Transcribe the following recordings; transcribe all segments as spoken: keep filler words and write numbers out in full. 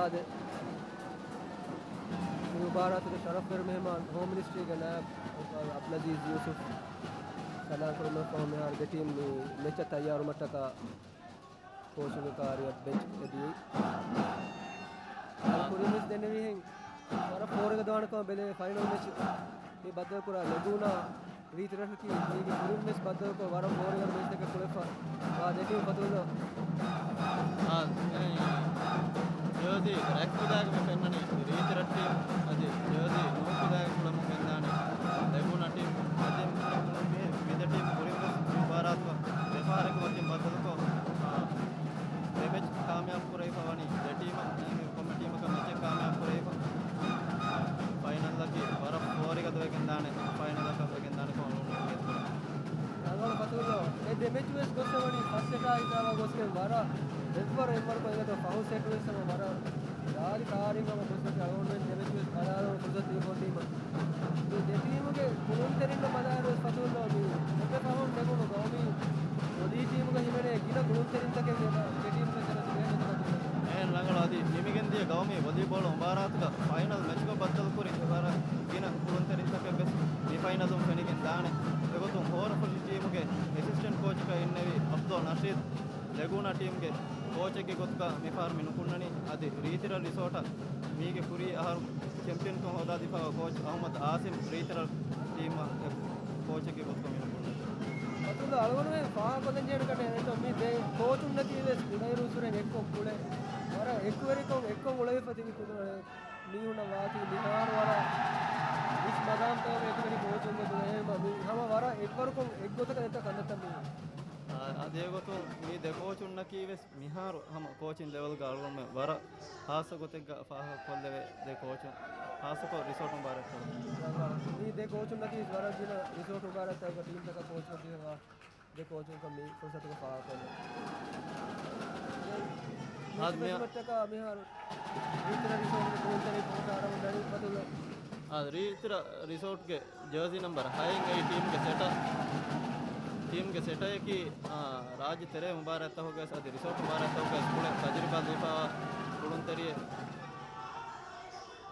އަދި މި މުބާރާތުގެ ޝަރަފްވެރި މެހެމާން ހޯމް މިނިސްޓްރީގެ ނާއިބް އަލްޤާޟީ އަބްދުލްއަޒީޒް ޔޫސުފް ސަލާމް ކުރުމަށްފަހު މިހާރު ދެ ޓީމް މި މެޗަށް ތައްޔާރުވުމަށްޓަކާ ކޯޗުގެ ކާރިއަށް ބެންޗް އެދިޔައީ. އަދި ކުރިން ވެސް ދެންނެވިހެން ވަރަށް ފޯރިގަދަވާނެކަމަށް ބެލެވޭ ފައިނަލް މެޗް މި ބައްދަލުކުރާ ލެގޫނާ ރީތި ރަށަކީ މީގެ ކުރިން ވެސް ބައްދަލުކޮށް ވަރަށް ފޯރިގަދަ މެޗްތަކެއް ކުޅެފަ ވާ ދެ ޓީމް ފަތުލު. އާ، އެ، ޖާޒީ ރަތް ފިލާގެ މި ފެންނަނީ ރީތި ރަށް ޓީމް އަދި ޖާޒީ ނޫން ފިލާގެ ކުޅަމުން ފެންނާނެ ލެގޫނާ ޓީމް. އަދި މި، މި ދެ ޓީމް ކުރިން ވެސް މި މުބާރާތުގަ ދެފަހަރަކު ވަކިން ބައްދަލުކޮށް، އާ، ދެ މެޗް ކާމިޔާބު ކުރެވިފަ ވަނީ ދެ ޓީމަށް، ކޮންމެ ޓީމަކަށް މެޗެއް ކާމިޔާބު ކުރެވިފަ. ފައިނަލްއަކީ ވަރަށް ފޯރިގަދަވެގެންދާނެ، ފައިނަލްއަކަށް ވެގެންދާނެ ކޮން ރަނގަޅު ފަތުރު. އެ ދެ މެޗު ވެސް ގޮސް ވަނީ ފަސް ސެޓާ ހިސާބަށް ގޮސްގެން ވަރަށް އެއްވަރު އެއްވަރުކޮށް އިނގޭތޯ ފަހު ސެޓް ވެސް ހަމަ ވަރަށް ރާލި ކާރިން ހަމަ ގޮސް ވަނީ. އަޅުގަނޑުމެން ދެ މެޗު ވެސް ބަލާލަން ފުރުސަތު ދިޔަ ކޮން ޓީމަށް. މި ދެ ޓީމުގެ ކުޅުންތެރިންނަށް ބަލާއިރު ވެސް ފަތުރު މި ކޮންމެ ފަހުން ނެގުނު ގައުމީ ވޮލީ ޓީމުގަ ހިމެނޭ ގިނަ ކުޅުންތެރިންތަކެއް އެ ދެ ޓީމުގެ ސެނަސް ބޭނުންތަކަށް ދިނުން. އެހެން ރަނގަޅު އަދި ނިމިގެންދިޔަ ގައުމީ ވޮލީބޯޅަ މުބާރާތުގަ ފައިނަލް މެޗްގަ ބައްދަލުކުރި ވަރަށް ގިނަ ކުޅުންތެރިންތަކެއް ވެސް މި ފައިނަލުން ފެނިގެން ދާނެ. އެގޮތުން ހޯރަފުށި ޓީމުގެ އެސިސްޓެންޓް ކޯޗަކަށް އިންނެވި އަބްދުލް ނަޝީދު ލެގޫނާ ޓީމްގެ ކޯޗެއްގެ ގޮތުގަ މިފަހަރު މި ނުކުންނަނީ. އަދި ރީތިރަށް ރިސޯޓަށް މީގެ ކުރީ އަހަރު ޗެމްޕިއަންކަން ހޯދާދީފައިވާ ކޯޗް އަހުމަދު އާސިމް ރީތިރަށް ޓީމަށް ކޯޗެއްގެ ގޮތުގަ މި ނުކުންނަނީ. އަތުލު އަޅުގަނޑުމެން ފާހަގަކޮށްލަން ޖެހޭނެ ކަން އެނގޭތޯ މި ދެ ކޯޗުންނަކީ ވެސް މިގައިރު އުސޫރެއް އެއްކޮށް ކުޅެ ވަރަށް އެކުވެރިކޮށް އެއްކޮށް އުޅެވިފަ ތިބި ކުދިން. މީހުންނަށް ވާތީ މިހާރު ވަރަށް ވިސް މަގާމްތަކުގެ އެކުވެރި ކޯޗުންގެ ދުވަހެއް މި ހަމަ ވަރަށް އެއްވަރުކޮށް އެއްގޮތަކަށް ނެތަ ކަންތައްތައް މީ. އާ، އަދި އެގޮތުން މި ދެ ކޯޗުންނަކީ ވެސް މިހާރު ހަމަ ކޯޗިން ލެވެލްގަ އަޅުގަނޑުމެން ވަރަށް ހާއްސަ ގޮތެއްގަ ފާހަގަކޮށްލެވޭ ދެ ކޯޗުން، ހާއްސަކޮށް ރިސޯޓް މުބާރާތްތަކުގަ. މި ދެ ކޯޗުންނަކީ ވަރަށް ގިނަ ރިސޯޓް މުބާރާތްތަކުގަ ޓީމްތަކަށް ކޯޗްކޮށްދިޔަ ދެ ކޯޗުން މި ފުރުސަތުގަ ފާހަގަކޮށްލަން. އާދެ، މި މިހާރު ރީތިރަށް ރިސޯޓްގެ ކުޅުންތެރި ކޯޗަށް އަރަމުން ދަނީ ފަތުލު. އާދެ، ރީތިރަށް ރިސޯޓްގެ ޖާޒީ ނަމްބަރު ހައެއް އެއީ ޓީމްގެ ސެޓަ، ޓީމްގެ ސެޓައަކީ، އާ، ރާއްޖެ ތެރޭ މުބާރާތްތަކުގަވެސް އަދި ރިސޯޓް މުބާރާތްތަކުގަވެސް ކުޅެ ތަޖުރިބާ ލިބިފައިވާ ކުޅުންތެރިއެއް.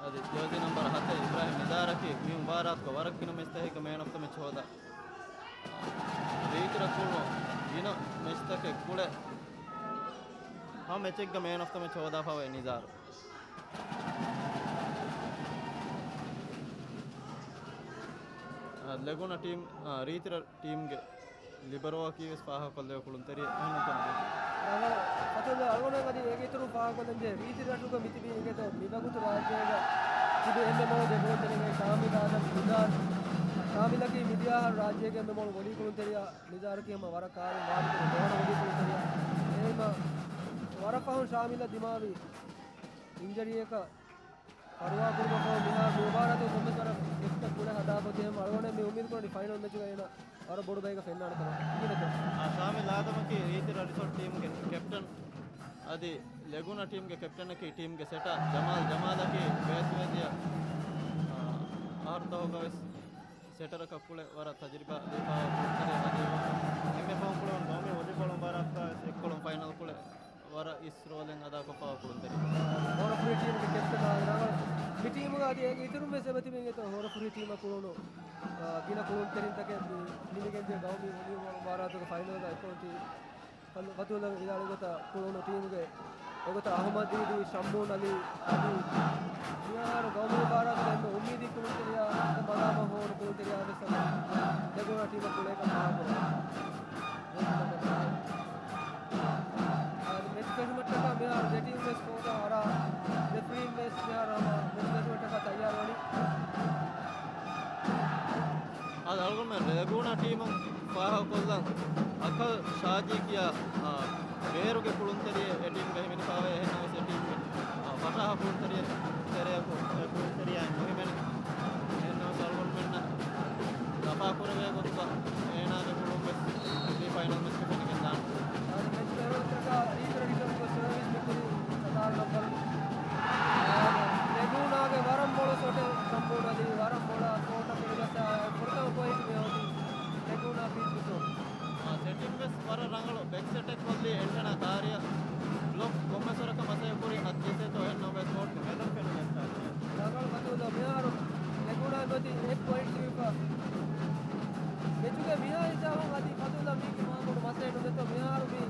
އަދި ޖާޒީ ނަމްބަރު ހަތެއް އިބްރާހިމް ނިޒާރަކީ މި މުބާރާތުގަ ވަރަށް ގިނަ މެޗްތަކެއްގަ މޭން އޮފް ދަ މެޗް ހޯދާ. ރީތިރަށް ކުޅުނު ގިނަ މެޗްތަކެއް ކުޅެ ހަމަ މެޗެއްގަ މޭން އޮފް ދަ މެޗް ހޯދާފަވޭ ނިޒާރު. އާ، ލެގުނަ ޓީމް، އާ، ރީތިރަށް ޓީމްގެ ލިބަރޯއަކީ ވެސް ފާހަގަކޮށްލެވޭ ކުޅުންތެރިއެއް އެހެންނުކަމުގެ. ރަނގަޅު ފަތުލް އަޅުގަނޑު އަދި އޭގެ އިތުރު ފާހަގަކޮށްލަންޖެހޭ ރީތި ރަށުގަ މިތިބީ އިނގޭތޯ މިވަގުތު ރާއްޖޭގަ ތިބި އެންމެ މޮޅު ދެ ކުޅުންތެރިންގެ ޝާމިލް އާދަމް ނިޒާރު. ޝާމިލަކީ މިދިޔަ އަހަރު ރާއްޖޭގެ އެންމެ މޮޅު ވޮލީ ކުޅުންތެރިޔާ. ނިޒާރަކީ ހަމަ ވަރަށް ކާރިން ވާދަކުރި ނުވަ ވޮލީ ކުޅުންތެރިޔާ. އެހެންމަ ވަރަށް ފަހުން ޝާމިލަށް ދިމާވި އިންޖަރީއަކަށް ފަރުވާ ކުރުމަށްފަހު މިހާރު މި މުބާރާތުގަ ކޮންމެސް ވަރަށް މެޗްތައް ކުޅެ ހަދާފަ އޮތީ. އެހެންމަ އަޅުގަނޑު މި އުއްމީދު ކުރަނީ ފައިނަލް މެޗުގަ އޭނަ ވަރަށް ބޮޑު ބައެއްގަ ފެންނާނެ ކަމަށް. އިނގޭތޯ؟ އާ، ޝާމިލް އާދަމަކީ ރީތިރަށް ރިސޯޓް ޓީމްގެ ކެޕްޓަން. އަދި ލެގުނަ ޓީމްގެ ކެޕްޓަނަކީ ޓީމްގެ ސެޓަ ޖަމާލް. ޖަމާލަކީ ބޭސްވެދިޔަ، އާ، އަހަރުތަކުގަވެސް ސެޓަރަކަށް ކުޅެ ވަރަށް ތަޖުރިބާ ލިބިފައިވާ ކުޅުންތެރި. އަދި އެންމެ ފަހުން ކުޅެވުނު ގައުމީ ވޮލީބޯޅަ މުބާރާތުގަ އެއްކޮޅުން ފައިނަލް ކުޅެ ވަރަށް އިސް ރޯލެއް އަދާކޮށްފައިވާ ކުޅުންތެރި. ހޯރަފުށި ޓީމުގެ ކެޕްޓަން އާދަ ރަނގަޅު. މި ޓީމުގަ އަދި އޭގެ އިތުރުން ވެސް އެބަތިބި އިނގޭތޯ ހޯރަފުށި ޓީމަށް ކުޅުނު، އާ، ގިނަ ކުޅުންތެރިންތަކެއް މި ނިމިގެންދިޔަ ގައުމީ ވޮލީބޯޅަ މުބާރާތުގެ ފައިނަލްގަ އެއްކޮށް އޮތީ. ފަތުލް ވިދާޅުވި ގޮތަށް ކުޅުނު ޓީމުގެ އެގޮތަށް އަހުމަދު ދީދީ، ޝައްމޫން އަލީ އަދި މިހާރު ގައުމީ މުބާރާތުގަ އެންމެ އުއްމީދީ ކުޅުންތެރިޔާ މަގާމަށް ހޮވުނު ކުޅުންތެރިޔާ ވެސް ލެގުނަ ޓީމަށް ކުޅޭކަން ފާހަގަކުރެވޭ. އަދި މެޗް ފެށުމަށްޓަކާ މިހާރު ދެ ޓީމް ވެސް ފޯރު އަރާ ރެފްރީން ވެސް މިހާރު ހަމަ މެޗް ފެށުމަށްޓަކާ ތައްޔާރުވަނީ. އަދި އަޅުގަނޑުމެން ރެގޫނާ ޓީމުން ފާހަގަކޮށްލަން އަކަލް ޝާޖީ ކިޔާ، އާ، ބޭރުގެ ކުޅުންތެރިއެއް އެ ޓީމްގަ ހިމެނިފައިވޭ. އެހެންނަމަވެސް އެ ޓީމްގެ، އާ، ފަށާހާ ކުޅުންތެރިއެއް ތެރެއަކު އެ ކުޅުންތެރިޔާއެއް ނުހިމެނޭ. އެހެންނަމަވެސް އަޅުގަނޑުމެންނަށް ލަފާކުރެވޭ ގޮތުގަ އޭނާގެ ކުޅުން ވެސް ސެމީ ފައިނަލް މެޗްގަ ފެނިގެންދާނެ. އަދި މެޗް ފެށުމަށްޓަކާ ރީތިރަށް ރިސޯޓްގެ ސަރވިސް މި ކުރީ ސަތާރަ ނަންބަރު. އާ، ރެގޫނާގެ ވަރަށް މޮޅު ޝޮޓެއް ޝައްމޫން އަލީ ވަރަށް މޮޅަށް ކޯޓަށް ފެނިގަސް ފުރަތަމަ ޕޮއިންޓް މި ހޯދީ ރެގޫނާ ބީޗް ރިސޯޓް. އާ، ސެޓިން ވެސް ވަރަށް ރަނގަޅު ބެކް ސެޓެއް ކޮށްލީ އެންޓެނާ ކާރިއަށް. ބްލޮކް ކޮންމެސް ވަރަކަށް މަސައްކަތް ކުރީ އަދި ޖެސޭތޯ އެހެންނަމަވެސް އޮތީ އެއް ޕޮއިންޓް ލިބިފަ. މެޗުގެ މިހާ ހިސާބުން އަދި ފަތުލްލާ މީގެ މާކޮޑު މަސައެއް ނުދެތޯ މިހާރު މި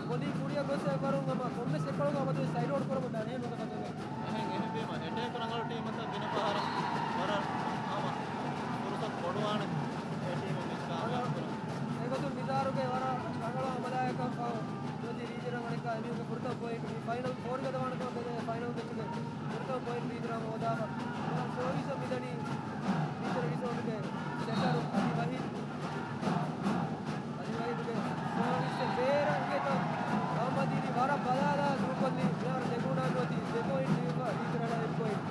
ބޮލި ކުރިއަށް ގޮސް އެވަރުން ހަމަ ކޮންމެސް އެއްކޮޅަކު އަބަދުވެސް ސައިޑް އައުޓް ކުރަމުން ދާނެ ނުދަ ފަތުލްލާ. އެހެން އެހެންވީމަ އެޓޭކް ރަނގަޅު ޓީމަކަށް ގިނަ ފަހަރަށް ވަރަށް ހަމަ ފުރުސަތު ބޮޑުވާނެ އެ ޓީމު މެޗް ކާމިޔާބު ކުރަން. އެގޮތުން ނިޒާރުގެ ވަރަށް ރަނގަޅު ހަމަލާއަކަށް ފަހު ނުވަތި ރީތިރަށް އަނެއްކާ އެމީހުންގެ ފުރަތަމަ ޕޮއިންޓް މި ފައިނަލް ފޯރު ގަދަވާނެ ކަމަށް ބެލޭ ފައިނަލް މެޗުގެ ފުރަތަމަ ޕޮއިންޓް ރީތިރަށް ހޯދާފަ. ސާވީސް މިދަނީ ރީތިރަށް ރިޒޯނުގެ ސެޓަރު އަލި ވަހީދު. އަލި ވަހީދުގެ ސާވީސް ބޭރަށް އިނގޭތޯ އަހްމަދީދީ ވަރަށް ބަލާލާ ދޫކޮށްލީ. މިހާރު ލެގޫނާ ނުވަތި ދެ ޕޮއިންޓް ލިބިފަ ރީތިރަށް އެއް ޕޮއިންޓް.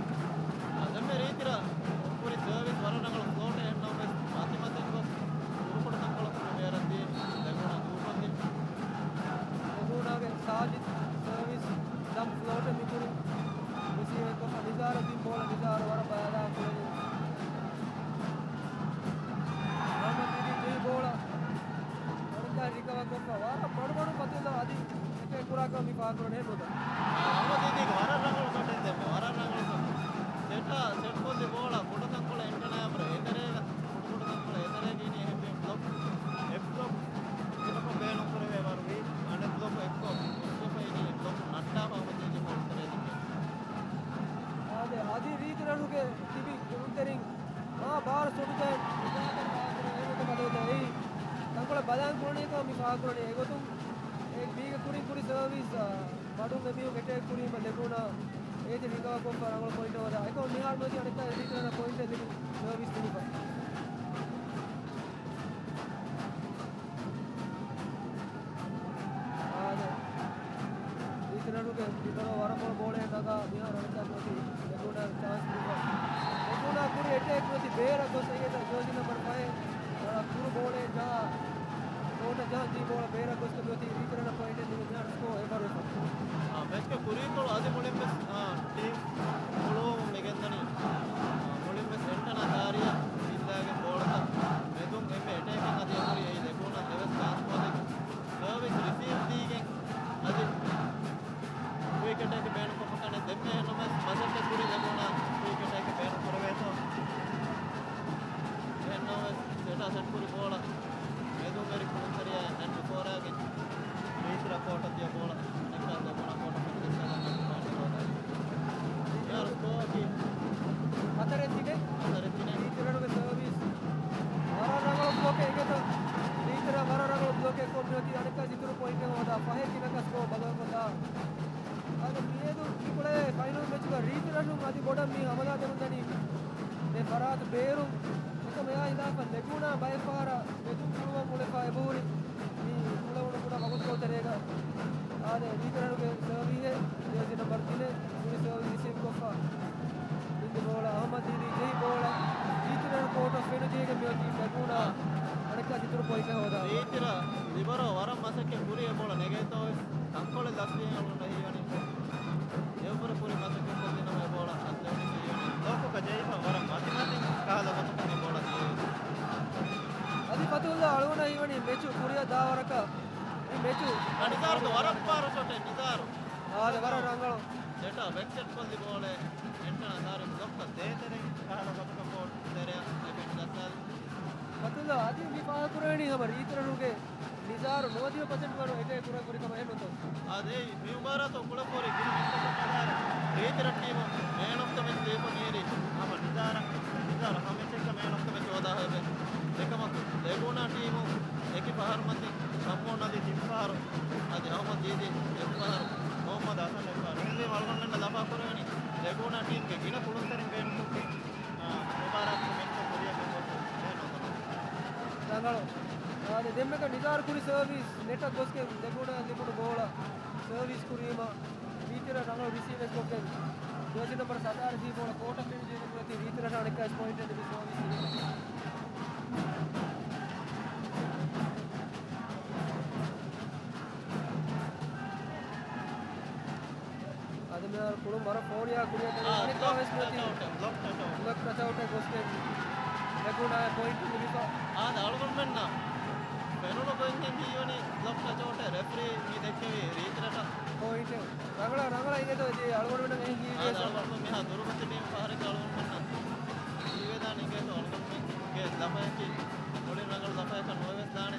އާ، ދެންމެ ރީތިރަށް ކުރި ސާވީސް ވަރަށް ރަނގަޅު ފްލޯޓެއް އެހެންނަމަވެސް މަތިމަތިން ގޮސް ކުރުކޮޅު ތަންކޮޅަށް ކުރި ބޭރަށް ދިޔަ ލެގޫނާ ދޫކޮށްލި. ލެގޫނާގެ ސާޖިދް ސާވީސް ލަމް ފްލޯޓެއް މިކުރި ރިސީވް ކޮށްފަ ނިޒާރަށް ދިން ބޯޅަ ނިޒާރު ވަރަށް ބަލާލާ ކުޅެނީ. އަހްމަދީދީ ޖެހި ބޯޅަ އަނެއްކާ ރިކަވަރ ކޮށްފަ ވަރަށް މަޑުމަޑު ފަތުލްލާ އަދި އެޓޭކް ކުރާކަމަށް މި ފާހަގަކުރަނީ ނުވަތަ. އަހްމަދީދީގެ ވަރަށް ރަނގަޅު ޝޮޓެއް ދެންމެ. ވަރަށް ރަނގަޅު ޝޮޓް. ސެޓާ ސެޓްކޮށްލި ބޯޅަ ކުޑަކަންކޮޅަށް އެންޓަނާ އެމްރަ އެތެރޭގަ ކުޑަކުޑަކަންކޮޅަށް އެތެރޭގަ އިނީ އެހެންވީމަ ބްލޮކް. އެއް ބްލޮކް ކުޑަކޮށް ބޭނުންކުރެވޭ ވަރުގެ އަނެއް ބްލޮކު އެއްކޮށް އުސްވެފަ އިނީ އެއް ބްލޮކު ނައްޓާފަ އަހްމަދީދީ ބޯޅަ އެތެރޭ ދިންމެ. އާދެ، އަދި ރީތިރަށުގެ ތިބި ކުޅުންތެރިން މާ ބާރަ ސޮޓުތައް ނިޒާކަށް ފާހަގަކުރެވޭ ނުވަތަ ފަތުލްލާ އެއީ ތަންކޮޅެއް ބަލާން ކުޅުނީކަމަށް މި ފާހަގަކުރަނީ. އެގޮތުން އެ މީގެ ކުރިން ކުރި ސާވީސް، އާ، މަޑުން އެމީހުން އެޓޭކް ކުރީމަ ލެގޫނާ އޭތި ރިކަވަރ ކޮށްފަ ރަނގަޅު ޕޮއިންޓެއް ހޯދާ. އެކަމަކު މިހާރު ނުވަތި އަނެއްކާ ރީތިރަށް ޕޮއިންޓެއް ލިބި ސާވީސް ދިނުމަށް. އާދެ، ރީތިރަށުގެ ލިބަރޯ ވަރަށް ބޮޑު ބޯޅައެއް ނަގާ މިހާރު އަނެއްކާ ނުވަތި ލެގޫނާ ޗާންސް ދިނުމަށް. ލެގޫނާ ކުރި އެޓޭކް ނުވަތި ބޭރަށް ގޮސް އެނގޭތޯ ޖާޒީ ނަމްބަރު ފަހެއް ވަރަށް ކުރު ބޯޅައެއް ޖަހާ ކޯޓަށް ޖަހަން ދީ ބޯޅަ ބޭރަށް ގޮސް ނުވަތި ރީތިރަށަށް ޕޮއިންޓެއް ލިބި މިހާރު ސްކޯ އެވަރުވެފަ. އާ، މެޗްގެ ކުރީކޮޅު އަދި މުޅިންވެސް، އާ، ޓީމް ހުޅުވަމުން މިގެންދަނީ، އާ، މުޅިންވެސް އެންޓަނާ ދާރިއަށް ހިއްލާގެން ބޯޅަތައް މެދުން އެންމެ އެޓޭކިން އަދި އެކުރި އެއީ ލެގޫނާ އެވެސް ޗާންސް ހޯދި ސާވީސް ރިސީވް ދީގެން އަދި ކުއިކް އެޓޭކް ބޭނުންކޮށްފަ ކަނޑެ ދެންމެ އެހެންނަމަވެސް މަސައްކަތް ކުރި ލެގޫނާ ކުއިކް އެޓޭކް ބޭނުން ކުރެވޭތޯ. އެހެންނަމަވެސް ސެޓާ ސެޓް ކުރި ބޯޅަ މެދުންވެރި ކުޅުންތެރިޔާ ނެޓް ފޯރާގެން ރީތިރަށް ކޯޓަށް ދިޔަ ބޯޅަ އަނެއްކާ ލެގޫނާ ކޯޓަށް ފެނިގެން ސަލާމަތް ޕޮއިންޓެއް ހޯދާ. މިހާރު ސްކޯއަކީ ހަތަރެއް ތިނެއް. ހަތަރެއް ތިނެއް. ރީތިރަށުގެ ސަރވިސް. ވަރަށް ރަނގަޅު ބްލޮކެއް އިނގޭތޯ. ރީތިރަށް ވަރަށް ރަނގަޅު ބްލޮކެއް ކޮށް މިއޮތީ އަނެއްކާ އިތުރު ޕޮއިންޓެއް ހޯދާ. ފަހެއް ތިނަކަށް ސްކޯ ބަލަން ކޮށްލާ. އަދި މިއަދު މިކުޅޭ ފައިނަލް މެޗުގަ ރީތިރަށުން އަދި ބޮޑަށް މި ހަމަލާ ދެމުންދަނީ ދެ ފަރާތު ބޭރުން. އެކަމަށް އެއާ ހިލާފަށް ލެގޫނާ ބައެއް ފަހަރަށް މެދުން ކުޅުވަން އުޅެފަ އެބަހުރި މި ކުޅެވުނު ކުޑަ ވަގުތުކޮޅު ތެރޭގަ. އާދެ، ރީތިރަށުގެ ސަރވީހެއް ޖާޒީ ނަމްބަރު ތިނެއް ކުރި ސަރވިސް ރިސީވް ކޮށްފަ ދިން ބޯޅަ އަހްމަދީދީ ޖެހި ބޯޅަ ރީތިރަށު ކޯޓަށް ފެނުޖެހިގެން މިއޮތީ ލެގޫނާ އަނެއްކާ އިތުރު ޕޮއިންޓެއް ހޯދާ. ރީތިރަށް ލިބަރޯ ވަރަށް މަސައްކަތް ކުރި އެ ބޯޅަ ނެގޭތޯވެސް ތަންކޮޅެއް ލަސްވި އަޅުގަނޑަށް ހީވަނީ. އެއަށްވުރެ ކުރި މަސައްކަތްކޮށްލިނަމަ އެ ބޯޅަ އަތްލެވުނީ ހީވަނީ. ލޯކޮކަށް ޖެހިފަ ވަރަށް މަތިމަތިން ކަހަލަ ގޮތަކަށް މި ބޯޅަ ދިޔައީ. އަދި ފަތުހުއްލާ އަޅުގަނޑަށް ހީވަނީ މެޗު ކުރިއަށް ދާވަރަކަށް މި މެޗު. އާ، ނިޒާރުގެ ވަރަށް ފާރު ޝޮޓެއް ނިޒާރު. އާދެ، ވަރަށް ރަނގަޅު. ސެޓާ ބެކްސެޓް ކޮށްލި ބޯޅަ އެންޓަނާ ދާރި ބްލޮކްކަށް ދޭތެރެއިން ކަހަލަ ގޮތަކަށް ބޯޅަ ތެރެއަށް ލެގެން ދައްސާލި. ފަތުހުއްލާ އަދި މި ފާހަގަކުރެވެނީ ހަމަ ރީތިރަށުގެ ނިޒާރު ނުވަދިހަ ޕަސެންޓް ވަރު އެޓޭކް ކުރަން ކުރި ކަމަށް އެހެންނުތޯ؟ އާދެ، މި މުބާރާތު ކުޅަފޯރި ގިނަ މެޗްތަކަށް ބަލާއިރު ރީތިރަށް ޓީމު މޭން އޮފް ދަ މެޗް ލިބުނީ ހަމަ ނިޒާރަށް. ނިޒާރު ހަމަ މެޗެއްގަ މޭން އޮފް ދަ މެޗް ހޯދާ ހެވެ. އެކަމަކު ލެގޫނާ ޓީމު އެކި ފަހަރު މަތިން ޝައްމޫން އަލީ ތިން ފަހަރު، އަދި އަހުމަދު ދީދީ އެއް ފަހަރު، މުހައްމަދު ހަސަން އެއް ފަހަރު. އެހެންވީމަ އަޅުގަނޑުމެންނަށް ލަފާކުރެވެނީ ލެގޫނާ ޓީމްގެ ގިނަ ކުޅުންތެރިން ބޭނުންކޮށްފި މުބާރާތުގެ މެޗްތައް ކުރިއަށް ގެންގޮސް ދޭން ނުވަތަ. ރަނގަޅު. އާދެ، ދެންމެކަ ނިޒާރު ކުރި ސަރވިސް ނެޓަށް ގޮސްގެން ލެގޫނާ ލިބުނު ބޯޅަ ސަރވިސް ކުރީމަ ރީތިރަށް ރަނގަޅު ރިސީވެއް ކޮށްގެން ޖާޒީ ނަމްބަރު ސަތާރަ ދީ ބޯޅަ ކޯޓަށް ފެނިޖެހިގެން ނުވަތި ރީތިރަށަށް އަނެއްކާވެސް ޕޮއިންޓެއް ލިބި ސަރވިސް. އަދި މިހާރު ކުޅުން ވަރަށް ފޯރިއާ ކުރިއަށް އާ، އަނެއްކާވެސް ބްލޮކް ނުވަތި ޓަޗްއައުޓެއް، ބްލޮކް ޓަޗްއައުޓެއް. ބްލޮކް ޓަޗްއައުޓެއް ގޮސްގެން ލެގޫނާ ޕޮއިންޓް ލިބިފަ. އާދެ، އަޅުގަނޑުމެންނަށް ފެނުނު ގޮތް ހިނގީ ވަނީ ބްލޮކް ޓަޗްއައުޓެއް ރެފްރީ މި ދެއްކެވި ރީތިރަށަށް ޕޮއިންޓެއް. ރަނގަޅަށް، ރަނގަޅަށް އިނގޭތޯ އެދި އަޅުގަނޑުމެންނަށް އެހެން ހީވޭ އާދެ، ސަބަބަށް. އަޅުގަނޑު މިހާ ދުރުމަތި ޓީމް ފަހަރެއްގަ އަޅުގަނޑުމެންނަށް ހީވޭ ލަފަޔަކީ މުޅިން ރަނގަޅު ލަފަޔަކަށް ނުވެވެސް ދާނެ.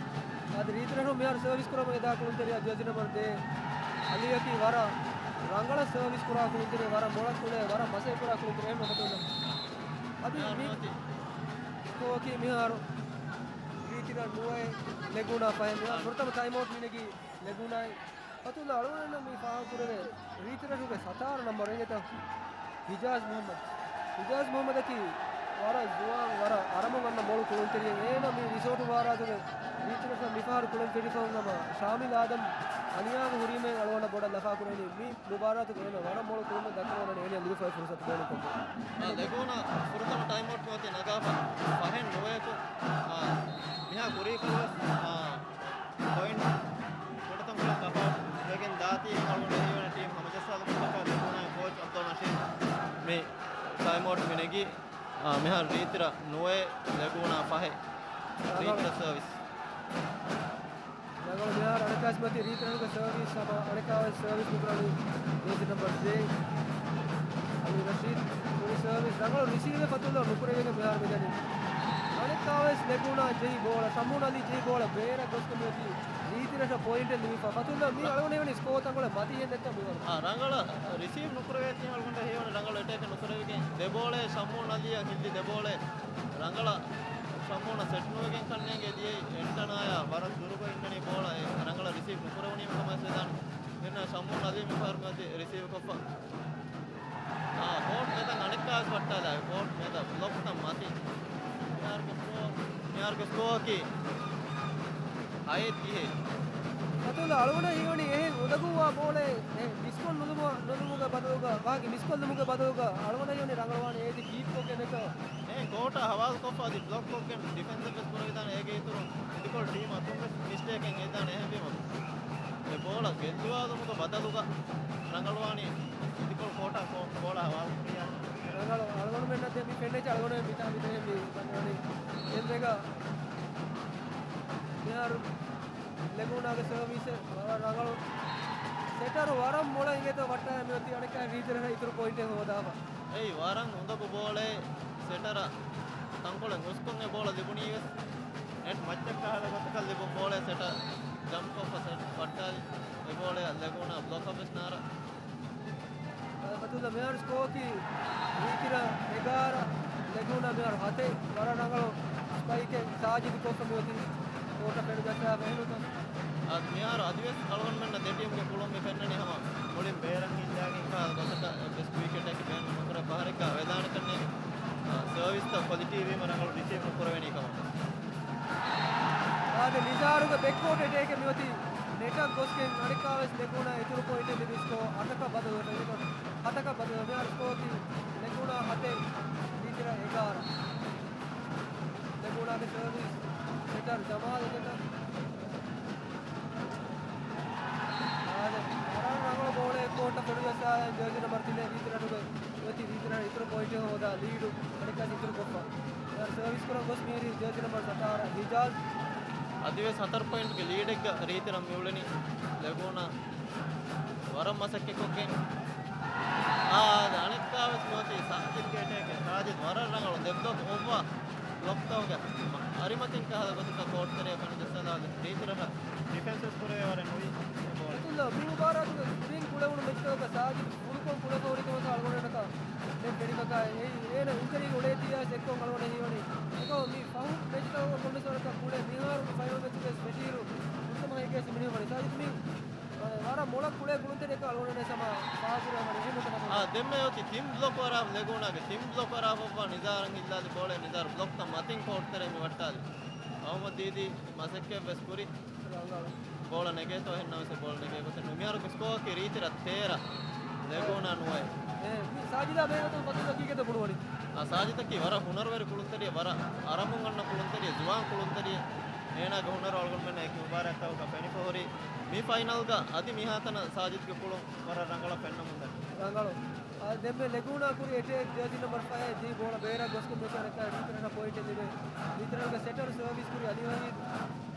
އަދި ރީތިރަށު މިހާރު ސަރވިސް ކުރަމުން އެދާ ކުޅުންތެރިޔާ ޖާޒީ ނަމްބަރު ދޭއް އަލީއަކީ ވަރަށް ރަނގަޅަށް ސަރވިސް ކުރާ ކުޅުންތެރިޔާ، ވަރަށް މޮޅަށް ކުޅޭ، ވަރަށް މަސައްކަތް ކުރާ ކުޅުންތެރިޔާ. އެހެންވީމަ ފަތުލް އަދި މި ސްކޯއަކީ މިހާރު ރީތިރަށް ނުވައެއް، ލެގޫނާ ފަހެއް. މިހާރު ފުރަތަމަ ޓައިމް އައުޓް މިނެގީ ލެގޫނާއި. ފަތުލް އަޅުގަނޑު މި ފާހަގަކުރެވޭ ރީތިރަށުގެ ސަތާރަ ނަމްބަރު އިނގޭތަ؟ ހިޖާޒް މުހައްމަދު. ހިޖާޒް މުހައްމަދަކީ ވަރަށް ޒުވާން، ވަރަށް އަރަމުން އަންނަ މޮޅު ކުޅުންތެރިއެއް. އޭނަ މި ރިސޯޓު މުބާރާތުގެ ރީތިރަށަށް މިފަހަރު ކުޅެން ފެށިފަ ހުންނަމަ، ޝާމިލް އާދަމް އަނިޔާގެ ހުރީމެއް އަޅުގަނޑަށް ބޮޑަށް ލަފާ ކުރެވެނީ. މި މުބާރާތުގެ އޭނަ ވަރަށް މޮޅު ކުޅުންތެރި ދައްކަން އޭނަ ލިބިފައި ފުރުސަތު ބޭނުންކޮށްފަ. އާ، ލެގޫނާ ފުރަތަމަ ޓައިމް އައުޓް މިއޮތީ ނަގާފަ ފަހެއް ނުވަޔަކު، އާ، މިހާ ކުރީކޮށްވެސް، އާ، ޕޮއިންޓް ފުރަތަމަ ކުޅަ ތަފާތު ވެގެން ދާތީ. އަޅުގަނޑު ހީވަނީ ޓީމް ހަމަޖައްސާލުމަށްޓަކާ ލެގޫނާ ކޯޗް އަބްދުލް ނަޝީދު މި ޓައިމް އައުޓް މިނެގީ. އާ، މިހާރު ރީތިރަށް ނުވައެއް، ލެގޫނާ ފަހެއް. ރީތިރަށް ސަރވިސް. ރަނގަޅު މިހާރު އަނެއްކާވެސް މިއޮތީ ރީތިރަށުގެ ސަރވިސް ހަމަ އަނެއްކާވެސް ސަރވިސް ނުކުރަނީ ޖާޒީ ނަމްބަރު ދޭއް އަލީ ނަޝީދު. ކުރި ސަރވިސް ރަނގަޅު ރިސީވެއް ފަތުލް ނުކުރެވިގެން މިހާރު މިދަނީ. އަނެއްކާވެސް ލެގޫނާ ޖެހި ބޯޅަ، ޝަމޫން އަލީ ޖެހި ބޯޅަ ބޭރަށް ގޮސްގެން މިއޮތީ ރީތިރަށަށް ޕޮއިންޓެއް ލިބިފަ. ފަތުލް މީ އަޅުގަނޑު ހީވަނީ ސްކޯ ތަންކޮޅެއް މަތި ހެން ނެތްތަ މިވަރު. އާ، ރަނގަޅަށް ރިސީވް ނުކުރެވޭތީ އަޅުގަނޑަށް ހީވަނީ ރަނގަޅު އެޓޭކެއް ނުކުރެވިގެން ދެ ބޯޅައެއް ޝަމޫން އަލީއަށް ހިއްލި ދެ ބޯޅައެއް. ރަނގަޅަށް ޝަމޫނަށް ސެޓް ނުވެގެން ކަންނޭނގެ ދިޔައީ އެންޓަނާޔާ ވަރަށް ދުރުގަ އިންނަނީ ބޯޅަ އެ ރަނގަޅަށް ރިސީވް ނުކުރެވުނީމަ ކަމަށް ވެދާނެ. ދެން ޝަމޫން އަލީ މިފަހަރު މިއޮތީ ރިސީވް ކޮށްފަ. އާ، ކޯޓް މެދަށް އަނެއްކާވެސް ވައްޓާލާ. ކޯޓް މެދަށް ބްލޮކްތައް މަތި. މިހާރުގެ ސްކޯ، މިހާރުގެ ސްކޯއަކީ ހައެއް ދިހައެއް. ފަތުލް އަޅުގަނޑަށް ހީވަނީ އެހެން އުނދަގޫވާ ބޯޅައެއް އެ މިސްކޮށް ނުލުމު، ނުލުމުގެ ބަދަލުގަ، ވާހަކަ މިސްކޮށް ލުމުގެ ބަދަލުގަ އަޅުގަނޑަށް ހީވަނީ ރަނގަޅުވާނެ އޭތި ކީޕްކޮށްގެން ނެތޯ. އެހެން ކޯޓާ ހަވާލުކޮށްފަ އަދި ބްލޮކްކޮށްގެން ޑިފެންސް ވެސް ކުރެވިދާނެ. އޭގެ އިތުރުން އިދިކޮޅު ޓީމް އަތުން ވެސް މިސްޓޭކެއް ހިނގައްޖެ. އެހެންވީމަ އެ ބޯޅަ ގެއްލުވާލުމުގެ ބަދަލުގަ ރަނގަޅުވާނީ އިދިކޮޅު ކޯޓާ ކޯ-، ބޯޅަ ހަވާލު ކުރިޔާ. ރަނގަޅު އަޅުގަނޑުމެންނަށް ދެން މި ފެންނަ އަޅުގަނޑުމެން މިތާ މިތެރެ މި ބަންނަވަނީ. އެންމެގަ މިހާރު ލެގޫނާގެ ސަރވިސް ވަރަށް ރަނގަޅު. ސެޓަރު ވަރަށް މޮޅަށް އިނގޭތޯ ވައްޓާ މިއޮތީ އަނެއްކާ ރީތިރަށް އިތުރު ޕޮއިންޓެއް ހޯދާފަ. އެއީ ވަރަށް އުނދަގޫ ބޯޅައެއް ސެޓަރަށް ތަންކޮޅެއް ހުސްކޮށް އެ ބޯޅަ ލިބުނީ ވެސް ނެޓް މައްޗަށް ކަހަލަ ގޮތަކަށް ލިބުނު ބޯޅައެއް ސެޓަރ ޖަމްޕް ކޮށްފަ ސެޓް ވައްޓާލި. އެ ބޯޅައަށް ލެގޫނާ ބްލޮކަށް ވެސް ނާރާ. ފަތުލް މިހާރު ސްކޯއަކީ ރީތިރަށް އެގާރަ، ލެގޫނާ މިހާރު ހަތެއް. ވަރަށް ރަނގަޅު ސްޕައިކެއް ސާޖިދު ކޮށްފަ މިއޮތީ ކޯޓަށް ފެނުގަސާފަ އެހެންތަ؟ އަދި މިހާރު އަދިވެސް އަޅުގަނޑުމެންނަށް ދެ ޓީމްގެ ކުޅުން މި ފެންނަނީ ހަމަ މުޅިން ބޭރަށް ހިންގާގެން ކާ ގޮތަކަށް އެއްވެސް ކުއިކް އެޓޭކް ބޭނުން ނުކުރެ ފަހަރެއްގަ ވެދާނެ ކަންނޭނގެ. ސަރވިސްތައް ކޮލިޓީ ވީމަ ރަނގަޅު ރިސީވް ނުކުރެވެނީ ކަމަށް. އާދެ، ނިޒާރުގެ ބެކްކޯޓް އެޓޭކެއް މިއޮތީ ނެޓަށް ގޮސްގެން އަނެއްކާވެސް ލެގޫނާ އިތުރު ޕޮއިންޓެއް ލިބި ސްކޯ އަކަކަށް ބަދަލުވެފަ. ހަތަކަށް ބަދަލުވެ މިހާރު ސްކޯއަކީ ލެގޫނާ ހަތެއް، ރީތިރަށް އެގާރަ. ލެގޫނާގެ ސަރވިސް ސެޓަރ ޖަމާލް އެކަކަށް. އާދެ، ވަރަށް ރަނގަޅު ބޯޅައެއް ކޯޓަށް ފެނުގަސާ ޖާޒީ ނަމްބަރު ތިނެއް ރީތިރަށުގެ އޮތީ ރީތިރަށް އިތުރު ޕޮއިންޓެއް ހޯދާ ލީޑު އަނެއްކާ އިތުރު ކޮށްފަ. ސަރވިސް ކުރަން ގޮސް މީރީ ޖާޒީ ނަމްބަރު ސަތާރަ ހިޖާޒް. އަދިވެސް ހަތަރު ޕޮއިންޓްގެ ލީޑެއްގަ ރީތިރަށް މިއުޅެނީ ލެގޫނާ. ވަރަށް މަސައްކަތްކޮށްގެން. އާ، އަނެއްކާވެސް ނުވަތީ ސާޖިދްގެ އެޓޭކެއް. ސާޖިދް ވަރަށް ރަނގަޅު ދެ ބްލޮކް އޮއްވާ ބްލޮކްތަކުގެ އަރިމަތިން ކަހަލަ ގޮތަކަށް ކޯޓްތެރެއަށް ފެނުޖައްސާލާ ރީތިރަށަށް ޑިފެންސް ވެސް ކުރެވޭ ވަރަށް ނުވި ބޯޅަ. އަތުލް މި މުބާރާތުގެ ކުރިން ކުޅެވުނު މެޗްތަކަކަށް ސާޖިދް ފުލުކޮށް ކުޅެފަ ހުރި ކަމަކަށް އަޅުގަނޑަކަށް ދެން ފެނިފަކާ އެއީ އޭނަ އިންޖަރީ އުޅޭތީޔާ ސެއްކޮށް އަޅުގަނޑަށް ހީވަނީ. އެކަމަ މި ފަހު މެޗްތަކަކަށް ކޮންމެސް ވަރަކަށް ކުޅޭ މިހާރު މި ފައިނަލް މެޗުގެ ފެށީރު ފުރަތަމަ ހައިގެ ސިމިނި ވަނީ. ސާޖިދް މި ވަރަށް މޮޅަށް ކުޅޭ ކުޅުންތެރިޔަކަށް އަޅުގަނޑު ސަމާ ފާސުރެ ވަނީ އެހެން ނުކަމަށް. އާ، ދެންމެ އޮތީ ތިން ބްލޮކް ވަރާ ލެގޫނާގެ ތިން ބްލޮކް ވަރާ އޮއްވާ ނިޒާރަށް ހިއްލާލި ބޯޅަ ނިޒާރު ބްލޮކްތައް މަތިން ކޯޓްތެރޭ މި ވައްޓާލި. އަހުމަދް ދީދީ މަސައްކަތް ވެސް ކުރި. ރަނގަޅު. ބޯޅަ ނެގޭތޯ އެހެންނަމަވެސް ބޯޅަ ނެގޭ ގޮތެއް ނު. މިހާރު ސްކޯއަކީ ރީތިރަށް ތޭރަ. ލެގޫނާ ނުވައެއް. އެ، މި ސާޖިދާ ބޭނުން ފަތުން ކީކޭތޯ ބުނުވަނީ؟ އާ، ސާޖިދަކީ ވަރަށް ހުނަރުވެރި ކުޅުންތެރިއެއް، ވަރަށް އަރަމުން އަންނަ ކުޅުންތެރިއެއް، ޒުވާން ކުޅުންތެރިއެއް. އޭނާގެ ހުނަރު އަޅުގަނޑުމެންނަށް އެކި މުބާރާތްތަކަކަށް ފެނިފަ ހުރި. މި ފައިނަލްގަ އަދި މިހާތަނަށް ސާޖިދްގެ ކުޅުން ވަރަށް ރަނގަޅަށް ފެންނަމުންދަނީ. ރަނގަޅު. އާ، ދެންމެ ލެގޫނާ ކުރި އެޓޭކް ޖާޒީ ނަމްބަރު ފަހެއް ޖެހި ބޯޅަ ބޭރަށް ގޮސްގެން މިއޮތީ އަނެއްކާ ރީތިރަށަށް ޕޮއިންޓެއް ލިބޭ. ރީތިރަށުގެ ސެޓަރު ސަރވިސް ކުރި އަލީ ވަހީދު.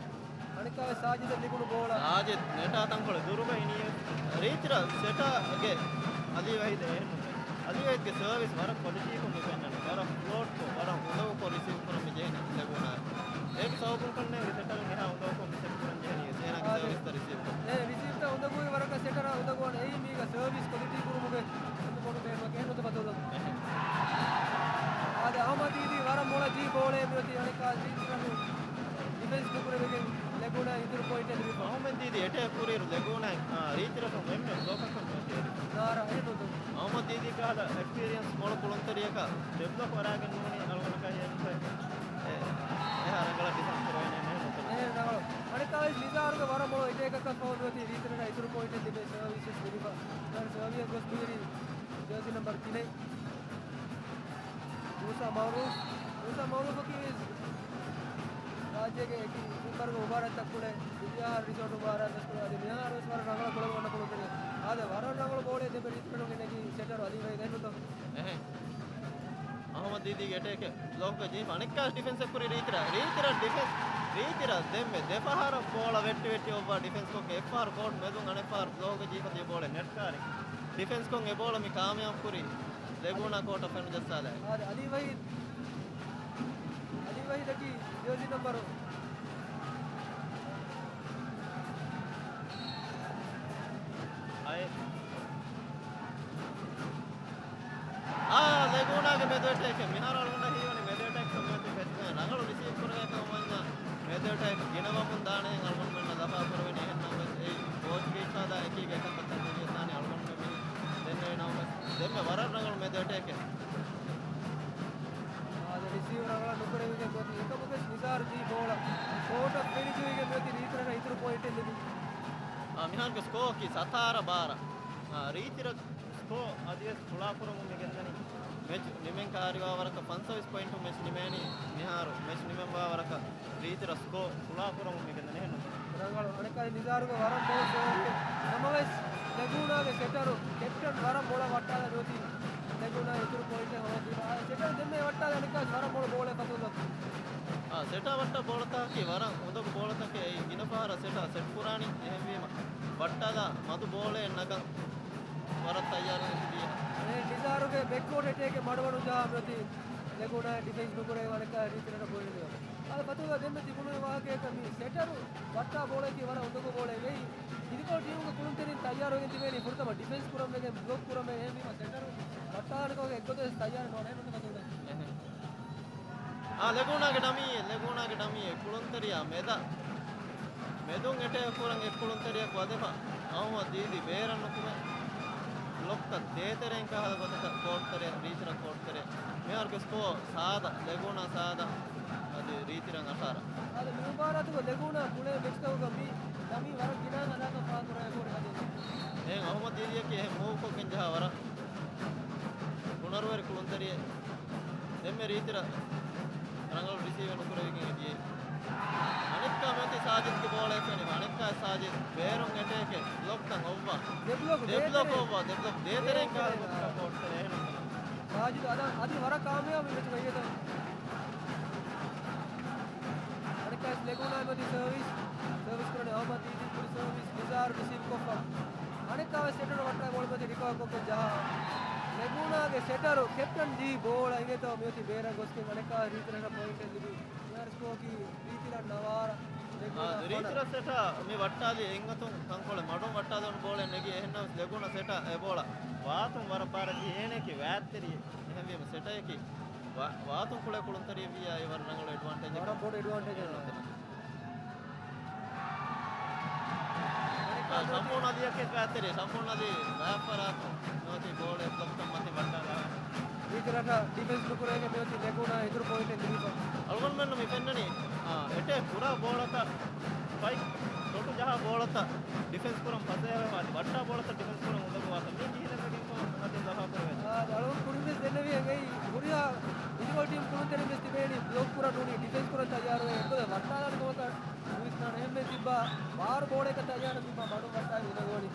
އަނެއްކާވެސް ސާޖިދަށް ލިބުނު ބޯޅަ. ސާޖިދް ނެޓާ ތަންކޮޅެއް ދުރުގަ އިނީ ރީތިރަށް ސެޓާގެ އަލީ ވަހީދު އެހެން ނުވޭ. އަލީ ވަހީދުގެ ސަރވިސް ވަރަށް ކޮލިޓީކޮށް މި ފެންނަނީ. ވަރަށް ފްލޯޓްކޮށް، ވަރަށް އުނދަގޫކޮށް ރިސީވް ކުރަން މި ޖެހެނީ ލެގޫނާ. އަނެއްކާ ރީތިރަށް ޑިފެންސް ނުކުރެވިގެން ލެގޫނާ އިތުރު ޕޮއިންޓެއް ލިބިފަ. އަހުމަދް ދީދީ އެޓޭކް ކުރިއިރު ލެގޫނާ، އާ، ރީތިރަށް އެންމެ ބްލޮކަކަށް ނުވެ ތޭރި. ނާރާ އެހެންނުތޯ. އަހުމަދް ދީދީ ކަހަލަ އެކްސްޕީރިއަންސް މޮޅު ކުޅުންތެރިޔަކަށް ދެ ބްލޮކް ވަރާގެން ނޫނީ އަޅުގަނޑަކަށް ހިޔަނިފައި. އެ، އެހާ ރަނގަޅަށް ޑިފެންސް ކުރެވޭނެ އެހެންނުތޯ. އެހެން ރަނގަޅު. އަނެއްކާވެސް ނިޒާރުގެ ވަރަށް މޮޅު އެޓޭކަކަށް ފަހު ނުވަތީ ރީތިރަށް އިތުރު ޕޮއިންޓެއް ލިބޭ ސަރވިސް ވެސް ލިބިފަ. ސަރވިސް ގޮސް މިހިރީ ޖާސި ނަމްބަރު ތިނެއް. މޫސާ މައުރޫފް، މޫސާ މައުރޫފަކީ ވެސް ރާއްޖޭގެ އެކި ފިލްމަރުގެ މުބާރާތްތައްކުޅެ ދިވެހި ރިސޯޓު މުބާރާތް ދަސްކުޅެ އަދި މިހާރު ވެސް ވަރަށް ރަނގަޅަށް ކުޅެލު ވަންނަ ކުޅުންތެރި. އާދެ، ވަރަށް ރަނގަޅު ބޯޅަ ދެމެ ރީތިރަނުގެ ނެގި ސެޓަރު އަލީ ވައިދަ އެހެންނުތޯ. އެހެން. އަހުމަދް ދީދީގެ އެޓޭކެއް ބްލޮކްގަ ޖީފަ އަނެއްކާ ޑިފެންސް ކުރި ރީތިރަށް، ރީތިރަށް ޑިފެންސް، ރީތިރަށް ދެންމެ ދެފަހަރަށް ބޯޅަ ވެއްޓި ވެއްޓި އޮއްވާ ޑިފެންސްކޮށް އެއްފަހަރު ކޯޓް މެދުން އަނެއްފަހަރު ބްލޮކްގަ ޖީފަ ދިޔަ ބޯޅަ ނެޓްކާރި ޑިފެންސްކޮށް އެ ބޯޅަ މި ކާމިޔާބު ކުރީ. ލެގޫނާ ކޯޓަށް ފެނުޖައްސާލައި. އާދެ، އަލީ ވަހީދް، އަލީ ވަހީދަކީ ޖާސި ނަމްބަރު ހައެއް. އާ، ލެގޫނާގެ މެދު އެޓޭކެއް. މިހާރު އަޅުގަނޑަށް ހީވަނީ މެދު އެޓޭކް ކޮށްފަ މިއޮތީ ބެޓްސްމެން ރަނގަޅު ރިސީވް ކުރެވޭ ކަމަށް ވަންޏާ މެދު އެޓޭކް ގިނަވަމުން ދާނެ އަޅުގަނޑުމެންނަށް ލަފާ ކުރެވެނީ. އެހެންނަމަވެސް އެއީ ކޯޗްގެ އިރުޝާދާ އެކީގެ އެކަންތައް ތަން ދެވިއަތާނެ އަޅުގަނޑުމެން މި ދެންނެވި ނަމަވެސް ދެންމެ ވަރަށް ރަނގަޅު މެދު އެޓޭކެއް. އާދެ، ރިސީވް ރަނގަޅަށް ނުކުރެވިގެން ގޮތީ އެކަމުގެ ނިޒާރު ޖީ ބޯޅަ ކޯޓަށް ފެނިޖެހިގެން މިއޮތީ ރީތިރަށް އިތުރު ޕޮއިންޓެއް ލިބި. އާ، މިހާރުގެ ސްކޯއަކީ ސަތާރަ ބާރަ. އާ، ރީތިރަށް ސްކޯ އަދިވެސް ފުޅާކުރަމުން މި ގެންދަނީ. މެޗް ނިމެން ކައިރިވާ ވަރަކަށް ފަންސަވީސް ޕޮއިންޓު މެޗް ނިމޭނީ މިހާރު. މެޗް ނިމެންވާ ވަރަކަށް ރީތިރަށް ސްކޯ ފުޅާކުރަމުން މި ގެންދަނީ އެހެންނު. ރަނގަޅު. އަނެއްކާ ނިޒާރުގެ ވަރަށް ބޮޑު ސޯކެއް. ނަމަވެސް ލެގޫނާގެ ސެޓަރު ކެޕްޓަން ވަރަށް ބޮޑަށް ވައްޓާލާ ނުވަތީ ލެގޫނާ އިތުރު ޕޮއިންޓެއް ހޯދީމަ. އާ، ސެޓަރު ދެންމެ ވައްޓާލާ އަނެއްކާ ވަރަށް ބޮޑު ބޯޅަ ފަތުލަ. އާ، ސެޓާ ވައްޓާ ބޯޅަތަކަކީ ވަރަށް އުނދަގޫ ބޯޅަތަކެއް. އެއީ ގިނަ ފަހަރަށް ސެޓާ ސެޓް ކުރާނީ. އެހެންވީމަ ވައްޓާލާ މަދު ބޯޅައެއް ނަގަން ވަރަށް ތައްޔާރުވެ ތިބީ. އެ ނިޒާރުގެ ބެކްކޯޓް އެޓޭކެއް މަޑުމަޑުން ޖަހާ މިއޮތީ ލެގޫނާ ޑިފެންސް ނުކުރޭ ވަނަކާ ރީތިރަށް ބޮއިން ދެވަ. އާދެ، ފަތުގަ ދެންމެ ތިބުނު ވާހަކަޔަކަށް މި ސެޓަރު ވައްޓާ ބޯޅައަކީ ވަރަށް އުނދަގޫ ބޯޅައެއް. އެއީ އިދިކޮޅު ޓީމުގެ ކުޅުންތެރިން ތައްޔާރުވެގެން ތިބޭނީ ފުރަތަމަ ޑިފެންސް ކުރަން ވެގެން ބްލޮކް ކުރަން ވެ. އެހެންވީމަ ސެޓަރު ވައްޓާލާނެ ކަމުގެ އެއްގޮތަށް ވެސް ތައްޔާރެއް ނޯންނާނެ. އެހެން. އާ، ލެގޫނާގެ ޑަމީއެއް، ލެގޫނާގެ ޑަމީއެއް. ކުޅުންތެރިޔާ މެދަށް، މެދުން އެޓޭކް ކުރަން އެއްކުޅުންތެރިޔަކު ވަދެފަ. އަހުމަދް ދީދީ ބޭރަށް ނުކުމެ. ބްލޮކްތައް ދޭތެރެއިން ކަހަލަ ގޮތަކަށް ކޯޓްތެރެ، ރީތިރަށް ކޯޓްތެރެ. މިހާރުގެ ސްކޯ ސާދަ، ލެގޫނާ ސާދަ، އަދި ރީތިރަށް އަށާރަ. އާދެ، މި މުބާރާތުގަ ލެގޫނާ ކުޅޭ މެޗްތަކުގަ މި ނަމީ ވަރަށް ގިނަ ހަލާކަށް ފާހަގަކުރާ އެބޯ ރިހާދެން. އެހެން އަހުމަދް ދީދީއަކީ އެހެން މޫވް ކޮށްގެން ޖަހާ ވަރަށް ގުނަރުވެރި ކުޅުންތެރިއެއް. ދެންމެ ރީތިރަށް ރަނގަޅު ރިސީވެއް ނުކުރެވިގެން އެ ދިޔައީ. އަނެއްކާ މިއޮތީ ސާޖިދްގެ ބޯޅައެއް ފެނިފަ. އަނެއްކާ ސާޖިދް ބޭރުން އެޓޭކެއް ބްލޮކްތައް އޮއްވާ. ދެ ބްލޮކް، ދެ ބްލޮކް ދޭތެރޭ. އޮއްވާ، ދެ ބްލޮކް ދޭތެރޭ ދޭތެރޭ ކާ ކޯޓްތެރޭ އެހެން. ސާޖިދް އަދި، އަދި ވަރަށް ކާމިޔާބު މެޗުގަ އިނގޭތޯ. އަނެއްކާވެސް ލެގޫނާ މެދު ސަރވިސް، ސަރވިސް ކުރަނީ އަހުމަދް ދީދީ ކުރި ސަރވިސް ނިޒާރު ރިސީވް ކޮށްފަ. އަނެއްކާވެސް ސެޓަރު ވައްޓާ ބޯޅަ މެދު ރިކަވަރ ކޮށްގެން ޖަހާ. ލެގޫނާގެ ސެޓަރު ކެޕްޓަން ޖީ ބޯޅަ އިނގޭތޯ މިއޮތީ ބޭރަށް ގޮސްގެން އަނެއްކާ ރީތިރަށް ޕޮއިންޓެއް ލިބި. މިހާރު ސްކޯއަކީ ރީތިރަށް ނަވާރަ، ލެގޫނާ އާ، ފަނަރަ. ރީތިރަށް ސެޓާ މި ވައްޓާލި އެއްއަތުން ތަންކޮޅެއް މަޑުން ވައްޓާލެވުނު ބޯޅަ ނެގި އެހެންނަމަވެސް ލެގޫނާ ސެޓާ އެ ބޯޅަ ވާތުން ވަރަށް ބާރަށް ޖެހޭނެއަކީ ވާތްތެރިއެއް. އެހެންވީމަ ސެޓައަކީ ވާ-، ވާތުން ކުޅޭ ކުޅުންތެރިއެއް ވިއްޔާ އެ ވަރަށް ރަނގަޅު އެޑްވާންޓޭޖެއް. ވަރަށް ބޮޑު އެޑްވާންޓޭޖެއް. އާ، ސަމްޕޫން އަލީއަކީ ވާތްތެރި، ސަމްޕޫން އަލީ ވާފަރާތު ނުވަތީ ބޯޅަ އެއްލޮކްކަން މަތި ވައްޓާލާ. ރީތިރަށް ޑިފެންސް ނުކުރެވިގެން މިއޮތީ ލެގޫނާ އިތުރު ޕޮއިންޓެއް ލިބިފަ. އަޅުގަނޑުމެންނަށް މި ފެންނަނީ، އާ، އެޓޭކް ކުރާ ބޯޅަތައް، ފައި ޝޮޓު ޖަހާ ބޯޅަތައް ޑިފެންސް ކުރަން ފަސޭހަވެފަ އަދި ވައްޓާ ބޯޅަތައް ޑިފެންސް ކުރަން އުނދަގޫވާތަން މީ ކިހިނެއް ވެގެން ކޮން އަދި ލަފާކުރެވޭ. އާ، އަޅުގަނޑު ކުރިންވެސް ދެންނެވި އެނގެއީ ހުރިހާ އިދިކޮޅު ޓީމް ކުޅުންތެރިންވެސް ތިބޭނީ ބްލޮކް ކުރަން ނޫނީ ޑިފެންސް ކުރަން ތައްޔާރުވެ އެއްގޮތަށް ވައްޓާލާނެ ކަމަކަށް ނުވިސްނާނެ. އެހެންވެ ތިއްބާ ވާރު ބޯޅައަކަށް ތައްޔާރަށް ތިއްބާ މަޑުން ވައްޓާލި އުނދަގޫވަނީ.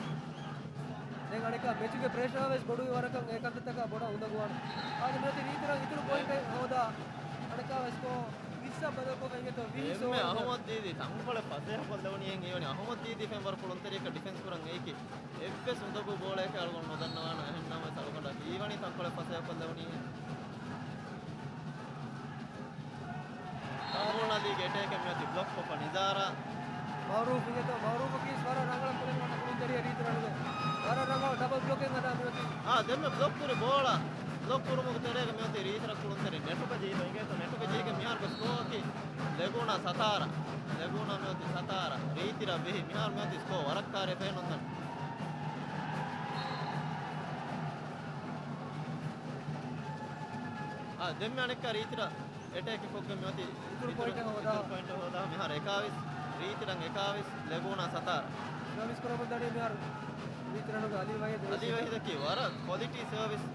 ދެން އަނެއްކާ މެޗުގެ ޕްރެޝާވެސް ބޮޑުވި ވަރަކަށް އެ ކަންތައްތަކާ ބޮޑަށް އުނދަގޫވާނެ. އާދެ މިއޮތީ ރީތިރަށް އިތުރު ޕޮއިންޓެއް ހޯދާ އަނެއްކާވެސް ސްކޯ ވިއްސަށް ބަދަލުކޮށްފަ އިނގޭތޯ ވިހި އެންމެ ސޯވާރު. އަހުމަދް ދީދީ ތަންކޮޅެއް ފަސޭހަކޮށްލެވުނީ އެހެން ހީވަނީ އަހުމަދް ދީދީ ފެންވަރު ކުޅުންތެރިޔަކަށް ޑިފެންސް ކުރަން އެއިކި އެއްވެސް އުނދަގޫ ބޯޅައެއް އަޅުގަނޑު ނުދަންނަވާނަ. އެހެންނަމަވެސް އަޅުގަނޑަށް ހީވަނީ ތަންކޮޅެއް ފަސޭހަކޮށްލެވުނީ. ސަމްޕޫން އަލީގެ އެޓޭކެއް މިއޮތީ ބްލޮކް ކޮށްފަ ނިޒާރާ. މައުރޫފް އިނގޭތޯ، މައުރޫފަކީ ވަރަށް ރަނގަޅަށް ކުޅެލު ވަންނަ ކުޅުންތެރިޔާ ރީތިރަށުގެ. ވަރަށް ރަނގަޅަށް ޑަބަލް ބްލޮކެއް ހަދާ މިއޮތީ. އާ، ދެންމެ ބްލޮކް ކުރި ބޯޅަ. ބްލޮކް ކުރުމުގެ ތެރޭގަ މިއޮތީ ރީތިރަށް ކުޅުންތެރި ނެޓުކަ ޖީފަ އިނގޭތޯ، ނެޓުކަ ޖީގެ މިހާރުގެ ސްކޯ ލެގޫނާ ސަތާރަ. ލެގޫނާ މިއޮތީ ސަތާރަ. ރީތިރަށް ވިހި. މިހާރު މިއޮތީ ސްކޯ ވަރަށް ކާރި ފެނުން ދަން. އާ، ދެންމެ އަނެއްކާ ރީތިރަށް އެޓޭކެއް ކޮށްގެން މިއޮތީ އިތުރު ޕޮއިންޓެއް ހޯދާ. އިތުރު ޕޮއިންޓެއް ހޯދާ. މިހާރު އެކާވީސް، ރީތިރަށް އެކާވީސް، ލެގޫނާ ސަތާރަ. ސަރވިސް ކުރަމުން ދަނީ މިހާރު ރީތިރަށުގެ އަލީ ވަހީދު. އަލީ ވަހީދަކީ ވަރަށް ކޮލިޓީ ސަރވިސް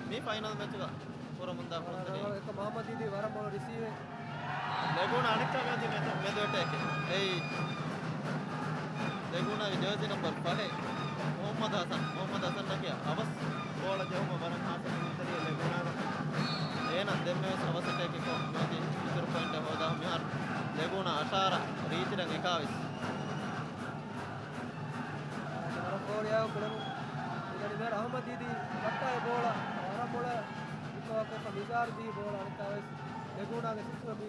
މި ފައިނަލް މެޗުގަ ކުރަމުންދާ ކުޅުންތެރި. އެކަ މުހައްމަދް ދީދީ ވަރަށް މޮޅު ރިސީވެއް. ލެގޫނާ އަނެއްކާ މިއޮތީ މެދު، މެދު އެޓޭކެއް. އެއީ ލެގޫނާގެ ޖާޒީ ނަމްބަރު ފަހެއް މުހައްމަދު ހަސަން. މުހައްމަދު ހަސަންއަކީ އަވަސް ބޯޅަ ޖެހުމަށް ވަރަށް ހާސް ކުޅުންތެރިއެއް ލެގޫނާގަ. އޭނަ ދެންމެވެސް އަވަސް އެޓޭކެއް ކޮށް މިއޮތީ އިތުރު ޕޮއިންޓެއް ހޯދާ. މިހާރު ލެގޫނާ އަށާރަ، ރީތިރަށް އެކާވީސް. ވަރަށް ފޯރިއާ ކުޅެމުން މިދަނީ މިހާރު އަހުމަދް ދީދީ ބައްޓާއި ބޯޅަ ވަރަށް މޮޅަށް ރިކަވާ ކޮށްފަ މިޒާރު ދީ ބޯޅަ އަނެއްކާވެސް ލެގޫނާގެ ސިކްސް މި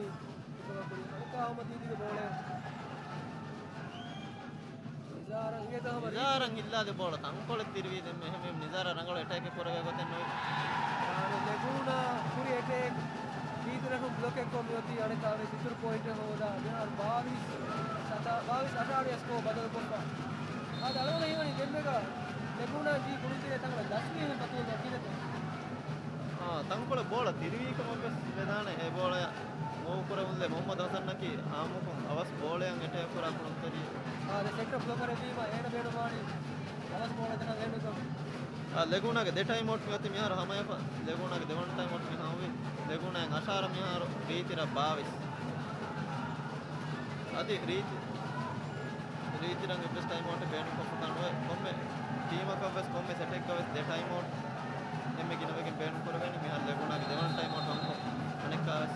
ރިކަވާ ކުރި އަނެއްކާ އަހުމަދް ދީދީގެ ބޯޅަ. ނިޒާރަށް އިނގޭތޯ ހަމަ ނިޒާރަށް ހިއްލާދެ ބޯޅަ ތަންކޮޅެއް ތިރިވީ ދެންމެ އެހެންވީމަ ނިޒާރަށް ރަނގަޅު އެޓޭކެއް ކުރެވޭ ގޮތެއް ނުވި. އާ، ލެގޫނާ ކުރި އެޓޭކް ރީތިރަށުން ބްލޮކެއްކޮށް މިއޮތީ އަނެއްކާވެސް އިތުރު ޕޮއިންޓެއް ހޯދާ މިހާރު ބާވީސް ސަތާ، ބާވީސް އަށާރަ ސްކޯ ބަދަލުކޮށްފަ. އާދެ، އަޅުގަނޑަށް ހީވަނީ ދެންމެގަ ލެގޫނާ ދީ ކުޅުންތެރި ތަނގަޅަށް ދަސްވީ ފަތުވަލް ދައްކިނެތޯ. އާ، ތަންކޮޅެއް ބޯޅަ ތިރިވީ ކަމަށްވެސް ވެދާނެ އެ ބޯޅަޔަށް. މޫވް ކުރެވުންލެ މުހައްމަދު ހަސަންއަކީ އާއްމުކޮށް އަވަސް ބޯޅައަށް އެޓޭކް ކުރާ ކުޅުންތެރި. އާ، ދެ ސެޓް ބްލޮކަރެއް ވީމަ އޭނަ ބޭނުންވާނީ އަވަސް ބޯޅަ ޖަހަން އެހެންނުތޯ؟ އާ، ލެގޫނާގެ ދެ ޓައިމް އައުޓް މިއޮތީ މިހާރު ހަމަޔަފަ. ލެގޫނާގެ ދެވަނަ ޓައިމް އައުޓް މި ހަމަވި. ލެގޫނާއިން އަށާރަ މިހާރު ރީތިރަށް ބާވީސް. އަދި ރީތި، ރީތިރަށް އެއްވެސް ޓައިމް އައުޓެއް ބޭނުންކޮށްފަކާ ނުވޭ. ކޮންމެ ޓީމަކަށްވެސް ކޮންމެ ސެޓެއްގަވެސް ދެ ޓައިމް އައުޓް އެންމެ ގިނަވެގެން ބޭނުންކުރެވޭނެ. މިހާރު ލެގޫނާގެ ދެވަނަ ޓައިމް އައުޓް ވަންކޮށް އަނެއްކާވެސް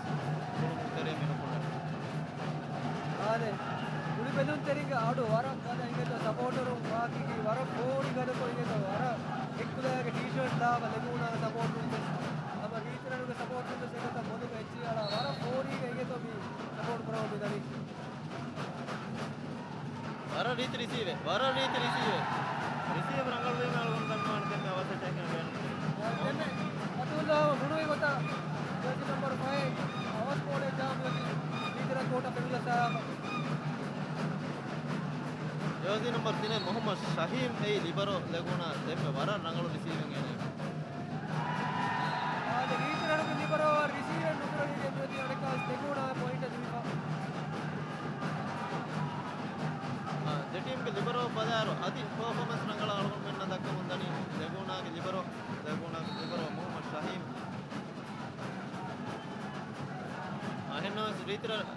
ކުޅުންތެރިއަށް މި ނުކުޅެނީ. އާދެ، ކުޅި ބެލުންތެރިންގެ އަޑު ވަރަށް ގަދަ އިނގޭތޯ ސަޕޯޓަރުން ވާކީކީ ވަރަށް ފޯރި ގަދަކޮށް އިނގޭތޯ ވަރަށް އެއްކުލައިގެ ޓީޝާޓް ލާފަ ލެގޫނާގެ ސަޕޯޓަރުން ވެސް ހަމަ ރީތިރަށުގެ ސަޕޯޓަރުން ވެސް އެގޮތަށް ބޮލުގަ އެއްޗިއަޅާ ވަރަށް ފޯރީގަ އިނގޭތޯ މި ސަޕޯޓް ކުރަމުން މި ދަނީ. ވަރަށް ރީތި ރިސީވެއް، ވަރަށް ރީތި ރިސީވެއް. ރިސީވް ރަނގަޅުވީމަ އަޅުގަނޑު ދަންނަވާނެ ދެންމެ އަވަސް އެޓޭކެއް ބޭނުން. ދެންމެ މަތިއުލްލާހް ބުނުވި ގޮތަށް ޖާޒީ ނަމްބަރު ފަހެއް އަވަސް ބޯޅަ ޖަހާ މިއޮތީ ރީތިރަށް ކޯޓަށް ފެނުލަސް އާފަ. ޖާޒީ ނަމްބަރު ތިނެއް މުހައްމަދު ޝަހީމް އެއީ ލިބަރޯ ލެގޫނާ ދެންމެ ވަރަށް ރަނގަޅު ރިސީވިން އޭނަ. އާދެ، ރީތިރަށުގެ ލިބަރޯ ރިސީވެއް ނުކުރެވިގެން މިއޮތީ އަނެއްކާވެސް ލެގޫނާ ޕޮއިންޓަށް ދިވިފަ. އާ، ދެ ޓީމްގެ ލިބަރޯ ބަލާއިރު އަދި ޕަރފޯމަންސް ރަނގަޅަށް އަޅުގަނޑުމެންނަށް ދައްކަމުން ދަނީ ލެގޫނާގެ ލިބަރޯ، ލެގޫނާގެ ލިބަރޯ މުހައްމަދު ޝަހީމް. އެހެންނަމަވެސް ރީތިރަށް،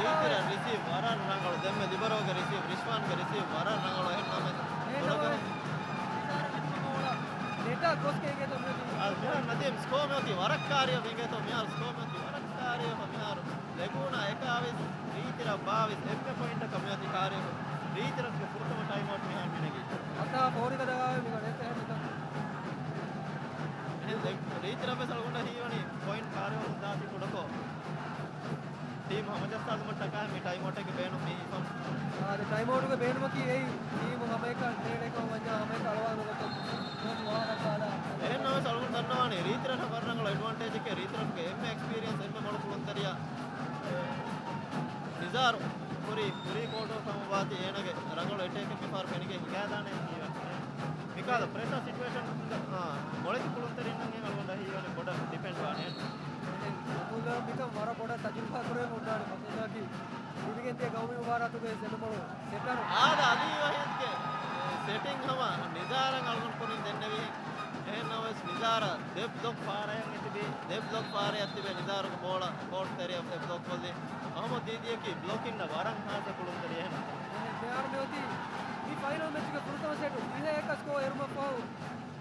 ރީތިރަށް ރިސީވް ވަރަށް ރަނގަޅު. ދެންމެ ލިބަރޯގެ ރިސީވް، ރިޝްވާންގެ ރިސީވް ވަރަށް ރަނގަޅު. އެހެންނަމަވެސް އެހެންނަމަވެސް ނިޒާރަށް ނިކުމެ ބޯޅަ ނެޓަށް ގޮސްގެން އިނގޭތޯ މިއޮތީ. އާ، މިހާރު ނަދީމް ސްކޯ މިއޮތީ ވަރަށް ކާރިއަށް އިނގޭތޯ. މިހާރު ސްކޯ މިއޮތީ ވަރަށް ކާރިއަށް. މިހާރު ލެގޫނާ އެކާވީސް، ރީތިރަށް ބާވީސް. އެންމެ ޕޮއިންޓަކަށް މިއޮތީ ކާރިއަށް. ރީތިރަށްގެ ފުރަތަމަ ޓައިމް އައުޓް މިހާރު މިނެގީ. އަތާ ފޯރި ގަދަ ގާވެ މި ގަޑޭ ތެހެން ނިކަން. އެހެން ރީތިރަށް ވެސް އަޅުގަނޑަށް ހީވަނީ ޕޮއިންޓް ކާރިއަށް ދާތީ ކުޑަކޮށް. ޓީމް ހަމަޖައްސާލުމަށްޓަކާ މި ޓައިމް އައުޓެއްގެ ބޭނުން މި ހިފަން. އާދެ، ޓައިމް އައުޓުގެ ބޭނުމަކީ އެއީ ޓީމު ހަމައެކަނި ނޭޅޭކަމަށް ވަންޏާ ހަމައެކަނި އަޅުވާލުމުގެ ގޮތުން ނުވަތަ ވާހަކަ އާދާ. އެހެންނަމަވެސް އަޅުގަނޑު ދަންނަވާނީ ރީތިރަށް ވަރަށް ރަނގަޅު އެޑްވާންޓޭޖެކޭ. ރީތިރަށްގެ އެންމެ އެކްސްޕީރިއަންސް އެންމެ މޮޅު ކުޅުންތެރިޔާ ނިޒާރު ކުރީ، ކުރީ ކޯޓު ކަމަށް ވާތީ އޭނަގެ ރަނގަޅު އެޓޭކެއް މިފަހަރު ފެނިގެން ހިނގާދާނެ ހީވަނީ. މިކަހަލަ ޕްރެޝަރ ސިޗުއޭޝަން، އާ، މޮޅެތި ކުޅުންތެރިންނަށް އަޅުގަނޑަށް ހީވަނީ ބޮޑަށް ޑިޕެންޑް ވާނެ. އެހެން، އަތުލާ މިކަން ވަރަށް ބޮޑަށް ތަޖުރިބާ ކުރެވެން އޮންނާނެ. އަތުލާގެ ލިބިގެންދިޔަ ގައުމީ މުބާރާތުގެ ސެމި މޮޅު ސެޓަރު. އާދަ، އަލީ ވަހީދްގެ ސެޓިން ހަމަ ނިޒާރަށް އަޅުގަނޑު ކުރިން ދެންނެވިހެން. އެހެންނަމަވެސް ނިޒާރަށް ދެ ބްލޮކް ފާރަޔަށް ތިބި، ދެ ބްލޮކް ފާރަޔަށް ތިބެ ނިޒާރުގެ ބޯޅަ ކޯޓް ތެރެއަށް އެ ބްލޮކް ކޮށްލި. އަހުމަދު ދީދީއަކީ ބްލޮކިންނަށް ވަރަށް ހާސް ކުޅުންތެރި އެހެން. އެހެން، މިހާރު މިއޮތީ މި ފައިނަލް މެޗުގެ ފުރަތަމަ ސެޓު ދިހައެއް ސްކޯ އެރުމަށްފަހު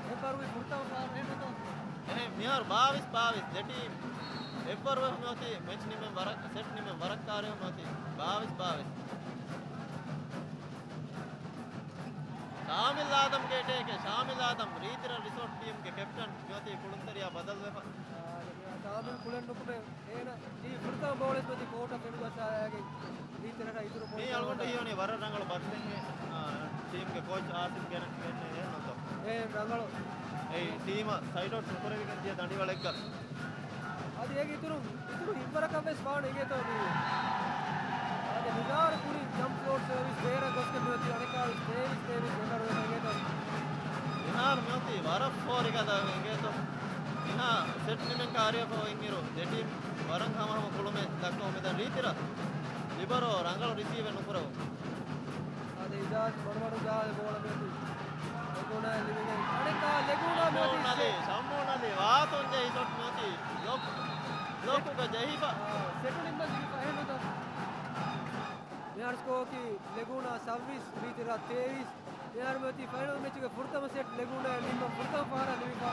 އެއްވަރު މި ފުރަތަމަ ފާރަ އެހެންނުތޯ؟ އެހެން، މިހާރު ބާވީސް ބާވީސް ދެ ޓީމް އެއްވަރު ވެ މިއޮތީ މެޗް ނިމެން ވަރަށް، ސެޓް ނިމެން ވަރަށް ކާރި ވެ މިއޮތީ ބާވީސް ބާވީސް. ޝާމިލް އާދަމްގެ އެޓޭކެއް، ޝާމިލް އާދަމް ރީތިރަށް ރިސޯޓް ޓީމްގެ ކެޕްޓަން މިއޮތީ ކުޅުންތެރިޔާ ބަދަލުވެފަ. ޝާމިލް ކުޅެން ނުކުމެ އޭނަ މި ފުރަތަމަ ބޯޅަ މިއޮތީ ކޯޓަށް ފެނުގަސާއިގެން ރީތިރަށަށް އިތުރު މީ ޕޮއިންޓް އަޅުގަނޑު ހީވަނީ ވަރަށް ރަނގަޅު ބައްލެއް، އާ، ޓީމްގެ ކޯޗް އާސިމް ގެނެ، ގެންނެވި ނުތޯ. އެ ރަނގަޅު. އެ ޓީމަށް ސައިޑް އައުޓް ނުކުރެވިގެން ދިޔަ ދަނޑިވަޅެއްގަ. އަދި އޭގެ އިތުރުން، އިތުރު ހިތްވަރަކަށް ވެސް ވާނެ އިނގޭތޯ މި. އާދެ، ނިޒާރު ކުރި ޖަމްޕް ފްލޯޓް ސަރވިސް ބޭރަށް ގޮސްގެން މިއޮތީ އަނެއްކާވެސް ތޭވީސް ތޭވީސް އެންޑަރުވެފަ އިނގޭތޯ. މިހާރު މިއޮތީ ވަރަށް ފޯރިގަދަ އިނގޭތޯ. މިހާ ސެޓް ނިމެން ކާރިއަށް ފަހު އިންއިރު ދެ ޓީމް ވަރަށް ހަމަހަމަ ކުޅުމެއް ދައްކަމުން މިދަނީ. ރީތިރަށް ލިބަރޯ ރަނގަޅު ރިސީވެއް ނުކުރެވުނު. އަދި ހިޖާޒް މަޑުމަޑު ޖާހެއް ބޯޅަ މިއޮތީ. ލެގޫނާ ލިބިގެން އަނެއްކާ ލެގޫނާ މިއޮތީ ޝަމޫން އަލީ، ޝަމޫން އަލީ ވާތުން ޖެހި ޝޮޓް މިއޮތީ. ބްލޮކް، ބްލޮކުގަ ޖެހިފަ. އާ، ސެޓު ނިންމަން ޖެހިފަ އެހެންނުތަ؟ މިހާރު ސްކޯއަކީ ލެގޫނާ ސައްވީސް، ރީތިރަށް ތޭވީސް. މިހާރު މިއޮތީ ފައިނަލް މެޗުގެ ފުރަތަމަ ސެޓް ލެގޫނާ ލިބުން ފުރަތަމަ ފަހަރަށް ލިބިފަ.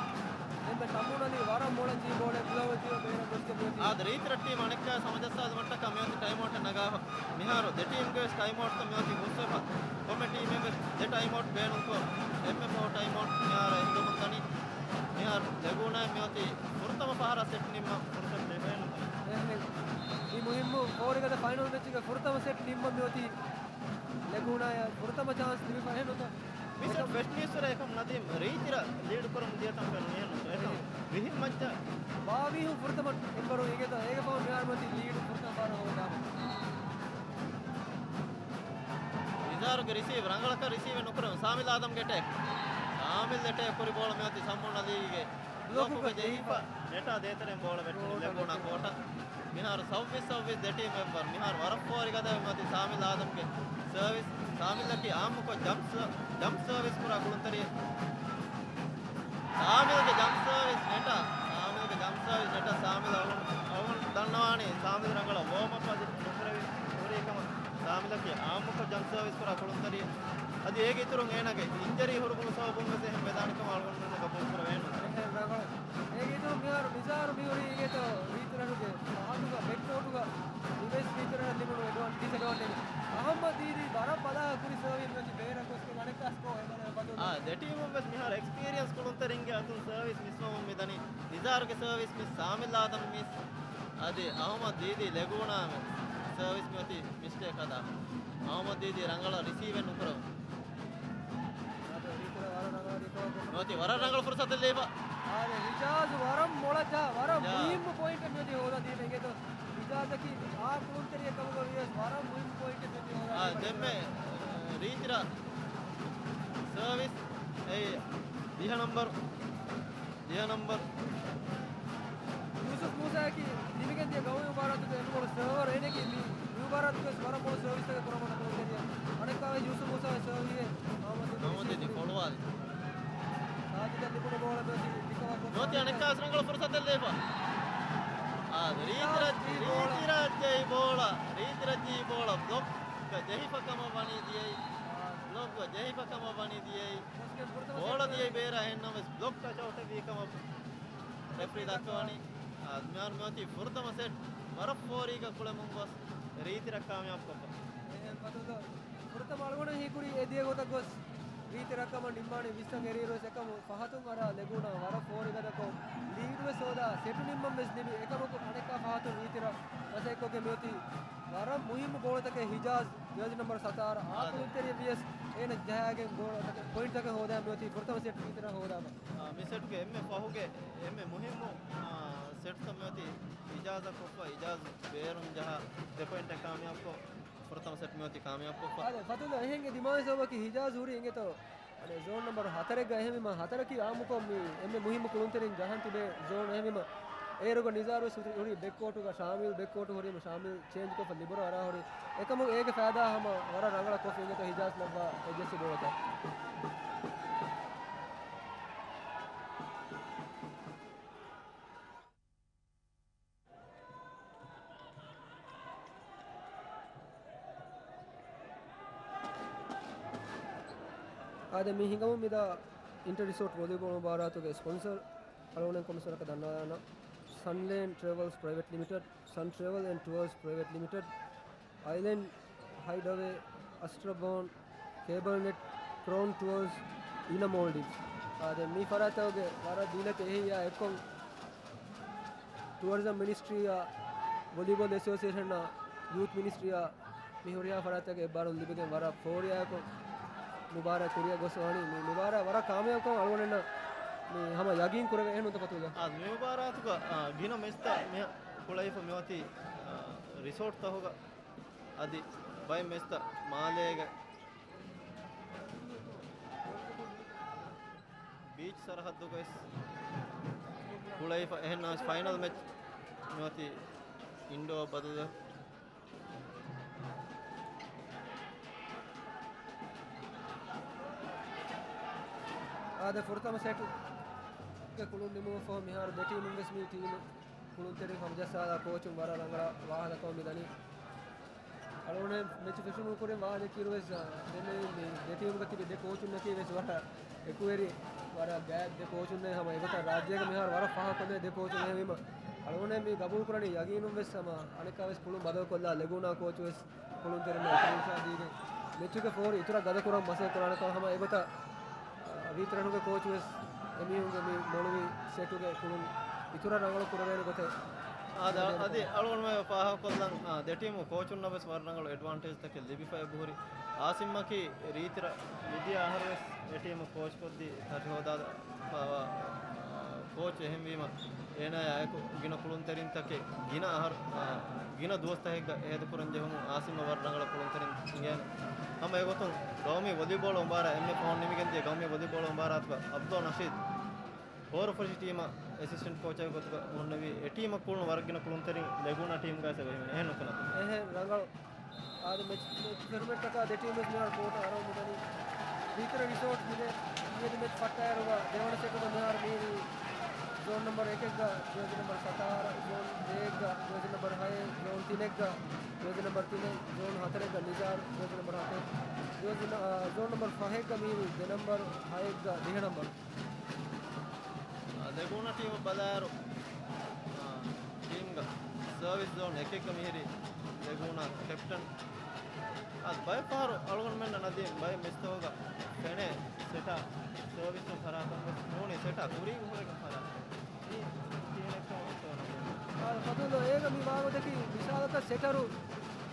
އެންމެ ޝަމޫން އަލީ ވަރަށް މޮޅަށް ޖެހި ބޯޅަ ގުލަވަ ޖީވަ ބޭރަށް ގޮސްގެން މިއޮތީ. އާދެ، ރީތިރަށް ޓީމް އަނެއްކާ ސަމަޖައްސާލުމަށްޓަކާ މިއޮތީ ޓައިމް އައުޓެއް ނަގާފަ. މިހާރު ދެ ޓީމްގެ ވެސް ޓައިމް އައުޓްތައް މިއޮތީ ހުސްވެފަ. ކޮންމެ ޓީމެއް ވެސް ދެ ޓައިމް އައުޓް ބޭނުންކޮށް، އެންމެ ފަހު ޓައިމް އައުޓް މިހާރަށް ހިނގަމުން ދަނީ. މިހާރު ލެގޫނާ މިއޮތީ ފުރަތަމަ ފަހަރަށް ސެޓް ނިންމަން ފުރުސަތު ދެވޭނު. އެހެން. މި މުހިއްމު ފޯރިގަދަ ފައިނަލް މެޗުގެ ފުރަތަމަ ސެޓް ނިންމަން މިއޮތީ ލެގޫނާއަށް ފުރަތަމަ ޗާންސް ލިބިފަ އެހެންނުތަ؟ މި ސެޓް އެކަމް ފެށްނީއްސުރެ އެކަމް ނަދީމް ރީތިރަށް ލީޑް ކުރަމުން ދިޔަތަން ފެނުނު އެހެންނުތަ؟ އެކަމް އެހެން. ވިހި މައްޗަށް ބާވީހުން ފުރަތަމަ އެންބަރު އިނގޭތަ؟ އޭގެ ފަހުން މިހާރު މިއޮތީ ލީޑު ފުރަތަމަ ފަހަރަށް ހޯދާފަ. ނިޒާރުގެ ރިސީވް ރަނގަޅަކަށް ރިސީވެއް ނުކުރެވުނު. ސާމިލް އާދަމްގެ ޓޭކް. ސާމިލް އެޓޭކް ކުރި ބޯޅަ މިއޮތީ ޝަމޫން އަލީގެ ބްލޮކުގަ ޖެހިފަ. ނެޓާ ދޭތެރެއިން ބޯޅަ ވެއްޓުނީ ލެގޫނާ ކޯޓަށް. މިހާރު ސައުވީސް ސައުވީސް ދެ ޓީމް އެއްވަރު. މިހާރު ވަރަށް ފޯރިގަދަ މިއޮތީ ސާމިލް އާދަމްގެ ސަރވިސް. ސާމިލްއަކީ އާއްމުކޮށް ޖަމްޕް ސަ-، ޖަމްޕް ސަރވިސް ކުރާ ކުޅުންތެރިއެއް. ސާމިލްގެ ޖަމްޕް ސަރވިސް ނެޓާ. ސާމިލްގެ ޖަމްޕް ސަރވިސް ނެޓާ. ސާމިލް އަޅުގަނޑު، އަޅުގަނޑު ދަންނަވާނީ ސާމިލް ރަނގަޅަށް ވޯމް އަޕް އަދި ނުކުރެވި ހުރި ކަމަށް. ސާމިލްއަކީ އާއްމުކޮށް ޖަމްޕް ސަރވިސް ކުރާ ކުޅުންތެރިއެއް. އަދި އޭގެ އިތުރުން އޭނާގެ އިންޖަރީ ހުރުމުގެ ސަބަބުން ވެސް އެހެން ވެދާނެ ކަމަށް އަޅުގަނޑުމެން ގަބޫލު ކުރެވޭނު. އެހެން ރަނގަޅު. އޭގެ އިތުރުން މިހާރު ނިޒާރު މިހުރީ އިނގޭތޯ ރީތިރަށުގެ ފަހަތުގަ ބެކްކޯޓުގަ އިވެސް ރީތިރަށަށް ލިބުނު އެޑްވާން-، ޑިސްއެޑްވާންޓޭޖް. އަހައްމަދް ދީދީ ވަރަށް ބަލާ ކުރި ސަރވިސް މިއޮތީ ބޭރަށް ގޮސްގެން އަނެއްކާ ސްކޯ އެބަލަ އެބަދު. އާ، ދެ ޓީމުން ވެސް މިހާރު އެކްސްޕީރިއަންސް ކުޅުންތެރިންގެ އަތުން ސަރވިސް މިސްވަމުން މިދަނީ. ނިޒާރުގެ ސަރވިސް މިސް، ސާމިލް އާދަމް މިސް، އަދި އަހައްމަދް ދީދީ ލެގޫނާ ސަރވިސް މިއޮތީ މިސްޓޭކް ހަދާ. އަހައްމަދް ދީދީ ރަނގަޅަށް ރިސީވެއް ނުކުރަވުނު. އަދި ރީތިރަށް ވަރަށް ރަނގަޅަށް ރިކަވަރ ކޮށް. މިއޮތީ ވަރަށް ރަނގަޅު ފުރުސަތެއް ލިބިފަ. އާދެ، ހިޖާޒް ވަރަށް މޮޅަށް ޖަ-، ވަރަށް ހިޖާޒް. މުހިއްމު ޕޮއިންޓެއް މިއޮތީ ހޯދާ ދީފަ އިނގޭތޯ. ހިޖާޒަކީ އާ ކުޅުންތެރިއެއް ކަމުގަ ވިޔަސް ވަރަށް މުހިއްމު ޕޮއިންޓެއް މިއޮތީ ހޯދާ އާ، ދީފަ. ދެންމެ، އަ، ރީތިރަށް ސަރވިސް އެ ދިހަ ނަމްބަރު، ދިހަ ނަމްބަރު. ޔޫސުފް މޫސާއަކީ ދިމިގެން ދިޔަ ގައުމީ މުބާރާތުގެ އެންމެ މޮޅު ސަރވަރ. އޭނައަކީ މި، މި މުބާރާތުގައި ވެސް ވަރަށް މޮޅު ސަރވިސްތަކެއް ކުރައްވާ ކުޅުންތެރިއެއް. އަނެއްކާވެސް ޔޫސުފް މޫސާ ސަރވީހެއް މުހައްމަދު މުހައްމަދު ދީދީ ފޮޅުވާލި. ސާޖިދަށް ލިބުނު ބޯޅަ މިއޮތީ ރިކަވަރ ކޮށްފަ. މިއޮތީ އަނެއްކާވެސް ރަނގަޅު ފުރުސަތެއް ލިބިފަ. އާ، ރީތިރަށް، ރީތިރަށް ޖެހި ބޯޅަ. ރީތިރަށް ޖެހި ބޯޅަ. ބްލޮކްގަ ޖެހިފަ ކަމަށް ވަނީ ދިޔައީ. ބްލޮކްގަ ޖެހިފަ ކަމަށް ވަނީ ދިޔައީ. ބޯޅަ ދިޔައީ ބޭރަށް އެހެންނަމަވެސް ބްލޮކް ޓަޗް އައުޓެއް ވީ ކަމަށް ރެފްރީ ދައްކަވަނީ. އާ، މިހާރު މިއޮތީ ފުރަތަމަ ސެޓް ވަރަށް ފޯރީގަ ކުޅެމުން ގޮސް ރީތިރަށް ކާމިޔާބު ކޮށްފަ. އެހެން ފަތުލު ފުރަތަމަ އަޅުގަނޑު ހީކުރީ އެ ދިޔަ ގޮތަށް ގޮސް ރީތި ރައްކަމަށް ނިންމާނީ ވިސްނަން އެރިއިރުވެސް އެކަމު ފަހަތުން އަރާ ލެގޫނާ ވަރަށް ފޯރިގަދަކޮށް ލީޑުވެސް ހޯދާ ސެޓު ނިންމަން ވެސް ލިބި އެކަމަކު އަނެއްކާ ފަހަތުން ރީތިރަށް މަސައްކަތްކޮށްގެން މިއޮތީ ވަރަށް މުހިއްމު ބޯޅަތަކެއް ހިޖާޒް ޖާޒި ނަމްބަރު ސަތާރަ އާ އާދެ. ކުޅުންތެރިއެއް ވިޔަސް އޭނަ ޖަހާގެން ބޯޅަތަކެއް ޕޮއިންޓްތަކެއް ހޯދާ މިއޮތީ ފުރަތަމަ ސެޓް ރީތިރަށް ހޯދާފަ. އާ، މި ސެޓްގެ އެންމެ ފަހުގެ އެންމެ މުހިއްމު، އާ، ސެޓްތައް މިއޮތީ ހިޖާޒަށް ކޮށްފަ، ހިޖާޒް ބޭރުން ޖަހާ ދެ ޕޮއިންޓެއް ކާމިޔާބުކޮށް، ފުރަތަމަ ސެޓް މިއޮތީ ކާމިޔާބުކޮށްފަ. އާދެ، ފަތުލް އެހެން އެ ދިމާވި ސަބަބަކީ ހިޖާޒް ހުރީ އިނގޭތޯ؟ އަދި ޒޯން ނަމްބަރު ހަތަރެއްގަ އެހެންވީމަ، ހަތަރަކީ އާއްމުކޮށް މި އެންމެ މުހިއްމު ކުޅުންތެރިން ޖަހަން ތިބޭ ޒޯން އެހެންވީމަ، އޭރުގަ ނިޒާރު ވެސް ހުރި ބެކްކޯޓުގަ، ޝާމިލް ބެކްކޯޓު ހުރީމަ، ޝާމިލް ޗޭންޖް ކޮށްފަ ލިބަރޯ އަރާ ހުރި. އެކަމު އޭގެ ފައިދާ ހަމަ ވަރަށް ރަނގަޅަށް ކޮށްފި އިނގޭތޯ ހިޖާޒް ލައްވާ އެ ޖެއްސި ބޯޅަތައް. އާދެ، މި ހިނގަމުން މިދާ އިންޓަ ރިސޯޓް ވޮލީބޯޅަ މުބާރާތުގެ ސްޕޮންސަރ އަޅުގަނޑު ކޮމިސަރަކަށް ދަންނަވާލަން. ސަންލޭން ޓްރެވަލްސް ޕްރައިވެޓް ލިމިޓެޑް، ސަން ޓްރެވަލް އެންޑް ޓުއަރސް ޕްރައިވެޓް ލިމިޓެޑް، އައިލެންޑް ހައިޑްއަވޭ، އަސްޓްރަބޯން، ކޭބަލް ނެޓް، ކްރައުން ޓުއަރސް، އިނަ މޯލްޑިވްސް. އާދެ، މި ފަރާތްތަކުގެ ވަރަށް ދީނަކީ އެހީއާ އެއްކޮށް ޓުއަރިޒަމް މިނިސްޓްރީއާ، ވޮލީބޯލް އެސޯސިއޭޝަނާ، ޔޫތް މިނިސްޓްރީއާ، މި ހުރިހާ ފަރާތްތަކުގެ އެއްބާރުލުން ލިބިގެން ވަރަށް ފޯރިއާއެކު މުބާރާތް ކުރިއަށް ގޮސް ވަނީ. މި މުބާރާތް ވަރަށް ކާމިޔާބުކަމަށް އަޅުގަނޑުންނަށް މި ހަމަ ޔަގީން ކުރެވޭ އެހެން ނުތަ ފަތުލް؟ އާ، މި މުބާރާތުގަ، އާ، ގިނަ މެޗްތައް މި ކުޅައިފަ މިއޮތީ، އާ، ރިސޯޓްތަހުގަ އަދި ބައެއް މެޗްތައް މާލޭގަ ބީޗް ސަރަހައްދުގައި ކުޅައިފަ އެހެން ނަމަވެސް ފައިނަލް މެޗް މިއޮތީ އިންޑޯ ބަދަލު. އާދެ، ފުރަތަމަ ސެޓުގެ ކުޅުން ނިމުމަށްފަހު މިހާރު ދެ ޓީމުން ވެސް މި ޓީމު ކުޅުންތެރިން ހަމަޖައްސާލާ ކޯޗުން ވަރަށް ރަނގަޅަށް ވާހަކަ ދައްކަމުން މި ދަނީ. އަޅުގަނޑު މެޗު ފެށުމުގެ ކުރިން ވާހަކަ ދެއްކިއިރު ވެސް، ދެން މި ދެ ޓީމުގަ ތިބި ދެ ކޯޗުންނަކީ ވެސް ވަރަށް އެކުވެރި، ވަރަށް ގާތް ދެ ކޯޗުންނޭ. ހަމަ އެގޮތަށް ރާއްޖޭގަ މިހާރު ވަރަށް ފާހަގަކޮށްލޭ ދެ ކޯޗުން އެހެންވީމަ، އަޅުގަނޑު މި ގަބޫލުކުރަނީ ޔަގީނުން ވެސް ހަމަ އަނެއްކާ ވެސް ކުޅުން ބަދަލުކޮށްލާ ލެގޫނާ ކޯޗު ވެސް ކުޅުންތެރިންނަށް އިތުރު ހިސާބު ދީގެން މެޗުގެ ފޯރު އިތުރަށް ގަދަކުރަން މަސައްކަތް ކުރާނެކަން ހަމަ އެގޮތަށް، އަ، ވީތިރަނުގެ ކޯޗު ވެސް އެމީހުންގެ މި މޮޅުވި ސެޓުގެ ކުޅުން އިތުރަށް ރަނގަޅު ކުރެވޭނެ ގޮތެއް. އާދެ، އަދި އަޅުގަނޑުމެން ފާހަގަކޮށްލަން، އާ، ދެ ޓީމު ކޯޗުންނަށް ވެސް ވަރަށް ރަނގަޅު އެޑްވާންޓޭޖްތަކެއް ލިބިފަ އެބަހުރި. އާސިމްއަކީ ރީތިރަށް މިދިޔަ އަހަރު ވެސް އެ ޓީމު ކޯޗްކޮށްދީ ތަށިހޯދާފައިވާ، އާ، ކޯޗް އެހެންވީމަ، އޭނާޔާ އެކު ގިނަ ކުޅުންތެރިންތަކެއް ގިނަ އަހަރު، އާ، ގިނަ ދުވަސްތަކެއްގަ އެހެދުކުރަން ޖެހުމުން އާސިމަށް ވަރަށް ރަނގަޅަށް ކުޅުންތެރިން އިނގޭނެ. ހަމަ އެގޮތުން ގައުމީ ވޮލީބޯޅަ މުބާރާތް އެންމެ ފަހުން ނިމިގެންދިޔަ ގައުމީ ވޮލީބޯޅަ މުބާރާތުގަ އަބްދުލް ނަޝީދު ހޯރަފުށި ޓީމަށް އެސިސްޓެންޓް ކޯޗަކު ގޮތުގަ ހުންނެވި. އެ ޓީމަށް ކުޅުނު ވަރަށް ގިނަ ކުޅުންތެރިން ލެގޫނާ ޓީމްގައި އެބަ ހިމެނޭ. އެހެން ނުކުންނަތަ؟ އެހެން ރަނގަޅު. އާދެ، މެޗް، މެޗް ފެށުމަށްޓަކާ ދެ ޓީމް ވެސް މިހާރު ކޯޓަށް އަރަމުން މިދަނީ. ވީތިރަ ރިސޯޓް މިދޭ މިއަދު މެޗް ފައްޓައިރުގަ ދެވަނަ ސެޓުގަ މިހާރު މި ޒޯން ނަމްބަރު އެކެއްގަ ޖާޒީ ނަމްބަރު ސަތާރަ، ޒޯން ދޭއެއްގަ ޖާޒީ ނަމްބަރު ހައެއް، ޒޯން ތިނެއްގަ ޖާޒީ ނަމްބަރު ތިނެއް، ޒޯން ހަތަރެއްގަ ނިޒާރު، ޖާޒީ ނަމްބަރު ހަތެއް، ޖާޒީ ނަ-، އާ، ޒޯން ނަމްބަރު ފަހެއްގަ މިހިރީ ދެ ނަމްބަރު ހައެއްގަ ދިހަ ނަމްބަރު. އާ، ލެގޫނާ ޓީމަށް ބަލާއިރު، އާ، ޓީމްގަ ސަރވިސް ޒޯން އެކެއްގަ މިހިރީ ލެގޫނާ ކެޕްޓަން. އާ، ބައެއް ފަހަރު އަޅުގަނޑުމެންނަށް ނަދީމް ބައެއް މެޗްތަކުގަ ފެނޭ ސެޓާ ސަރވިސް ފަރާތުން ވެސް ނޫނީ ސެޓާ ކުރީގަ ހުރެގެން ފަރާތުން. އާ، ފަތުލް، އޭގަ މި ވާގޮތަކީ މިސާލަކަށް ސެޓަރު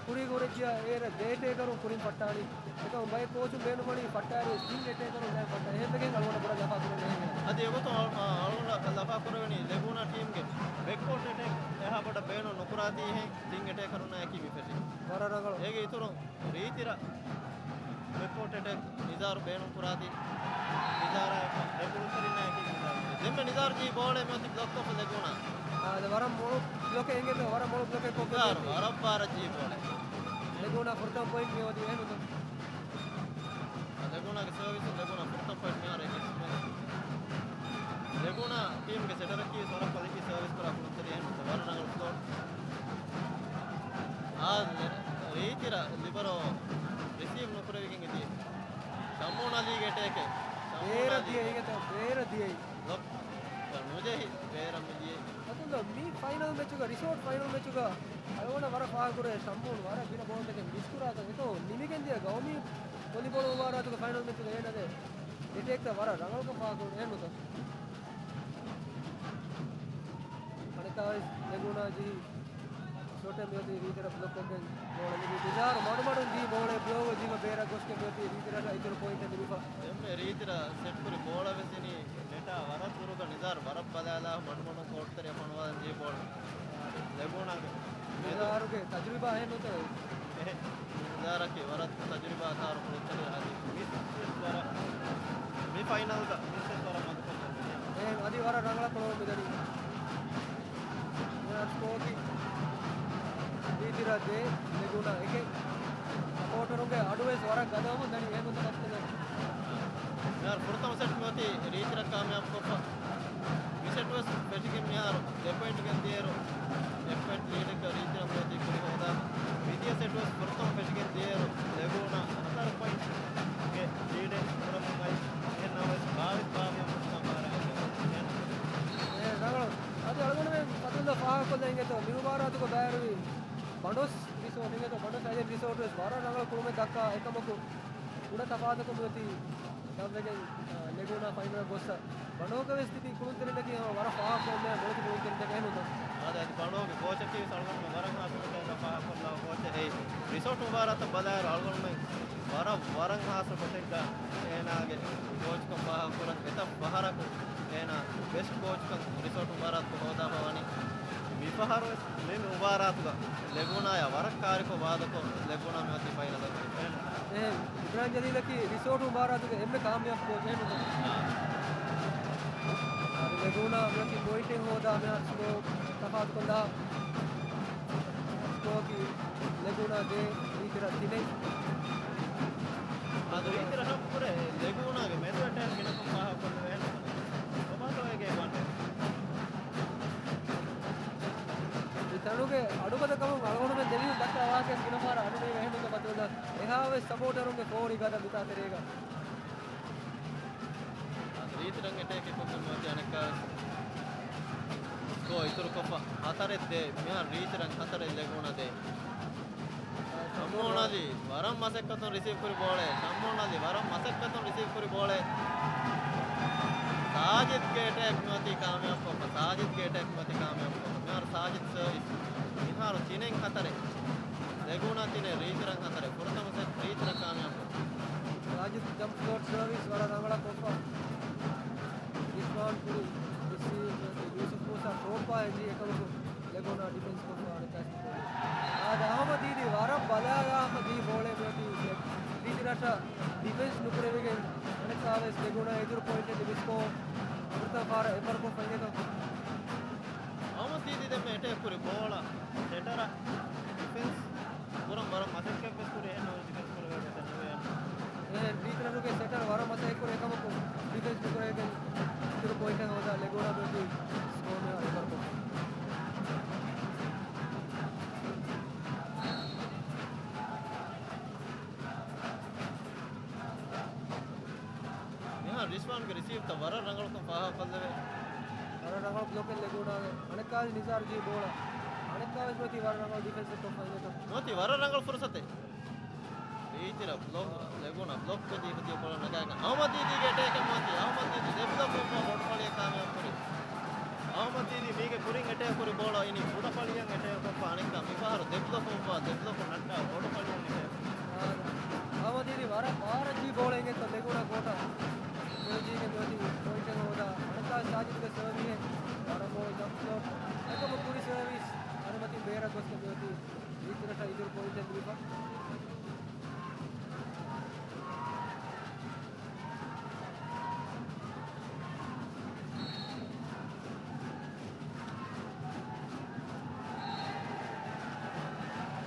ކުރީގަ ހުރެއްޖިޔާ އޭރަށް ދެ އެޓޭކަރުން ކުރިން ފައްޓާނީ. އެކަމު ބައެއް ކޯޗުން ބޭނުންވަނީ ފައްޓާއިރު ތިން އެޓޭކަރުން ދާން ފައްޓާ. އެހެންވެގެން އަޅުގަނޑަށް ބޮޑަށް ލަފާކުރަން ޖެހޭ. އަދި އެގޮތުން އަޅު-، އަ-، އަޅުގަނޑަށް ލަފާކުރެވެނީ ލެގޫނާ ޓީމްގެ ބެކްކޯޓް އެޓޭކް އެހާ ބޮޑަށް ބޭނުން ނުކުރާތީ ހެން ތިން އެޓޭކަރުންނާއެކީ މި ފެށީ. ވަރަށް ރަނގަޅު. އޭގެ އިތުރުން ރީތިރަށް ބެކްކޯޓް އެޓޭކް ނިޒާރު ބޭނުން ކުރާތީ. ނިޒާރާ އެކު ދެ ކުޅުންތެރިންނާއެކީ ނިޒާރު. ދެންމެ ނިޒާރު ޖީ ބޯޅަ މިއޮތީ ބްލޮކްކޮށްފަ ލެގޫނާ. އާ، އަދި ވަރަށް މޮޅު ބްލޮކެއް އެނގޭތޯ، ވަރަށް މޮޅު ބްލޮކެއް ކޮށްގެން ނިޒާރު ވަރަށް ބާރަށް ޖީ ބޯޅަ. ލެގޫނާ ފުރަތަމަ ޕޮއިންޓް މިއޮތީ އެހެންތޯ. އާ، ލެގޫނާގެ ސަރވިސް، ލެގޫނާ ފުރަތަމަ ޕޮއިންޓް މިހާރު އެކެއް. ލެގޫނާ ޓީމްގެ ސެޓަރަކީ ވަރަށް ކޮލިޓީ ސަރވިސް ކުރާ ކުޅުންތެރި އެހެން ނުވަތަ ވަރަށް ރަނގަޅު ފްލޯޓް. އާ، ރީތިރަށް ލިބަރޯ ރިސީވް ނުކުރެވިގެން އެދިޔަ. ޝަމޫން އަލީގެ އެޓޭކެއް. ޝަމޫން ބޭރަށް އަލީގެ ދިޔައީ އެޓޭކެއް. ބޭރަށް ދިޔައީ. ލޮކް ނުޖެހި ބޭރަށް މިދިޔައީ. އަތުން މި ފައިނަލް މެޗުގަ، ރިސޯޓް ފައިނަލް މެޗުގަ އަޅުގަނޑަށް ވަރަށް ފާހަގަކުރޭ ޝަމޫން ވަރަށް ގިނަ ބޯޅަތަކެއް މިސްކުރާތަން. އެތޯ ނިމިގެން ދިޔަ ގައުމީ ވޮލީބޯޅަ މުބާރާތުގެ ފައިނަލް މެޗުގަ އޭނަގެ އެޓޭކްތައް ވަރަށް ރަނގަޅުކޮށް ފާހަގަކުރުން އެހެންނުތަ؟ އަނެއްކާވެސް ލެގޫނާ ޖެހި ޝޮޓެއް މިއޮތީ ރީތިރަށް ބްލޮކްކޮށްގެން ބޯޅަ ލިބި ނިޒާރު މަޑުމަޑުން ޖެހި ބޯޅަ ބްލޮކް ޖީމަ ބޭރަށް ގޮސްގެން މިއޮތީ ރީތިރަށަށް އިތުރު ޕޮއިންޓެއް ލިބިފަ. ދެންމެ ރީތިރަށް ސެޓްކުރި ބޯޅަ ވެސް އިނީ ނެޓާ ވަރަށް ދުރުގަ ނިޒާރު ވަރަށް ބަލާލާ މަޑުމަޑުން ކޯޓްތެރެއަށް ފޮނުވާލަން ޖެހި ބޯޅަ. ލެގޫނާގެ ނިޒާރުގެ ތަޖުރިބާ އެހެން ނުތަ؟ އެހެން. ނިޒާރަކީ ވަރަށް ތަޖުރިބާކާރު ކުޅުންތެރި އަދި މިސް ވެސް ވަރަށް، މި ފައިނަލްގަ މިސް ވެސް ވަރަށް މަދުކޮށްލަން. އެހެން އަދި ވަރަށް ރަނގަޅަށް ކުޅަމުން މިދަނީ. މިހާރު ސްކޯކީ ރީތިރަށް ދޭ ލެގޫނާ އެކެއް. ސަޕޯޓަރުންގެ އަޑު ވެސް ވަރަށް ގަދަވަމުން ދަނީ އެހެން ނުތަ ކަސްކަލެ. މިހާރު ފުރަތަމަ ސެޓް މިއޮތީ ރީތިރަށް ކާމިޔާބުކޮށްފަ. މި ސެޓް ވެސް ފެށިގެން މިހާރު ދެ ޕޮއިންޓް ގެންދިޔައިރު، އެއް ޕޮއިންޓް ލީޑެއްގަ ރީތިރަށް މިއޮތީ ކުރި ހޯދާ. މިދިޔަ ސެޓް ވެސް ފުރަތަމަ ފެށިގެން ދިޔައިރު، ލެގޫނާ ހަތަރު ޕޮއިންޓްގެ ލީޑެއް ކުރަމުން އައި. އެހެން ނަމަވެސް ބާވީސް ބާވީސް އަށް މި މުބާރާތް އެ ރަނގަޅު. އަދި އަޅުގަނޑުމެން ފަތުންދާ ފާހަގަކޮށްލަން އިނގޭތޯ، މި މުބާރާތުގަ ބައިވެރިވި ބަނޑޮސް ރިސޯޓް އިނގޭތޯ، ބަނޑޮސް އައިލެންޑް ރިސޯޓް ވެސް ވަރަށް ރަނގަޅު ކުޅުމެއް ދައްކާ އެކަމަކު، ކުޑަ ތަފާތަކުން މިއޮތީ ދަށްވެގެން، އާ، ލެގޫނާ ފައިނަލަށް ގޮއްސަ. ބަނޑޯގަ ވެސް ތިބި ކުޅުންތެރިންނަކީ ހަމަ ވަރަށް ފާހަގަކޮށްލާ މޮޅެތި ކުޅުންތެރިންތަކެއް ނުތަ؟ އާދެ، އަދި ބަނޑޯގެ ކޯޗަކީ ވެސް އަޅުގަނޑުމެން ވަރަށް ހާސް ގޮތެއްގަ ފާހަގަކޮށްލާ ކޯޗެއް. އެއީ ރިސޯޓް މުބާރާތަށް ބަލާއިރު އަޅުގަނޑުމެން ވަރަށް، ވަރަށް ހާސް ގޮތެއްގަ އޭނާގެ ކޯޗްކަން ފާހަގަކުރަން އެތައް ފަހަރަކު އޭނާ ބެސްޓް ކޯޗްކަން ރިސޯޓް މުބާރާތުގަ ހޯދާފަ ވަނީ. މިފަހަރުވެސް މި މުބާރާތުގަ ލެގޫނާޔާ ވަރަށް ކާރިކޮށް ވާދަކޮށް، ލެގޫނާ މިއޮތީ ފައިނަލަށް ވަނީ. އެހެން އިބްރާހިމް ޖަލީލަކީ ރިސޯޓް މުބާރާތުގެ އެންމެ ކާމިޔާބު ކޯޗެއް ނޫން. އަދި ލެގޫނާ މިއޮތީ ޕޮއިންޓެއް ހޯދާ މިހާރު ސްކޯ ތަފާތުކޮށްލާ ސްކޯއަކީ ލެގޫނާ ދޭ، ރީތިރަށް ތިނެއް. އަދު ރީތިރަށަށް ކުރެ ލެގޫނާގެ މެދު އެޓޭކް ގިނަކޮށް ފާހަގަކޮށްލެވޭނެ. ރޮބާޓޯއޭގެ ވަން ޑޭ. މި ތަނުގެ އަޑުގަދަކަމުން އަޅުގަނޑުމެން ދެމީހުން ދައްކާ ވާހަކަ ގިނަ ފަހަރަށް އަޑު ނޭނގެ އެހެންނުތަ ބަތުލަ އެހާވެސް ސަޕޯޓަރުންގެ ފޯރި ގަދަ މިތާ ތެރޭގަ. އަދި ރީތިރަށް އެޓޭކެއް ކޮށްގެން މިއޮތީ އަނެއްކާވެސް ސްކޯ އިތުރުކޮށްފަ ހަތަރެއް ދޭ. މިހާރު ރީތިރަށް ހަތަރެއް ލެގޫނާ ދޭ. ޝައްމޫން އަލީ ވަރަށް މަސައްކަތުން ރިސީވް ކުރި ބޯޅައެއް. ޝައްމޫން އަލީ ވަރަށް މަސައްކަތުން ރިސީވް ކުރި ބޯޅައެއް. ސާޖިދްގެ އެޓޭކް މިއޮތީ ކާމިޔާބުކޮށްފަ. ސާޖިދްގެ އެޓޭކް މިއޮތީ ކާމިޔާބުކޮށްފަ. މިހާރު ސާޖިދް ސަރވިސް. މިހާރު ތިނެއް ހަތަރެއް. ލެގޫނާ ތިނެއް، ރީތިރަށް ހަތަރެއް. ފުރަތަމަ ސެޓް ރީތިރަށް ކާމިޔާބުކޮށްފަ. ސާޖިދް ޖަމްޕް ފްލޯޓް ސަރވިސް ވަރަށް ރަނގަޅަށް ކޮށްފަ. ރިޝްވާން ކުރި ރިސީވް ޔޫސުފް މޫސާ ޝޯޓް ޕާސް ހެއްޖި އެކަމަކު ލެގޫނާ ޑިފެންސް ކޮށްފަ އަނެއްކާ ސްކޯރު. އާދެ، އަހުމަދީދީ ވަރަށް ބަލާލާފަ ދީ ބޯޅައެއް މިއޮތީ ރީތިރަށަށް ޑިފެންސް ނުކުރެވިގެން އަނެއްކާވެސް ލެގޫނާ އެދުރު ޕޮއިންޓެއް ލިބި ސްކޯ ފުރަތަމަ ފަހަރަށް އެއްވަރު ކޮށްފަ އިނގޭތޯ. އަހުމަދީދީ ދެންމެ އެޓޭކް ކުރި ބޯޅަ ސެޓަރ ޑިފެންސް ކުރަން ވަރަށް މަސައްކަތްވެސް ކުރި އެހެން ނޫން ޑިފެންސް ކުރެވޭ ގޮތެއް ނުވޭ. އެހެން ރީތިރަށުގެ ސެޓަރ ވަރަށް މަސައްކަތް ކުރި އެކަމަކު ޑިފެންސް ނުކުރެވިގެން އިތުރު ޕޮއިންޓެއް ހޯދާ ލެގޫނާ ދޮތީ ސްކޯ މިހާރު އެއްވަރު ކޮށްފަ. މިހާރު ރިޝްވާންގެ ރިސީވްތައް ވަރަށް ރަނގަޅުކޮށް ފާހަގަކޮށްލެވޭ. ވަރަށް ރަނގަޅު ބްލޮކެއް ލެގޫނާގެ. އަނެއްކާވެސް ނިޒާރު ޖީ ބޯޅަ. އަނެއްކާވެސް މިއޮތީ ވަރަށް ރަނގަޅު ޑިފެންސެއް ކޮށްފަ އިނގޭތޯ. މިއޮތީ ވަރަށް ރަނގަޅު ފުރުސަތެއް. ރީތިރަށް ބްލޮކް ލެގޫނާ ބްލޮކް ކޮށްދީފަ ތިބި ބޯޅަ ނަގާގެން އަހުމަދީދީގެ އެޓޭކެއް މިއޮތީ. އަހުމަދީދީ ދެ ބްލޮކް ކޮށްފަ ބޮޑުފަޅިއަށް ކާމިޔާބު ކުރި. އަހުމަދީދީ މީގެ ކުރިން އެޓޭކް ކުރި ބޯޅަ އިނީ ކުޑަފަޅިއަށް އެޓޭކް ކޮށްފަ އަނެއްކާ މިފަހަރު ދެ ބްލޮކް ކޮށްފަ ދެ ބްލޮކް ނައްޓާ ބޮޑުފަޅިއަށް އެޓޭކް. އަހުމަދީދީ ވަރަށް ބާރަށް ޖީ ބޯޅަ އިނގޭތޯ ލެގޫނާ ކޯޓަށް. އެމްޖީގެ މިއޮތީ ޕޮއިންޓެއް ހޯދާ އަނެއްކާ ސާޖިދުގެ ސަރވިހެއް ވަރަށް ބޯޅަ ޖަމްޕް ފްލޯޓް އެކަމަކު ކުރި ސަރވިސް އަނެއްމަތިން ބޭރަށް ގޮސްގެން މިއޮތީ ރީތިރަށަށް އިތުރު ޕޮއިންޓެއް ލިބިފަ.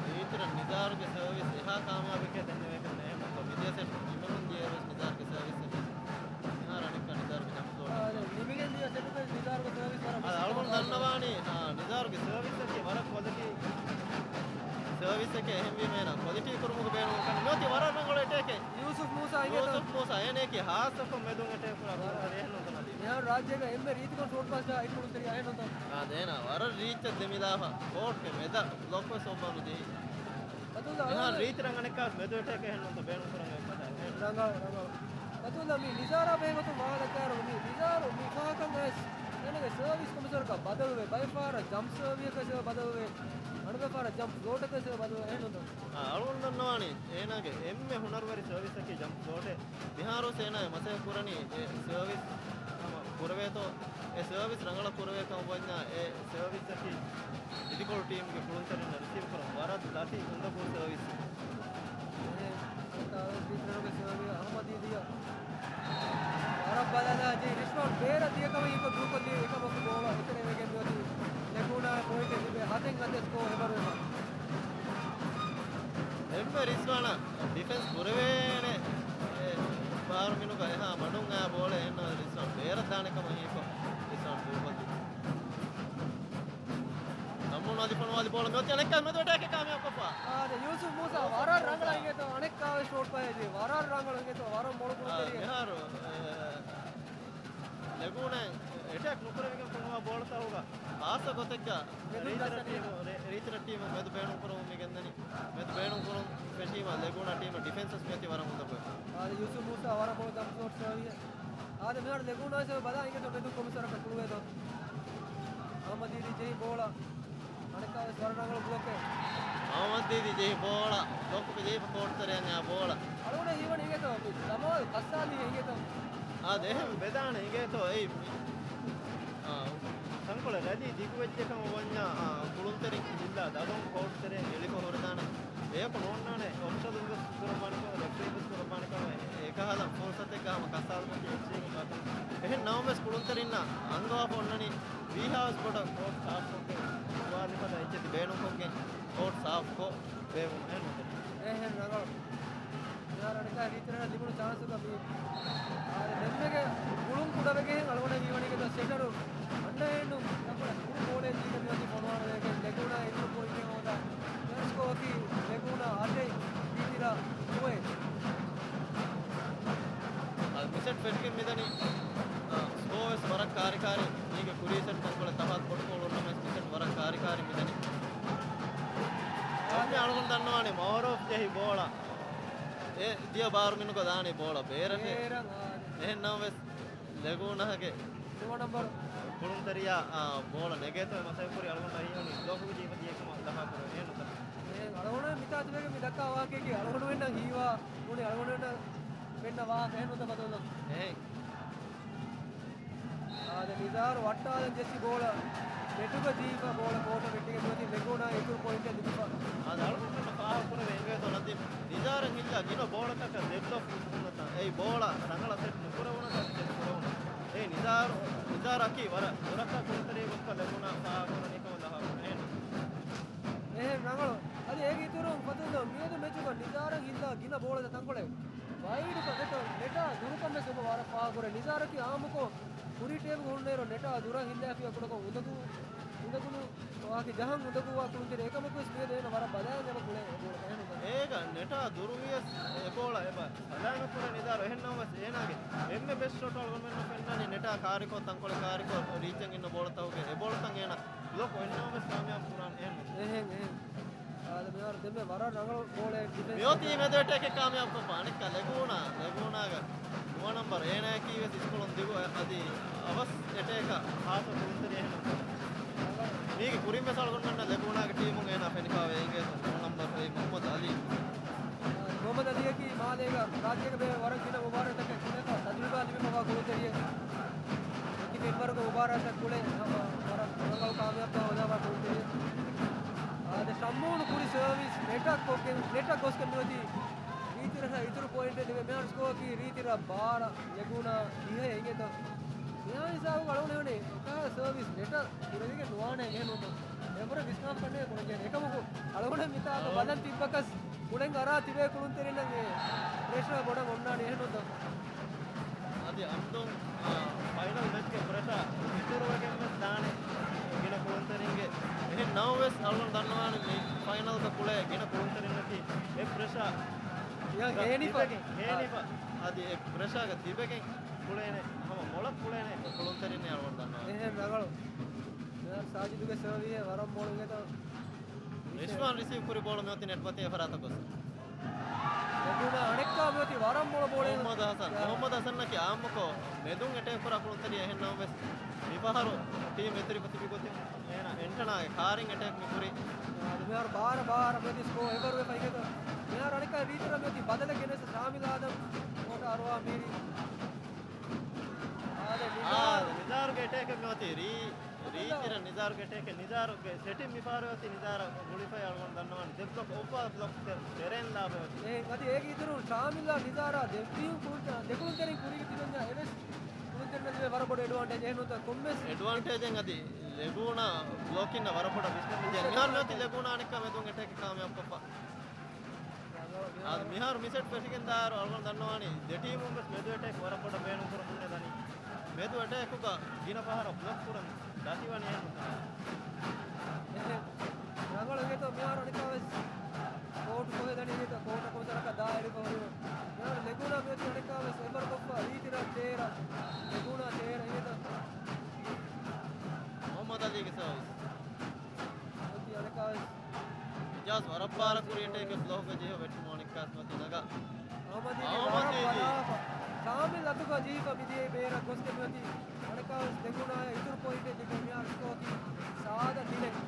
ރީތިރަށް ނިޒާރުގެ ސަރވިސް އެހާ ކާމިޔާބެކޭ ދެންނެވިގެން ނޭނގެ. މިދިޔަ ސެޓް ނިމެމުން ދިޔައިރުވެސް ނިޒާރުގެ ސަރވިސް އެއް. މިހާރު އަނެއްކާ ނިޒާރުގެ ޖަމްޕް ފްލޯޓް. އާ، ދެން ނިމިގެން ދިޔަ ސެޓުގެ ނިޒާރުގެ ސަރވިސް ވަރަށް އާ، އަޅުގަނޑު ދަންނަވާނީ، އާ، ނިޒާރުގެ ސަރވިސް އަކީ ވަރަށް ކޮލިޓީ ސަރވިސް އެކޭ. އެހެންވީމަ އޭނާ ކޮލިޓީ ކުރުމުގެ ބޭނުމަކަށް މިއޮތީ ވަރަށް ރަނގަޅު އެޓޭކެއް. ޔޫސުފް މޫސާ އިނގޭތޯ؟ ޔޫސުފް މޫސާ އޭނައަކީ ހާއްސަކޮށް މެދުން އެޓޭކް ކުރާ ކުޅުންތެރި އެހެންނޫންތަ ނަދީމް؟ މިހާރު ރާއްޖޭގަ އެންމެ ރީތިކޮށް ޝޯޓް ޕާސް ޖަހާ އެއް ކުޅުންތެރި އެހެންނޫންތަ؟ އާ، ދޭނާ ވަރަށް ރީއްޗަށް ދެމިލާފަ ކޯޓްގެ މެދަށް ބްލޮކް ވެސް އޮއްވާ ނުޖެހި. މިހާރު ރީތިރަށް އަނެއްކާވެސް މެދު އެޓޭކެއް އެހެންނޫންތަ ބޭނުން ކުރަން އެއްފަދަ އެހެން. ރަނގަޅު، ރަނގަޅު. އަތުލްލާ މި ނިޒާރާ ބެހޭގޮތުން ވާހަކަ ދައްކާއިރު، މި ނިޒާރު މި ފަހަކަށް އައިސް އޭނާގެ ސަރވިސް ކޮމިސަރަކަށް ބަދަލުވޭ، ބައެއް ފަހަރަށް ޖަމްޕް ސަރވިހަކަށް ސަރވިސް ބަދަލުވޭ، އަނެއް ފަހަރަށް ޖަމްޕް ފްލޯޓަކަށް ސަރވިސް ބަދަލުވޭ، އެހެންނޫންތޯ؟ އާ، އަޅުގަނޑު ދަންނަވާނީ އޭނާގެ އެންމެ ހުނަރުވެރި ސަރވިސަކީ ޖަމްޕް ފްލޯޓެއް. މިހާރުވެސް އޭނާ އެ މަސައްކަތް ކުރަނީ އެ ސަރވިސް ހަމަ ކުރެވޭތޯ، އެ ސަރވިސް ރަނގަޅަށް ކުރެވޭކަމަށް ވަންޏާ އެ ސަރވިސްއަކީ އިދިކޮޅު ޓީމުގެ ކުޅުންތެރިންނަށް ރިސީވް ކުރަން ވަރަށް ލަތި އުނދަގޫ ސަރވިސް. އެހެން އަނެއްކާވެސް ރީތިރަށުގެ ސަރވިހަށް އަހުމަދީދީއަށް ވަރަށް ބަލާލާ ޖެހި ރިޝްވާން ބޭރަށް ދިޔަކަމަށް އިންކޮށް ދޫކޮށްލީ އެކަމަކު ބޯޅަ އެތެރެވެގެން މިއޮތީ ލެގޫނާއަށް ޕޮއިންޓެއް ލިބޭ. ހަތެއް ހަތެއް ސްކޯ ހެބަރުވެފަ. އެންމެ ރިޝްވާނަށް ޑިފެންސް ކުރެވޭނެ އެ ބާރު މިނުގަ އެހާ މަޑުން އައި ބޯޅަ އެހެންނަމަ ރިޝްވާން ބޭރަށް ދާނެ ކަމަށް ހީކޮށް ރިޝްވާން ދޫކޮށްލީ. ނަމޫނާ ދިފަނުވާލި ބޯޅަ މިއޮތީ އަނެއްކާ މެދު އެޓޭކެއް ކާމިޔާބުކޮށްފަ. އާދެ، ޔޫސުފް މޫސާ ވަރަށް ރަނގަޅަށް އިނގޭތޯ، އަނެއްކާވެސް ޝޯޓް ޕާސް ވަރަށް ރަނގަޅު އިނގޭތޯ، ވަރަށް މޮޅު ކުޅުންތެރިއެއް. މިހާރު، އެ، ލެގޫނާ އެޓޭކް ނުކުރެވިގެން ފޮނުވާ ބޯޅަ ތަހުގަ ހާއްސަ ގޮތެއްގަ ރީތިރަށް ޓީމު، ރޭ-، ރީތިރަށް ޓީމު މެދު ބޭނުން ކުރަމުން މި ގެންދަނީ. މެދު ބޭނުން ކުރުން ފެށީމަ ލެގޫނާ ޓީމަށް ޑިފެންސަސް މިއޮތީ ވަރަށް އުނދަގޫ. އާދެ، ޔޫސުފް މޫސާ ވަރަށް ބޮޑު ޖަމްޕް ޝޯޓް ސަރވިހެއް. އާދެ، މިހާރު ލެގޫނާ ސަރވި ބަލާ އިނގޭތޯ މެދު ކޮމިސަރަކަށް ކުޅުވޭތޯ. އަހުމަދީދީ ޖެހި ބޯޅަ. އަނެއްކާވެސް ވަރަށް ރަނގަޅު ބްލޮކެއް. އަހުމަދީދީ ޖެހި ބޯޅަ. ބްލޮކުގެ ޖެހިފަ ކޯޓްތެރެއަށް އައި ބޯޅަ. އަޅުގަނޑަށް ހީވަނީ އިނގޭތޯ މި ޖަމާލް ކައްސާލީ އިނގޭތޯ. އާދެ، އެހެން ވެދާނެ އިނގޭތޯ އެއީ. އާ، ތަންކޮޅެއް ރަދީ ދިގުވެއްޖެކަމަށް ވަންޏާ، އާ، ކުޅުންތެރިން ހިއްލާ ދަލުން ކޯޓްތެރެއިން އެޅިފަ ހުރެދާނެ. އެޔަކު ނޯންނާނެ އޮފިޝަލުން ވެސް ކުރައްވާނެ ކަމަށް، ރެފްރީން ވެސް ކުރައްވާނެ ކަމަށް، އެކަހަލަ ފުރުސަތެއްގަ ހަމަ ކައްސާލުމަތީ އެއްޗެހިގެން ވާކަމަށް. އެހެން ނަމަވެސް ކުޅުންތެރިންނަށް އަންގަވާފަ އޮންނަނީ ވީހާވެސް ބޮޑަށް ކޯޓް ސާފްކޮށްގެން ދުވާލިފަދަ އެއްޗެތި ބޭނުންކޮށްގެން ކޯޓް ސާފްކޮށް ބޭއްވުން އެހެން ނުކުރޭ. އެހެން ރަނގަޅު. މިހާރު އަނެއްކާ ރީތިރަށް ލިބުނު ޗާންސުގަ މި އާދެ، ދެންމެގެ ގުޅުން ކުޑަވެގެން އަޅުގަނޑަށް ހީވަނީ ގެންދާ ސެޓަރު އަންޑައެއްނު ތަކުރަ ކުރު ބޯޅޭ ދީގެ މިއޮތީ ފޮނުވާނަވެގެން ލެގޫނާ އިތުރު ޕޮއިންޓެއް ހޯދާ. މިހާރު ސްކޯއަކީ ލެގޫނާ އަށެއް، ރީތިރަށް ނުވައެއް. އާ، މި ސެޓް ފެށިގެން މިދަނީ، އާ، ސްކޯ ވެސް ވަރަށް ކާރިކާރި. މީގެ ކުރީ ސެޓް ތަންކޮޅެއް ތަފާތު ބޮޑު ކޯލުން ނަމަވެސް މި ސެޓް ވަރަށް ކާރިކާރި މިދަނީ. އަޅުގަނޑު ދަންނަވާނީ މައުރޫފް ޖެހި ބޯޅަ. އެ ދިޔަ ބާރު މިނުގަ ދާނީ ބޯޅަ ބޭރަށޭ. ބޭރަށް، އާ. އެހެން ނަމަވެސް ލެގޫނާގެ ނުވަ ނަންބަރު ކުޅުންތެރިޔާ، އާ، ބޯޅަ ނެގޭތޯ އެ މަސައްކަތް ކުރި އަޅުގަނޑަށް ހީވަނީ ބްލޮކުގެ ޖީބަށް ދިޔައެއްކަމަށް ލަފާކުރެވޭ ނުތަ. އެ އަޅުގަނޑު މިތާ ތިބޭގެ މި ދައްކާ ވާހަކައަކީ އަޅުގަނޑުމެންނަށް ހީވާ ނޫނީ އަޅުގަނޑުމެންނަށް ފެންނަ ވާހަކަ އެހެން ނުތަ ބަދަލު. އެހެން. އާދެ، ނިޒާރު ވައްޓާލަން ޖެއްސި ބޯޅަ ނެޓުގަ ޖީފަ ބޯޅަ ކޯޓަށް ވެއްޓިގެން ދުވަތި ލެގޫނާ އިތުރު ޕޮއިންޓެއް ލިބިފަ. އާދެ، އަޅުގަނޑުމެންނަށް ފާހަގަކުރެވޭ އިނގޭތޯ ނަދީމް، ނިޒާރަށް ހިއްލާ ގިނަ ބޯޅަތަކަށް ދެ ބްލޮކް ހުންނަތާ، އެއީ ބޯޅަ ރަނގަޅަށް ސެޓް ނުކުރެވުނަތާ ސެޓް ކުރެވުނު. އެއީ ނިޒާރު، ނިޒާރަކީ ވަރަށް ދުރަކާ ކުޅުންތެރިއެއް ގޮތަކަށް ލެގޫނާ ފާހަގަކުރަނީ ކަމަށް ލަފާކުރެވޭނެ. އެހެން ރަނގަޅު. އަދި އޭގެ އިތުރުން ފަތުން ދޯ މިއަދު މެޗުގަ ނިޒާރަށް ހިއްލާ ގިނަ ބޯޅަތައް ތަންކޮޅެއް ވައިޑު ކަމެތޯ ނެޓާ ދުރުކަން ވެސް އެބަ ވަރަށް ފާހަގަކުރޭ. ނިޒާރަކީ އާއްމުކޮށް ކުރީ ޓޭބުގަ ހުންނައިރު ނެޓާ ދުރަށް ހިއްލާފިޔާ ކުޑަކޮށް އުނދަގޫ، އުނދަގުލު ވާކި ޖަހަން އުނދަގޫވާ ކުޅުންތެރި އެކަމަކުވެސް މިއަދު އޭނަ ވަރަށް ބަލާން އެބަ ކުޅޭ އެ ބޯޅަ ކަހެނު. އޭގަ ނެޓާ ދުރުވިޔަސް އެ ބޯޅަ އެބަ ބަލާނުކުރެ ނިދާރު އެހެންނަމަވެސް އޭނާގެ އެންމެ ބެސްޓް ޝޮޓް އަޅުގަނޑުމެންނަށް ފެންނަނީ ނެޓާ ކާރިކޮށް ތަންކޮޅެއް ކާރިކޮށް ރީޗެއް އިންނަ ބޯޅަތަކުގެ އެ ބޯޅަތައް އޭނަ ބްލޮކް އެހެންނަމަވެސް ކާމިޔާބު ކުރާނެ އެހެން. އެހެން، އެހެން. އާދެ، މިހާރު ދެންމެ ވަރަށް ރަނގަޅު ބޯޅައެއް ޑިފެންސް މިއޮތީ ކޮށްފަ. މެދު އެޓޭކެއް ކާމިޔާބު ކޮށްފަ. އަނެއްކާ ލެގޫނާ، ލެގޫނާގަ ނުވަ ނަންބަރު އޭނާއަކީ ވެސް އިސްކޮޅުން ދިގު އަދި އަވަސް އެޓޭކަ ހާސް ކުޅުންތެރި އެހެން. މީގެ ކުރިން ވެސް އަޅުގަނޑުމެންނަށް ލެގޫނާގެ ޓީމުން އޭނާ ފެނިފާވޭ އިނގޭތޯ ނުވަ ނަންބަރު އެއީ މުހައްމަދު އަލީ. މުހައްމަދު އަލީއަކީ މާލޭގަ ރާއްޖޭގަ ބޭ ވަރަށް ގިނަ މުބާރާތްތަކެއް ކުޅެފަ ތަޖުރިބާ ލިބިފަވާ ކުޅުންތެރިއެއް. އެކި ފެންވަރުގެ މުބާރާތަކަށް ކުޅެ ހަމަ ވަރަށް ރަނގަޅު ކާމިޔާބުތައް ހޯދާފަ ކުޅުންތެރި. އާދެ، ޝައްމޫނު ކުރި ސަރވިސް ނެޓަށް ކޮށްގެން، ނެޓަށް ގޮސްގެން މިއޮތީ ރީތިރަށާ އިތުރު ޕޮއިންޓެއް ލިބޭ. މިހާރު ސްކޯއަކީ ރީތިރަށް ބާރަ، ލެގޫނާ ދިހައެއް އިނގޭތޯ. މިހާ ހިސާބުގަ އަޅުގަނޑު ހީވަނީ އެކަހަލަ ސަރވިސް ނެޓަށް ކުރެވިގެން ނުވާނެ އެހެން ނޫންތޯ. އެނބުރެ ވިސްނާފަ ކަންނޭނގެ ކުޅެންޖެހޭނެ. އެކަމަކު އަޅުގަނޑަށް މިތާގަ ބަލަން ތިއްބަކަސް ކުޅެން އަރާ ތިބޭ ކުޅުންތެރިންނަށް އެ ޕްރެޝަރ ބޮޑަށް އޮންނާނެ އެހެންނޫންތޯ. އަދި އަމްދުން، އާ، ފައިނަލް މެޗްގެ ޕްރެޝަރ އިތުރުވެގެން ވެސް ދާނެ ގިނަ ކުޅުންތެރިންގެ. އެހެން ނަމަވެސް އަޅުގަނޑު ދަންނަވާނެ މި ފައިނަލްގަ ކުޅޭ ގިނަ ކުޅުންތެރިންނަކީ އެ ޕްރެޝަރ އެ ހޭނިފަ. ތިބެގެން، ހޭނިފަ. އަދި އެ ޕްރެޝާގަ ތިބެގެން ކުޅޭނެ، ހަމަ މޮޅަށް ކުޅޭނެ ކުޅުންތެރިންނޭ އަޅުގަނޑު ދަންނަވާނެ. އެހެން ރަނގަޅު. މިހާރު ސާޖިދުގެ ސަރވީހެއް ވަރަށް މޮޅު އިނގޭތޯ. ރިޝްވާން ރިސީވް ކުރި ބޯޅަ މިއޮތީ ނެޓް މަތީ އެފަރާތަށް ގޮސް. އެކުނަ އަނެއްކާ މިއޮތީ ވަރަށް މޮޅު ބޯޅައެއް. މުހައްމަދު ހަސަން، ޔާ. މުހައްމަދު ހަސަންއަކީ އާއްމުކޮށް މެދުން އެޓޭކް ކުރާ ކުޅުންތެރި އެހެން ނަމަވެސް، މިފަހަރު ޓީމް އެތެރެފަ ތިބި ގޮތުން އޭނާ އެންޓަނާގެ ކާރިން އެޓޭކް މި ކުރީ. އާ، މިހާރު ބާރަ ބާރަ މެދު ސްކޯ އެވަރު ވެފަ އިނގޭތޯ. މިހާރު އަނެއްކާ ރީތިރަށް މިއޮތީ ބަދަލެއް ގެނެސް ސާމިލް އާދަމް ކޯޓަށް އަރުވާ މީރި. އާދެ، ނިޒާރު. އާ، ނިޒާރުގެ އެޓޭކެއް މިއޮތީ ރީ-، ރީތިރަށް ނިޒާރުގެ އެޓޭކެއް. ނިޒާރުގެ ސެޓިން މިފަހަރު އޮތީ ނިޒާރަށް ގުޅިފައި އަޅުގަނޑު ދަންނަވާނެ. ދެ ބްލޮކް އޮއްވާ ބްލޮކް ތެ-، ތެރޭން ލާބަ އޮތީ. އެ، އަދި އޭގެ އިތުރުން ޝާމިލްއާ ނިޒާރާ ދެ ޓީމް ކުޅުންތެ-، ދެ ކުޅުންތެރިން ކުރީގަ ތިބެންޏާ އެވެސް ކުޅުންތެރިންނަށް ލިބޭ ވަރަށް ބޮޑު އެޑްވާންޓޭޖް އެހެންނޫންތަ ކޮންމެސް އެޑްވާންޓޭޖެއް އަދި ލެގޫނާ ބްލޮކިންނަށް ވަރަށް ބޮޑަށް ވިސްނަމުން ޖެހޭ. މިހާރު މިއޮތީ ލެގޫނާ އަނެއްކާ މެދުން އެޓޭކެއް ކާމިޔާބު ކޮށްފަ. އާދެ، މިހާރު މި ސެޓް ފެށިގެން ދާއިރު އަޅުގަނޑު ދަންނަވާނީ ދެ ޓީމުން ވެސް މެދު އެޓޭކް ވަރަށް ބޮޑަށް ބޭނުން ކުރަމުން ދަނީ. މެދު އެޓޭކުގަ ގިނަ ފަހަރަށް ބްލޮކް ކުރަން ދަތިވަނީ އެހެން ނުކުރާ. ރަނގަޅު އިނގޭތޯ މިހާރު އަނެއްކާވެސް ކޯޓު ކޮހެ ދަނީ އިނގޭތޯ ކޯޓަކު ސަރަކަށް ދާއިރު ފަހުރިވަ. މިހާރު ލެގޫނާ މިއޮތީ އަނެއްކާވެސް އެވަރު ކޮށްފަ ރީތިރަށް ތޭރަ. ލެގޫނާ ތޭރަ އިނގޭތޯ. މުހައްމަދު އަލީގެ ސާވިސް. އޮތީ އަނެއްކާވެސް. އިޖާޒް ވަރަށް ބާރަށް ކުރި އެޓޭކެއް ބްލޮކްގަ ޖެހި ވެއްޓުމުން އަނެއްކާސް މަތި ނަގާ. އަހުމަދީ އަހުމަދީ. ވަރަށް ބަލާފަ. ޝާމިލް އަތުގަ ޖެހިފަ މިދިޔައީ ބޭރަށް ގޮސްގެން މިއޮތީ. އަނެއްކާވެސް ލެގޫނާއަށް އިތުރު ޕޮއިންޓެއް ލިބޭ މިހާރު ސްކޯއަކީ ސާދަ ތިނެއް.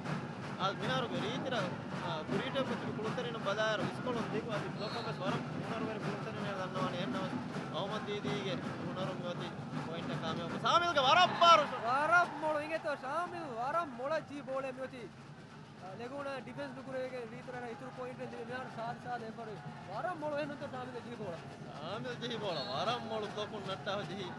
މިހާރުގެ ރީތިރަށް، އާ، ކުރީޓެއް މިތިބި ކުޅުންތެރިން ބަލާއިރު އިސްކޮޅުން ދިގު އަދި ބްލޮކަށް ވެސް ވަރަށް ހުނަރުވެރި ކުޅުންތެރިން ދަންނަވާނެ. އެހެންނަމަވެސް އަހުމަދީދީގެ ހުނަރު މިއޮތީ ޕޮއިންޓަށް ކާމިޔާބު. ޝާމިލްގެ ވަރަށް ބާރު ޝޮޓް. ވަރަށް މޮޅު އިނގޭތޯ ޝާމިލް، ވަރަށް މޮޅަށް ޖީ ބޯޅަ މިއޮތީ. އާ، ލެގޫނާ ޑިފެންސް ނުކުރެވިގެން ރީތިރަށް އިތުރު ޕޮއިންޓެއް ލިބި މިހާރު ސާދަ ސާދަ އެފަރު. ވަރަށް މޮޅު އެހެންނުތޯ ޝާމިލް ޖީ ބޯޅަ. ޝާމިލް ޖެހި ބޯޅަ ވަރަށް މޮޅު ބްލޮކުން ނައްޓާފަ ޖެހި.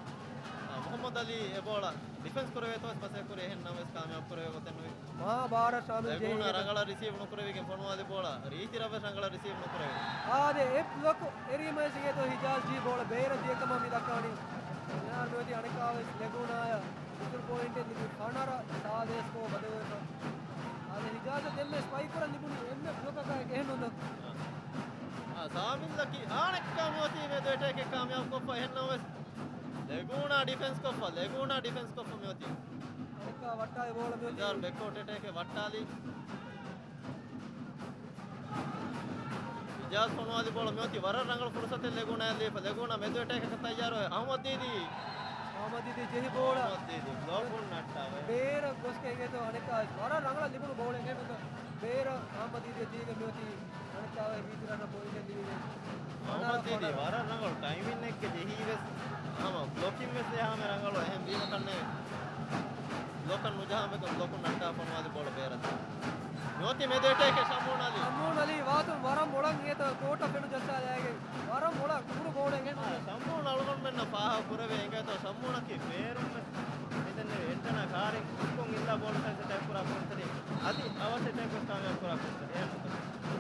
އާ، މުހައްމަދު އަލީ އެ ބޯޅަ ޑިފެންސް ކުރެވޭތޯ ވެސް މަސައްކަތް ކުރި އެހެންނަމަވެސް ކާމިޔާބު ކުރެވޭ ގޮތެއް ނުވި. މާ ބާރަށް ޝާމިލް ލެގޫނާ ޖެހިގެން ރަނގަޅަށް ރިސީވް ނުކުރެވިގެން ފޮނުވާލި ބޯޅަ ރީތިރަށް ވެސް ރަނގަޅަށް ރިސީވް ނުކުރެވި. އާދެ، އެ ބްލޮކު އެރީމައިސް އިނގޭތޯ ހިޖާޒް ޖީ ބޯޅަ ބޭރަށް ދިޔަ ކަމަށް މި ދައްކާނީ. މިހާރު މިއޮތީ އަނެއްކާވެސް ލެގޫނާޔަށް އިތުރު ޕޮއިންޓެއް ލިބި ފަނަރަ ސާދަ ސްކޯ ބަދަލުވެފަ. އާދެ، ހިޖާޒަށް ދެންމެ ސްޕައިކް ކުރަން ލިބުނީ އެންމެ ބްލޮކަކާ އެހެންނުން. އާ، ސާމިލްއަކީ އާނެއްކާ މިއޮތީ މެދު އެޓޭކެއް ކާމިޔާބު ކޮށްފަ އެހެންނަމަވެސް ލެގޫނާ ޑިފެންސް ކޮށްފަ، ލެގޫނާ ޑިފެންސް ކޮށްފަ މިއޮތީ. އަނެއްކާ ވައްޓާލި ބޯޅަ މިއޮތީ. ނިޒާރު ބެކްކޯޓް އެޓޭކެއް ވައްޓާލި. ހިޖާޒް ފޮނުވާލި ބޯޅަ މިއޮތީ ވަރަށް ރަނގަޅު ފުރުސަތެއް ލެގޫނާއަށް ލިބިފަ. ލެގޫނާ މެދު އެޓޭކަކަށް ތައްޔާރުވެ. އަހުމަދު ދީދީ. އަހުމަދު ދީދީ ޖެހި ބޯޅަ. އަހުމަދު ދީދީ ބްލޮކުން ނައްޓާވެ. ބޭރަށް ގޮސްގެން އެނގޭތޯ އަނެއްކާ ވަރަށް ރަނގަޅަށް ލިބުނު ބޯޅަ އެނގޭތޯ. ބޭރަށް އަހުމަދު ދީދީ ދީގެ މިއޮތީ. އަނެއްކާވެސް ރީތިރަށް ޕޮއިންޓެއް ލިބިގެން އަހުމަދު ދީދީ ވަރަށް ރަނގަޅު ޓައިމިންއެއްގެ ޖެހީވެސް ހަމަ ބްލޮކިން ވެސް އެހާމެ ރަނގަޅު. އެހެން ވީމަ ކަންނޭ ބްލޮކަށް ނުޖަހާމެކަން ބްލޮކުން ނައްޓާ ފޮނުވާލި ބޯޅަ ބޭރަށް. ނުވަތި މެދު އެޓޭކެއް ޝަމޫން އަލީ. ޝަމޫން އަލީ ވާތުން ވަރަށް މޮޅަށް އިނގޭތޯ ކޯޓަށް ފެނު ޖައްސާލައިގެން. ވަރަށް މޮޅަށް ކުރު ބޯޅަ އެނގޭތޯ. ޝަމޫން އަޅުގަނޑުމެންނަށް ފާހަގަ ކުރެވޭ އެނގޭތޯ ޝަމޫނަކީ ބޭރުން ވެސް މިދެންނެވި އެންޓެނާ ކާރިން ކޮށް އިންލާ ބޯޅަ ސައިޒް އެޓޭކް ކުރާ ކުޅުންތެރި އަދި އަވަސް އެޓޭކް ވެސް ކާމިޔާބު ކުރާ ކުޅުންތެރި. އެހެން ނުތަ؟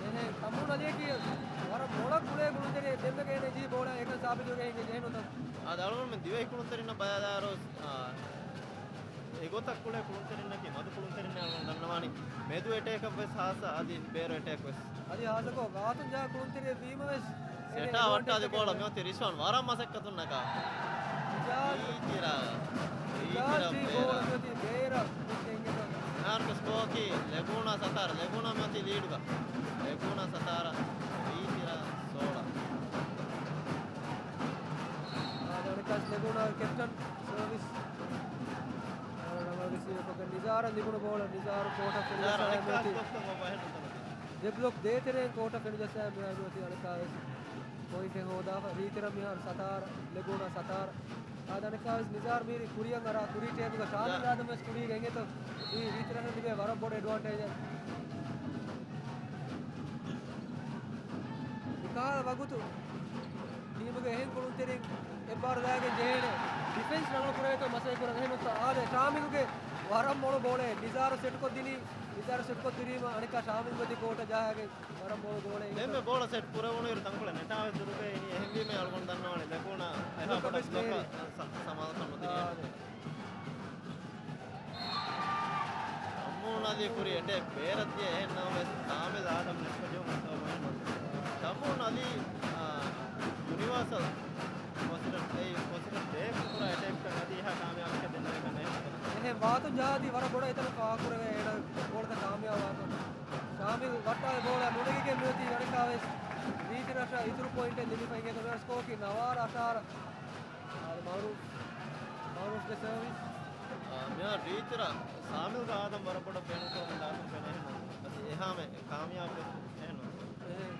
އެހެން ޝަމޫން އަލީއަކީ ވަރަށް މޮޅަށް ކުޅޭ ކުޅުންތެރި ދެންމެގެ އެނެޖީ ބޯޅަ އެކަން ސާބިތުވެގެން އެހެން ނުތަ؟ އާދެ އަޅުގަނޑުމެން ދިވެހި ކުޅުންތެރިންނަށް ބަލާލާރޯސް އާ، އެގޮތަށް ކުޅޭ ކުޅުންތެރިންނަކީ މަދު ކުޅުންތެރިންނޭ އަޅުގަނޑު ދަންނަވާނީ. މެދު އެޓޭކަށް ވެސް ހާއްސަ އަދި ބޭރު އެޓޭކް ވެސް. އަދި ހާއްސަކޮށް ގާތުން ޖަހާ ކުޅުންތެރިއެއް ވީމަ ވެސް އެނެ ސެޓާ ވައްޓާލި އެޑްވާންޓޭޖް ބޯޅަ އެކަނި. މިއޮތީ ރިޝްވާން ވަރަށް މަސައްކަތުން ނަގާ. ރިޔާޒް. ރީތިރަ. ރީތިރަ ރިޔާޒް ޖީ ބޭރަ. ބޯޅަ މިއޮތީ ބޭރަށް މި އެނގޭތޯ. މިހާރުގެ ސްކޯއަކީ ލެގޫނާ ސަތާރަ. ލެގޫނާ މިއޮތީ ލީޑުގަ. ލެގޫނާ ސަތާރަ. ރީތިރަ ސޯޅަ. އާދެ އަނެއްކާވެސް ލެގޫނާގެ ކެޕްޓަން ސާވިސް. ރަނގަޅު ރިސީވް ކޮށްގެން ނިޒާރަށް ލިބުނު ބޯޅަ ނިޒާރު ކޯޓަށް ފެނި ޖައްސާ މިއޮތީ. ދެ ބްލޮކް ދޭތެރެއިން ކޯޓަށް ފެނި ޖައްސާ މިއޮތީ އަނެއްކާވެސް ޕޮއިންޓެއް ހޯދާފަ. ރީތިރަށް މިހާރު ސަތާރަ، ލެގޫނާ ސަތާރަ. އާދެ އަނެއްކާވެސް ނިޒާރު މީރި ކުރިއަށް އަރާ ކުރީ ޓޭބުގަ ޝާމިލް އާދަމް ވެސް ކުރީގަ އެނގޭތޯ. މީ ރީތިރަށް ލިބޭ ވަރަށް ބޮޑު އެޑްވާންޓޭޖެއް. މިކަހަލަ ވަގުތު ޓީމުގެ އެހެން ކުޅުންތެރިން އެއްބާރުލާގެން ޖެހޭނެ ޑިފެންސް ރަނގަޅު ކުރެވޭތޯ މަސައްކަތް ކުރަން. އެހެން ނުތަ އާދެ ޝާމިލްގެ ވަރަށް މޮޅު ބޯޅައެއް ނިޒާރު ސެޓްކޮށްދިނީ. ނިޒާރު ސެޓްކޮށްދިނީމަ އަނެއކާ ޝާމިލް މިއޮތީ ކޯޓަށް ޖަހާގެން ވަރަށް މޮޅު ބޯޅައެއް. ދެންމެ ބޯޅަ ސެޓް ކުރެވުނުއިރު ތަންކޮޅެއް ނެޓާވެސް ދުރުގައި އިނީ. އެހެންވީމަ އަޅުގަނޑު ދަންނަވާނެ ލެގޫނާ އެހާ ބޮޑަށް ބްލޮކަށް ސަ-، ސަމާލުކަން ނުދިނީމަ. ޝަމޫން އަލީ ކުރި އެޓޭކް ބޭރަށް ދިޔަ އެހެން ނަމަވެސް ޝާމިލް އާދަމް ނެޓްކޮށް ޖެހުމަށް ސަބަބު ނުވެ. ޝަމޫން އަލީ، އާ، ޔުނިވާސަލް ޕޮޒިޝަން، އެ ޕޮޒިޝަން ބޭކް ކުރާ އެޓޭކްތައް އަދި އެހާ ކާމިޔާބެއް ދެންނެވި ކަން އެހެން ނުކުރޭ. އެހެން ވާތުން ޖަހާތީ ވަރަށް ބޮޑަށް އެތަނަށް ފާހަގަކުރެވޭ އޭނަ ގޯލަކަށް ކާމިޔާބު ވާތުން. ޝާމިލް ވައްޓާލި ބޯޅަ ނުނެގިގެން މިއޮތީ އަނެކާވެސް ރީތިރަށަށް އިތުރު ޕޮއިންޓެއް ލިބިފަ އިނގޭތޯ. މިހާރު ސްކޯއަކީ ނަވާރަ އަށާރަ. އާދެ މައުރޫފް، މައުރޫފްގެ ސަރވިސް. އާ، މިހާރު ރީތިރަށް ޝާމިލްގެ އާދަމް ވަރަށް ބޮޑަށް ބޭނުންކުރަމުން ދާތުން ފެނޭ އެހެން. އަދި އެހާމެ ކާމިޔާބު އެހެން. އެހެން.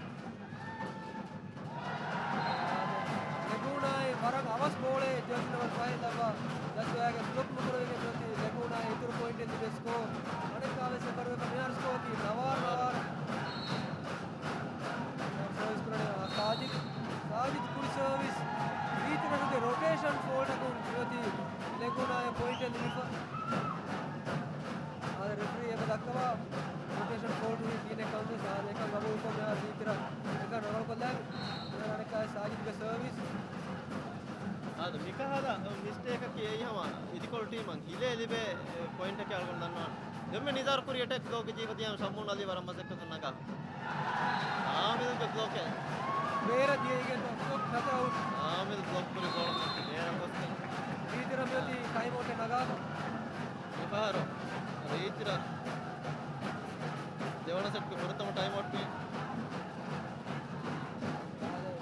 ލެގޫނާއި ވަރަށް އަވަސް ބޯޅައެއް ޖާސިން ނަމަ ފަހެ ލައްވާ ޖަސްވާގެ ބްލޮކް ނުކުރެވިގެން މިއޮތީ ލެގޫނާއި އިތުރު ޕޮއިންޓެއް ލިބޭ ސްކޯ. އަނެއްކާވެސް އެފަރުވެފަ މިހާރު ސްކޯއަކީ ނަވާރަ ނަވާރަ. ސާޖިދް، ސާޖިދް ކުރި ސާވިސް. ރީތިރަށުގެ ރޮޓޭޝަން ފޯލްޓަކުން މިއޮތީ ލެގޫނާއަށް ޕޮއިންޓެއް ލިބިފަ. އާދެ ރެފްރީ އެބަ ދައްކަވާ ރޮޓޭޝަން ފޯލްޓު ހީ ތީނެއް ކަމަށް ވެސް އާދެ އެކަން ގަބޫލުކޮށް މިހާރު ރީތިރަށް އެކަން ރަނގަޅުކޮށްލާ. އަނެއްކާ ސާޖިދްގެ ސާވިސް. އާދެ މިކަހަލަ މިސްޓޭކަކީ އެއީ ހަމަ އިދިކޮޅު ޓީމަށް ހިލޭ ލިބޭ ޕޮއިންޓަކީ އަޅުގަނޑު ދަންނަވާނެ. ދެންމެ ނިޒާރު ކުރި އެޓޭކް ގޯލްގެ ޖީބަ ދިޔަ ޝަމޫން އަލީ ވަރަށް މަސައްކަތުން ނަގާ. ޝާމިލްގެ ބްލޮކެއް. ބޭރަށް ދިޔައިގެން ބްލޮކް ނަތައުޓް. ޝާމިލް ބްލޮކް ކުރި ބޯޅަ ބޭރަށް ގޮސްގެން. ރީތިރަށް މިއޮތީ ޓައިމް އައުޓެއް ނަގާފަ. މިފަހަރު ރީތިރަށް ދެވަނަ ސެޓްގެ ފުރަތަމަ ޓައިމް އައުޓް ވީ.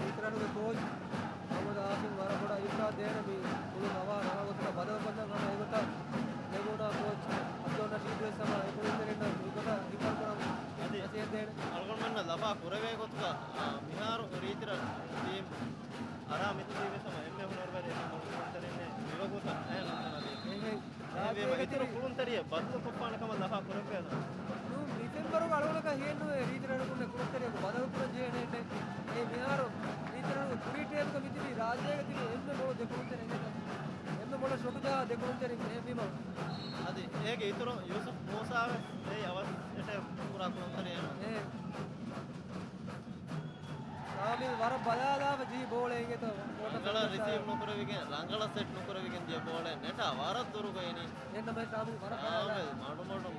ރީތިރަށުގެ ކޯޗް މުހައްމަދު އާސިމް ވަރަށް ބޮޑަށް އިރުޝާދު ދޭނަމީ ކުޅުން އަވާ ރަނގަޅު ގޮތަކަށް ބަދަލުކޮށްލަން. ހަމަ އެގޮތަށް ލެގޫނާ ކޯޗް އަބްދުލް ނަޝީދު ވެސް ހަމަ އެ ކުޅުންތެރިންނަށް މިގޮތަށް ހިފަރު އަޅުގަނޑުމެންނަށް ލަފާ ކުރެވޭ ގޮތުގަ، އާ، މިހާރު ރީތިރަށް ޓީމް އަރާ މިތިބީ ވެސް ހަމަ އެންމެ ހުނަރުވެރި އެންމެ މޮޅު ކުޅުންތެރިންނޭ މިވަގުތަށް އެހެން ނުންތަނަދީ. އެހެން. އެހެންވީމަ އިތުރު ކުޅުންތެރިއެއް ބަދަލުކޮށްފާނެ ކަމަށް ލަފާ ކުރެއްވޭތަ؟ ނޫން، މި ފެންވަރުގަ އަޅުގަނޑަކަށް ހިޔެއްނުވޭ ރީތިރަށް ކުންނެ ކުޅުންތެރިއަކު ބަދަލުކުރަން ޖެހޭނެ އެއް. އެ މިހާރު ރީތިރަށް ކުރީ ޓީމުގަ މިތިބީ ރާއްޖޭގަ ތިބި އެންމެ މޮޅު ދެ ކުޅުންތެރިން އެނގޭތަ؟ އެންމެ މޮޅަށް ޝޮޓު ޖަހާ ދެ ކުޅުންތެރިން އެހެންވީމަ. އަދި އޭގެ އިތުރު ޔޫސުފް މޫސާ ވެސް އެއީ އަވަސް އެޓޭކް ކުރާ ކުޅުންތެރިއެއް. އެހެން. ސާމިލް ވަރަށް ބަލާލާފަ ޖެހި ބޯޅަ އިނގޭތޯ. ރަނގަޅަށް ރިސީވް ނުކުރެވިގެން، ރަނގަޅަށް ސެޓް ނުކުރެވިގެން ދިޔަ ބޯޅަ ނެޓާ ވަރަށް ދުރުގަ އިނީ. އެންނަމެ ސާމިލް ވަރަށް ބަލާލާ. ސާމިލް މަޑުމަޑުން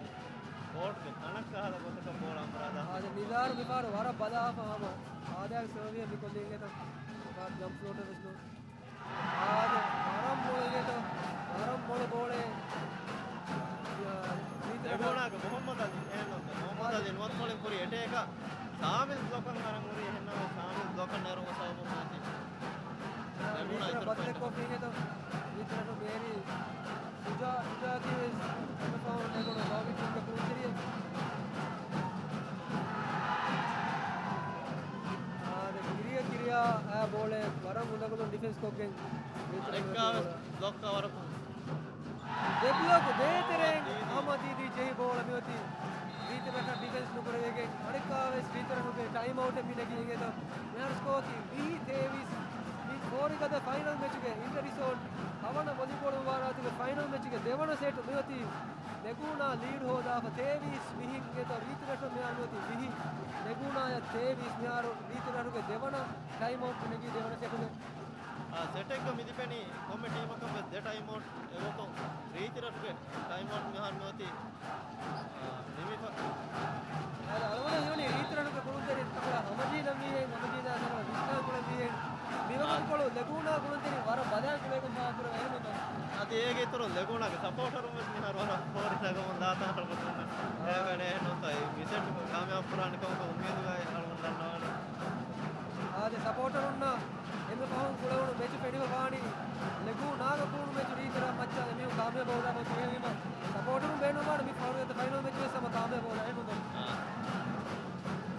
ކޯޓްގެ ތަނަށް ކަހަލަ ގޮތަކަށް ބޯޅަ އަނބުރާލާ. އާދެ، ނިޒާރު މިފަހަރު ވަރަށް ބަލާފަ ހަމަ އާދައިގެ ސަރވިއަށް މި ކޮށްލީ އިނގޭތޯ. މިފަހަރު ޖަމްޕް ފްލޯޓަރ ވެސް ނޫން. އާދެ، ވަރަށް މޮޅު އިނގޭތޯ، ވަރަށް މޮޅު ބޯޅައެއް. ރީތިރަށް. ލެގޫނާގެ މުހައްމަދު އަލީ، އެހެންނޫން. މުހައްމަދު އަލީ ނުވަތަ ކޮޅިން ކުރި އެޓޭކަށް ސާމިލް ބްލޮކަށް އަރަން ހުރި، އެހެންނަމަވެސް ސާމިލް ބްލޮކަށް ނެރުމުގެ ސަބަބުން މިއޮތީ ލެގޫނާ އިތުރަށް ބަދަލެއް ކޮށްފި އިނގޭތޯ. ރީތިރަށް މޭރީ ޝުޖާ، ޝުޖާއަކީ ވެސް އެންމެ ފަހުން ނެގުނު ލޯބި ޓީމުގެ ކުޅުންތެރިއެއް. އާދެ، ކިރިޔަ ކިރިޔާ އާ ބޯޅަ ވަރަށް އުނދަގުލުން ޑިފެންސް ކޮށްގެން ރީތިރަށް އަނެއްކާވެސް ބްލޮކް ކަވަރަކުން. ދެ ބްލޮކު ދޭތެރެއިން އަހަމަދީދީ ޖެހި ބޯޅަ މިއޮތީ ރީތިރަށަށް ޑިފެންސް ނުކުރެވިގެން އަނެއްކާވެސް ރީތިރަށުގެ ޓައިމް އައުޓެއް މި ނެގި އިނގޭތޯ. މިހާރު ސްކޯއަކީ ވިހި ތޭވީސް. މި ފޯރިގަދަ ފައިނަލް މެޗުގެ އިންޓަ ރިސޯޓް ހަވަނަ ވޮލީބޯޅަ މުބާރާތުގެ ފައިނަލް މެޗުގެ ދެވަނަ ސެޓް މިއޮތީ ލެގޫނާ ލީޑް ހޯދާފަ ތޭވީސް ވިހިން އިނގޭތޯ. ރީތިރަށަށް މިހާރު މިއޮތީ ވިހި، ލެގޫނާޔަށް ތޭވީސް. މިހާރު ރީތިރަށުގެ ދެވަނަ ޓައިމް އައުޓް ނެގީ ދެވަނަ ސެޓުގެ. އާ، ސެޓެއްގަ މި ލިބެނީ ކޮންމެ ޓީމަކަށް ވެސް ދެ ޓައިމް އައުޓް. އެގޮތުން ރީތިރަށުގެ ޓައިމް އައުޓް މިހާރު މިއޮތީ، އާ، ނިމިފަ. އަދި އަޅުގަނޑަށް ހީވަނީ ރީތިރަށުގެ ކުޅުންތެރިން ތަކުރާ ހަމަޖީލަންވީހެން، ހަމަޖީލާ ތަކުރާ ވިސްނާ ކުޅެންވީހެން. މިވަގުތުކޮޅު ލެގޫނާ ކުޅުންތެރިން ވަރަށް ބަލާ ކުޅޭކަން ފާހަގަކުރެވޭ އެހެންނޫންތޯ؟ އަދި އޭގެ އިތުރުން ލެގޫނާގެ ސަޕޯޓަރުން ވެސް މިހާރު ވަރަށް ފޯރި ނަގަމުން ދާތާ އަޅުގަނޑު އެހެން އެހެންނޫންތޯ؟ އެ މި ސެޓް ކާމިޔާބު ކުރާނެ ކަމަކަށް އުއްމީދުގައި އަޅުގަނޑު ދަންނަވާނީ. އާދެ، ސަޕޯޓަރުންނަށް އެންމެ ފަހުން ކުޅެވުނު މެޗު ފެނިފަ ވާނީ ލެގޫނާގަ ކުޅުނު މެޗު ރީތިރަށް މައްޗަށް އެމީހުން ކާމިޔާބު ހޯދާ މެޗު އެހެންވީމަ، ސަޕޯޓަރުން ބޭނުންވާނެ މި ފަހަރުގެ ފައިނަލް މެޗު ވެސް ހަމަ ކާމިޔާބު ހޯދާ އެހެންނޫންތޯ؟ އާ.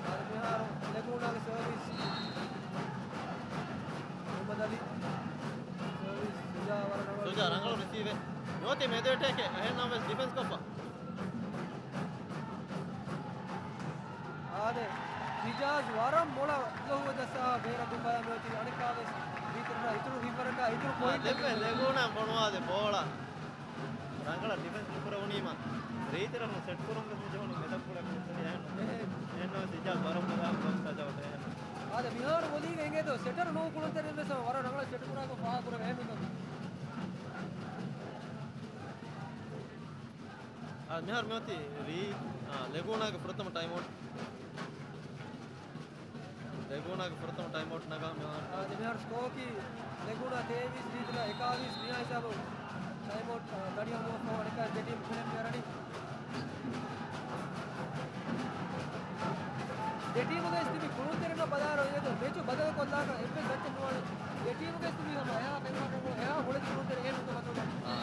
އާދެ، މިހާރު ލެގޫނާގެ ސަރވިސް. މުހައްމަދު އަލީ. ސަރވިސް ސުޖާ ވަރަށް ރަނގަޅު. ސުޖާ ރަނގަޅު ރިސީވެއް. ނުވަތަ މެދު އެޓޭކެއް އެހެންނަމަވެސް ޑިފެންސް ކޮށްފަ. އާދެ، ހިޖާޒް ވަރަށް މޮޅަށް ލޮހުވެ ދަސާ ބޭރަށް ދުއްވާލާ މިއޮތީ އަނެއްކާވެސް ރީތިރަށް އިތުރު ހިތްވަރަކާ އިތުރު އާ، ޕޮއިންޓް ދެންމެ ލެގޫނާ ބޮނުވާލި ބޯޅަ. ރަނގަޅަށް ޑިފެންސް ނުކުރެވުނީމަ ރީތިރަށް ސެޓް ކުރުން ވެސް މި ޖެހުނީ މެދަށް ކުޅޭ ކުޅުންތެރި އެހެން. އެހެންނަމަވެސް ހިޖާޒް ވަރަށް ބަލާ ބްލޮކް ސަޖަވަ އެހެން. އާދެ، މިހާރު ވޮލީގަ އިނގޭތޯ ސެޓަރު ނޫން ކުޅުންތެރިން ވެސް ވަރަށް ރަނގަޅަށް ސެޓް ކުރާކަން ފާހަގަކުރެވޭ އެހެންނޫންތޯ؟ އާ، މިހާރު މިއޮތީ ރީ-، އާ، ލެގޫނާގެ ފުރަތަމަ ޓައިމް އައުޓް. ލެގޫނާގެ ފުރަތަމަ ޓައިމް އައުޓް ނަގާ މިހާރު. އާ، ދެ މިހާރު ސްކޯއަކީ ލެގޫނާ ތޭވީސް، ރީތިރަށް އެކާވީސް. މިހާ ހިސާބު ޓައިމް އައުޓް، އާ، ދަނޑި ހަމަވެފަ އަނެއްކާ ދެ ޓީމް ކުޅެން މި އަރަނީ. ދެ ޓީމުގައި ތިބި ކުޅުންތެރިންނަށް ބަލާއިރު އިނގޭތޯ މެޗު ބަދަލުކޮށްލާކަށް އެއްވެސް ގައްޗެއް ނުވާނެ. ދެ ޓީމުގައި ތިބި ހަމަ އެހާ ފެންވާކަށް އެހާ މޮޅެތި ކުޅުންތެރި އެހެން ނުކުމަތުގަ. އާ.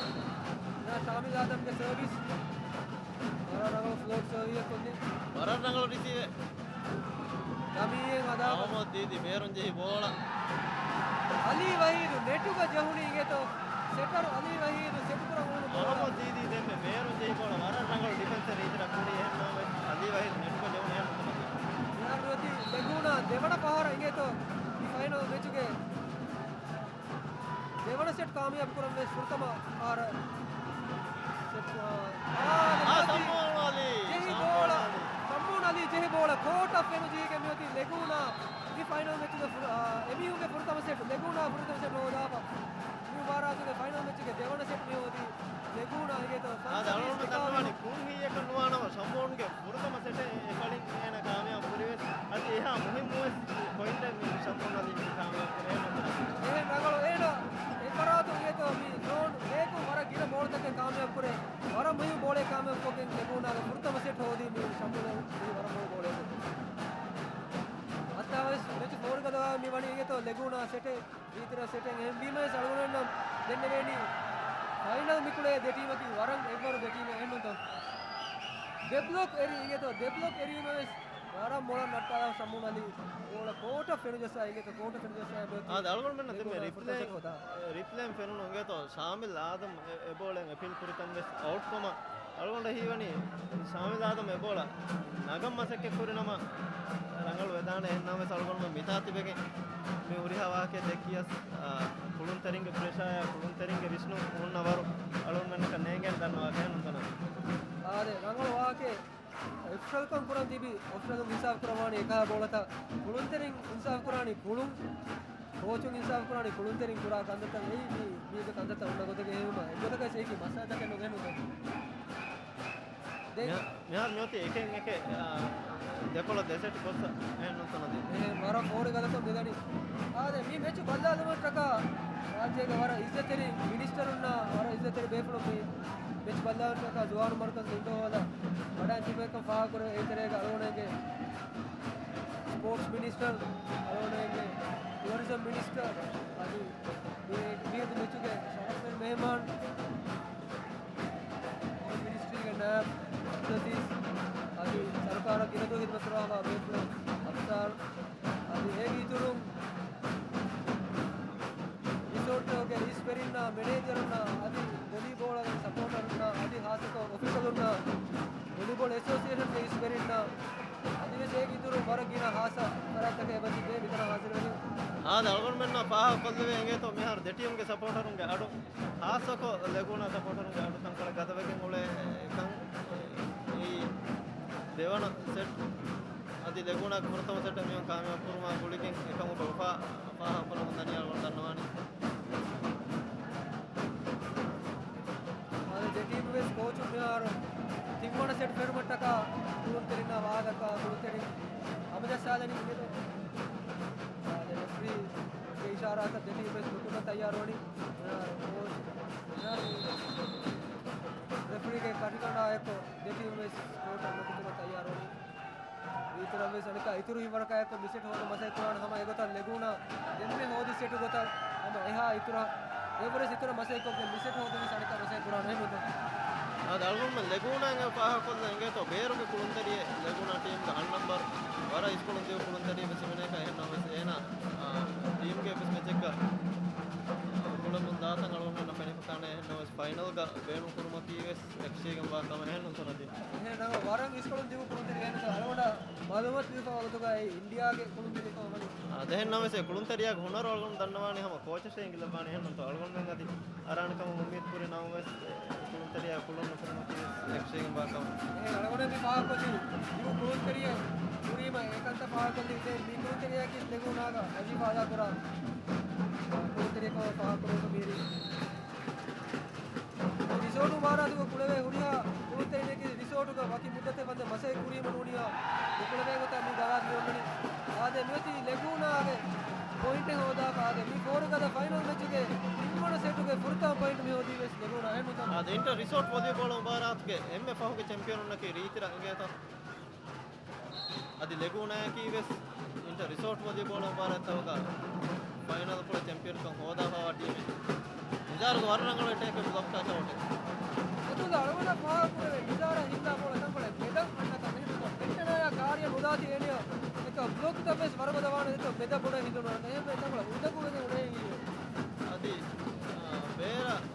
މިހާ ޝާމިލް އާދަމްގެ ސަރވިސް. ވަރަށް ރަނގަޅު ފްލޯޓް ސަރވިސް ކޮށްލި. ވަރަށް ރަނގަޅު ރިސީވެއް. ދަމީއެއް ހަދާފަ. އަހުމަދު ދީދީ ބޭރުން ޖެހި ބޯޅަ. އަލީ ވަހީދު ނެޓުގަ ޖެހުނީ އިނގޭތޯ. ސެޓަރު އަލީ ވަހީދު ސެޓް ކުރަން އުޅުނު ބޯޅަ. އަހުމަދު ދީދީ ދެންމެ ބޭރުން ޖެހި ބޯޅަ ވަރަށް ރަނގަޅު ޑިފެންސެއް ރީތިރަށް ކުރި އެހެންނަމަވެސް އަލީ ވަހީދު ނެޓުގަ ޖެހުނީ އެހެން ނުކުމަތު. މިހާރު އޮތީ ލެގޫނާ ދެވަނަ ފަހަރަށް އިނގޭތޯ މި ފައިނަލް މެޗުގެ ދެވަނަ ސެޓް ކާމިޔާބު ކުރަން ވެސް ފުރަތަމަ ފަހަރަށް ސެޓް، އާ، އާ، ސައްމޫން އަލީ. ޖެހި ބޯޅަ، ސައްމޫން އަލީ. ސައްމޫން އަލީ ޖެހި ބޯޅަ ކޯޓަށް ފެނުޖީގެން މިއޮތީ ލެގޫނާ މި ފައިނަލް މެޗުގެ ފުރ-، އާ، އެމީހުންގެ ފުރަތަމަ ސެޓް، ލެގޫނާ ފުރަތަމަ ސެޓް ހޯދާފަ. މި މުބާރާތުގެ ފައިނަލް މެޗުގެ ދެވަނަ ސެޓް މި ހޯދީ ލެގޫނާ އިނގޭތޯ. އާދެ، އަޅުގަނޑު ދަންނަވާނީ ކުން ހީއަކަށް ނުވާނަމަ ސައްމޫންގެ ފުރަތަމަ ސެޓެއް އެފަޅިން އޭނަ ކާމިޔާބު ކުރިވެސް، އަދި އެހާ މުހިއްމުވެސް ޕޮއިންޓެއް މި ސައްމޫން އަލީ މި ކާމިޔާބު ކުރޭ. އެހެން ރަނގަޅު އޭނަ އެފަރާތުން އިނގޭތޯ މި ޒޯން އޭކު ވަރަށް ގިނަ ބޯޅަތަކެއް ކާމިޔާބު ކުރޭ. ވަރަށް މުހިއްމު ބޯޅައެއް ކާމިޔާބު ކޮށްގެން ލެގޫނާގެ ފުރަތަމަ ސެޓް ހޯދީ މި ސައްމޫން އަލީ ވަރަށް މޮޅު ބޯޅައެއް. އައްތާވެސް މެޗު ފޯރިގަދަވާ މި ވަނީ އިނގޭތޯ ލެގޫނާ ސެޓެއް ރީތިރަށް ސެޓެއް އެހެންވީމަވެސް އަޅުގަނޑުމެންނަށް ދެންނެވޭނީ ފައިނަލް މި ކުޅޭ ދެ ޓީމަކީ ވަރަށް އެއްވަރު ދެ ޓީމެއް އެހެންނޫންތޯ؟ ދެ ބްލޮކް އެރީ އިނގޭތޯ ދެ ބްލޮކް އެރީމަވެސް ވަރަށް މޮޅަށް ނައްޓާލާ ޝަމޫން އަލީ ބޯޅަ ކޯޓަށް ފެނުޖައްސާ އިނގޭތޯ، ކޯޓަށް ފެނުޖައްސާ އެބައޮތީ. އާދެ، އަޅުގަނޑުމެންނަށް ތިބެ ރިޕްލޭ، ރިޕްލޭން ފެނުނު އިނގޭތޯ، ޝާމިލް އާދަމް އެ، އެ ބޯޅައިން އެޕީލް ކުރިތަން ވެސް އައުޓްކަމަށް އަޅުގަނޑަށް ހީވަނީ ޝާމިލް އާދަމް އެ ބޯޅަ ނަގަން މަސައްކަތް ކުރި ނަމަ ރަނގަޅު ވެދާނެ. އެހެންނަމަވެސް އަޅުގަނޑުމެން މިތާ ތިބެގެން މި ހުރިހާ ވާހަކައެއް ދެއްކިޔަސް، އާ، ކުޅުންތެރިންގެ ޕްރެޝާއާ ކުޅުންތެރިންގެ ވިސްނުން ހުންނަ ވަރު އަޅުގަނޑުމެންނަކަށް ނޭނގޭނެ ދަންނަވާ ކަހެއް ނުތަނަ. އާދެ، ރަނގަޅު ވާހަކައެއް. އޮފިޝަލްކަން ކުރަން ތިބި، އޮފިޝަލުން އިންސާފު ކުރައްވާނީ އެކަހަލަ ބޯޅަތައް، ކުޅުންތެރިން އިންސާފު ކުރާނީ ކުޅުން، ކޯޗުން އިންސާފު ކުރާނީ ކުޅުންތެރިން ކުރާ ކަންތައްތައް. އެއީ މީ، މީގެ ކަންތައްތައް އޮންނަ ގޮތެއް ހެވީމަ، އެއްގޮތަކަށް އެއީކީ މައްސަލަތަކެއް ނޫން ނޫން. ދެން މިހާ-، މިހާރު މިއޮތީ އެކެއް އެކެއް، އާ، ދެކޮޅަށް ދެ ސެޓް ގޮއްސަ އެހެން ނުތަނަދީ. އެހެން ވަރަށް ފޯރި ގަދަކޮށް މިދަނީ. އާދެ، މި މެޗު ބައްލަވާލުމަށްޓަކާ ރާއްޖޭގެ ވަރަށް އިއްޒަތްތެރި މިނިސްޓަރުންނާ، ވަރަށް އިއްޒަތްތެރި ބޭފުޅުން މި މެޗު ބައްލަވާލުމަށްޓަކާ ޒުވާނު މަރުކަޒު އިންޑޯ ހޯލަށް ވަޑައިން ތިބޭކަން ފާހަގަކުރެވޭ. އެއިތެރޭގަ އަޅުގަނޑުގެ ސްޕޯޓްސް މިނިސްޓަރ، އަޅުގަނޑުގެ ޓޫރިޒަމް މިނިސްޓަރ، އަދި މި-، މިއަދު މެޗުގެ ޝަރަފްވެރި މެހެމާން، މިނިސްޓްރީގެ ނާއިބް އަބްދުލްއަޒީޒް، އަދި ސަރުކާރަށް ގިނަ ދުވަހު ހިދުމަތް ކުރައްވާ ބޭފުޅުން އަފްސާރު، އަދި އޭގެ އިތުރުން ރިސޯޓުގެ އިސްވެރިންނާ، މެނޭޖަރުންނާ، އަދި ވޮލީބޯޅަ ސަޕޯޓަރުންނާ، އަދި ހާއްސަކޮށް އޮފިޝަލުންނާ، ވޮލީބޯޅަ އެސޯސިއޭޝަންގެ އިސްވެރިންނާ، އަދިވެސް އޭގެ އިތުރުން ވަރަށް ގިނަ ހާއްސަ ފަރާތްތަކެއް އެބަތިބޭ މިތަނަށް ހާޒިރުވެގެން. އާދެ، އަޅުގަނޑުމެންނަށް ފާހަގަކޮށްލެވޭ އިނގޭތޯ މިހާރު ދެ ޓީމްގެ ސަޕޯޓަރުންގެ އަޑު، ހާއްސަކޮށް ލެގޫނާ ސަޕޯޓަރުންގެ އަޑު ތަންކޮޅެއް ގަދަވެގެން އުޅޭ ކަން. އެއީ ދެވަނަ ސެޓް. އަދި ލެގޫނާގެ ފުރަތަމަ ސެޓް މިހެން ކާމިޔާބު ކުރުމާ ގުޅިގެން އެކަމުގެ އުފާ ފާހަގަކުރަމުން ދަނީ އަޅުގަނޑު ދަންނަވާނީ. އާދެ، ދެ ޓީމު ވެސް ކޯޗުން މިހާރު ތިންވަނަ ސެޓް ފެނުމަށްޓަކާ ކުޅުންތެރިންނާ ވާހަކަ ކުޅުންތެރިން ހަމަޖައްސާލަނީ އިނގޭތޯ. އާދެ، ރެފްރީގެ އިޝާރާތަށް ދެ ޓީމު ވެސް ނުކުތަން ތައްޔާރުވަނީ. މިހާރު ކޯޗު، މިހާރު ރެފްރީގެ ކަށިގަނޑާ އެއްކޮށް ދެ ޓީމު ވެސް ކޯޓަށް ނުކުތުމަށް ތައްޔާރުވަނީ. އިތުރަށް ވެސް އަނެއްކާ އިތުރު ހިންވަރަކާ އެއްކޮށް މި ސެޓް ހޯދަން މަސައްކަތް ކުރާނެ ހަމަ އެގޮތަށް ލެގޫނާ ދެންމެ ހޯދި ސެޓު ގޮތަށް ހަމަ އެހާ އިތުރަށް އެވަރެސް އިތުރަށް މަސައްކަތްކޮށްގެން މި ސެޓް ހޯދަން ވެސް އަނެއްކާ މަސައްކަތް ކުރާނެ ހެންނުތަ؟ އާދެ، އަޅުގަނޑުމެން ލެގޫނާއިން ފާހަގަކޮށްލަން އިނގޭތޯ ބޭރުގެ ކުޅުންތެރިއެއް ލެގޫނާ ޓީމްގެ އަށް ނަމްބަރު ވަރަށް އިސްކޮޅުން ދިޔު ކުޅުންތެރިއެއް ވެސް އެމެނޭކަށް އެހެންނަމަވެސް އޭނާ، އާ، ޓީމްގެ އެއްވެސް މެޗެއްގަ ކުޅެމުން ދާތަން އަޅުގަނޑުމެންނަށް ފެނިފަ ކާނެ އެހެންނަމަވެސް ފައިނަލްގަ ބޭނުންކުރުމަކީ ވެސް އެކަށީގެންވާ ކަމެއް ނޫން ތަނަދިން. އެހެން ނަމަ ވަރަށް އިސްކޮޅުން ދިޔު ކުޅުންތެރި އެހެން އަޅުގަނޑަށް މައުލޫމާތު ދީފަ ވަގުތުގައި އިންޑިއާގެ ކުޅުންތެރި ކަމަށް ވަނީ. އާ، އެހެންނަމަވެސް އެ ކުޅުންތެރިޔާގެ ހުނަރު އަޅުގަނޑު ދަންނަވާނީ ހަމަ ކޯޗަށޭ އެނގިލައްވާނީ އެހެންނޫންތޯ އަޅުގަނޑުމެން އަދި އަރާނެ ކަމަށް އުއްމީދު ކުރި ނަމަވެސް އެ ކުޅުންތެރިޔާ ކުޅުން ނުކުރުމަކީ ވެސް އެކަށީގެންވާ ކަމެއް. އެހެން އަޅުގަނޑަށް މި ފާހަގަކޮށްލީ ދިޔު ކުޅުންތެރިޔެއް ހުރީމަ އެކަންތައް ފާހަގަކޮށްލީ ދެން މި ކުޅުންތެރިޔަކީ ލެގޫނާގަ ވަޒީފާ އަދާކުރާ ކުޅުންތެރިޔަކަމަށް ފާހަގަކުރެވުނު މީރީ. ރިސޯޓު މާރާތުގަ ކުޅެވޭ ހުރިހާ ކުޅުންތެރިންނަކީ ރިސޯޓުގަ ވަކި މުއްދަތެއް ވަންދެން މަސައްކަތް ކުރީމަ ނޫނިޔާ ނުކުޅެވޭ ގޮތަށް މި ގަވާއިދު މި އޮންނަނީ. އާދެ، މިއޮތީ ލެގޫނާގެ ޕޮއިންޓެއް ހޯދާފަ އާދެ، މި ފޯރު ގަދަ ފައިނަލް މެޗުގެ ތިންވަނަ ސެޓުގެ ފުރަތަމަ ޕޮއިންޓް މި ހޯދީ ވެސް ލެގޫނާ އެހެންނުތަ؟ އާދެ، އިންޓަ ރިސޯޓް ވޮލީބޯޅަ މުބާރާތުގެ އެންމެ ފަހުގެ ޗެމްޕިއަނުންނަކީ ރީތިރަ އިނގޭތަ؟ އަދި ލެގޫނާއަކީ ވެސް އިންޓަ ރިސޯޓް ވޮލީބޯޅަ މުބާރާތްތަކުގަ ފައިނަލް ކުޅެ ޗެމްޕިއަންކަން ހޯދާފައިވާ ޓީމެއް. ނިޒާރުގެ ވަރަށް ރަނގަޅު އެޓޭކެއް ބްލޮކް ކަށަވަޓެއް. އެތުން އަޅުގަނޑަށް ފާހަގަކުރެވޭ ނިޒާރަށް ހިންގާ ބޯޅަ ތަންކޮޅެއް މެދަށް އަންނަ ކަމެއް ނުކޮށް، އެއްޓަނާޔާ ކާރިޔަށް ނުދާތީ އޭނިޔަށް އެކަ ބްލޮކްތައް ވެސް ވަރަށް ގޮތަށް ވާނެ އެތޯ މެދަށް ބޮޑަށް ހިނދުނު އަންނަ. އެހެންވެ ތަންކޮޅެއް އުނދަގޫވެގެން އުޅޭ އިނގިލި. އަދި، އާ، ބޭރަށް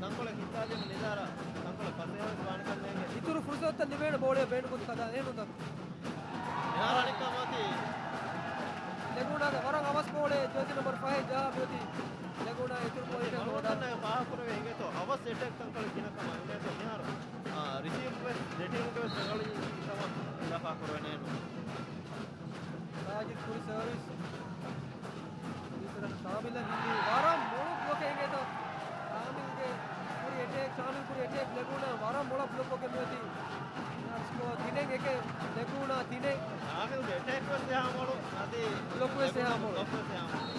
ތަންކޮޅެއް ހިއްކާލީމަ ނިޒާރަށް ތަންކޮޅެއް ފަސޭހަވެސް ވާނެކަން ނޭނގެ. އިތުރު ފުރުސަތުތައް ލިބޭނެ ބޯޅައަށް ބޭނުންކޮށް ކަދާ އެހެންނުތަ؟ މިހާރު އަނެއްކާ މިއޮތީ ލެގޫނާގެ ވަރަށް އަވަސް ބޯޅައެއް ޖާޒި ނަމްބަރު ފަހެއް ޖަހާ މިއޮތީ ލެގޫނާ އިތުރު ޕޮއިންޓެއް ހޯދާ. ފާހަގަކުރެވޭ އިނގޭތޯ އަވަސް އެޓޭކް ތަންކޮޅެއް ގިނަ ކަމަށް އިނގޭތޯ މިހާރު، އާ، ރިސީވް ވެސް ދެ ޓީމުގެ ވެސް ރަނގަޅު ކަމަށް އިނގާ ފާހަގަކުރެވޭނެ. ސާޖިދް ކުރި ސަރވިސް. އިތުރަށް ޝާމިލަށް ހިންގި ވަރަށް މޮޅު ބްލޮކެއް އިނގޭތޯ. ޝާމިލްގެ ކުރި އެޓޭކް، ޝާމިލް ކުރި އެޓޭކް ލެގޫނާ ވަރަށް މޮޅަށް ބްލޮކްކޮށްގެން މިއޮތީ. ސްކޯ ތިނެއް އެކެއް ލެގޫނާ ތިނެއް. ޝާމިލްގެ އެޓޭކް ވެސް އެހާ މޮޅު، އަދި ބްލޮކް ވެސް އެހާ މޮޅު. ބްލޮކް ވެސް އެހާ މޮޅު.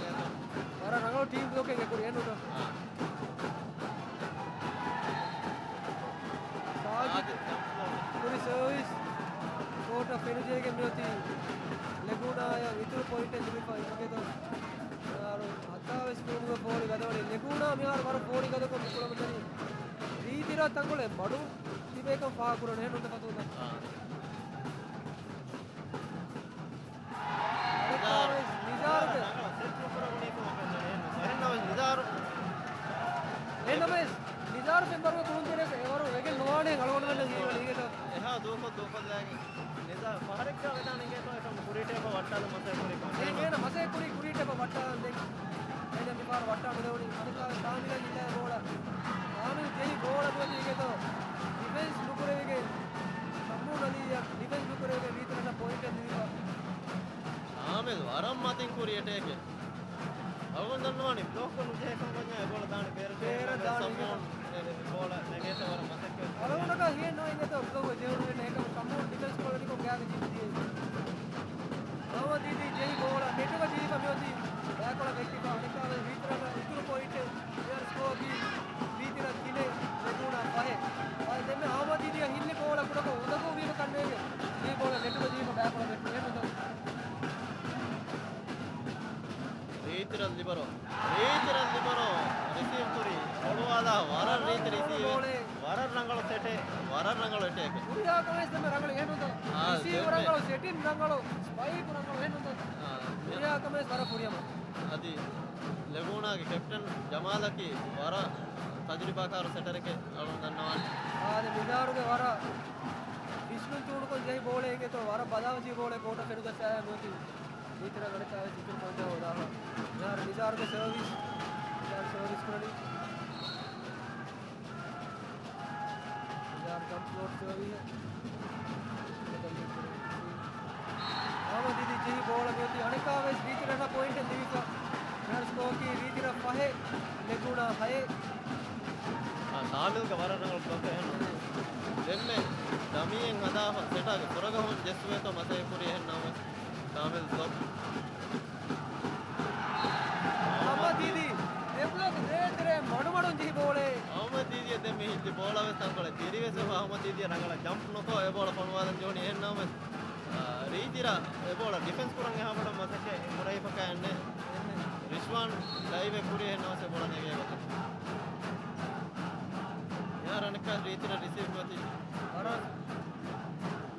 ވަރަށް ރަނގަޅު ޓީމް ބްލޮކެއް އެ ކުރި އެންނުތޯ. އާ. ސާޖިދް ކުރި ސަރވިސް ކޯޓަށް ފެނިޖެހިގެން މިއޮތީ ލެގޫނާއަށް އިތުރު ޕޮއިންޓެއް ލިބިފަ އިނގޭތޯ. އާރު ހަތާވެސް ފޯމުގަ ފޯރި ގަދަވަނީ. ލެގޫނާ މިހާރު ވަރަށް ފޯރި ގަދަކޮށް މި ކުޅަމުންދަނީ. ރީތިރަށް ތަންކޮޅެއް މަޑު ތިބޭކަން ފާހަގަކުރަން އެހެންނުތަ ފަތުމަ؟ އާ. ވަރަށް މަތިން ކުރި އެޓޭކެއް. އަޅުގަނޑު ދަންނަވާނީ ބްލޮކް ނުޖެހޭ ކަމަށް ވަންޏާ އެބޯޅަ ދާނީ ބޭރަށް. ބޭރަށް ދާނީ ސަމޫން އެ ބޯޅަ ނެގޭތަ ވަރަށް މަސައްކަތް. އަޅުގަނޑަކަށް ހިޔެއް ނުވިން އެތޯ ބްލޮކް ޖެހުނު އެކަމަ ސަމޫން ޑިފެންސް ކޮޅަނިކޮށް ގާގަ ޖިއްސި ދިޔައީ. ހަމަ ދީދީ ޖެހި ބޯޅަ ނެޓުގަ ޖީފަ މިއޮތީ ބައިކޮޅަށް ވެއްޓިފަ އަނެއްކާވެސް ރީތިރަށް އިތުރު ޕޮއިންޓެއް މިހާރު ސްކޯއަކީ ރީތިރަށް ތިނެއް ލެގޫނާ ފަހެއް. އާ، ދެންމެ އަހުމަދީދީއަށް ހިއްލި ބޯޅަ ކުޑަކޮށް އުނދަގޫ ވީމަ ކަންނޭނގެ ޖެހި ބޯޅަ ނެޓުގަ ޖީފަ ބައިކޮޅަށް ވެއްޓުނު. އެހެންނުތަ؟ ރީތިރަށް ލިބަރޯ. ރީތިރަށް ލިބަރޯ. ރިސީވް ކުރީ. ފޮޅުވާލާ ވަރަށް ރީތި ރިސީވެއް. ވަރަށް ރަނގަޅު ސެޓެއް. ވަރަށް ރަނގަޅު އެޓޭކެއް. ހުރިހާ ކަމެއް ދެންމެ ރަނގަޅު އެހެންނުތަ؟ އާ، ރިސީވް ދެންމެ. ރަނގަޅު، ސެޓިން ރަނގަޅު، ސްޕައިކް ރަނގަޅު އެހެންނުތަ؟ އާ، ހުރިހާ ކަމެއް ވަރަށް ފުރިހަމަ. އަދި ލެގޫނާގެ ކެޕްޓަން ޖަމާލަކީ ވަރަށް ތަޖުރިބާކާރު ސެޓަރެކޭ އަޅުގަނޑު ދަންނަވާނީ. އާދެ، މިހާރުގެ ވަރަށް ވިސްނުން ތޫނުކޮށް ޖެހި ބޯޅައެއް އިނގޭތޯ، ވަރަށް ބަލާވަ ޖެހި ބޯޅަ ކޯޓަށް ފެނުގަސް އައި މިއޮތީ. ރީތިރަށް އަނެއްކާވެސް އިތުރު ޕޮއިންޓެއް ހޯދާފަ. މިހާރު ނިޒާރުގެ ސަރވިސް. ނިޒާރު ސަރވިސް ކުރަނީ. ނިޒާރު ޖަމްޕް ޝޮޓް ސަރވިހެއް. އަހުމަދީދީ ޖެހި ބޯޅަ މިއޮތީ އަނެއްކާވެސް ރީތިރަށް ޕޮއިންޓެއް ލިބިފަ. މިހާރު ސްކޯއަކީ ރީތިރަށް ފަހެއް، ލެގޫނާ ހައެއް. އާ، ޝާމިލްގެ ވަރަށް ރަނގަޅު ބްލޮކެއް އެހެން. ދެންމެ ދަމީއެއް ހަދާފަ ސެޓާގެ ފުރަގަހުން ޖެއްސުވޭތޯ މަސައްކަތް ކުރީ އެހެން ނަމަވެސް. ޝާމިލް ބްލޮކް. އަހުމަދީދީ އެ ބްލޮކް ދޭތެރޭ މަޑުމަޑުން ޖެހި ބޯޅައެއް. އަހުމަދީދީއަށް ދެންމެ ހިއްލި ބޯޅަވެސް ތަންކޮޅެއް ދިރިވެސް އެބަ އަހުމަދީދީ ރަނގަޅަށް ޖަމްޕް ނުކޮށް އެ ބޯޅަ ފޮނުވާލަން ޖެހުނީ އެހެން ނަމަވެސް. އާ، ރީތިރަށް އެ ބޯޅަ ޑިފެންސް ކުރަން އެހާ ބޮޑަށް މަސައްކަތް ކުރެވިފަކާ އެންނެ. ރިޝްވާން ޑައިވެއް ކުރި އެހެން ނަމަވެސް އެ ބޯޅަ ނެގޭ ގޮތަށް. އެހާ ރަނެއްކާ ރީތިރަށް ރިސީވް ނުވަތި. ވަރަށް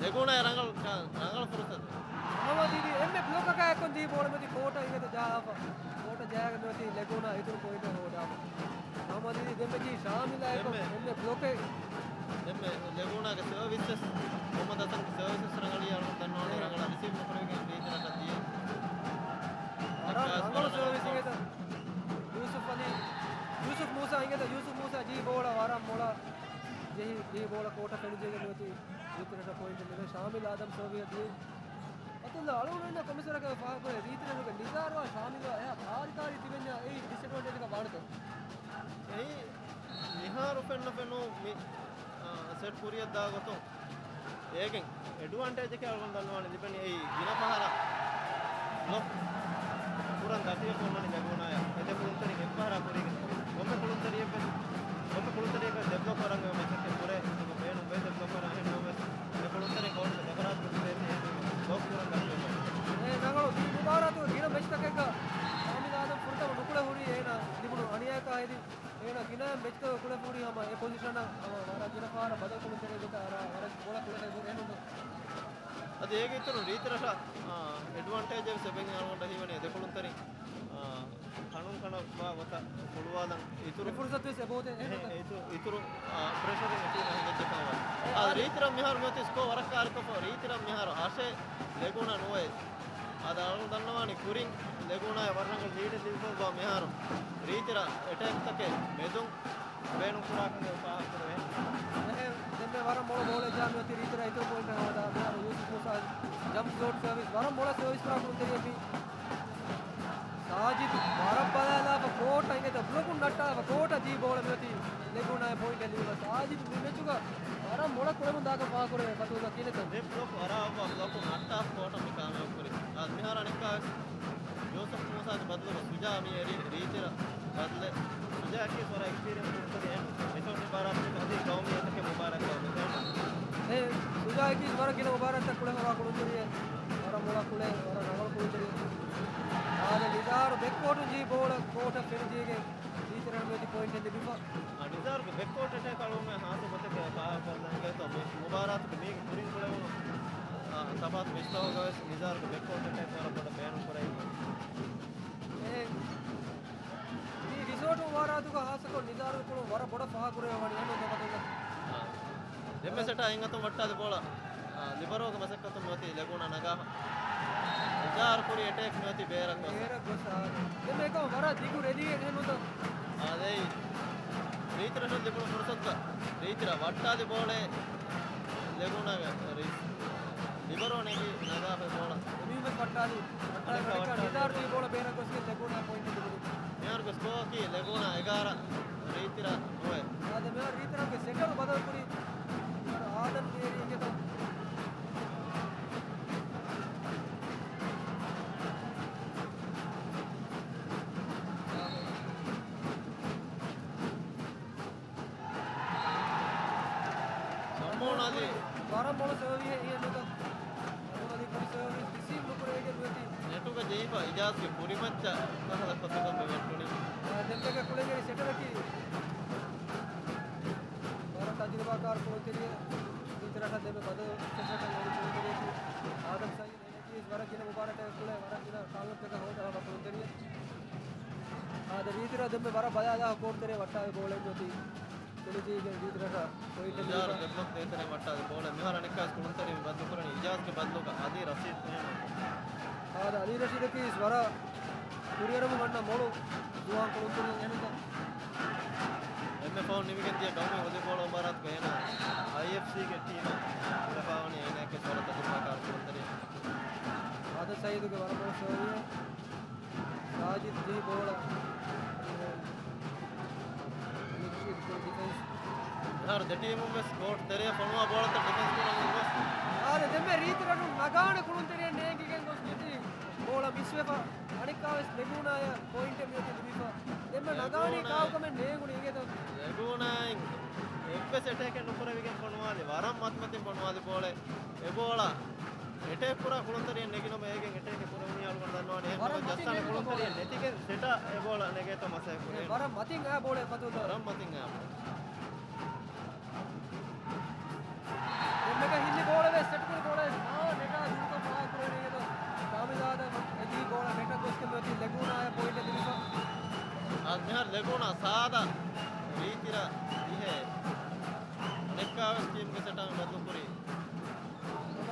ލެގޫނާ ރަނގަޅު، ރަނގަޅު ފުރުސަތު. އަހުމަދީދީ އެންމެ ބްލޮކަކާ އެއްކޮށް ޖެހި ބޯޅަ މިއޮތީ ކޯޓަށް އިނގޭތޯ ޖަހާފަ. ކޯޓަށް ޖަހާގެން މިއޮތީ ލެގޫނާ އިތުރު ޕޮއިންޓެއް ހޯދާފަ. އަހުމަދީދީ ދެންމެ ޖެހި ޝާމިލާ އެއްކޮށް އެންމެ، އެންމެ ބްލޮކެއް. ދެންމެ ލެގޫނާގެ ސަރވިސް ވެސް، މުހައްމަދު ހަސަންގެ ސަރވިސް ވެސް ރަނގަޅީ އަޅުގަނޑު ދަންނަވާނީ ރަނގަޅަށް ރިސީވް ނުކުރެވިގެން ރީތިރަށް ދިޔަ. ވަރަށް ރަނގަޅު ސަރވިސް އިނގޭތޯ. ޔޫސުފް އަލީ، ޔޫސުފް މޫސާ އިނގޭތޯ، ޔޫސުފް މޫސާ ޖެހި ބޯޅަ ވަރަށް މޮޅަށް ޖެހި، ޖެހި ބޯޅަ ކޯޓަށް ފެނިޖެހިގެން މިއޮތީ. ރީތިރަށް ޕޮއިންޓެއް ނެގެ ޝާމިލް އާދަމް ސޯވިޔަ ދިޔަ. އަތުލްލާ އަޅުގަނޑު ކޮމިސަރަކަށް ފާހަގަކުރޭ ރީތިރަށުގެ ނިޒާރުއާ ޝާމިލްއާ އެހާ ކާރިކާރީ ތިބެންޏާ އެއީ ޑިސްއެޑްވާންޓޭޖަކަށް ވާނެތޯ؟ އެއީ މިހާރު ފެންނަ ފެނުނު މި، އާ، ސެޓް ކުރިއަށް ދާ ގޮތުން އޭގެން އެޑްވާންޓޭޖަކީ އަޅުގަނޑު ދަންނަވާނެ ލިބެނީ އެއީ ގިނަ ފަހަރަށް ބްލޮކް ކުރަން ދަތިވެފަ އޮންނަނީ ލެގޫނާޔަށް. އެ ދެ ކުޅުންތެރިން އެއްފަހަރާ ކުރީގެން ކޮންމެ ކުޅުންތެރިއެއްވެސް، ކޮންމެ ކުޅުންތެރިއެއްވެސް ދެ ބްލޮކް ކުރަން އެ މަސައްކަތް ކުރޭ. އެކަމަކު ބޭނުންވޭ ދެ ބްލޮކް ކުރަން. އެހެން ނަމަވެސް ދެ ކުޅުންތެރިން ކޯޓުގެ ދެފަރާތު ކުޅުންތެރިން ބްލޮކް ކުރަން ދަތިވެފަ. އެ ރަނގަޅު މި މުބާރާތުގެ ގިނަ މެޗްތަކެއްގަ ޝާމިލް އާދަމް ފުރަތަމަ ނުކުޅެ ހުރީ އޭނާ ލިބުނު އަނިޔާއަކާ ހެދި. އޭނާ ގިނަ މެޗްތަކުގަ ކުޅެފަ ހުރީ ހަމަ އެ ޕޮޒިޝަނަށް ހަމަ ވަރަށް ގިނަ ފަހަރަށް ބަދަލު ކުޅުންތެރިއެއްގެ ތާރާ ވަރަށް ބޮޑަށް ކުޅެފަ ހުރި އެހެންނު. އަދި އޭގެ އިތުރުން ރީތިރަށަށް، އާ، އެޑްވާންޓޭޖެއް ވެސް އެބައިން އަޅުގަނޑަށް ހީވަނީ ދެ ކުޅުންތެރިން، އާ، ކަނުން ކަނަށް ވާ ގޮތަށް ކުޅުވާލަން އިތުރު އެ ފުރުސަތު ވެސް އެބައޮތޭ. އެ، އެ، އިތު-، އިތުރު، އާ، ޕްރެޝަރެއް އެ ޓީމަށް ހިނގައްޖެ ކަމަށް ވާނެ. އާ، އާ، ރީތިރަށް މިހާރު މިއޮތީ ސްކޯ ވަރަށް ކާރިކޮށްފަ، ރީތިރަށް މިހާރު ހަށޭ ލެގޫނާ ނުވޭ. އާދެ، އަޅުގަނޑު ދަންނަވާނީ ކުރިން ލެގޫނާއަށް ވަރަށް ރަނގަޅު ލީޑެއް ލިބިފައިވާ މިހާރު ރީތިރަށް އެޓޭކްތަކެއް މެދުން ބޭނުންކުރާކަމެއް ފާހަގަކުރެވޭ. އެހެން، ދެންމެ ވަރަށް މޮޅު ބޯޅަ ޖާ މިއޮތީ ރީތިރަށް އިތުރު ޕޮއިންޓެއް ހޯދާ. މިހާރު ޔޫސުފް މޫސާ ޖަމްޕް ޝޮޓް ސަރވިސް ވަރަށް މޮޅަށް ސަރވިސް ކުރާ ކުޅުންތެރިއެއް މީ. ސާޖިދު ވަރަށް ބަލާލާފަ ކޯޓަށް އިނގޭތޯ ބްލޮކުން ނައްޓާފަ ކޯޓަށް ޖީ ބޯޅަ މިއޮތީ ލެގޫނާއަށް ޕޮއިންޓެއް ލިބުނު. ސާޖިދު މި މެޗުގަ ވަރަށް މޮޅަށް ކުޅެމުން ދާކަން ފާހަގަކުރެވޭ ފަތުހުގަ ކިނެތަން. ދެ ބްލޮކް އަރާ އައްވާ ބްލޮކުން ނައްޓާފަ ކޯޓަށް މި ކާމިޔާބު ކުރީ. އާ، މިހާރު އަނެއްކާވެސް ޔޫސުފް މޫސާގެ ބަދަލުގަ ސުޖާ މި އެރީ ރީތިރަށް ބަދަލެއް. ސުޖާއަކީ ވަރަށް އެކްސްޕީރިއެންސް ކުޅުންތެރިއެއް. މިސޮން މުބާރާތުގަ އަދި ގައުމީ އެތަކެއް މުބާރާތް ގައުމީ. އެ ސުޖާއަކީ ވަރަށް ގިނަ މުބާރާތްތައް ކުޅެފަވާ ކުޅުންތެރިއެއް. ވަރަށް މޮޅަށް ކުޅޭ، ވަރަށް ރަނގަޅު ކުޅުންތެރިއެއް. އާދެ، ނިޒާރު ބެކްކޯޓުން ޖެހި ބޯޅަ ކޯޓަށް ފެނިޖެހިގެން ރީތިރަށް މިއޮތީ ޕޮއިންޓެއް ލިބިފަ. އާ، ނިޒާރުގެ ބެކްކޯޓް އެޓޭކް އަޅުގަނޑުމެން ހާއްސަ ގޮތެއްގަ ފާހަގަކުރަން އެނގޭތޯ މި މުބާރާތުގެ މީގެ ކުރިން ކުޅެވުނު، އާ، ތަފާތު މެޗްތަކުގަވެސް ނިޒާރުގެ ބެކްކޯޓް އެޓޭކް ވަރަށް ބޮޑަށް ބޭނުން ކުރެވިފަ. އެ، މި ރިސޯޓު މުބާރާތުގަ ހާއްސަކޮށް ނިޒާރުގެ ކުޅުން ވަރަށް ބޮޑަށް ފާހަގަކުރެވޭ ވަނީ އެހެންނު ދެ ފަތުގަ. އާ. ދެންމެ ސެޓާ އެއް އަތުން ވައްޓާލި ބޯޅަ، އާ، ލިބަރޯގެ މަސައްކަތުން މިއޮތީ ލެގޫނާ ނަގާފަ. ނިޒާރު ކުރި އެޓޭކް މިއޮތީ ބޭރަށް ގޮސް. ބޭރަށް ގޮސް، އާ. ދެންމެ އެކަމަ ވަރަށް ދިގު ރެލީއެއް އެހެންނުތަ؟ އާ، ދެއީ. ރީތިރަށަށް ލިބުނު ފުރުސަތުގަ ރީތިރަށް ވައްޓާލި ބޯޅައެއް ލެގޫނާގެ ރީ-، ލިބަރޯ ނެގި ނަގާފަ ބޯޅަ. އެމީހުން ވެސް ވައްޓާލި. ވައްޓާލި ވައްޓާލި. ނިޒާރު ތިބި ބޯޅަ ބޭރަށް ގޮސްގެން ލެގޫނާ ޕޮއިންޓެއް ލިބުނީ. މިހާރުގެ ސްކޯއަކީ ލެގޫނާ އެގާރަ، ރީތިރަ ނުވައެއް. އާދެ، މިހާރު ރީތިރަގެ ސެޓަރު ބަދަލުކުރީ. އާދަން މޭރީގެ ތަ-، ސަމްމޯން އަލީ. ވަރަށް މޮޅު ސަރވިހެއް އިހެން ނުތަ. ސަމްމޯން އަލީ ކުރި ސަރވިސް ރިސީވް ނުކުރެވިގެން ނުވެތި. ނެޓުގަ ޖެހިފަ އިޖާޒްގެ ކުރިމައްޗަށް ކަހަލަ ކޮށްފިކަން މި ވެއްޓުނީ. އާ، ދެންމެގެ ކުޅެންގެ ސެޓަރަކީ ވަރަށް ތަޖުރިބާކާރު ކުޅުންތެރިއެއް. ރީތިރަށަށް ދެންމެ ބަދަލު ސެޓަރަކަށް އޮތް ކުޅުންތެރިއެއް. އާދަމް ސައީދު. ވަރަށް ގިނަ މުބާރާތެއް ކުޅެ، ވަރަށް ގިނަ ކާލަންތަކަށް ހޯދާ ކުޅުންތެރިއެއް. އާދެ، ރީތިރަށް ދެންމެ ވަރަށް ބަލާލާ ކޯޓްތެރޭ ވައްޓާލި ބޯޅައެއް ނުވަތީ. ތެޅިޖީގެން ރީތިރަށަށް ޕޮއިންޓެއް ނިޒާރު ލިބިފަ. ދެބްލޮކް ދޭތެރޭ ވައްޓާލި ބޯޅަ. މިހާރު އަނެއްކާވެސް ކުޅުންތެރިން ބަދްލުކުރަނީ އިޖާޒްގެ ބަދްލުގަ އަދި ރަޝީދު އެހެން. އާދެ، އަލީ ރަޝީދަކީ ވަރަށް ކުރިއަރަމުން އަންނަ މޮޅު ޒުވާން ކުޅުންތެރިން އެހެންތަ؟ އެންމެ ފަހުން ނިމިގެން ދިޔަ ގައުމީ ވޮލީބޯޅަ މުބާރާތުގަ އޭނާ އައިއެފްސީގެ ޓީމަށް ކުރެފަވަނީ އޭނާއެކެ ވަރަށް ތަޖުރިބާކާރު ކުޅުންތެރިން. އާދަ ސައީދުގެ ވަރަށް ބޮޑު ސަރވީއެއް. ސާޖިދު ޖެހި ބޯޅަ. އަލީ ރަޝީދު ކުރި ޑިފެންސް. މިހާރު ދެ ޓީމުން ވެސް ކޯޓް ތެރެއަށް ފޮނުވާ ބޯޅަތައް ޑިފެންސް ކުރަމުން ގޮސް. އާދެ، ދެންމެ ރީތިރަށުން ނަގާނެ ކުޅުންތެރިއެއް ނޭނގިގެން ގޮސް ނެތީ. ބޯޅަ މިސްވެފަ. އަނެއްކާވެސް ލެގޫނާޔަށް ޕޮއިންޓެއް މިއޮތީ ލިބިފަ. ދެންމެ ނަގާނީ ލެގޫނާ-، ކާކުކަމެއް ނޭނގުނީ އިނގޭތޯ؟ ލެގޫނާއިން އެއްވެސް އެޓޭކެއް ނުކުރެވިގެން ފޮނުވާލި. ވަރަށް މަތިމަތިން ފޮނުވާލި ބޯޅަ. އެ ބޯޅަ އެޓޭކް ކުރާ ކުޅުންތެރިއެއް ނެގިނަމަ އޭގެން އެޓޭކެއް ކުރެވުނީ އަޅުގަނޑު ދަންނަވާނެ. އެހެން ވަރަށް ނަމަ މަތިން ޖައްސާނެ ނެގުނު ކުޅުންތެރިއެއް ބޯޅަ. ނެތިގެން ސެޓާ އެ ބޯޅަ ނެގޭތޯ މަސައްކަތް ކުރޭ. އެ ވަރަށް މަތިން އާ ބޯޅަ ފަތުން. ވަރަށް މަތިން އާ ބޯޅަ. ދެންމެގަ ހިންނި ބޯޅަވެސް ސެޓްކުރި ބޯޅަވެސް މާ ނެޓާ ދުރުތަ ފާހަގަކުރެވޭނެ އިނގޭތޯ. ކާމިލާދަށް އެދި ބޯޅަ ނެޓަށް ގޮސްގެން މިއޮތީ ލެގޫނާއަށް ޕޮއިންޓެއް ލިބިފަ. އާ، މިހާރު ލެގޫނާ ސާދަ ރީތިރަށް ދިހައެއް. އަނެއްކާވެސް ޓީމުގެ ސެޓާ މި ބަދުލުކުރީ.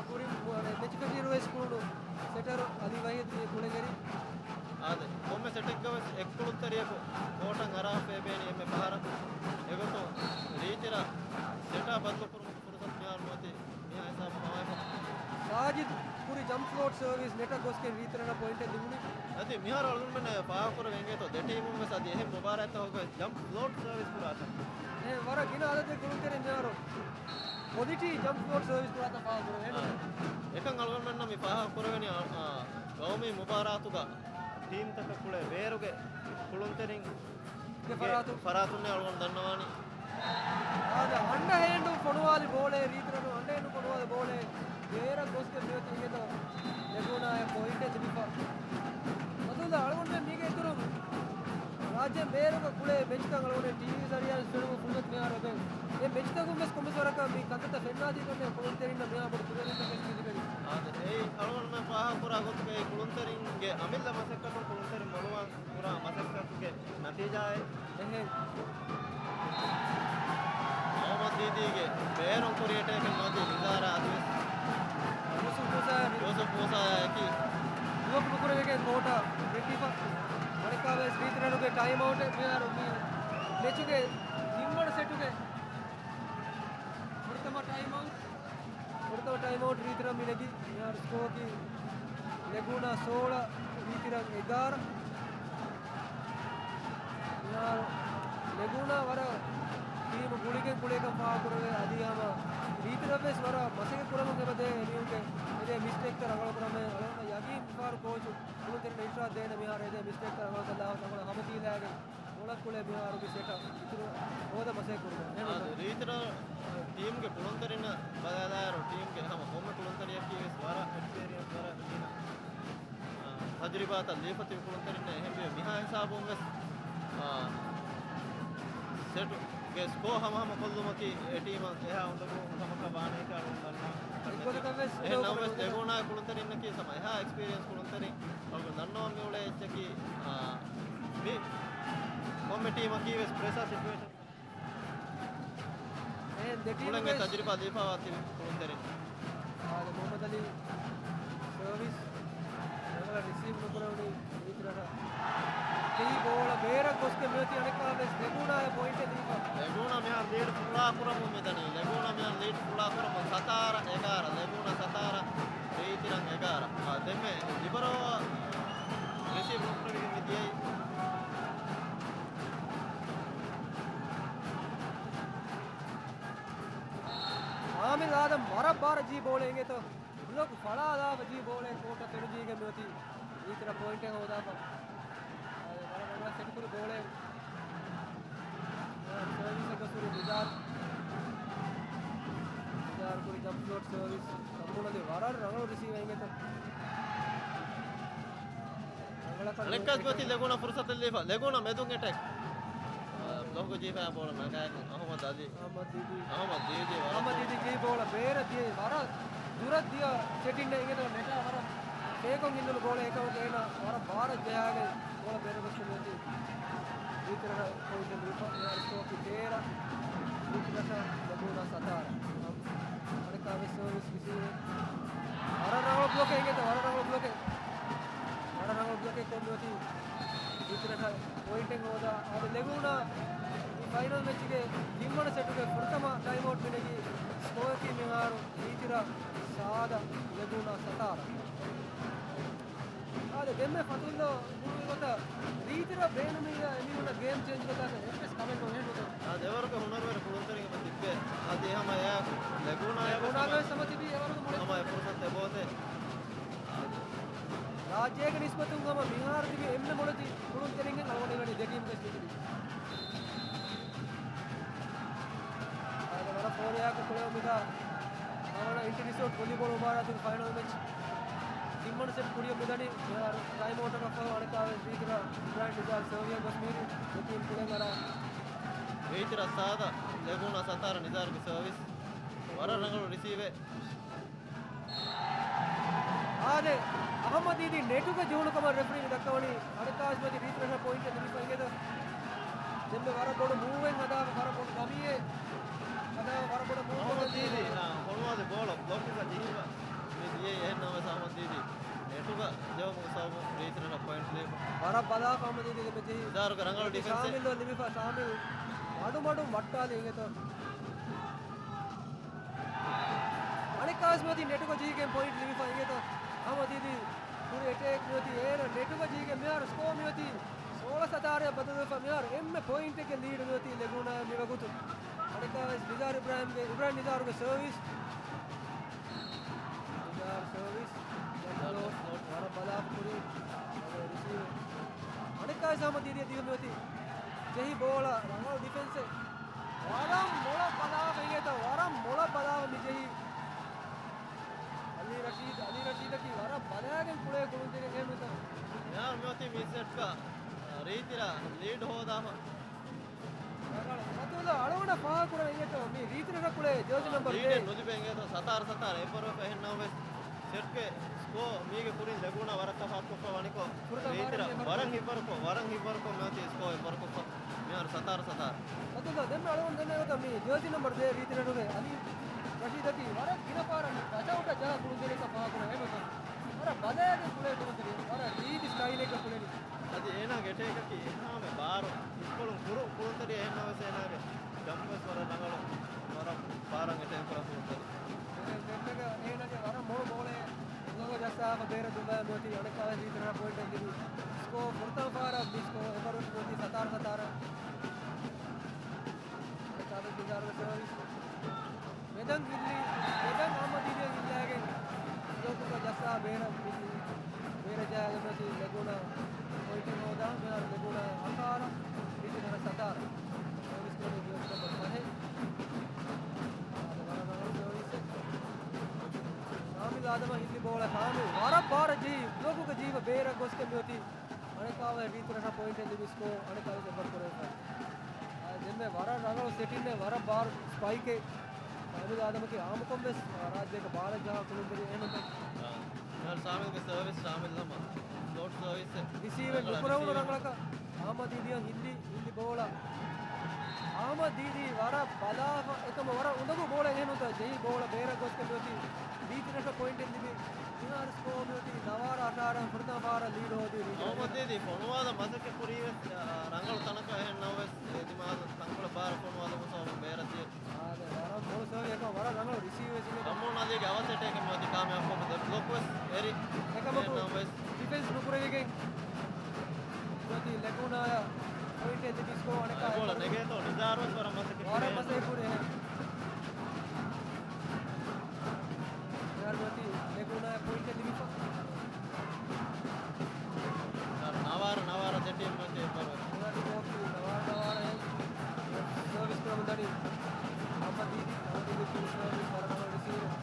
ކުރިން މެޗު ފެށިއިރުވެސް ކުޅުނު ސެޓަރު އަލީ ވަހީދު މި ކުޅެގެން. އާދެ، ކޮންމެ ސެޓެއްގަވެސް އެއްކުޅުންތެރިޔަކު ކޯޓަށް އަރާފަ އެބޭނީ އެންމެ ފަހަރަށް. އެގޮތުން ރީތިރަށް ސެޓާ ބަދުލުކުރުމުގެ ފުރުސަތު މިހާރު ނުވަތީ. މިހާ ހިސާބު ހަވާއެކު. ސާޖިދު ކުރި ޖަމްޕް ފްލޯޓް ސަރވިސް ނެޓަށް ގޮސްގެން ރީތިރަށަށް ޕޮއިންޓެއް ލިބުނީ. އަދި މިހާރު އަޅުގަނޑުމެން ފާހަގަކުރެވޭ އިނގޭތޯ ދެ ޓީމުން ވެސް އަދި އެހެން މުބާރާތްތަކުގަ ޖަމްޕް ފްލޯޓް ސަރވިސް ކުރާތަން. އެ ވަރަށް ގިނަ އަދަދެއް ކުޅުންތެރިން މިހާރު ކޮލިޓީ ޖަމްޕް ފްލޯޓް ސަރވިސް ކުރާތަން ފާހަގަކުރެވޭ. އާ. އެކަން އަޅުގަނޑުމެންނަށް މި ފާހަގަކުރެވެނީ، އާ، ގައުމީ މުބާރާތުގަ ޓީމްތަކަށް ކުޅޭ ބޭރުގެ ކުޅުންތެރިން ގެ ފަރާތުން. ފަރާތުންނޭ އަޅުގަނޑު ދަންނަވާނީ. އާދެ، އަންޑަހޭންޑު ފޮނުވާލި ބޯޅޭ، ރީތިރަށު އަންޑަހޭންޑު ފޮނުވާލި ބޯޅޭ، ބޭރަށް ގޮސްގެން މިއޮތީ އިނގޭތޯ ލެގޫނާއަށް ޕޮއިންޓެއް ލިބިފަ. އަދުލާ އަޅުގަނޑުމެން މީގެ އިތުރުން ރާއްޖޭން ބޭރުގަ ކުޅޭ މެޗްތައް އަޅުގަނޑު ޓީވީ ޒަރިއާއިން ފެނުމުގެ ފުރުސަތު މިހާރު އެބަ. އެ މެޗްތަކުން ވެސް ކޮންމެސް ވަރަކަށް މި ކަންތައްތައް ފެންނާދީ ކަންނޭ ކުޅުންތެރިންނަށް މިހާ ބޮޑު ކުރިއެރުންތަކެއް ވެސް މި ލިބެނީ. އާދެ، އެއީ އަޅުގަނޑުމެން ފާހަގަކުރާ ގޮތުގައި ކުޅުންތެރިންގެ އަމިއްލަ މަސައްކަތުން ކުޅުންތެރިން މޮޅުވާން ކުރާ މަސައްކަތުގެ ނަތީޖާއެއް. އެހެން. މުހައްމަދު ދީދީގެ ބޭރުން ކުރި އެޓޭކެއް ނުވަތީ ނިޒާރާ އަދިވެސް. ޔޫސުފް މޫސާ. ޔޫސުފް މޫސާއަކީ. ބްލޮކް ނުކުރެވިގެން ކޯޓަށް ވެއްޓިފަ. އަނެއްކާވެސް ރީތިރަށުގެ ޓައިމް އައުޓެއް މިހާރު މި މެޗުގެ ތިންވަނަ ސެޓުގެ ފުރަތަމަ ޓައިމް އައުޓް. ފުރަތަމަ ޓައިމް އައުޓް ރީތިރަށް މި ނެގި. މިހާރު ސްކޯއަކީ ލެގޫނާ ސޯޅަ، ރީތިރަށް އެގާރަ. މިހާރު ލެގޫނާ ވަރަށް ޓީމު ގުޅިގެން ކުޅޭކަން ފާހަގަކުރެވޭ. އަދި ހަމަ ރީތިރަށްވެސް ވަރަށް މަސައްކަތް ކުރަމުން އެބަދޭ އެމީހުންގެ އެދޭ މިސްޓޭކްތައް ރަނގަޅުކުރަމޭ. އަޅުގަނޑަށް ޔަގީން މިފަހަރު ކޯޗު ކުޅުންތެރިންނަށް އިޝާރާތް ދޭނެ މިހާރު އެދޭ މިސްޓޭކްތައް ރަނގަޅުކޮށްލާ ތަންކޮޅެއް ހަމަ ތީލާގެން. މޮޅަށް ކުޅޭ މިހާރުގެ ސެޓަށް އިތުރު ހޯދަ މަސައްކަތް ކުރުމަށް. އާދެ، ރީތިރަށް ޓީމްގެ ކުޅުންތެރިންނަށް ބަލާލާއިރު، ޓީމްގެ ހަމަ ކޮންމެ ކުޅުންތެރިޔަކީ ވެސް ވަރަށް އެކްސްޕީރިއަންސް، ވަރަށް ގިނަ، އާ، ތަޖުރިބާތައް ލިޔެފަ ތިބި ކުޅުންތެރިންނެއް. އެހެންވެ، މިހާ ހިސާބުން ވެސް، އާ، ސެޓުގެ ސްކޯ ހަމަހަމަ ކޮށްލުމަކީ އެ ޓީމަށް އެހާ އުނދަގޫ ކަމަކަށް ވާނެކަން އަޅުގަނޑު ދަންނަވަން. އެއްގޮތަކަށް ވެސް އެހެން ނަމަވެސް، ލެގޫނާ ކުޅުންތެރިންނަކީ ހަމަ އެހާ އެކްސްޕީރިއަންސް ކުޅުންތެރިން. އަޅުގަނޑު ދަންނަވަން މި އުޅޭ އެއްޗަކީ، އާ، މި ކޮންމެ ޓީމަކީ ވެސް ޕްރެޝަރ ސިޗުއޭޝަން. އެހެން ދެ ޓީމުގެ ކުޅެންގެ ތަޖުރިބާ ލިޔެފަވާ ތިބި ކުޅުންތެރިން. އާދެ، މުހައްމަދު އަލީ ސަރވިސް ރަނގަޅަށް ރިސީވް ނުކުރެވުނީ ރީތިރަށަށް. ތި ބޯޅަ ބޭރަށް ގޮސްގެން މިއޮތީ އަނެއްކާވެސް ލެގޫނާއަށް ޕޮއިންޓެއް ދީފަ. ލެގޫނާ މިހާރު ލީޑް ފުޅާ ކުރަމުން މިދަނީ. ލެގޫނާ މިހާރު ލީޑް ފުޅާ ކުރަމުން ސަތާރަ އެގާރަ. ލެގޫނާ ސަތާރަ، ރީތިރަށް އެގާރަ. އާ، ދެންމެ ލިބަރޯ ރިސީވް ނުކުރެވިގެން މި ދިޔައީ. އާމިލް އާދަމް ވަރަށް ބާރަށް ޖީ ބޯޅަ އިނގޭތޯ. ބްލޮކް ފަޅާލާފަ ޖީ ބޯޅަ ކޯޓަށް ފެނުޖީގެން މިއޮތީ. ރީތިރަށް ޕޮއިންޓެއް ހޯދާފަ. އާދެ، ވަރަށް ރަނގަޅަށް ސެޓް ކުރި ބޯޅަ. ސަރވިސް އެއް ގޮސް ހުރި ނިޒާރު. ނިޒާރު ކުރި ޖަމްޕް ޝޮޓް ސަރވިސް. ސަމްޕޫނަލި ވަރަށް ރަނގަޅު ރިސީވަރ އިނގޭތޯ. ރަނގަޅަކަށް އަނެއްކާސް މިއޮތީ ލެގޫނާ ފުރުސަތެއް ލިބިފަ. ލެގޫނާ މެދުން އެޓެކް. ބްލޮކް ޖީފަ ބޯޅަ ނަގާގެން އަހުމަދު އަލީ. އަހުމަދު ދީދީ. އަހުމަދު ދީދީ ވަރަށް އަހުމަދު ދީދީ ޖީ ބޯޅަ ބޭރަށް ދިޔައީ ވަރަށް ދުރަށް ދިޔަ ސެޓިން އިނގޭތޯ ނެޓާ ވަރަށް ފޭކޮށް ހިންދުނު ބޯޅަ އެކަމަކު އޭނާ ވަރަށް ބާރަށް ޖަހާގެން ބޯޅަ ބޭރަށް ގޮސްފަ މިއޮތީ. ރީތިރަށަށް ޕޮއިންޓެއް ލިބިފަ މިހާރު ސްކޯރ ތޭރަ. ރީތިރަށަށް ލެގޫނާ ސަތާރަ. އަނެއްކާވެސް ސަރވިސް ރިސީވް. ވަރަށް ރަނގަޅު ބްލޮކެއް އިނގޭތޯ ވަރަށް ރަނގަޅު ބްލޮކެއް. ވަރަށް ރަނގަޅު ބްލޮކެއް ކޮށް މިއޮތީ. ރީތިރަށަށް ޕޮއިންޓެއް ހޯދާ. އާދެ، ލެގޫނާ މި ފައިނަލް މެޗުގެ ތިންވަނަ ސެޓުގެ ފުރަތަމަ ޓައިމްއައުޓް މިނެގީ. ސްކޯއަކީ މިހާރު ރީތިރަށް ސާދަ، ލެގޫނާ ސަތާރަ. އާދެ، ދެންމެ ފަތުލްލޯ ގުޅުވި ގޮތަށް ރީތިރަށް ބޭނުމީގަ އެމީހުންނަށް ގޭމް ޗޭންޖް ގޮތަކަށް އެއްވެސް ކަމެއް ނުހެންނުތޯ؟ އާދެ، އެވަރުގެ ހުނަރުވެރި ކުޅުންތެރިން އެބަ ތިއްބޭ. އާދެ، ހަމަ އެއާ ލެގޫނާ އެއާ އެބަ ހަމަ ސަމަތިބީ އެވަރުގެ މުޅި ހަމަ އެ ފުރުސަތު އެބައޮތޭ. ރާއްޖޭގެ ނިސްބަތުން ހަމަ މިހާރު ތިބި އެންމެ މޮޅެތި ކުޅުންތެރިންގެ އަޅުގަނޑު ދެ ޓީމްގެ ސްޕިރިޓް. އާދެ، ވަރަށް ފޯރިއާއެކު ކުޅެވުމުގަ ހަވަނަ އިންޓަރ ރިސޯޓް ވޮލީބޯޅަ މުބާރާތުގެ ފައިނަލް މެޗް ތިންވަނަ ސެޓް ކުރިއަށް މިދަނީ. މިހާރު ޓައިމް އައުޓަކަށް ފަހު އަނެއްކާވެސް ރީތިރަށް އިބްރާހިމް ނިޒާރު ސަރވިއަށް ގޮސް މީރި ދެ ޓީމް ކުޅެން އަރާ. ރީތިރަށް ސާދަ، ލެގޫނާ ސަތާރަ. ނިޒާރުގެ ސަރވިސް. ވަރަށް ރަނގަޅު ރިސީވެއް. އާދެ، އަހައްމަދީދީ ނެޓުގަ ޖެހުނު ކަމަށް ރެފްރީން ދައްކަވަނީ. އަނެއްކާވެސް މިއޮތީ ރީތިރަށަށް ޕޮއިންޓެއް ލިބިފަ އިނގޭތޯ. ދެންމެ ވަރަށް ބޮޑު މޫވެއް ހަދާފަ، ވަރަށް ބޮޑު ގަމީއެއް ހަދާފަ، ވަރަށް ބޮޑު މޫވް އަހައްމަދީދީ، އާ، ފޮނުވާލި ބޯޅަ ބްލޮކްގަ ޖެހިފަ. މި ދިޔައީ އެހެން ނަމަވެސް އަހައްމަދީދީ ނެޓުގަ ޖެހުމުގެ ސަބަބުން ރީތިރަށަށް ޕޮއިންޓް ލިބިފަ. ވަރަށް ބަލާފަ އަހައްމަދީދީ ދެންމެ ޖެހީ. ނިޒާރުގެ ރަނގަޅު ދެންމެ ޑިފެންސެއް. ޝާމިލް ލިބިފަ، ޝާމިލް މަޑުމަޑުން ވައްޓާލި އިނގޭތޯ. އަނެއްކާވެސް މިއޮތީ ނެޓުގަ ޖެހިގެން ޕޮއިންޓް ލިބިފަ އިނގޭތޯ. އަހައްމަދީދީ ކުރި އެޓޭކް މިއޮތީ އޭނަ ނެޓުގަ ޖެހިގެން މިހާރު ސްކޯ މިއޮތީ ސޯޅަ ސަތާރައަށް ބަދަލުވެފަ. މިހާރު އެންމެ ޕޮއިންޓެއްގެ ލީޑު މިއޮތީ ލެގޫނާއަށް މިވަގުތު. އަނެއްކާވެސް ނިޒާރު އިބްރާހިމްގެ، އިބްރާހިމް ނިޒާރުގެ ސަރވިސް. ނިޒާރު ސަރވިސް. ޖަމްޕް ޝޮޓް. ވަރަށް ބަލާފަ ކުރި. ރިސީވް. އަނެއްކާވެސް އަހައްމަދީދީއަށް ދިޔުމު މިއޮތީ. ޖެހި ބޯޅަ ރަނގަޅު ޑިފެންސެއް. ވަރަށް މޮޅަށް ބަލާފަ އިނގޭތޯ، ވަރަށް މޮޅަށް ބަލާފަ މި ޖެހީ. އަލީ ރަޝީދު، އަލީ ރަޝީދަކީ ވަރަށް ބަލާގެން ކުޅޭ ކުޅުންތެރިން އެހެންނުތަ؟ މިހާރު މިއޮތީ މި ސެޓްގަ، ރީތިރަށް ލީޑް ހޯދާފަ. ރަނގަޅު. މަތުލަ އަޅުގަނޑަށް ފާހަގަކުރަން އިނގޭތޯ، މި ރީތިރަށަށް ކުޅޭ ޖާޒީ ނަމްބަރު ލީޑެއް ދޭއް. ނުލިބޭ އިނގޭތޯ، ސަތާރަ ސަތާރަ އެއްވަރު ވެފަ އެހެން ނަމަވެސް، ސެޓްގެ ސްކޯ މީގެ ކުރިން ލެގޫނާ ވަރަށް ތަފާތުކޮށްފަ ވަނިކޮށް، ފުރަތަމަ ރީތިރަށް ވަރަށް ވަރަށް ހިތްވަރުކޮށް، ވަރަށް ހިތްވަރުކޮށް މިއޮތީ ސްކޯ އެއްވަރުކޮށްފަ. މިހާރު ސަތާރަ ސަތާރަ. މަތުލަ ދެންމެ އަޅުގަނޑު ދެންނެވި ގޮތަށް މި ޖާޒީ ނަމްބަރު ދޭއް ރީތިރަށުގެ އަލީ ރަޝީދަކީ ވަރަށް ގިނަ ފަހަރަށް މި ކަޓްއައުޓަށް ޖަހާ ކުޅުންތެރިއެއްކަން ފާހަގަކުރަން އެބަތަ. ވަރަށް ބަލާގެން ކުޅޭ ކުޅުންތެރި، ވަރަށް ރީތި ސްޓައިލެއްގަ ކުޅެނީ. އަދި އޭނާގެ އެޓޭކަކީ އެހާމެ ބާރު އިސްކޮޅުން ކުރު ކުޅުންތެރި އެހެންނަމަވެސް އޭނާގެ ޖަމްޕް ވެސް ވަރަށް ރަނގަޅު، ވަރަށް ބާރަށް އެޓޭކް ކުރާ ކުޅުންތެރި. ދެންމެގަ އޭނާގެ ވަރަށް މޮޅު ބޯޅައެއް ލޮގޯ ޖައްސާފަ ބޭރަށް ދުންވާ މިއޮތީ އަނެއްކާވެސް ރީތިރަށަށް ޕޮއިންޓެއް ލިބި. ސްކޯ ފުރަތަމަ ފަހަރަށް މި ސްކޯ އެއްވަރު މިއޮތީ ސަތާރަ ސަތާރަ. އަނެއްކާވެސް ނިޒާރުގެ ސަރވިސް. މެދަން ހިއްލި، މެދަން އަހައްމަދީދީއަށް ހިއްލައިގެން ބްލޮކުގަ ޖައްސާ ބޭރަށް މި، ބޭރަށް ޖަހާގެން މިއޮތީ ލެގޫނާ ޕޮއިންޓެއް ހޯދާ، މިހާރު ލެގޫނާ ހަތާރަ، ރީތިރަށް ސަތާރަ. ސަރވިސް ކުރަނީ ޖާޒީ ނަމްބަރު ފަހެއް. އާދެ، ވަރަށް ރަނގަޅު ސަރވިސެއް. ޝާމިލް އާދަމަށް ހިއްލި ބޯޅަ ޝާމިލް ވަރަށް ބާރަށް ޖެހި ބްލޮކުގަ ޖެހިފަ ބޭރަށް ގޮސްގެން މިއޮތީ. އަނެއްކާވެސް ރީތިރަށަށް ޕޮއިންޓެއް ލިބި ސްކޯ އަނެއްކާވެސް އެއްވަރު ކުރެވިފަ. އާ، ދެންމެ ވަރަށް ރަނގަޅު ސެޓިންއެއް، ވަރަށް ބާރު ސްޕައިކެއް. ޝާމިލް އާދަމަކީ އާއްމުކޮށް ވެސް ރާއްޖޭގެ ބާރަށް ޖަހާ ކުޅުންތެރި އެހެންނުތަ؟ އާ، މިހާރު ޝާމިލްގެ ސަރވިސް، ޝާމިލް ހަމަ ފްލޯޓް ސަރވިސްއެއް. ރިސީވެއް ރަނގަޅަށް ނުކުރެވުނު ރިސީވް. ރަނގަޅަކަށް އަހައްމަދީދީއަށް ހިއްލި، ހިއްލި ބޯޅަ. އަހައްމަދީދީ ވަރަށް ބަލާފަ އެކަމަށް ވަރަށް އުނދަގޫ ބޯޅަ އެހެންނުތަ؟ ޖެހި ބޯޅަ ބޭރަށް ގޮސްގެން މިއޮތީ ރީތިރަށަށް ޕޮއިންޓެއް ލިބި. މިހާރު ސްކޯ މިއޮތީ ނަވާރަ އަށާރަ، ފުރަތަމަ ފަހަރަށް ލީޑް ހޯދީ ރީތިރަށް. އަހައްމަދީދީ ފޮނުވާލަން މަސައްކަތް ކުރީވެސް، އާ، ރަނގަޅު ތަނަކަށް އެހެން ނަމަވެސް، އެ ދިމާލަށް ތަންކޮޅެއް ބާރަށް ފޮނުވާލުމުގެ ސަބަބުން ބޭރަށް ދިޔަ. އާދެ، ވަރަށް މޮޅު ސަރވިސް އެކަމަށް ވަރަށް ރަނގަޅު ރިސީވް ވެސް އިނގޭ. އަމޫން އަލީގެ އަވަސް އެޓޭކެއް މިއޮތީ ކާމިޔާބުކޮށްފަ ދެ ބްލޮކް ވެސް. އެކަމަކު ޑިފެންސް ނުކުރެވިގެން އޮތީ ލެގޫނާޔަށް ޕޮއިންޓެއް ލިބި ސްކޯ އަނެއްކާ ގޯލަށް ނެގޭތޯ ނިޒާރުވެސް ވަރަށް މަސައްކަތް ވަރަށް މަސައްކަތް ކުރި. ނަވާރަ، ނަވާރަ ދެޓީމް މަތި އެއްބަރު. ނަވާރަ، ނަވާރަ ސަރވިސް ކުރަމުން ދަނީ. އަހްމަދީދީ، އަހްމަދީދީ ސަރވިސް ވަރަށް ރިސީވް.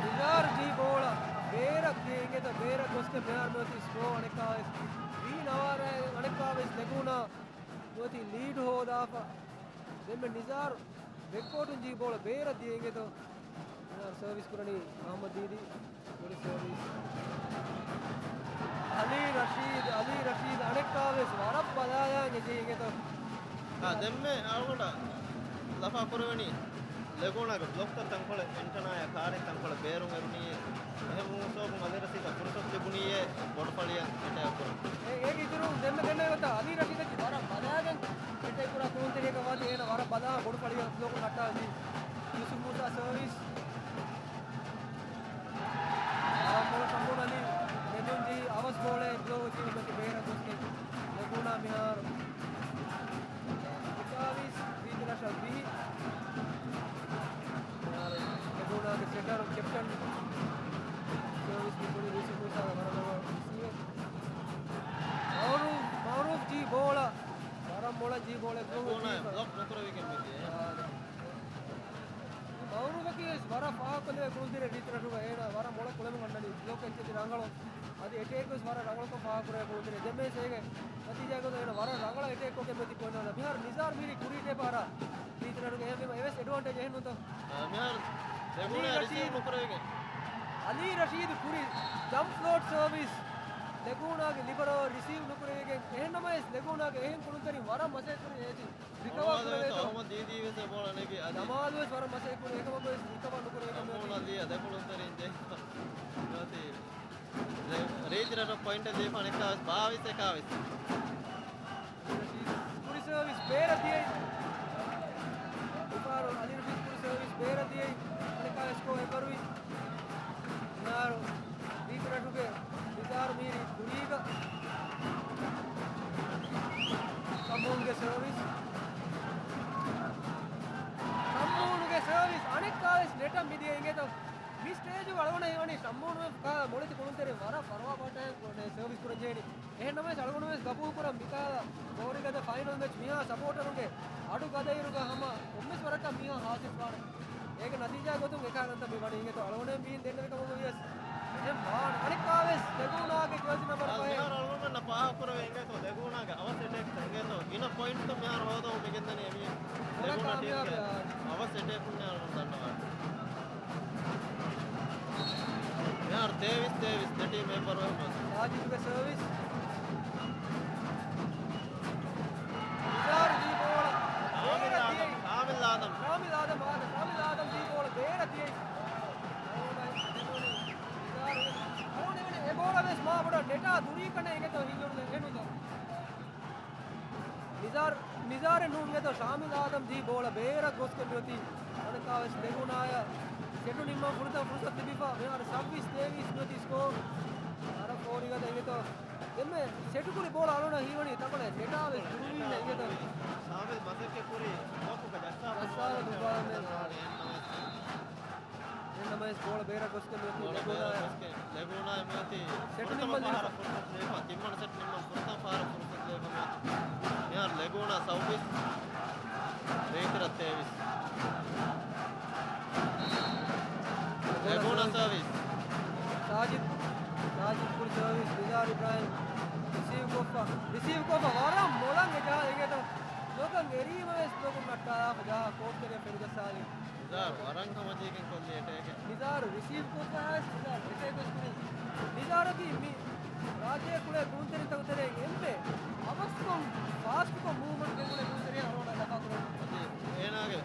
ނިޒާރު ޖީ ބޯޅަ ބޭރަށް ގެ އިނގޭތޯ ބޭރަށް ގޮސްގެން މިހާރު މިއޮތީ ސްކޯ އަނެއްކާވެސް ވީ ނަވާރަ އަނެއްކާވެސް ލެގޫނާ މިއޮތީ ލީޑް ހޯދާފަ. ދެންމެ ނިޒާރު ބެކްކޯޓުން ޖީ ބޯޅަ ބޭރަށް ދިޔަ އިނގޭތޯ މިހާރު ސަރވިސް ކުރަނީ އަހްމަދީދީ. ގުޑި ސަރވިސް. އަލީ ރަޝީދު، އަލީ ރަޝީދު އަނެއްކާވެސް ވަރަށް ބަލާލާން އެދޭ އިނގޭތޯ. އާ، ދެންމެ އަޅުގަނޑަށް ލަފާ ކުރެވެނީ ލެގޫނާގެ ބްލޮކްތައް ތަންކޮޅެއް އެންޓަނާޔާ ކާރިން ތަންކޮޅެއް ބޭރުން އެރުނީ. އެހެންވުމުން ސޯބުން އަލީ ރަޝީދަށް ފުރުސަތު ލިބުނީއޭ ބޮޑު ފަޅިއަށް އެޓޭކް ކުރަން. އޭ، އޭގެ އިތުރުން ދެންމެ ދެންނެވި ގޮތަށް އަލީ ރަޝީދަކީ ވަރަށް ބަލާގެން އެޓޭކް ކުރާ ކުޅުންތެރިއެއްގަ ވާތީ އޭނަ ވަރަށް ބަލާ ބޮޑު ފަޅިއަށް ބްލޮކު ނައްޓާލީ. ޔޫސުފް މޫސާ ސަރވިސް. އާ، ބޯޅަ ޝަމްއުލް އަލީ މެދުން ޖެހި އަވަސް ބޯޅައެއް ބްލޮކް ކުރި މަތި ބޭރަށް ގޮސްގެން ލެގޫނާ މިހާރު އެކާވީސް ރީތި ރަށަށް ވިހި. މިހާރު ލެގޫނާގެ ސެޓަރު ކެޕްޓަން ސަރވިސް ކުރި ޔޫސުފް މޫސާގެ ވަރަށް ރަނގަޅު ރިސީވެއް. މައުރޫފް، މައުރޫފް ޖީ ބޯޅަ. ވަރަށް މޮޅަށް ޖީ ބޯޅަ ބްލޮކް ކުރީފަ. ބްލޮކް ނުކުރެވިގެން މިދިޔަ. އާ، މައުރޫފަކީ ވެސް ވަރަށް ފާހަގަކޮށްލެވޭ ކުޅުންތެރި ރީތި ރަށުގަ އޭނާ ވަރަށް މޮޅަށް ކުޅެމުން އަންނަނީ ބްލޮކް އެއްޗެތި ރަނގަޅު. އަދި އެޓޭކް ވެސް ވަރަށް ރަނގަޅުކޮށް ފާހަގަކުރޭ ކުޅުންތެރި. ދެންމެ ވެސް އޭގެ ނަތީޖާގަ އޭނާ ވަރަށް ރަނގަޅަށް އެޓޭކް ކޮށްގެން މެތި ޕޮއިންޓް ހަދާ. މިހާރު ނިޒާރު މީރި ކުރީ ޓޭޕް އަރާ ރީތި ރަށުގެ އެހެންވީމަ އެވެސް އެޑްވާންޓޭޖް އެހެން ނޫންތޯ؟ އާ، މިހާރު އަލީ ލެގޫނާ ރިސީވް ރަޝީދު، ނުކުރެވިގެން. އަލީ ރަޝީދު ކުރި ޖަމްޕް ފްލޯޓް ސަރވިސް ލެގޫނާގެ ލިބަރޯ ރިސީވް ނުކުރެވިގެން. އެހެންނަމަވެސް ލެގޫނާގެ އެހެން ކުޅުންތެރިން ވަރަށް މަސައްކަތް ކުރި އޭތި. ރިކަވާ ކުރެވޭތޯ. އަހުމަދު ދީދީ ވެސް ބޯޅަ ނެގި އަދި. ޖަމާލު ވެސް ވަރަށް މަސައްކަތް ކުރި އެކަމަކު ވެސް ރިކަވާ ނުކުރެވި ކަމެއް ނޫން އަދި އަދެ ކުޅުންތެރިން ޖެހިފަ. ރީތި ރަށަށް ޕޮއިންޓެއް ލިބިފަ އަނެއްކާވެސް ބާވީސް އެކާވީސް. ކުރި ސަރވިސް ބޭރަށް ދިޔައީ. މިފަހަރު އަލީ ރަޝީދު ކުރި ސަރވިސް ބޭރަށް ދިޔައީ. އަނެއްކާވެސް ސްކޯ އެއްވަރުވި. މިހާރު ރީތި ރަށުގެ ނިޒާރު މީރި ކުރީގަ. ޝަމްއުލްގެ ސަރވިސް. ޝަމްއުލްގެ ސަރވިސް އަނެއްކާވެސް ނެޓަށް މިދިޔަ އިނގޭތޯ. މި ސްޓޭޖު އަޅުގަނޑަށް ހީވަނީ ޝަމްއުލް ވެފަ މޮޅެތި ކުޅުންތެރިން ވަރަށް ފަރުވާ ބަހައްޓާ ސަރވިސް ކުރަން ޖެހެނީ. އެހެންނަމަވެސް އަޅުގަނޑުވެސް ގަބޫލުކުރަން މިކަހަލަ ފޯރިގަދަ ފައިނަލް މެޗް މިހާ ސަޕޯޓަރުންގެ އަޑު ގަދައިރުގަ ހަމަ ކޮންމެސް ވަރަކަށް މީހާ ހާސިލްވާނެ. އޭގެ ނަތީޖާ ގޮތުން އެކާ ގަންތަ މި ވަނީ އިނގޭތޯ އަޅުގަނޑު މީން ދެންނެވި ކަމަކު ވިޔަސް އެހެން ވާން އަނެއްކާވެސް ލެގޫނާގެ ޖާޒި ނަމަރު ފަހެއް. މިހާރު އަޅުގަނޑަށް ފާހަގަކުރެވޭ އިނގޭތޯ ލެގޫނާގެ އަވަސް އެޓޭކް އިނގޭތޯ ގިނަ ޕޮއިންޓްތައް މިހާރު ހޯދަމުން މިގެންދަނީ އެމީ ލެގޫނާ ޓީމްގެ އަވަސް އެޓޭކުން މިހާރު ދަންނަވާނެ. މިހާރު ތޭވީސް ތޭވީސް ދެ ޓީމް އެއްވަރު ވެފަ. ސާޖިދުގެ ސަރވިސް. ނިޒާރު ދީ ބޯޅަ. ޝާމިލް އާދަމް، ޝާމިލް އާދަމް. ޝާމިލް އާދަމް، އާދަމް، ޝާމިލް އާދަމް ދީ ބޯޅަ ބޭރަށް ދިޔައީ. ނިޒާރު. އެ ބޯޅަ ވެސް މާ ބޮޑަށް ނެޓާ ދުރީ ކަންނޭނގެތޯ ހިނގަން އެނުންތޯ. ނިޒާރު، ނިޒާރެއް ނޫންގެތޯ ޝާމިލް އާދަމް ދީ ބޯޅަ ބޭރަށް ގޮސްގެން މިއޮތީ. އަނެއްކާވެސް ލެގޫނާޔަށް ސެޓު ނިންމަން ފުރަތަމަ ފުރުސަތު ލިބިފަ. މިހާރު ސައްބީސް ތޭވީސް މިއޮތީ ސްކޯ. ވަރަށް ފޯރިގަދަ އިނގޭތޯ. ދެންމެ ސެޓު ކުރި ބޯޅަ އަޅުގަނޑަށް ހީވަނީ ތަންކޮޅެއް ނެޓާވެސް ދުރުވީމޭ އިނގޭތޯ. ޝާމިލް މަސައްކަތް ކުރި ބްލޮކުގަ ޖައްސާފަ ދުއްވާލަމޭ. އެހެންނަމަވެސް ބޯޅަ ބޭރަށް ގޮސްގެން މިއޮތީ ލެގޫނާޔަށް. ލެގޫނާ މިއޮތީ ސެޓް ފުރަތަމަ ނިންމަން ފަހަރަށް ފުރުސަތު ލިބިފަ، ތިންވަނަ ސެޓް ނިންމަން ފުރަތަމަ ފަހަރަށް ފުރުސަތު ލިބިފަ މިއޮތީ. މިހާރު ލެގޫނާ ސައުވީސް، ރީތިރަށް ތޭވީސް. ލެގޫނާ ސަރވިސް. ސާޖިދް، ސާޖިދް ކުރި ސަރވިސް، ނިޒާރު އިބްރާހިމް ރިސީވް ކޮށްފަ، ރިސީވް ކޮށްފަ ވަރަށް މޮޅަށް އެޖާ އިނގޭތޯ. ލޮކަށް އެރީމަވެސް ލޮކުން ނައްޓާލާފަ ޖާ ކޯޓްތެރެ ފެނިގަސްސާލި. ނިޒާރު ވަރަށް ހަމަޖެހިގެން ކޮށްލި އެޓޭކެއް. ނިޒާރު ރިސީވް ކޮށްފަ އައިސް ނިޒާރު އެޓޭކް ވެސް ކުރި. ނިޒާރަކީ މި ރާއްޖޭގެ ކުޅޭ ކުޅުންތެރިންތަކުގެ ތެރެއިން އެންމެ އަވަސްކޮށް، ފާސްޓްކޮށް މޫވްމަންޓް ގެންގުޅޭ ކުޅުންތެރިއެއް އަޅުގަނޑަށް ލަފާކުރެވެން. އަދި އޭނާގެ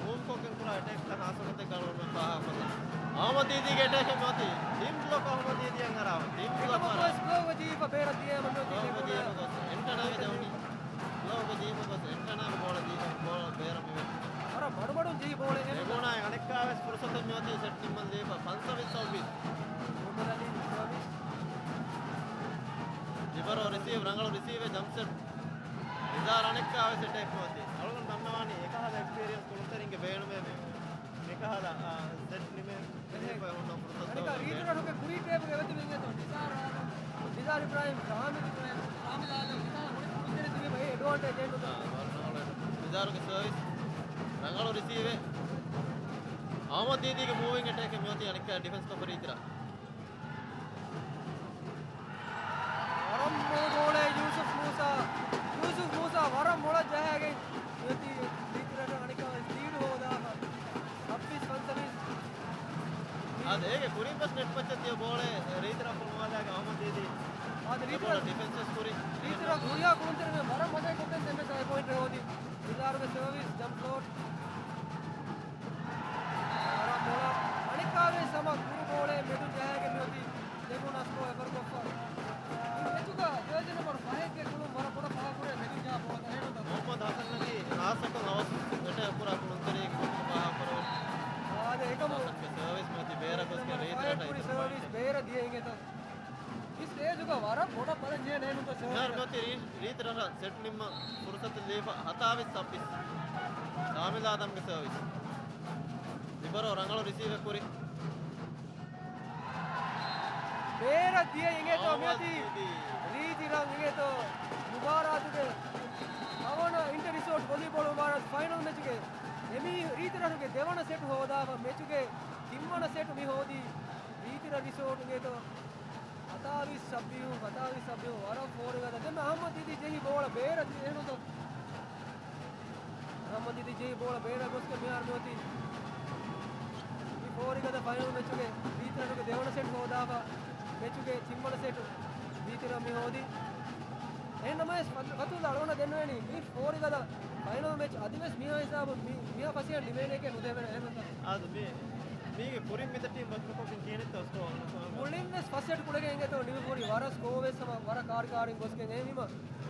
މޫވްކޮށްގެން ކުރާ އެޓޭކްތައް ހާސްކޮށް ގަޅުވަމެން ފާހަގަކޮށްލަން. އަހުމަދީދީގެ އެޓޭކެއް ނުވަތީ. ޓީމް ބްލޮކް އަހުމަދީދީއަށް އަރާ. ޓީމް ބްލޮކް އަރާ. ސްލޯވަ ޖީފަ ބޭރަށް ދިޔައިމަ ނުވަތީ ސްލޯވަ ޖީފަ ގޮސް އެންޓަނާގެ ޖެހުނީ. ސްލޯވަ ޖީފަ ގޮސް އެންޓަނާގެ ބޯޅަ ދީފަ ބޯޅަ ބޭރަށް މިވެ. ވަރަށް މަޑުމަޑުން ޖެހި ބޯޅަ އެހެން. ލެގޫނާއި އަނެއްކާވެސް ފުރުސަތެއް މިއޮތީ ސެޓް ނިންމަން ލީފަ. ފަންސަވީސް ސައުވީސް. ރިސީވް، ރަނގަޅު ރިސީވެއް ޖަމްޕް ސެޓް. ނިޒާރު އަނެއްކާވެސް އެޓޭކް ނުވަތީ. އަޅުގަނޑު ދަންނަވާނީ އެކަހަލަ އެކްސްޕީރިއަންސް ކުޅުންތެރިންގެ ބޭނުމޭ މި، މިކަހަލަ، އާ، ސެޓް ނިމޭ ނިމޭ ފައި ހުންނަ ފުރުސަތު އަނެކާ ރީތި ރަށުގެ ކުރީ ޓޭބުގެ ވެތި މިންގެތޯ ނިޒާރު، ނިޒާރު އިބްރާހިމް، ޝާމިލް އިބްރާހިމް، ޝާމިލް އާލަމް، ނިޒާރު ހުރި ކުޅުންތެރިން ތިބީ ބައި އެޑްވާންޓޭޖް އެއްނުތޯ. އާ، ވަރަށް ރަނގަޅު. ނިޒާރުގެ ސަރވިސް. ރަނގަޅު ރިސީވެއް. އަހްމަދް ދީދީގެ މޫވިން އެޓޭކެއް މިއޮތީ އަނެއްކާ ޑިފެންސް ކޮށްފަ ރީތި ރަށް. ވަރަށް މޮޅު ބޯޅައެއް ޔޫސުފް މޫސާ. ޔޫސުފް މޫސާ ވަރަށް މޮޅަށް ޖަހައިގެން މިއޮތީ ރީތި ރަށަށް އަނެއްކާ ލީޑް ހޯދާފަ. ސައްބީސް ފަންސަވީސް. އާދެ، އޭގެ ކުރިން ފަސް ނެޓް މައްޗަށް ދިޔަ ބޯޅަ ރީތި ރަށް ފޮނުވާލާގެ އަހްމަދް ދީދީ. އާދެ، ރީތި ރަށް ޑިފެންސް ކުރި. ރީތި ރަށް ކުރިއާ ކުޅުންތެރިން ވަރަށް މަޖާ ކޮށްގެން ދެން މެޗުގައި ޕޮއިންޓް ހޯދި. ނިޒާރުގެ ސަރވިސް ޖަމްޕް ޝޮޓް. ވަރަށް މޮޅަށް އަނެއްކާވެސް ހަމަ ކުރު ބޯޅައެއް މެދުން ޖަހައިގެން މިއޮތީ ލެގޫނާ ސްކޯ އެފަރުކޮށްފަ. މި މެޗުގަ ޖާޒީ ނަމްބަރު ފަހެއްގެ ކުޅުން ވަރަށް ބޮޑަށް ފާހަގަކުރޭ މެދުން ޖަހާ ބޯޅަ ދަހެއްނުތަ. މުހައްމަދު ހަސަންއަކީ ޚާއްޞަކޮށް އަވަސް އެޓޭކް ކުރާ ކުޅުންތެރިއެއް ކަމަށް ފާހަގަކުރެވޭ. އާދެ، އެކަމު ހަސަންގެ ސަރވިސް މިއޮތީ ބޭރަށް ގޮސްގެން ރީތި ރަށަށް ފަހެއް ކުރި ސަރވިސް ބޭރަށް ދިޔަ އިނގޭތޯ. މި ސްޓޭޖުގަ ވަރަށް ބޮޑަށް ބަލަން ޖެހޭނެ ނުތަ ސެވަން. މިހާރު މިއޮތީ ރީ-، ރީތި ރަށަށް ސެޓް ނިންމަން ފުރުސަތު ލިބިފަ ހަތާވީސް ސައްބީސް. ޝާމިލް އާދަމްގެ ސަރވިސް. ލިބަރޯ ރަނގަޅު ރިސީވެއް ކުރި. ބޭރަށް ދިޔަ އިނގޭތޯ މިއޮތީ. ރީތި ރަށް އިނގޭތޯ މުބާރާތުގެ ހަވަނަ އިންޓަ ރިސޯޓް ވޮލީބޯޅަ މުބާރާތު ފައިނަލް މެޗުގެ އެމީ ރީތި ރަށުގެ ދެވަނަ ސެޓް ހޯދާފަ މެޗުގެ ތިންވަނަ ސެޓް މި ހޯދީ ރީތި ރަށް ރިސޯޓް އިނގޭތޯ. ހަތާވީސް ސައްބީހުން، ހަތާވީސް ސައްބީހުން ވަރަށް ފޯރިގަދަ. ދެން އަހްމަދް ދީދީ ޖެހި ބޯޅަ ބޭރަށް ދިޔަ އެހެންނުތޯ. އަހްމަދް ދީދީ ޖެހި ބޯޅަ ބޭރަށް ގޮސްގެން މިހާރު މިއޮތީ މި ފޯރިގަދަ ފައިނަލް މެޗުގެ ރީތި ރަށުގެ ދެވަނަ ސެޓް ހޯދާފަ މެޗުގެ ތިންވަނަ ސެޓް ރީތި ރަށް މި ހޯދީ. އެހެންނަމަވެސް ފަތު-، ފަތުލް އަޅުގަނޑަށް ދެންނެވެނީ މި ފޯރިގަދަ ފައިނަލް މެޗް އަދިވެސް މިހާ ހިސާބުން މި-، މިހާ ފަސޭހަ ނިމޭނެކޭ ނުދެވޭނެ އެހެންނުތަ؟ އާދެ، މި-، މީގެ ކުރިން މިދަށީން ބަދަލުކޮށްގެން ކިހިނެއްތޯ ސްކޯ؟ މުޅިންވެސް ފަސް ސެޓް ކުޅެގެން އިނގޭތޯ ނިމިފަ ހުރީ ވަރަށް ސްކޯވެސް ހަމަ ވަރަށް ކާރިކާރިން ގޮސްގެން އެހެންވީމަ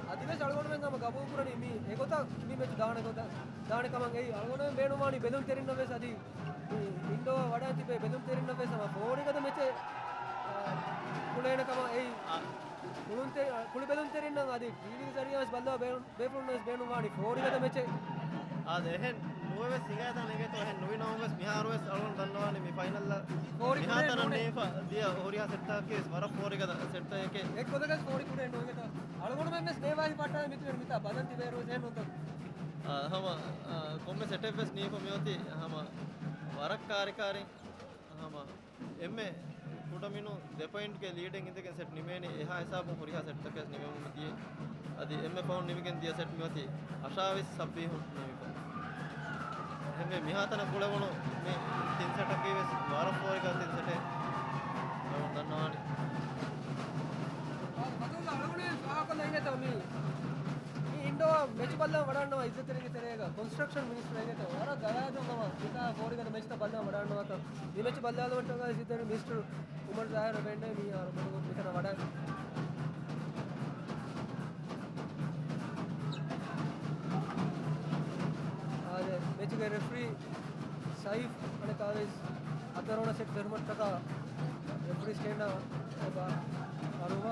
އަދިވެސް އަޅުގަނޑުމެން ހަމަ ގަބޫލުކުރަނީ މީ އެގޮތަށް މި މެޗު ދާނެ ގޮތަށް ދާނެ ކަމަށް. އެއީ އަޅުގަނޑުމެން ބޭނުންވާނީ ބެލުންތެރިންނަށް ވެސް އަދި މި އިންޑޯއަށް ވަޑައިން ތިބޭ ބެލުންތެރިންނަށް ވެސް ހަމަ ފޯރިގަދަ މެޗެއް، އާ، ކުޅޭނެ ކަމަށް. އެއީ އާ. ކުޅުންތެ-، ކުޅި ބެލުންތެރިންނަށް އަދި ޓީވީގެ ޒަރީއާވެސް ބައްލަވާ ބޭނުން-، ބޭފުޅުންނަށް ވެސް ބޭނުންވާނީ ފޯރިގަދަ މެޗެއް. އާދެ، އެހެން ނުވެވެސް ހިނގާދާނެ އިނގޭތޯ، އެހެން ނުވި ނަމަވެސް މިހާރުވެސް އަޅުގަނޑު ދަންނަވާނީ މި ފައިނަލްއަށް ފޯރި ކުޅޭ މިހާތަނަށް ނޫނޭ. ނޭފަ ދިޔަ ހުރިހާ ސެޓްތަކަކީ ވަރަށް ފޯރިގަދަ ސެޓްތަކެކޭ. އެއްގޮތަކަސް ފޯރި ކުޅޭ ނޫން އިނގޭތޯ. އަޅުގަނޑުމެން ވެސް ނޭވާހި ފައްޓާ މިތިބެން މިތާ ބަލަން ތިބޭރުވެސް އެހެން ނޫންތޯ. އާ، ހަމަ، އާ، ކޮންމެ ސެޓެއްވެސް ނީފަ މިއޮތީ ހަމަ ވަރަށް ކާރިކާރިން ހަމަ އެންމެ ކުޑަމިނުން ދެ ޕޮއިންޓްގެ ލީޑެއް އިނދެގެން ސެޓް ނިމޭނީ. އެހާ ހިސާބުން ހުރިހާ ސެޓްތަކެއް ނިމެމުން ދިޔަ. އަދި އެންމެ ފަހުން ނިމިގެން ދިޔަ ސެޓް މިއޮތީ އަށާވީސް ސައްބީހުން ނިމިފަ. އެންމެ މިހާތަނަށް ކުޅެވުނު މި ތިން ސެޓަކީ ވެސް ވަރަށް ފޯރިގަދަ ތިން ސެޓެއް. އަޅުގަނޑު ދަންނަވާނީ. އަޅުގަނޑު ފާހަގަކޮށްލަން އިނގޭތޯ މި، މި އިންޑޯ މެޗު ބައްލަވަން ވަޑައިގަންނަވާ އިއްޒަތްތެރިންގެ ތެރޭގަ ކޮންސްޓްރަކްޝަން މިނިސްޓަރ އިނގޭތޯ ވަރަށް ގަރާދުން ހަމަ މިތާ ފޯރިގަދަ މެޗުތައް ބައްލަވަން ވަޑައިގަންނަވާތޯ. މި މެޗު ބައްލަވާލުމަށްޓަކާ ސިއްދަރި މިނިސްޓަރު އުމަރު ޒާހިރު ވެންނެވި މިހާރު ބޮޑު މިތަނަށް ވަޑައި. އާދެ، މެޗުގެ ރެފްރީ ސައިފް އަނެކާވެސް ހަތަރުވަނަ ސެޓް ފެށުމަށްޓަކާ ރެފްރީ ސްޓޭންޑަށް އެބަ އަރުވާ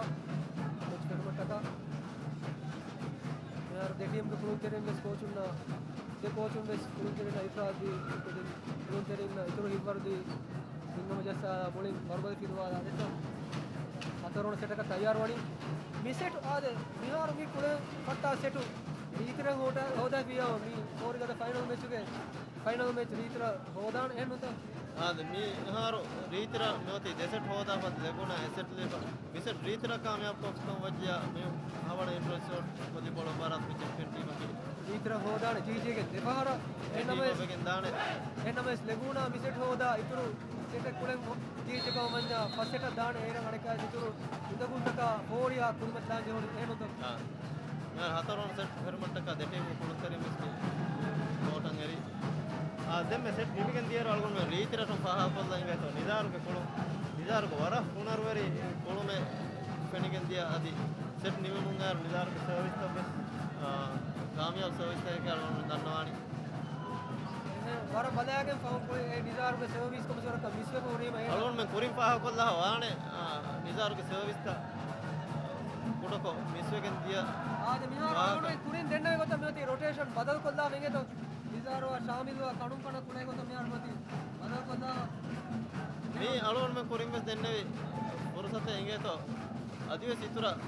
މެޗް ފެށުމަށްޓަކާ. މިހާރު ދެ ޓީމްގެ ކުޅުންތެރިން ވެސް ކޯޗުންނާ، ދެ ކޯޗުން ވެސް ކުޅުންތެރިންނަށް އިތުރާ ދީ، ކުދިން ކުޅުންތެރިންނަށް އިތުރު ހިތްވަރު ދީ، ހިތްހަމަޖައްސާ މުޅިން ވަރުބަލި ފިލުވާލާ ދެއްތޯ. ހަތަރުވަނަ ސެޓަކަށް ތައްޔާރުވަނީ. މި ސެޓު އާދެ، މިހާރު މި ކުޅެން ފައްޓާ ސެޓު ރީތިރަށް ހޯދާ-، ހޯދާފިޔާ މި ފޯރިގަދަ ފައިނަލް މެޗުގެ، ފައިނަލް މެޗް ރީތިރަށް ހޯދާނެ އެހެންނުތަ؟ އާދެ، މިހާރު ރީތިރަށް މިއޮތީ ދެ ސެޓް ހޯދާފަ ލެގުނާ އެއް ސެޓް ލިބިފަ. މި ސެޓް ރީތިރަށް ކާމިޔާބު ކޮށްފަ ވައްޖިޔާ މި ހަވަނަ އިންޓަރް ރިސޯޓް ވޮލީބޯޅަ މުބާރާތުގެ ޗެމްޕިއަން ޓީމަކީ. ރީތިރަށް ހޯދާނެ ޖީޖޭގެ ދެފަހަރަށް. އެހެންނަމަވެސް، އެހެންނަމަވެސް ލެގޫނާ މި ސެޓް ހޯދާ އިތުރު ސެޓެއް ކުޅެން ޖީޖޭ ކަމަށް ވަންޏާ ފަސް ސެޓަށް ދާނެ އޭރަށް އަނެއްކާ އިތުރު އުނދަގޫތަކާ ފޯރިއާ ކުރިމަތިލާން ޖެހުނު އެހެންނުތަ؟ އާ. މިހާރު ހަތަރުވަނަ ސެޓް ފެށުމަށްޓަކާ ދެ ޓީމު ކުޅުންތެރިން ވެސް ކޯޓަށް އެރި. އާ، ދެންމެ ސެޓް ނިމިގެން ދިޔައިރު އަޅުގަނޑުމެން ރީތިރަށުން ފާހަގަކޮށްލަން އިނގޭތޯ ނިޒާރުގެ ކުޅުން. ނިޒާރުގެ ވަރަށް ހުނަރުވެރި ކުޅުމެއް ފެނިގެން ދިޔަ އަދި ސެޓް ނިމެމުން އައިރު ނިޒާރުގެ ސަރވިސްތައް ވެސް، އާ، ކާމިޔާބު ސަރވިސްތަކެކޭ އަޅުގަނޑު ދަންނަވާނީ. އެހެން ވަރަށް ބަލާގެން ފަހުން ކުރި އެ ނިޒާރުގެ ސަރވިސް ކޮމިސަރަކަށް މިސްވެފަ ހުރީމަ އެ އަޅުގަނޑުމެން ކުރިން ފާހަގަކޮށްލާ ވާނެ، އާ، ނިޒާރުގެ ސަރވިސްތައް ކުޑަކޮށް މިސްވެގެން ދިޔަ އާދެ، މިހާރު ވާހަކަ. އަޅުގަނޑު ކުރިން ދެންނެވި ގޮތަށް މިއޮތީ ރޮޓޭޝަން ބަދަލުކޮށްލާފަ އިނގޭތޯ. ނިޒާރު ޝާމިލު ކަނުން ކަނަ ކުޅޭ ގޮތަށް މިހާރު މިއޮތީ ބަދަލުކޮށްލާފަ. މީ އަޅުގަނޑުމެން ކުރިން ވެސް ދެންނެވި ފުރުސަތެއް އިނގޭތޯ. އަދިވެސް އިތުރަށް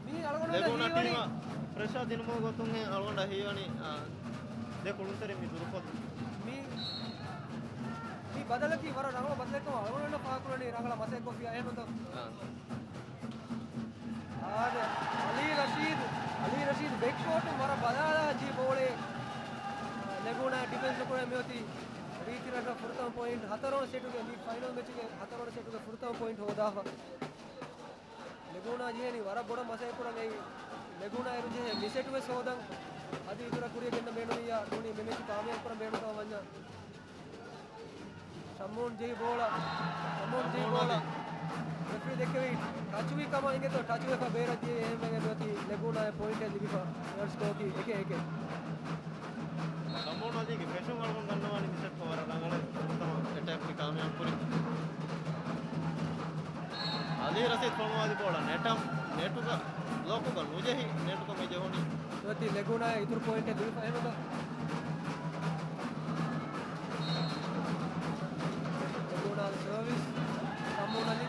މީ އަޅުގަނޑު ލެގޫނާ ހީވަނީ ޓީމަށް ޕްރެޝާ ދިނުމުގެ ގޮތުން އަޅުގަނޑަށް ހީވަނީ، އާ، ދެ ކުޅުންތެރިން މި ދުރުކޮށްލުން. މީ، މީ ބަދަލަކީ ވަރަށް ރަނގަޅު ބަދަލެއްކަމަށް އަޅުގަނޑު ފާހަގަކުރަނީ ރަނގަޅަށް މަސައްކަތްކޮށްފި އެހެންނުތޯ؟ އާ. އާދެ، އަލީ ރަޝީދު، އަލީ ރަޝީދު ބެކްކޯޓުން ވަރަށް ބަލާލާ ޖީ ބޯޅައެއް. ލެގޫނާ ޑިފެންސް ނުކުރޭ މިއޮތީ ރީތި ރަށަށް ފުރަތަމަ ޕޮއިންޓް ހަތަރުވަނަ ސެޓުގެ މި ފައިނަލް މެޗުގެ ހަތަރުވަނަ ސެޓުގެ ފުރަތަމަ ޕޮއިންޓް ހޯދާފަ. ލެގޫނާ ޖެހެނީ ވަރަށް ބޮޑަށް މަސައްކަތްކުރަން އެއީ. ލެގޫނާ އިރު ޖެހޭ މި ސެޓުވެސް ހޯދަން. އަދި އިތުރަށް ކުރިއަށް ގެންނަން ބޭނުންވިއްޔާ ދުނި މި މެޗު ކާމިޔާބު ކުރަން ބޭނުންކަމަށް ވަންޏާ. ޝަމޫން ޖެހި ބޯޅަ، ޝަމޫން ޖެހި ބޯޅަ. ރެފްރީ ދެއްކެވި ޓަޗުވި ކަމަށް އިނގޭތޯ، ޓަޗުވެފަ ބޭރަށް ދިޔައީ އެހެންވެގެން މިއޮތީ ލެގޫނާއަށް ޕޮއިންޓެއް ލިބިފަ. ސްކޯރަކީ އެކެއް އެކެއް. ޝަމޫން އަލީގެ ފެށުން އަޅުގަނޑު ދަންނަވާނީ މި ސެޓްކޮށް ވަރަށް ރަނގަޅަށް ފުރަތަމަ އެޓޭކްގެ ކާމިޔާބު ކުރި. އަލީ ރަޝީދު ފޮނުވާލި ބޯޅަ ނެޓަމް، ނެޓުގަ ބްލޮކުގަ ނުޖެހި، ނެޓުގަ މި ޖެހުނީ. މިއޮތީ ލެގޫނާ އިތުރު ޕޮއިންޓެއް ލިބިފަ އެހެންވެ. ލެގޫނާގެ ސަރވިސް، ޝަމޫން އަލީ.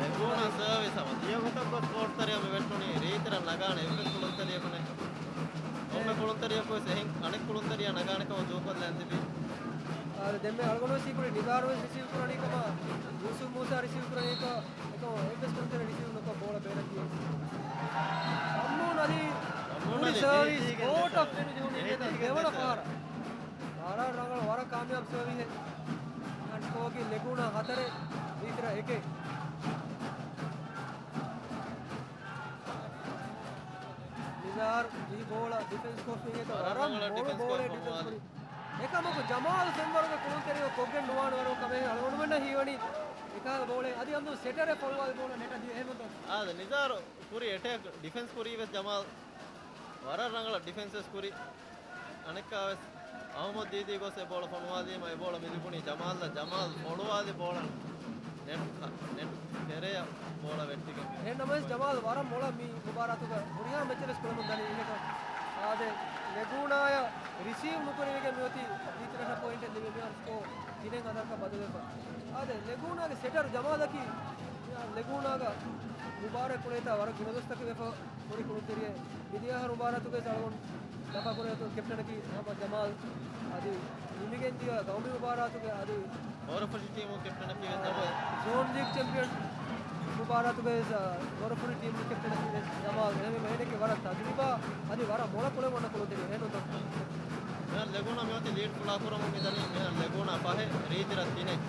ލެގޫނާ ސަރވިސް ހަމަ ދިޔަ ގޮތަށް ގޮސް ކޯޓް ތެރެއަށް މި ވެއްޓުނީ. ރީތިރަށް ނަގާނެ އެއްވެސް ކުޅުންތެރިޔަކު ނެތް. ކޮންމެ ކުޅުންތެރިޔަކު ވެސް އެހެން އަނެއް ކުޅުންތެރިޔާ ނަގާނެ ކަމަށް ދޫކޮށްލަން ތިބި. އާ، ދެންމެ އަޅުގަނޑު ވެސް ހީކުރި ނިޒާރު ވެސް ރިސީވް ކުރަނީ ކަމަށް، ޔޫސުފް މޫސާ ރިސީވް ކުރަނީ ކަމަށް، އެކަމަށް އެއްވެސް ކުޅުންތެރި ރިސީވް ނުކޮށް ބޯޅަ ބޭރަށް ދިޔަ. ޝަމޫން އަލީ ޝަމޫން ކުރި އަލީ ސަރވިސް ދީދީގެ ކޯޓަށް ދެސަ. ފެނުޖެހުނީ ދެ-، އިނގޭތޯ ދެ-، ދެވަނަ ދެ-، ފަހަރަށް. ވަރަށް ރަނގަޅު، ވަރަށް ކާމިޔާބު ސަރވިހެއް. އަން ސްކޯރގެ ލެގޫނާ ހަތަރެއް، ރީތިރަށް އެކެއް. ނިޒާރު ޖެހި ބޯޅަ ޑިފެންސް ކޮށްފި އިނގޭތޯ ވަރަށް ވަރަށް ރަނގަޅަށް މޮޅު ޑިފެންސް ބޯޅައެއް ކޮށްފަ ޑިފެންސް މުއާޒް. ކުރި. އެކަމަކު ޖަމާލް ފެންވަރުގެ ކުޅުންތެރިޔަކު ކޮށްގެން ނުވާނެ ވަރު ކަމެއް އަޅުގަނޑުމެންނަށް ހީވަނީ. އެކަހަލަ ބޯޅައެއް އަދި އަމްދު ސެޓަރެއް ފޮނުވާލި ބޯޅަ ނެޓަށް ދިޔަ އެހެންވެ. އާދެ، ނިޒާރު ކުރި އެޓޭކް ޑިފެންސް ކުރީ ވެސް ޖަމާލް ވަރަށް ރަނގަޅަށް ޑިފެންސް ވެސް ކުރި. އަނެއްކާވެސް އަހުމަދު ދީދީ ގޮސް އެ ބޯޅަ ފޮނުވާލީމަ އެ ބޯޅަ މި ލިބުނީ ޖަމާލްއަށް. ޖަމާލް ފޮޅުވާލި ބޯޅަ ނެޓް، ނެޓް ތެރެއަށް ބޯޅަ ވެއްޓިގެން. އެހެން ނަމަވެސް ޖަމާލް ވަރަށް މޮޅަށް މި މުބާރާތުގަ ހުރިހާ މެޗެއް ވެސް ކުޅެމުން ދަނީ އިނގޭތޯ. އާދެ، ލެގޫނާޔަށް ރިސީވް ނުކުރެވިގެން މިއޮތީ ރީތިރަށަށް ޕޮއިންޓެއް ލިބި މިހާރު ސްކޯ ތިނެއް ހަތަރަކަށް ބަދަލުވެފަ. އާދެ، ލެގޫނާގެ ސެޓަރު ޖަމާލަކީ ލެގޫނާގަ މުބާރާތް ކުޅޭތާ ވަރަށް ގުނަދުވަސްތަކެއް ވެފަ. ކުރި ކުޅުންތެރިއެއް. މިދިޔަ އަހަރު މުބާރާތުގައި އަޅުގަނޑު ލަފާކުރޭތޯ ކެޕްޓަނަކީ ހަމަ ޖަމާލް. އަދި ނިމިގެން ދިޔަ ގައުމީ މުބާރާތުގައި އަދި ހޯރަފުށި ޓީމު ކެޕްޓަނަކީ ވެސް އާ، ޖަމާލް. ޒޯން ލީގް ޗެމްޕިއަން މުބާރާތުގައި ވެސް، އާ، ހޯރަފުށި ޓީމު ކެޕްޓަނަކީ ވެސް ޖަމާލް. އެހެންވީމަ އޭނައަކީ ވަރަށް ތަޖުރިބާ އަދި ވަރަށް މޮޅަށް ކުޅެމުން އޮންނަ ކުޅުންތެރި އެހެންނުތޯ. މިހާރު ލެގޫނާ މިއޮތީ ލީޑް ފުޅާކުރަމުން މިދަނީ. މިހާރު ލެގޫނާ ފަހެއް، ރީތިރަށް ތިނެއް.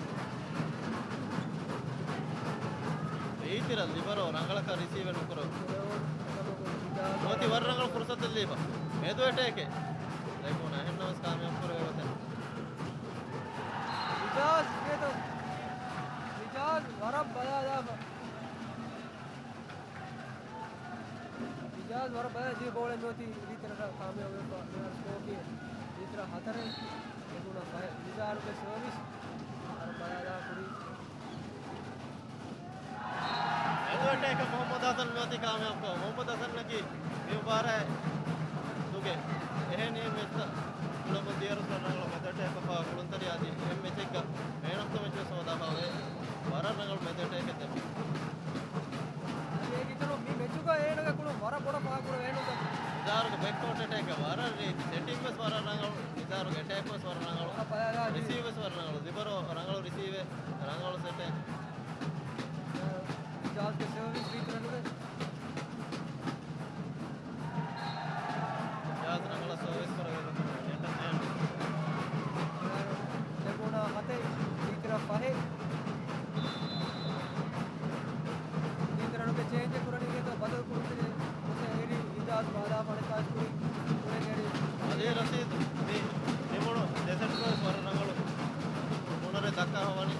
ރީތިރަށް ލިބަރޯ ރަނގަޅަކަށް ރިސީވެއް ނުކުރެވުނު. ނުވަތި ވަރަށް ރަނގަޅު ފުރުސަތެއް ލިބިފަ. މެދު އެޓޭކެއް. ލެގޫނާ އެހެންނަމަވެސް ކާމިޔާބު ކުރެވޭ ގޮތެއް. އިޖާޒް އިނގޭތޯ. އިޖާޒް ވަރަށް ބަލާލާފަ. އިޖާޒް ވަރަށް ބަލާ ޖެހި ބޯޅަ ނުވަތި ރީތިރަށަށް ކާމިޔާބުވެފަ. މިހާރު ސްކޯރަކީ ރީތިރަށް ހަތަރެއް، ލެގޫނާ ފަހެއް. ނިޒާރުގެ ސަރވިސް ވަރަށް ބަލާލާ ކުރި. މެދު އެޓޭކަށް މުހައްމަދު ހަސަން ނުވަތި ކާމިޔާބުކޮށް. މުހައްމަދު ހަސަންއަކީ މި މުބާރާތުގެ އެހެނިހެން މެޗްތައް ކުޅަމުން ދިޔަ ރަސް ރަނގަޅު މެދު އެޓޭކަށް ފާ ކުޅުންތެރި އަދި އެހެން މެޗެއްގަ މޭން އޮފް ދަ މެޗް ވެސް ހޯދާފަ އޮވޭ. ވަރަށް ރަނގަޅު މެދު އެޓޭކެއް ދެއްވި. އޭގެ އިތުރު މި މެޗުގަ އޭނަގެ ކުޅުން ވަރަށް ބޮޑަށް ފާކުރެވޭ ނުތަ. ނިޒާރުގެ ބެކްކޯޓް އެޓޭކް ވަރަށް ރީތި. ސެޓިންގް ވެސް ވަރަށް ރަނގަޅު. ނިޒާރުގެ އެޓޭކް ވެސް ވަރަށް ރަނގަޅު. ރިސީވް ވެސް ވަރަށް ރަނގަޅު. ލިބަރޯ ރަނގަޅު ރިސީވެއް، ރަނގަޅު ސެޓެއް. އިޖާޒްގެ ސަރވިސް ރީތި ރަނގަޅު. އިޖާޒް ރަނގަޅަށް ސަރވިސް ކުރެވޭ ގޮތުން އެންޓަރޓެއިން. ލެގޫނާ ހަތެއް، ރީތިރަށް ފަހެއް. ރީތިރަށުގެ ޗޭންޖެއް ކުރަނީ އިނގޭތޯ ބަދަލު ކުޅުންތެރި އެރީ އިޖާޒް ބާލާ ފަނިކާސް ކުރި ކުރެން އެރީ. އަލީ ރަޝީދު މި ނިމުނު ދެ ސެޓް ވެސް ވަރަށް ރަނގަޅު ހުނަރެއް ދައްކާފަ ވަނީ.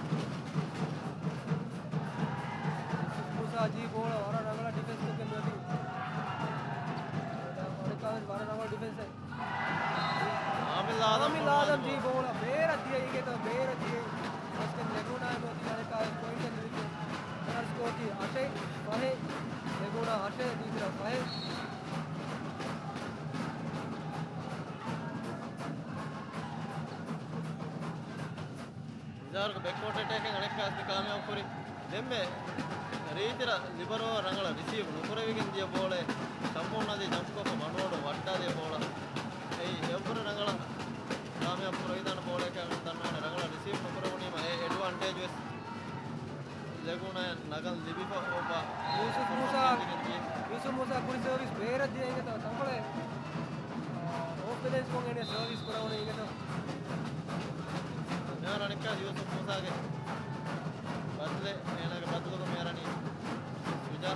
މޫސާ ޖީ ބޯޅަ ވަރަށް ރަނގަޅަށް ޑިފެންސް ކޮށްގެން ދިޔަތީ. ފަނިކާސް ވެސް ވަރަށް ރަނގަޅު ޑިފެންސެއް. އާމިލް އާދަމް އާމިލް އާދަމް ޖީ ބޯޅަ ބޭރަށް ދިޔައީ އިނގޭތޯ ބޭރަށް ދިޔައީ. މަސްކެން ލެގޫނާ މޯތި އަނެކާ ޕޮއިންޓެއް ލިބި. މިހާރު ސްކޯރަކީ އަށެއް ފަހެއް. އަށެއް ދީތިރ ފަހެ. ނިޒާރުގެ ބެކްކޯޓް އެޓޭކިން އަނެއްކާސް މި ކާމިޔާބު ކުރި. ދެންމެ ރީތިރ ލިބަރޯ ރަނގަޅަށް ރިސީވް ނުކުރެވިގެން ދިޔަ ބޯޅައެއް ޝަމްމޫން އަލީ ޖަމްޕްކޮށްފަ މަޑުމަޑުން ވައްޓާދިޔަ ބޯޅަ. އެއީ އެއްވަރު ރަނގަޅަށް ކާމިޔާބު ކުރެވިދާނެ ބޯޅައެކޭ ދަންނަވާނެ. ރަނގަޅަށް ރިސީވް ނުކުރެވުނީމަ އެ އެޑްވާންޓޭޖް ވެސް ލެގޫނާއަށް ނަގަން ލިބިފަ އޮބާ. ޔޫސުފް މޫސާ، ޔޫސުފް މޫސާ ކުރި ސަރވިސް ބޭރަށް ދިޔަ އިނގޭތޯ ތަންކޮޅެއް، އާ، އޯފް ބެލެންސްކޮށް އޭނަ ސަރވިސް ކުރެވުނީ އިނގޭތޯ. މިހާރު އަނެއްކާ ޔޫސުފް މޫސާގެ ބަދަލެއް، އޭނާގެ ބަދަލުގަ މިހާރު އަނީ ޝުޖާ.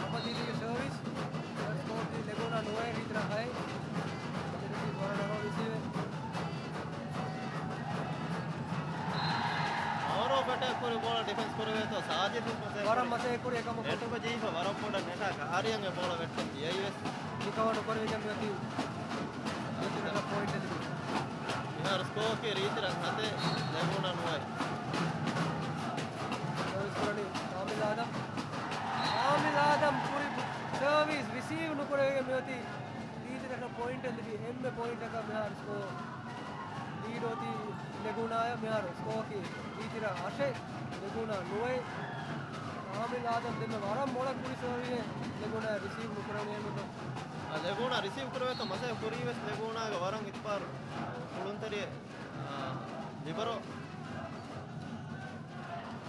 އަބަދީގެ ސަރވިސް، ސްކޯރު ދީ ލެގޫނާ ނުވައެއް ރީތިރ ހައެއް. އަދި ވަރަށް ރަނގަޅު ރިސީވެއް. އަވަރ އޮފް އެޓޭކް ކުރި ބޯޅަ ޑިފެންސް ކުރެވޭތޯ ސާޖިދު މަސޭ ވަރަށް މަސޭ ކުރި އެކަމަކު. ނެޓް ޖީފަ ވަރަށް ބޮޑަށް ނެޓާ ކާރިއަށް އެ ބޯޅަ ވެއްޓަން ދިޔައީވެސް. ރިކަވަރ ނުކުރެވިގެން މިއޮތީ ރީތިރަށް ޕޮއިންޓެއް ލިބި. މިހާރު ސްކޯއަކީ ރީތިރަށް ހަތެއް ލެގޫނާ ނުވައެއް. ސަރވިސް ކުރަނީ ޝާމިލް އާދަމް. ޝާމިލް އާދަމް ކުރި ސަރވިސް ރިސީވް ނުކުރެވިގެން މިއޮތީ ރީތިރަށް ޕޮއިންޓެއް ލިބި. އެންމެ ޕޮއިންޓަކަށް މިހާރު ސްކޯ ލީޑް އޮތީ ލެގޫނާއަށް. މިހާރު ސްކޯއަކީ ރީތިރަށް އަށެއް، ލެގޫނާ ނުވައެއް. ޝާމިލް އާދަމް ދެންމެ ވަރަށް މޮޅަށް ކުރި ސަރވިހެއް ލެގޫނާ ރިސީވް ނުކުރެވުނީ އެހެންވެތޯ. އާ، ލެގޫނާ ރިސީވް ކުރެވޭތޯ މަސައްކަތް ކުރީވެސް ލެގޫނާގެ ވަރަށް އިތުބާރު ކުޅުންތެރިއެއް، އާ، ލިބަރޯ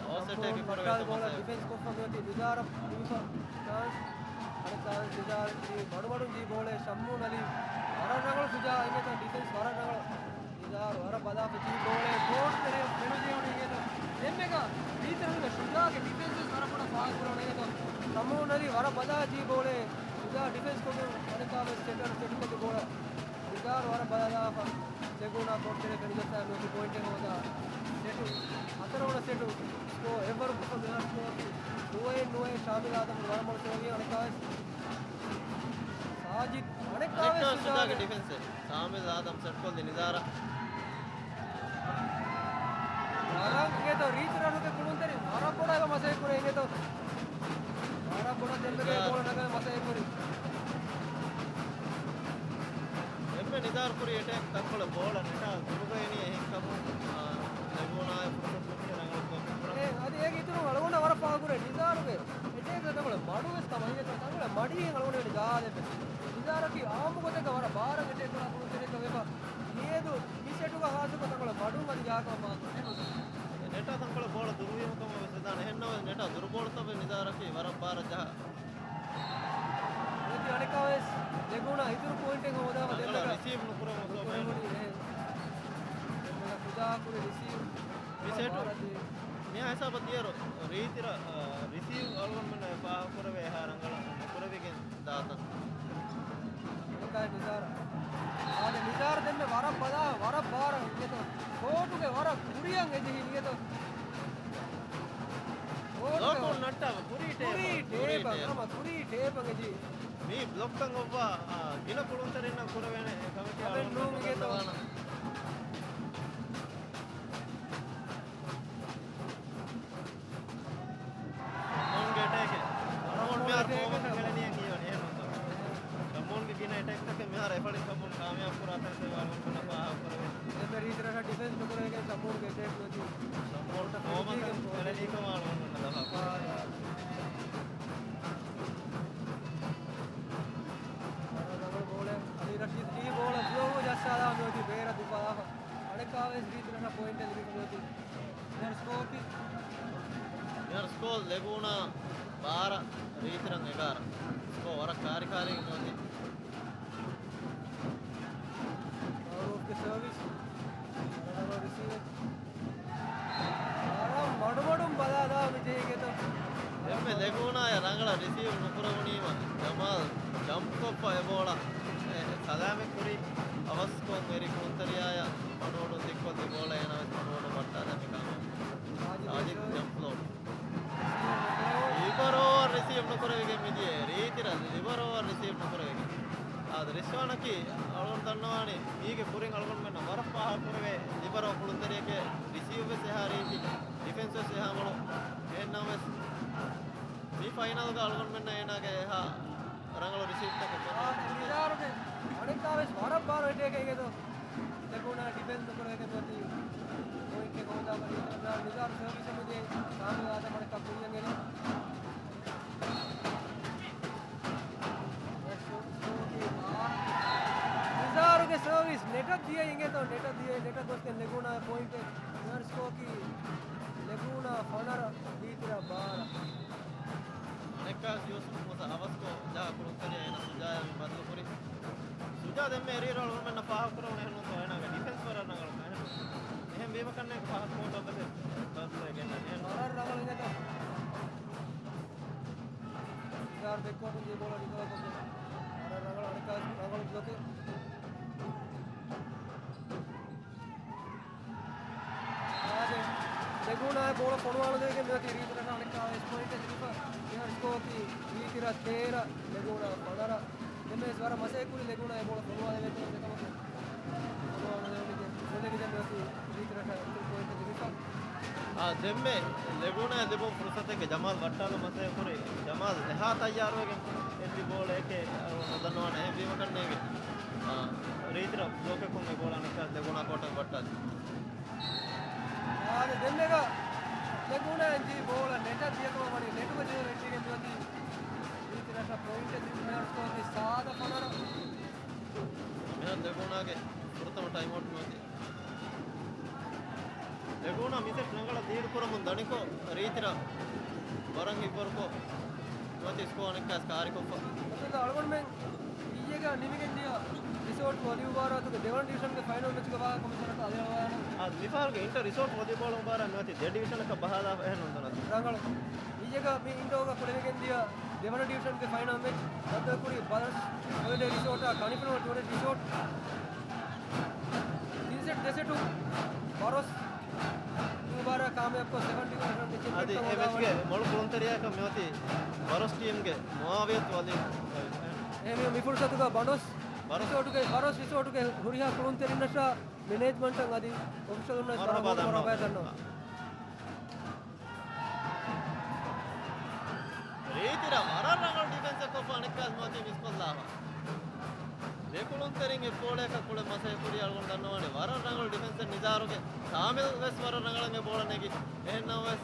އޯސެޓޭ ކުރެވޭތޯ މަސައްކަތް. ޑިފެންސް ކޮށްފަ މިއޮތީ ނިޒާރަށް ދީފަ ޗާންސް. އަނެއް ޗާންސް ނިޒާރު ދީ މަޑުމަޑުން ދީ ބޯޅަ ޝަމްމޫން އަލީ. ވަރަށް ރަނގަޅު ޝުޖާ އިނގޭތޯ ޑިފެންސް ވަރަށް ރަނގަޅު. ނިޒާރު ވަރަށް ބަލާފަ ދީ ބޯޅަ ކޯޓް ތެރެއަށް ފެނުޖެހުނީ އިނގޭތޯ. ދެންމެގަ ރީތިރަށް ޝުޖާގެ ޑިފެންސް ވަރަށް ބޮޑަށް ފާހަގަކުރަނީ އިނގޭތޯ. ޝަމްމޫން އަލީ ވަރަށް ބަލާ ދީ ބޯޅަ ޝުޖާ ޑިފެންސް ކޮށްގެން އަނެއްކާވެސް ސެޓަރ ސެޓްކޮށްދި ބޯޅަ. ނިޒާރު ވަރަށް ބަލާލާފަ ލެގޫނާ ކޯޓް ތެރެ ފެނިގަސްތާ މިއޮތީ ޕޮއިންޓެއް ހޯދާ. ސެޓު، ހަތަރުވަނަ ސެޓު ސްކޯ އެއްވަރު ކޮށްފަ މިހާރު ސްކޯ އަކީ ނުވައެއް ނުވައެއް. ޝާމިލް އާދަމް ވަރަށް މޮޅު ސެޓް އަނެއްކާވެސް ސާޖިދް އަނެއްކާވެސް އަނެއްކާވެސް ޝުޖާގެ ޝުޖާގެ ޑިފެންސެއް. ޝާމިލް އާދަމް ސެޓްކޮށްލި ނިޒާރަށް. ވަރަށް އިނގޭތޯ ރީތިރަށުގެ ކުޅުންތެރި ވަރަށް ބޮޑަށް މަސައްކަތް ކުރޭ އިނގޭތޯ. ވަރަށް ބޮޑަށް ދެންމެގެ ނިޒާރު. ބޯޅަ ނަގަން މަސައްކަތް ކުރީ. ދެންމެ ނިޒާރު ކުރި އެޓޭކް ތަންކޮޅެއް ބޯޅަ ނެޓާ ދުރުގައިނީ އެހެންކަމުން، އާ، ލެގޫނާއަށް ފުރުސަތު ދެއްކި ރަނގަޅު ކޮށް ކުރަން. އެ، އަދި އޭގެ އިތުރުން އަޅުގަނޑަށް ވަރަށް ފާހަގަކުރޭ ނިޒާރުގެ އެޓޭކް ތަންކޮޅެއް މަޑުވެސް ކަމަށް އިނގޭތޯ ތަންކޮޅެއް މަޑީ އަޅުގަނޑު ގާލެއްވެ. ނިޒާރަކީ އާއްމު ގޮތެއްގަ ވަރަށް ބާރަށް އެޓޭކް ކުރާ ކުޅުންތެރިއެއްގަ ވެފަ. މިއަދު މި ސެޓުގަ ހާއްސަކޮށް ތަންކޮޅެއް މަޑުން އަދި ޖާކަމަށް ފާހަގަކުރޭ. ނެޓާ ތަންކޮޅެއް ބޯޅަ ދުރުވީމަ ކަމަށް ވެސް ވެދާނެ. އެހެންނަމަވެސް ނެޓާ ދުރު ބޯޅަތައް ވެސް ނިޒާރަކީ ވަރަށް ބާރަށް ޖަހާ. އަނެއކާވެސް ލެގޫނާ އިތުރު ޕޮއިންޓެއް ހޯދާފަ ދެންމެގަ ރިސީވް ނުކުރެވުނު ސޯ ނުކުރެވުނީ އެހެން. ދެންމެގަ ޝުޖާ ކުރި ރިސީވް. މި ސެޓު މި ހިސާބަށް ދިޔައިރު ރީތިރަށް، އާ، ރިސީވް އަޅުގަނޑުމެންނަށް ފާހަގަކުރެވޭ އެހާ ރަނގަޅަށް ނުކުރެވިގެން ދާތަން. އަނެކާ ނިޒާރަށް. އާދެ، ނިޒާރު ދެންމެ ވަރަށް ބަލާ، ވަރަށް ބާރަށް އިނގޭތޯ. ކޯޓުގެ ވަރަށް ކުރިއަށް އެޖެހި އިނގޭތޯ. ލޯކޯ ނައްޓާ ކުރީ ޓޭބަށް. ކުރީ ޓޭބަށް. ހަމަ ކުރީ ޓޭބަށް އެޖި. މީ ބްލޮކްކަން އޮއްވާ، އާ، ގިނަ ކުޅުންތެރިންނަށް ކުރެވޭނެ ކަމެކޭ އަޅުގަނޑު ނޫން އިނގޭތޯ. ދަންނަވާނަން. ޝަމްމޫންގެ އެޓޭކެއް. ޝަމްމޫން މިހާރު ފޯމަކަށް ގެޅެނީ ހީވަނީ އެހެން ނޫންތޯ. ޝަމްމޫންގެ ގިނަ އެޓޭކްތަކެއް މިހާރު އެފަޅިން ޝަމްމޫން ކާމިޔާބު ކުރާ ތަންތެރި ވާގޮތުން ފާހަގަކުރެވޭ. ދެންމެ ރީތިރަށަށް ޑިފެންސް ނުކުރެވިގެން ޝަމްމޫންގެ އެޓޭކް ނުވެތި. ޝަމްމޫން ފޯމަކަށް ގެޅެނީކަމަށް އަޅުގަނޑުމެންނަށް ލަފާ. ރަނގަޅު ބޯޅަ. އަލީ ރަޝީދު ދީ ބޯޅަ ސްލޯވަށް ޖައްސާލާ މިއޮތީ ބޭރަށް ދުފާލާފަ. އަނެކާވެސް ރީތިރަށަށް ޕޮއިންޓެއް ލިބިފަ މިއޮތީ. މިހާރު ސްކޯރަކީ؟ މިހާރު ސްކޯ ލެގޫނާ ބާރަ، ރީތިރަށް އެގާރަ. ސްކޯ ވަރަށް ކާރިކާރީގަ މިއޮތީ. މައުރޫފްގެ ސަރވިސް. ރަނގަޅު ރިސީވެއް. ވަރަށް މަޑުމަޑުން ބަލާލާ މި ޖެހިގެތަ. ދެންމެ ލެގޫނާއަށް ރަނގަޅަށް ރިސީވް ނުކުރެވުނީމަ، ޖަމާލް ޖަމްޕްކޮށްފަ އެ ބޯޅަ، އެ، ސަލާމަތް ކުރި. އަވަސްކޮށް އެރި ކުޅުންތެރިޔާއަށް މަޑުމަޑުން ދިއްކޮށްލި ބޯޅަ އޭނާވެސް މަޑުމަޑުން ވައްޓާލާ މި ކާމިޔާބު. ސާޖިދް ޖަމްޕް ފްލޯޓް. ލިބަރޯއަށް ރިސީވް ނުކުރެވިގެން މިދިޔަ. ރީތިރަށް ލިބަރޯއަށް ރިސީވް ނުކުރެވިގެން. އާދެ، ރިޝްވާނަކީ އަޅުގަނޑު ދަންނަވާނީ މީގެ ކުރިން އަޅުގަނޑުމެންނަށް ވަރަށް ފާހަގަކުރެވޭ ލިބަރޯ ކުޅުންތެރިއެކޭ. ރިސީވް ވެސް އެހާ ރީތި، ޑިފެންސް ވެސް އެހާ މޮޅު. އެހެންނަމަވެސް ފައިނަލްގަ އަޅުގަނޑުމެންނަށް އޭނާގެ އެހާ ރަނގަޅު ރިސީވްތަކެއް ފެނުނު. ނިޒާރުގެ އަނެއްކާވެސް ވަރަށް ބާރު އެޓޭކެއް އިނގޭތޯ. ލެގޫނާ ޑިފެންސް ނުކުރެވޭ މިއޮތީ ޕޮއިންޓެއް ހޯދާ މަރީ. ނިޒާރު ސަރވިސް މިދޭ ސާމި އާދަމް އަނެއްކާ ކުރިއަށް އެރި. ނިޒާރުގެ ސަރވިސް ނެޓަށް ދިޔަ އިނގޭތޯ. ނެޓަށް ދިޔަ، ނެޓަށް ގޮސްގެން ލެގޫނާ ޕޮއިންޓެއް. ސްކޯރަކީ ލެގޫނާ ފަނަރަ، ރީތިރަށް ބާރަ. އަނެއްކާ ޔޫސުފް މުސާ އަވަސްކޮށް ޖަހާ ކުޅުންތެރިޔާ އޭނާ ސުޖާޔާ މި ބަދަލުކުރި. ސުޖާ ދެންމެ އެރީރު އަޅުގަނޑުމެންނަށް ފާހަގަކުރެވުނު އެހެންނޫންތޯ އޭނާގެ ޑިފެންސް ވަރަށް ރަނގަޅު. އެހެން ވީމަކަންނޭނގެ ފާހަގަކުރުމަށް ވެސް ބަދަލުވެގެން އެހެން. ވަރަށް ރަނގަޅު އިނގޭތޯ. ސުޖާ ބެކްކޯޓުން ދިޔަ ބޯޅަ ރިކަވަރ ކޮށްގެން ވަރަށް ރަނގަޅު އަނެއްކާ ރަނގަޅު ބްލޮކެއް. އާދެ، ލެގޫނާ ބޯޅަ ފޮނުވާލަދޭގެން މިއޮތީ ރީތިރަށަށް އަނެއްކާވެސް ޕޮއިންޓެއް ލިބިފަ. މިހާރު ސްކޯރަކީ ރީތިރަށް ތޭރަ، ލެގޫނާ ފަނަރަ. ދެންވެސް ވަރަށް މަސައްކަތްކުރި ލެގޫނާ އެ ބޯޅަ ފޮނުވާލެވޭތޯ އެކަމަކު. ފޮނުވާލަދެވުނީ ދެން ފޮނުވި ދެން މިއޮތީ ރީތިރަށަށް އެކަމަކު ޕޮއިންޓެއް ލިބިފަ. އާ، ދެންމެ ލެގޫނާ ލިބުނު ފުރުސަތެއްގެ ޖަމާލް ވައްޓާލަން މަސައްކަތްކުރި. ޖަމާލް އެހާ ތައްޔާރުވެގެން އެއްލި ބޯޅައެކޭ ނުދަންނަވާނެ. އެހެންވީމަކަންނޭނގެ، އާ، ރީތިރަށް ބްލޮކެއްކޮށް އެ ބޯޅަ އަނެއްކާ ލެގޫނާ ކޯޓަށް ވައްޓާލި. އާދެ، ދެންމެގަ ލެގޫނާ އެންޖީ ބޯޅަ ނެޓަށް ދިޔަކަމަށް ވަނީ ނެޓުގަ ޖެހި ރެއްޓީގެ މިއޮތީ ރީތިރަށަށް ޕޮއިންޓެއް ލިބި މިހާރު ސްކޯރަކީ ސާދަ ފަނަރަ. މިހާރު ލެގޫނާގެ ފުރަތަމަ ޓައިމްއައުޓް މިއޮތީ. ލެގޫނާ މި ސެޓް ރަނގަޅަށް ލީޑް ކުރަމުން ދަނިކޮށް، ރީތިރަށް ވަރަށް ހިތްވަރުކޮށް، ނުވަތަ ސްކޯ އަނެއްކާވެސް ކާރިކޮށްފަ. އަސްލު އަޅުގަނޑުމެން އިއްޔެގަ ނިމިގެން ދިޔަ ރިސޯޓް ވޮލީބޯޅަ މުބާރާތުގެ ދެވަނަ ޑިވިޝަންގެ ފައިނަލް މެޗުގެ ވާހަކަ ކޮމެންޓް ކުރަން އަދި އަޅުވާނެ. އާ، މިފަހަރުގެ އިންޓަ ރިސޯޓް ވޮލީބޯޅަ މުބާރާތް މިއޮތީ ދެ ޑިވިޝަނަކަށް ބަހާލާފަ އެހެން ނުންތަނަސް. ރަނގަޅު. އިއްޔެގަ މި އިންޑޯގަ ކުޅެވިގެން ދިޔަ ދެވަނަ ޑިވިޝަންގެ ފައިނަލް މެޗް ބައްދަލުކުރި ބަރޮސް ހޮލިޑޭ ރިސޯޓާ ކަނިފުނު ޓުރިސްޓް ރިސޯޓް. ތިން ސެޓް ދެ ސެޓު ބަރޮސް މުބާރާތް ކާމިޔާބުކޮށް ސެކަންޑް ޑިވިޝަންގެ އަދި ޗެމްޕިއަންކަމުގަ އެ މެޗްގެ ވާނެ. މޮޅު ކުޅުންތެރިޔާކަށް މިއޮތީ ބަރޮސް ޓީމްގެ މުއާވިޔަތު އަލީ. އެހެންވީމަ މި ފުރުސަތުގަ ބަނޑޮސް ރިސޯޓުގެ، ބަރޮސް ރިސޯޓުގެ ހުރިހާ ކުޅުންތެރިންނަށާ މެނޭޖްމަންޓަށް އަދި އޮފިޝަލުންނަށް ވަރަށް ވަރަށް ބާދަ ބޮޑު ނަން. ބަރަބަޔަތައް ނޯ. ރީތިރަށް ވަރަށް ރަނގަޅު ޑިފެންސެއް ކޮށްފަ އަނެއްކާ މިއޮތީ މިސްކޮށްލާފަ. ދެ ކުޅުންތެރިން އެއް ބޯޅައަކަށް ކުޅެ މަސައްކަތް ކުރި އަޅުގަނޑު ދަންނަވާނެ. ވަރަށް ރަނގަޅު ޑިފެންސެއް ނިޒާރުގެ. ސާމިލް ވެސް ވަރަށް ރަނގަޅަށް އެ ބޯޅަ ނެގި. އެހެންނަމަވެސް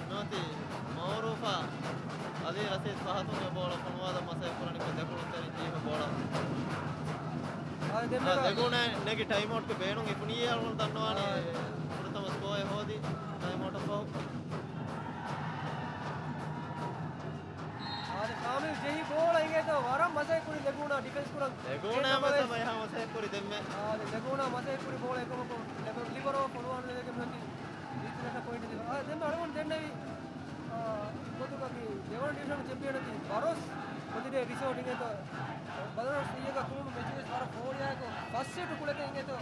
ނުވަތި މައުރޫފާ އަލީ ރަސީދު ފަހަތުން އެ ބޯޅަ ފޮނުވާލަން މަސައްކަތް ކުރަނީ ދެ ކުޅުންތެރިން ޖެހިފަ ބޯޅަ. އާ، ދެން އާ، މެދު ލެގޫނާ ނެގި ޓައިމްއައުޓްގެ ބޭނުން އިވުނީ އަޅުގަނޑު ދަންނަވާނީ. އާ. ފުރަތަމަ ސްކޯއެއް ހޯދި ޓައިމްއައުޓަށް ފަހު. އާދެ، ސާމިލް ޖެހި ބޯޅަ އިނގޭތޯ ވަރަށް މަސައްކަތް ކުރި ލެގޫނާ ޑިފެންސް ކުރަން. ލެގޫނާ އެކަމަށް ވެސް މަސައްކަތް މަސައްކަތް ކުރި ދެންމެ. އާދެ، ލެގޫނާ މަސައްކަތް ކުރި ބޯޅަ އެކަމަކު ލިބަރޯ ފޮނުވާލަން ލެވޭގެ މިއޮތީ ރީތިރަށަށް ޕޮއިންޓް ދިނުން. އާ، ދެން އަޅުގަނޑު ދެންނެވި، އާ، ގޮތުގަ މި ދެވަނަ ޑިވިޝަން ޗެމްޕިއަނަކީ ބަރޮސް ހޮލިޑޭ ރިސޯޓް އިނގޭތޯ. ބަރޮސް އިއްޔެގަ ކުޅުނު މެޗުވެސް ވަރަށް ފޯރިއާއެކު ފަސް ސެޓު ކުޅެގެން އިނގޭތޯ.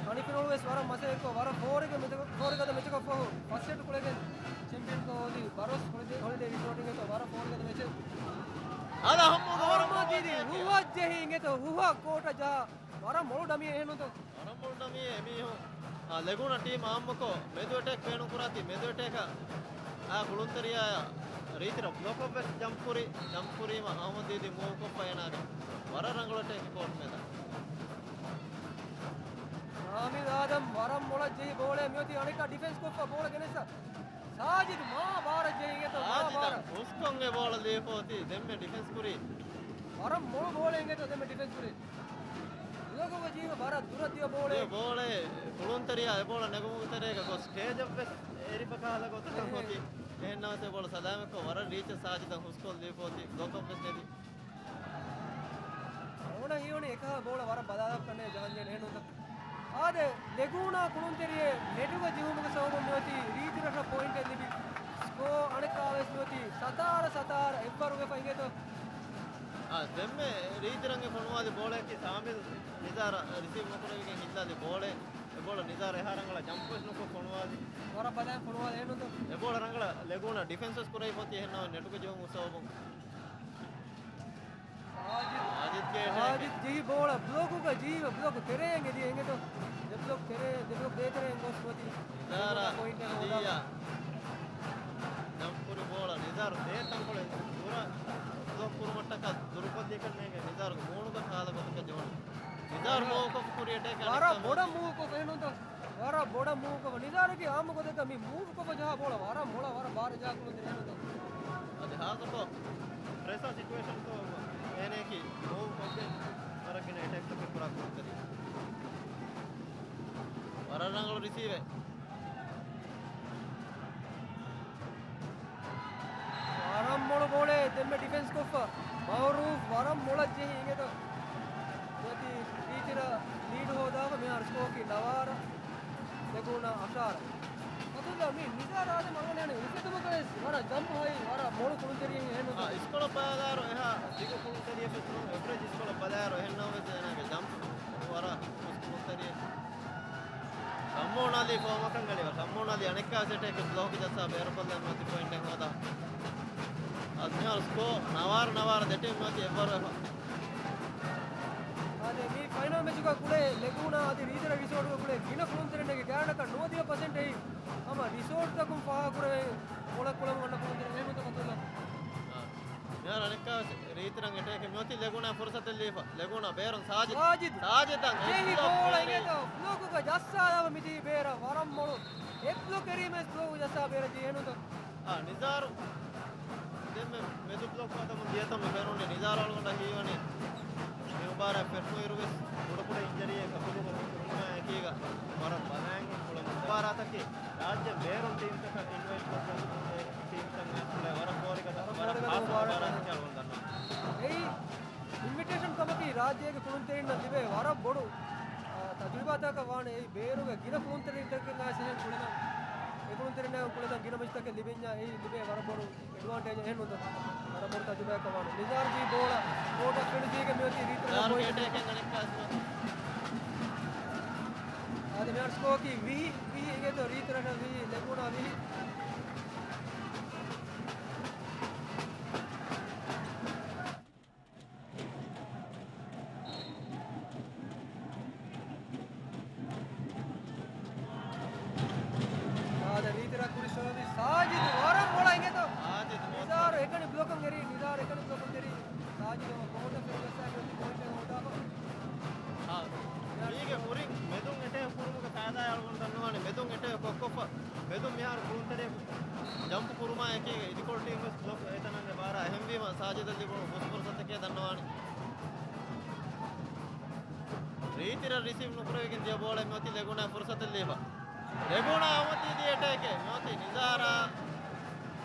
ކަނިފިނަލުވެސް ވަރަށް މަސައްކަތްކޮށް ވަރަށް ފޯރިގެ މެޗަކަށް، ފޯރިގަދަ މެޗަކަށް ފަހު ފަސް ސެޓް ކުޅެގެން ޗެމްޕިއަންކަން ހޯދީ ބަރޮސް ހޮލިޑޭ، ހޮލިޑޭ ރިސޯޓް އިނގޭތޯ ވަރަށް ފޯރިގަދަ މެޗެއް. އާދެ، ހަމަ ހަމަ ދީދީ ހުވަށް ޖެހި އިނގޭތޯ ހުވަ ކޯޓަށް ޖަހާ ވަރަށް މޮޅު ޑަމީ އެހެންނުތޯ. ވަރަށް މޮޅު ޑަމީ އެމީހުން. އާ، ލެގޫނާ ޓީމް އާއްމުކޮށް މެދު އެޓޭކް ބޭނުން ކުރާތީ މެދު އެޓޭކަށް އާ ކުޅުންތެރިޔާ ރީތިރަށް ބްލޮކަށްވެސް ޖަމްޕް ކުރި، ޖަމްޕް ކުރީމަ އަހުމަދު ދީދީ މޫވް ކޮށްފަ އޭނާގެ ވަރަށް ރަނގަޅު އެޓޭކެއް ކޯޓް މެދަށް. ސާމިލް އާދަމް ވަރަށް މޮޅަށް ޖެހި ބޯޅަ މިއޮތީ އަނެއްކާ ޑިފެންސް ކޮށްފަ ބޯޅަ ގެނެއްސަ. ސާޖިދު މާ ބާރަށް ޖެހި އިނގޭތޯ، މާ ސާޖިދަށް ބާރަށް. ހުސްކޮށް އެ ބޯޅަ ލީފަ އޮތީ ދެންމެ ޑިފެންސް ކުރީ. ވަރަށް މޮޅު ބޯޅަ އިނގޭތޯ ދެންމެ ޑިފެންސް ކުރީ. ލޮކަކުގަ ޖީބަ ވަރަށް ދުރަށް ދިޔަ ބޯޅަ. ދިޔަ ބޯޅަ ކުޅުންތެރިޔާ އެ ބޯޅަ ނެގުމުގެ ތެރޭގަ ގޮސް ސްޓޭޖަށްވެސް އެރިފަ ކަހަލަ ގޮތަކަށް އެހެން. އޮތީ. އެހެންނަމަވެސް އެ ބޯޅަ ސަލާމަތްކޮށް ވަރަށް ރީޗަށް ސާޖިދަށް ހުސްކޮށް ލީފަ އޮތީ. ލޮކަކުވެސް ނެތި. އަޅުގަނޑަށް ހީވަނީ އެކަހަލަ ބޯޅަ ވަރަށް ބަލާލައްކަން ޖަހަންޖެހޭނެ އެހެންނޫންތަ؟ އާދެ، ލެގޫނާ ކުޅުންތެރިއެއް ނެޓުގަ ޖެހުމުގެ ސަބަބުން މިއޮތީ ރީތިރަށަށް ޕޮއިންޓެއް ލިބި، ސްކޯ އަނެއްކާވެސް މިއޮތީ ސަތާރަ ސަތާރަ އެއްވަރު ވެފަ އިނގޭތޯ. އާ، ދެންމެ ރީތިރަށް ފޮނުވާލި ބޯޅައަކީ ސާމިލް ނިޒާރަށް ރިސީވް ނުކުރެވިގެން ހިއްލާލި ބޯޅަ. އެ ބޯޅަ ނިޒާރަށް އެހާ ރަނގަޅަށް ޖަމްޕްވެސް ނުކޮށް ފޮނުވާލި. ވަރަށް ބަލައިން ފޮނުވާލި އެހެންނޫންތޯ. އެ ބޯޅަ ރަނގަޅަށް ލެގޫނާ ޑިފެންސްވެސް ކުރެވިފަ އޮތީ އެހެންނަމަވެސް ނެޓުގަ ޖެހުމުގެ ސަބަބުން. ސާޖިދް. ސާޖިދްގެ ސާޖިދް ޖެހި ބޯޅަ ބްލޮކުގަ ޖީވަ ބްލޮކު ތެރެއިން އެދި އެނގޭތޯ. ދެ ބްލޮކް ތެރޭ، ދެ ބްލޮކް ދޭތެރެއިން ގޮސް ނުވަތި. ނިޒާރަށް ޕޮއިންޓެއް ހޯދާ. ޖަމްޕް ކުރި ބޯޅަ ނިޒާ ދޭ ތަންކޮޅެއް ދުރަށް ބްލޮކް ކުރުމަށްޓަކާ ދުރުކޮށްލިއަކަށް ނޭނގެ ނިޒާރުގެ މޫނުގަ ކާލަ ގޮތަކަށް ޖެހުނު. ނިޒާރު މޫވް ކޮށްފަ ކުރި އެޓޭކަށް ވަރަށް އަނެއްކާ ބޮޑަށް މޫވް ކޮށްފަ އެހެންނުންތަ؟ ވަރަށް ބޮޑަށް މޫވް ކޮށްފަ. ނިޒާރުގެ އާއްމު ގޮތަކަށް މި މޫވް ކޮށްފަ ޖަހާ ބޯޅަ ވަރަށް މޮޅަށް ވަރަށް ބާރަށް ޖަހާ ކުޅުންތެރި އެހެންނުންތަ؟ އަދި ހާއްސަކޮށް ޕްރެޝަރ ސިޗުއޭޝަންތައް އޭނައަކީ މޫވް ކޮށްގެން ވަރަށް ގިނަ އެޓޭކްތަކެއް ކުރާ ކުޅުންތެރި. ވަރަށް ރަނގަޅު ރިސީވެއް. ވަރަށް މޮޅު ބޯޅައެއް ދެންމެ ޑިފެންސް ކޮށްފަ. މައުރޫފް ވަރަށް މޮޅަށް ޖެހި އިނގޭތޯ. މިއޮތީ ރީތިރަށް ލީޑު ހޯދާފަ މިހާރު ސްކޯރަކީ ނަވާރަ ލެގޫނާ އަށާރަ. އަތުލާ މި ނިޒާރު އާދެ މަރުވަނޭ އުފެދުމަކަށް ވެސް ވަރަށް ޖަމްޕް ހައި، ވަރަށް މޮޅު ކުޅުންތެރިއެއް އެހެންނު. އާ، އިސްކޮޅަށް ބަލާއިރު އެހާ ދިގު ކުޅުންތެރިއެއް ވެސް ނޫން. އެވްރެޖް އިސްކޮޅަށް ބަލާއިރު އެހެންނަމަވެސް އޭނާގެ ޖަމްޕް ވަރަށް ހުސް ކުޅުންތެރިއެއް. ޝައްމޫން އަލީ ފޯމަކަށް އެޅިވަ. ޝައްމޫން އަލީ އަނެއްކާވެސް އެޓޭކެއް ބްލޮކް ޖައްސާ ބޭރުކޮށްލަން މަތި ޕޮއިންޓެއް ހޯދާ. އަދި މިހާރު ސްކޯ ނަވާރަ ނަވާރަ ދެ ޓީމް މަތި އެއްވަރު ވެފަ. އާދެ، މި ފައިނަލް މެޗުގަ ކުޅޭ ލެގޫނާ އަދި ރީތިރަށް ރިސޯޓުގަ ކުޅޭ ގިނަ ކުޅުންތެރިންނެއްގެ ގާނަކަށް ނުވަދިހަ ޕަސެންޓް އެއީ ހަމަ ރިސޯޓްތަކުން ފާހަގަކުރެވޭ މޮޅަށް ކުޅަމުން އަންނަ ކުޅުންތެރިން އެހެން ތަފާތުލަ. މިހާރު އަނެއްކާވެސް ރީތިރަށް އެޓޭކެއް މިއޮތީ ލެގޫނާ ފުރުސަތެއް ލީފަ. ލެގޫނާ ބޭރުން ސާޖިދް. ސާޖިދް. ސާޖިދަށް ޖެހި އެއް ބްލޮކް ބޯޅަ ކުރި. އިނގޭތޯ. ބްލޮކުގަ ޖައްސާލަވަ މިދިޔަ ބޭރަށް ވަރަށް މޮޅު. އެއް ބްލޮކް އެރީމެސް ބްލޮކު ޖައްސާ ބޭރަށް ޖެހެނުންތޯ. އާ، ނިޒާރު ދެންމެ މެދު ބްލޮކް ހަދަމުން ދިޔަތަން މި ފެނުނީ ނިޒާރު އަޅުގަނޑަށް ހީވަނީ މި މުބާރާތް ފެށުމުއިރުވެސް ކުޑަކުޑަ އިންޖަރީއެއް ކަކުލުގަ ހުންނާ އެކީގަ ވަރަށް ބަލައިގެން ކުޅެމުން މުބާރާތަކީ ރާއްޖެ ބޭރުން ޓީމްތަކަށް އިންވައިޓް ކޮށްގެން ޓީމްތައް އެ ކުޅޭ ވަރަށް ފޯރިގަދަ ވަރަށް ހާސް މުބާރާތެއް އަޅުގަނޑު ދަންނަވަން. އެއީ އިންވިޓޭޝަން ކަމަކީ ރާއްޖޭގެ ކުޅުންތެރިންނަށް ލިބޭ ވަރަށް ބޮޑު، އާ، ތަޖުރިބާތަކަށް ވާނެ. އެއީ ބޭރުގެ ގިނަ ކުޅުންތެރިންތަކުގެ އައިސް އެހެން ކުޅެލަން، އެ ކުޅުންތެރިންނާ ކުޅެލަން ގިނަ މެޗްތަކެއް ލިބެންޏާ އެއީ ލިބޭ ވަރަށް ބޮޑު އެޑްވާންޓޭޖް އެހެން ނުތަ. ވަރަށް ބޮޑު ތަޖުރިބާއަކަށް ވާނެ. ނިޒާރު ދީ ބޯޅަ ކޯޓަށް ފެނުދީގެ މިއޮތީ ރީތިރަށް ޕޮއިންޓް. އާދެ މިހާރު ސްކޯރަކީ ވިހި، ވިހި އިނގޭތޯ ރީތިރަށް ވިހި، ލެގޫނާ ވިހި. އާދެ، ރީތިރަށް ކުރި ސާޖިދު ވަރަށް މޮޅަށް އިނގޭތޯ. ސާޖިދު ނިޒާރު އެކަނި ބްލޮކަށް އެރީ، ނިޒާރު އެކަނި ބްލޮކަށް އެރީ. ސާޖިދު ކޯޓަށް ފެނި ޖައްސާގެ އޮތީ ޕޮއިންޓެއް ހޯދާފަ. އާ، މީގެ ކުރިން މެދުން އެޓޭކް ކުރުމުގެ ފައިދާ އަޅުގަނޑު ދަންނަވާނެ. މެދުން އެޓޭކް ކޮށްކޮށްފަ، މެދުން މިހާރު ކުޅުންތެރިޔަކު ޖަމްޕް ކުރުމާ އެކީގަ އިދިކޮޅު ޓީމް ވެސް ބްލޮކް އެތަނަށް އެބާރާ. އެހެންވީމަ ސާޖިދަށް ލިބުނު ހުސް ފުރުސަތެކޭ ދަންނަވާނެ. ރީތިރަށް ރިސީވް ނުކުރެވިގެން ދިޔަ ބޯޅަ މިއޮތީ ލެގޫނާ ފުރުސަތެއް ލީފަ. ލެގޫނާ އަމަތީ ދިޔަ އެޓޭކެއް މިއޮތީ ނިޒާރާ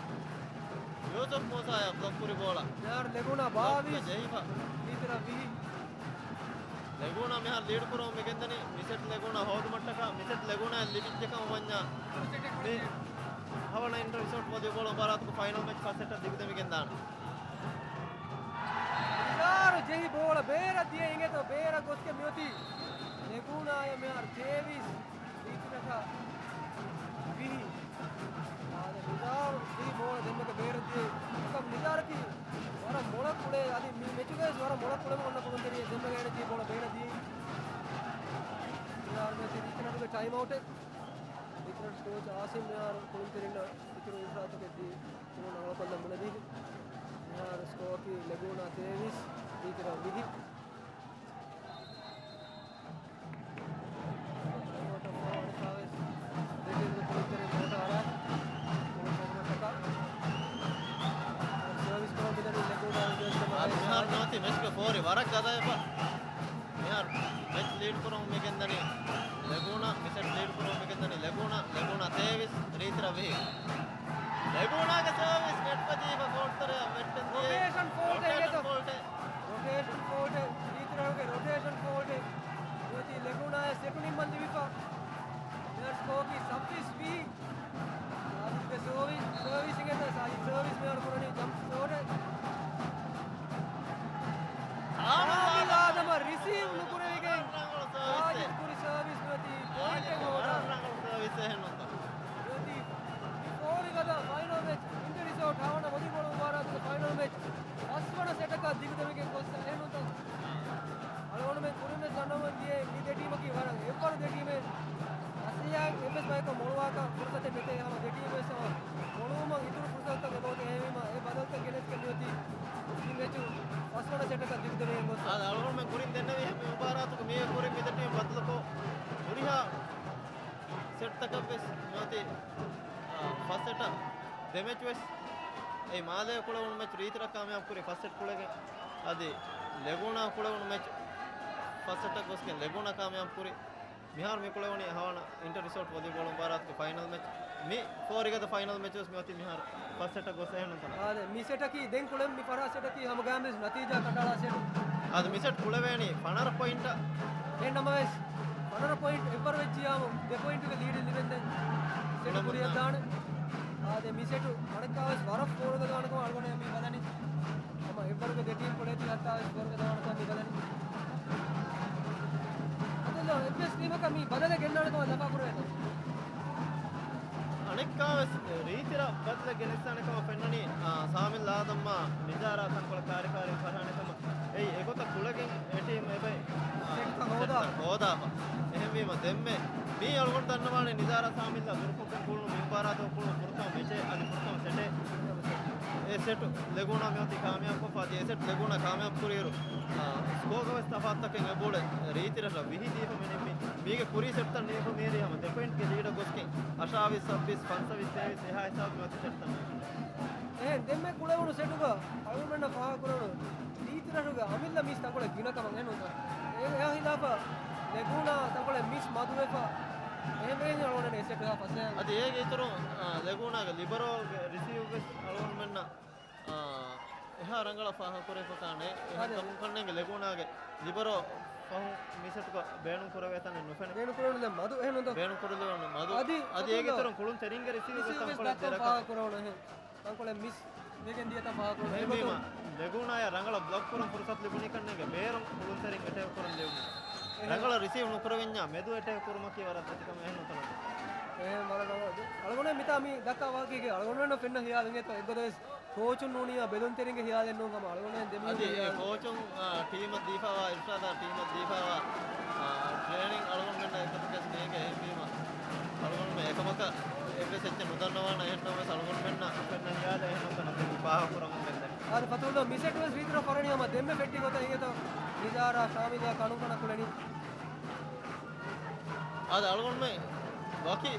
ޔޫސުފް މޫސާޔާ ބްލޮކް ކުރި ބޯޅަ. މިހާރު ލެގޫނާ ބާވީސް. ޖެހިފަ. ރީތިރަށް ވިހި. ލެގޫނާ މިހާރު ލީޑް ކުރަމުން މިގެންދަނީ މިސެޓް ލެގޫނާ ހޯދުމަށްޓަކާ މިސެޓް ލެގޫނާ ލިބިއްޖެކަމަށް ވަންޏާ މި ހަވަނަ އިންޓަރ ރިސޯޓް ވޮލީބޯޅަ މުބާރާތުގެ ފައިނަލް މެޗް ފަސް ސެޓަށް ދިގުދެމިގެންދާނެ. ނިޒާރު ޖެހި ބޯޅަ ބޭރަށް ދިޔަ އިނގޭތޯ ބޭރަށް ގޮސްގެން މިއޮތީ ލެގޫނާޔަށް މިހާރު ތޭވީސް ރީތިރަށަށް ވިހި. އާދެ، ނިޒާރު ޖެހި ބޯޅަ ދެންމެގެ ބޭރަށް ދިޔައީ. އެކަމް ނިޒާރަކީ ވަރަށް މޮޅަށް ކުޅޭ، އަދި މި މެޗުގައި ވަރަށް މޮޅަށް ކުޅެމުން އޮންނަ ކުޅުންތެރިއެއް ދެންމެގެ އޭނަ ޖެހި ބޯޅަ ބޭރަށް ދިޔައީ. ނިޒާރު މެޗުގެ ރީތިރަށުގެ ޓައިމް އައުޓެއް. ރީތިރަށް ކޯޗް އާސިމް މިހާރު ކުޅުންތެރިންނަށް އިތުރު އިޝާރާތުތަކެއް ދީ ކުޅުން އަގުކޮށްލަން ބުނެދީފި. މިހާރު ސްކޯއަކީ ލެގޫނާ ތޭވީސް، ރީތިރަށް ވިހި. ޓައިމް އައުޓަށް ފޯވާޑް ސާވިސް ދެތިން ކުޅުންތެރިން މޯޓާރާ ކުޅުންތެރިން ޓަކާ. ސާވިސް ކުރަމުން މިދަނީ ލެގޫނާ ވިދާސް މިހާރު ނޯތި މެޗްގެ ފޯރި ވަރަށް ގަދަވެފަ. މިހާރު މެޗް ލީޑް ކުރަމުން މިގެންދަނީ ލެގޫނާ، މިސެޓް ލީޑް ކުރަމުން މިގެންދަނީ ލެގޫނާ، ލެގޫނާ ތޭވީސް، ރީތިރަށް ވިހި. ލެގޫނާގެ ސާވިސް ނެޓްފަ ޖީފަ ކޯޓްތެރެއަށް ވެއްޓެން ދިޔަ. ރޮޓޭޝަން ފޯލްޓެއް ރޮޓޭޝަން އިނގޭތޯ. ފޯލްޓެއް. ރޮޓޭޝަން ފޯލްޓެއް. ރީތިރަށުގެ ރޮޓޭޝަން ފޯލްޓެއް. މިއޮތީ ލެގޫނާއަށް ސެޓު ނިންމަން ލިބިފަ. މިހާރު ސްކޯއަކީ ސައްބީސް ވިހި. ސާޖިދުގެ ސާވިސް، ސާވިސް އިނގޭތޯ، ސާޖިދު ސާވިސް މިހާރު ކުރަނީ ޖަމްޕް ސޯޓެއް. އާމިލް އާދަމަށް ރިސީވް ނުކުރެވިގެން ސާޖިދު ކުރި ސާވިސް މިއޮތީ ޕޮއިންޓެއް ހޯދާ. މިއޮތީ މި ފޯރިގަދަ ފައިނަލް މެޗް އިންޓަރ ރިސޯޓް ހަވަނަ ވޮލީބޯޅަ މުބާރާތުގެ ފައިނަލް ދެންނެވި އެހެން މި މުބާރާތުގަ މިއަށް ކުރިން މި ދެ ޓީމް ބަދަލުކޮށް، ހުރިހާ ސެޓްތަކަށްވެސް މިއޮތީ، އާ، ފަސް ސެޓަށް ދެ މެޗުވެސް އެއީ މާލޭ ކުޅެވުނު މެޗް ރީތިރަށް ކާމިޔާބު ކުރި ފަސް ސެޓް ކުޅެގެން، އަދި ލެގޫނާ ކުޅެވުނު މެޗް ފަސް ސެޓަށް ގޮސްގެން ލެގޫނާ ކާމިޔާބު ކުރި. މިހާރު މި ކުޅެވުނީ އަހާނަ އިންޓަރ ރިސޯޓް ވޮލީބޯޅަ މުބާރާތުގެ ފައިނަލް މެޗް. މި ފޯރިގަދަ ފައިނަލް މެޗުވެސް މި އޮތީ މިހާރު ފަސް ސެޓަށް ގޮސް އެހެން ނުތަނަށް. އާދެ، މި ސެޓަކީ ދެން ކުޅެ މި ފަރާ ސެޓަކީ ހަމަގައިމުވެސް ނަތީޖާ ކަނޑައަޅާ ސެޓް. އާދެ، މި ސެޓް ކުޅެވޭނީ ފަނަރަ ޕޮއިންޓަށް. އެހެން ނަމަވެސް، ފަނަރަ ޕޮއިންޓް އެއްވަރު ވެއްޖިޔާމު، ދެ ޕޮއިންޓުގެ ލީޑެއް ލިބެންދެން ސެޓް ކުރިއަށްދާނެ. އާދެ، މި ސެޓު އަނެއްކާވެސް ވަރަށް ފޯރުގަދަވާނެކަމަށް އަޅުގަނޑު މި ބަލަނީ. ހަމަ އެއްވަރުގެ ދެ ޓީމް ކުޅޭތީ ހައްތާވެސް ފޯރުގަދަވާނެކަމަށް މި ބަލަނީ. އަދި އެއްވެސް ޓީމަކަށް މި ބަދަލެއް ގެންނާނެކަމަށް ލަފާ ކުރެވޭތޯ؟ އަނެއްކާވެސް ރީތިރަށް ބަދަލެއް ގެނެސްދާނެކަމަށް ފެންނަނީ، އާ، ސާމިލް އާދަމްއާ ނިޒާރާ ތަންކޮޅެއް ކާރިކާރީ ފަށާނެކަމަށް. އެއީ އެގޮތަށް ކުޅެގެން އެ ޓީމް އެބައި، އާ، ސެޓްތައް ހޯދާ. ސެޓްތައް ހޯދާފަ. އެހެންވީމަ ދެންމެ މީ އަޅުގަނޑު ދަންނަވާނެ ނިޒާރާ ސާމިލްއާ ދުރުކޮށްގެން ކުޅުނު މި މުބާރާތުގަ ކުޅުނު ފުރަތަމަ މެޗެއް އަދި ފުރަތަމަ ސެޓެއް. އެ ސެޓް ލެގޫނާ މިއޮތީ ކާމިޔާބުކޮށްފަ އަދި އެ ސެޓް ލެގޫނާ ކާމިޔާބު ކުރިއިރު، އާ، ސްކޯގަވެސް ތަފާތުތަކެއް އެބޯޅެ ރީތިރަށް ވިހި ދީފަ މި ނިންމީ. މީގެ ކުރީ ސެޓްތައް ނީފަ މިހިރީ ހަމަ ދެ ޕޮއިންޓްގެ ލީޑަށް ގޮސްގެން އަށާވީސް، ސައްބީސް، ފަންސަވީސް، ތޭވީސް އެހާ ހިސާބު މިއޮތީ ސެޓްތައް ނީފަ. އެހެން ދެންމެ ކުޅެވުނު ސެޓުގަ އަޅުގަނޑަށް ފާހަގަކުރެވުނު ރީތިރަށުގެ އަމިއްލަ މީސް ތަންކޮޅެއް ގިނަ ކަމަށް އެހެން ނޫންތަ؟ އެ-، އެހާ ހިލާފަށް ލެގޫނާ ތަންކޮޅެއް މީސް މަދުވެފަ އެހެން ވެގެން އަޅުގަނޑަށް އެ ސެޓު ހާ ފަސޭހަ. އަދި އޭގެ އިތުރުން، އާ، ލެގޫނާގެ ލިބަރޯގެ ރިސީވްވެސް އަޅުގަނޑުމެންނަށް، އާ، އެހާ ރަނގަޅަށް ފާހަގަކުރެވިފަ ކާނެ. އެހެން އަދެ. ކަމުން ކަންނޭނގެ ލެގޫނާގެ ލިބަރޯ ފަހުން މި ސެޓުގަ ބޭނުން ކުރެވޭ ތަނެއް ނުފެނޭ. ބޭނުން ކުރެވުނު ދެން މަދު އެހެން ނުންތޯ؟ ބޭނުން ކުރެވުނު މަދު. އަދި އަދި އޭގެ އަތޮޅު އިތުރުން ކުޅުންތެރިންގެ ރިސީވް ރިސީވް ވެސް ވެސް ތަންކޮޅެއް ދައްކަން ދެރަކަށް. ފާހަގަކުރެވުނު އެހެން. ތަންކޮޅެއް މިސް ވެގެން ދިޔަތާ ފާހަގަކުރުން. އެހެންވީމަ، އެގޮތުން ލެގޫނާޔަށް ރަނގަޅަށް ބްލޮކް ކުރަން ފުރުސަތު ލިބުނީ ކަންނޭނގެ ބޭރުން ކުޅުންތެރިން އެޓޭކް ކުރަން ލެވުނީ. އެހެން. ރަނގަޅަށް ރިސީވް ނުކުރެވެންޏާ މެދު އެޓޭކް ކުރުމަކީ ވަރަށް ދަތިކަމެއް އެހެން ނުތަނަށް. އެހެން ވަރަށް ރަނގަޅު. އަޅުގަނޑު މިތާ މި ދައްކާ ވާހަކައިގެ އަޅުގަނޑުމެންނަށް ފެންނަ ހިޔާލު އިނގޭތޯ އެއްގޮތަށް ވެސް ކޯޗުން ނޫނިއްޔާ ބެލުންތެރިންގެ ހިޔާލެއް ނޫން ހަމަ އަޅުގަނޑުމެން ދެމީހުންގެ އަދި ހިޔާލު. ކޯޗުން، އާ، ޓީމަށް ދީފާވާ، އިރްޝާދާ ޓީމަށް ދީފާވާ، އާ، ޓްރޭނިން އަޅުގަނޑުމެންނަށް އެއްގޮތަކަށް ނޭނގެ އެހެންވީމަ. އަޅުގަނޑުމެން އެކަމަކަށް އެއްވެސް އެއްޗެއް ނުދަންނަވާނަ އެހެންނަމަވެސް އަޅުގަނޑުމެންނަށް ފެންނަ ހިޔާލެއް އެހެން ނުކަން އަދި ފާހަގަކުރަމުން ގެންދަނީ. އާދެ ފަތުހުﷲ މި ސެޓް ވެސް ރީތިރަށް ފަރަނީ ހަމަ ދެންމެ ފެއްޓި ގޮތަށް އިނގޭތޯ ނިޒާރާ ޝާމިލްއާ ކަނުން ކަނަށް ކުޅެނީ. އާދެ އަޅުގަނޑުމެން ވަކި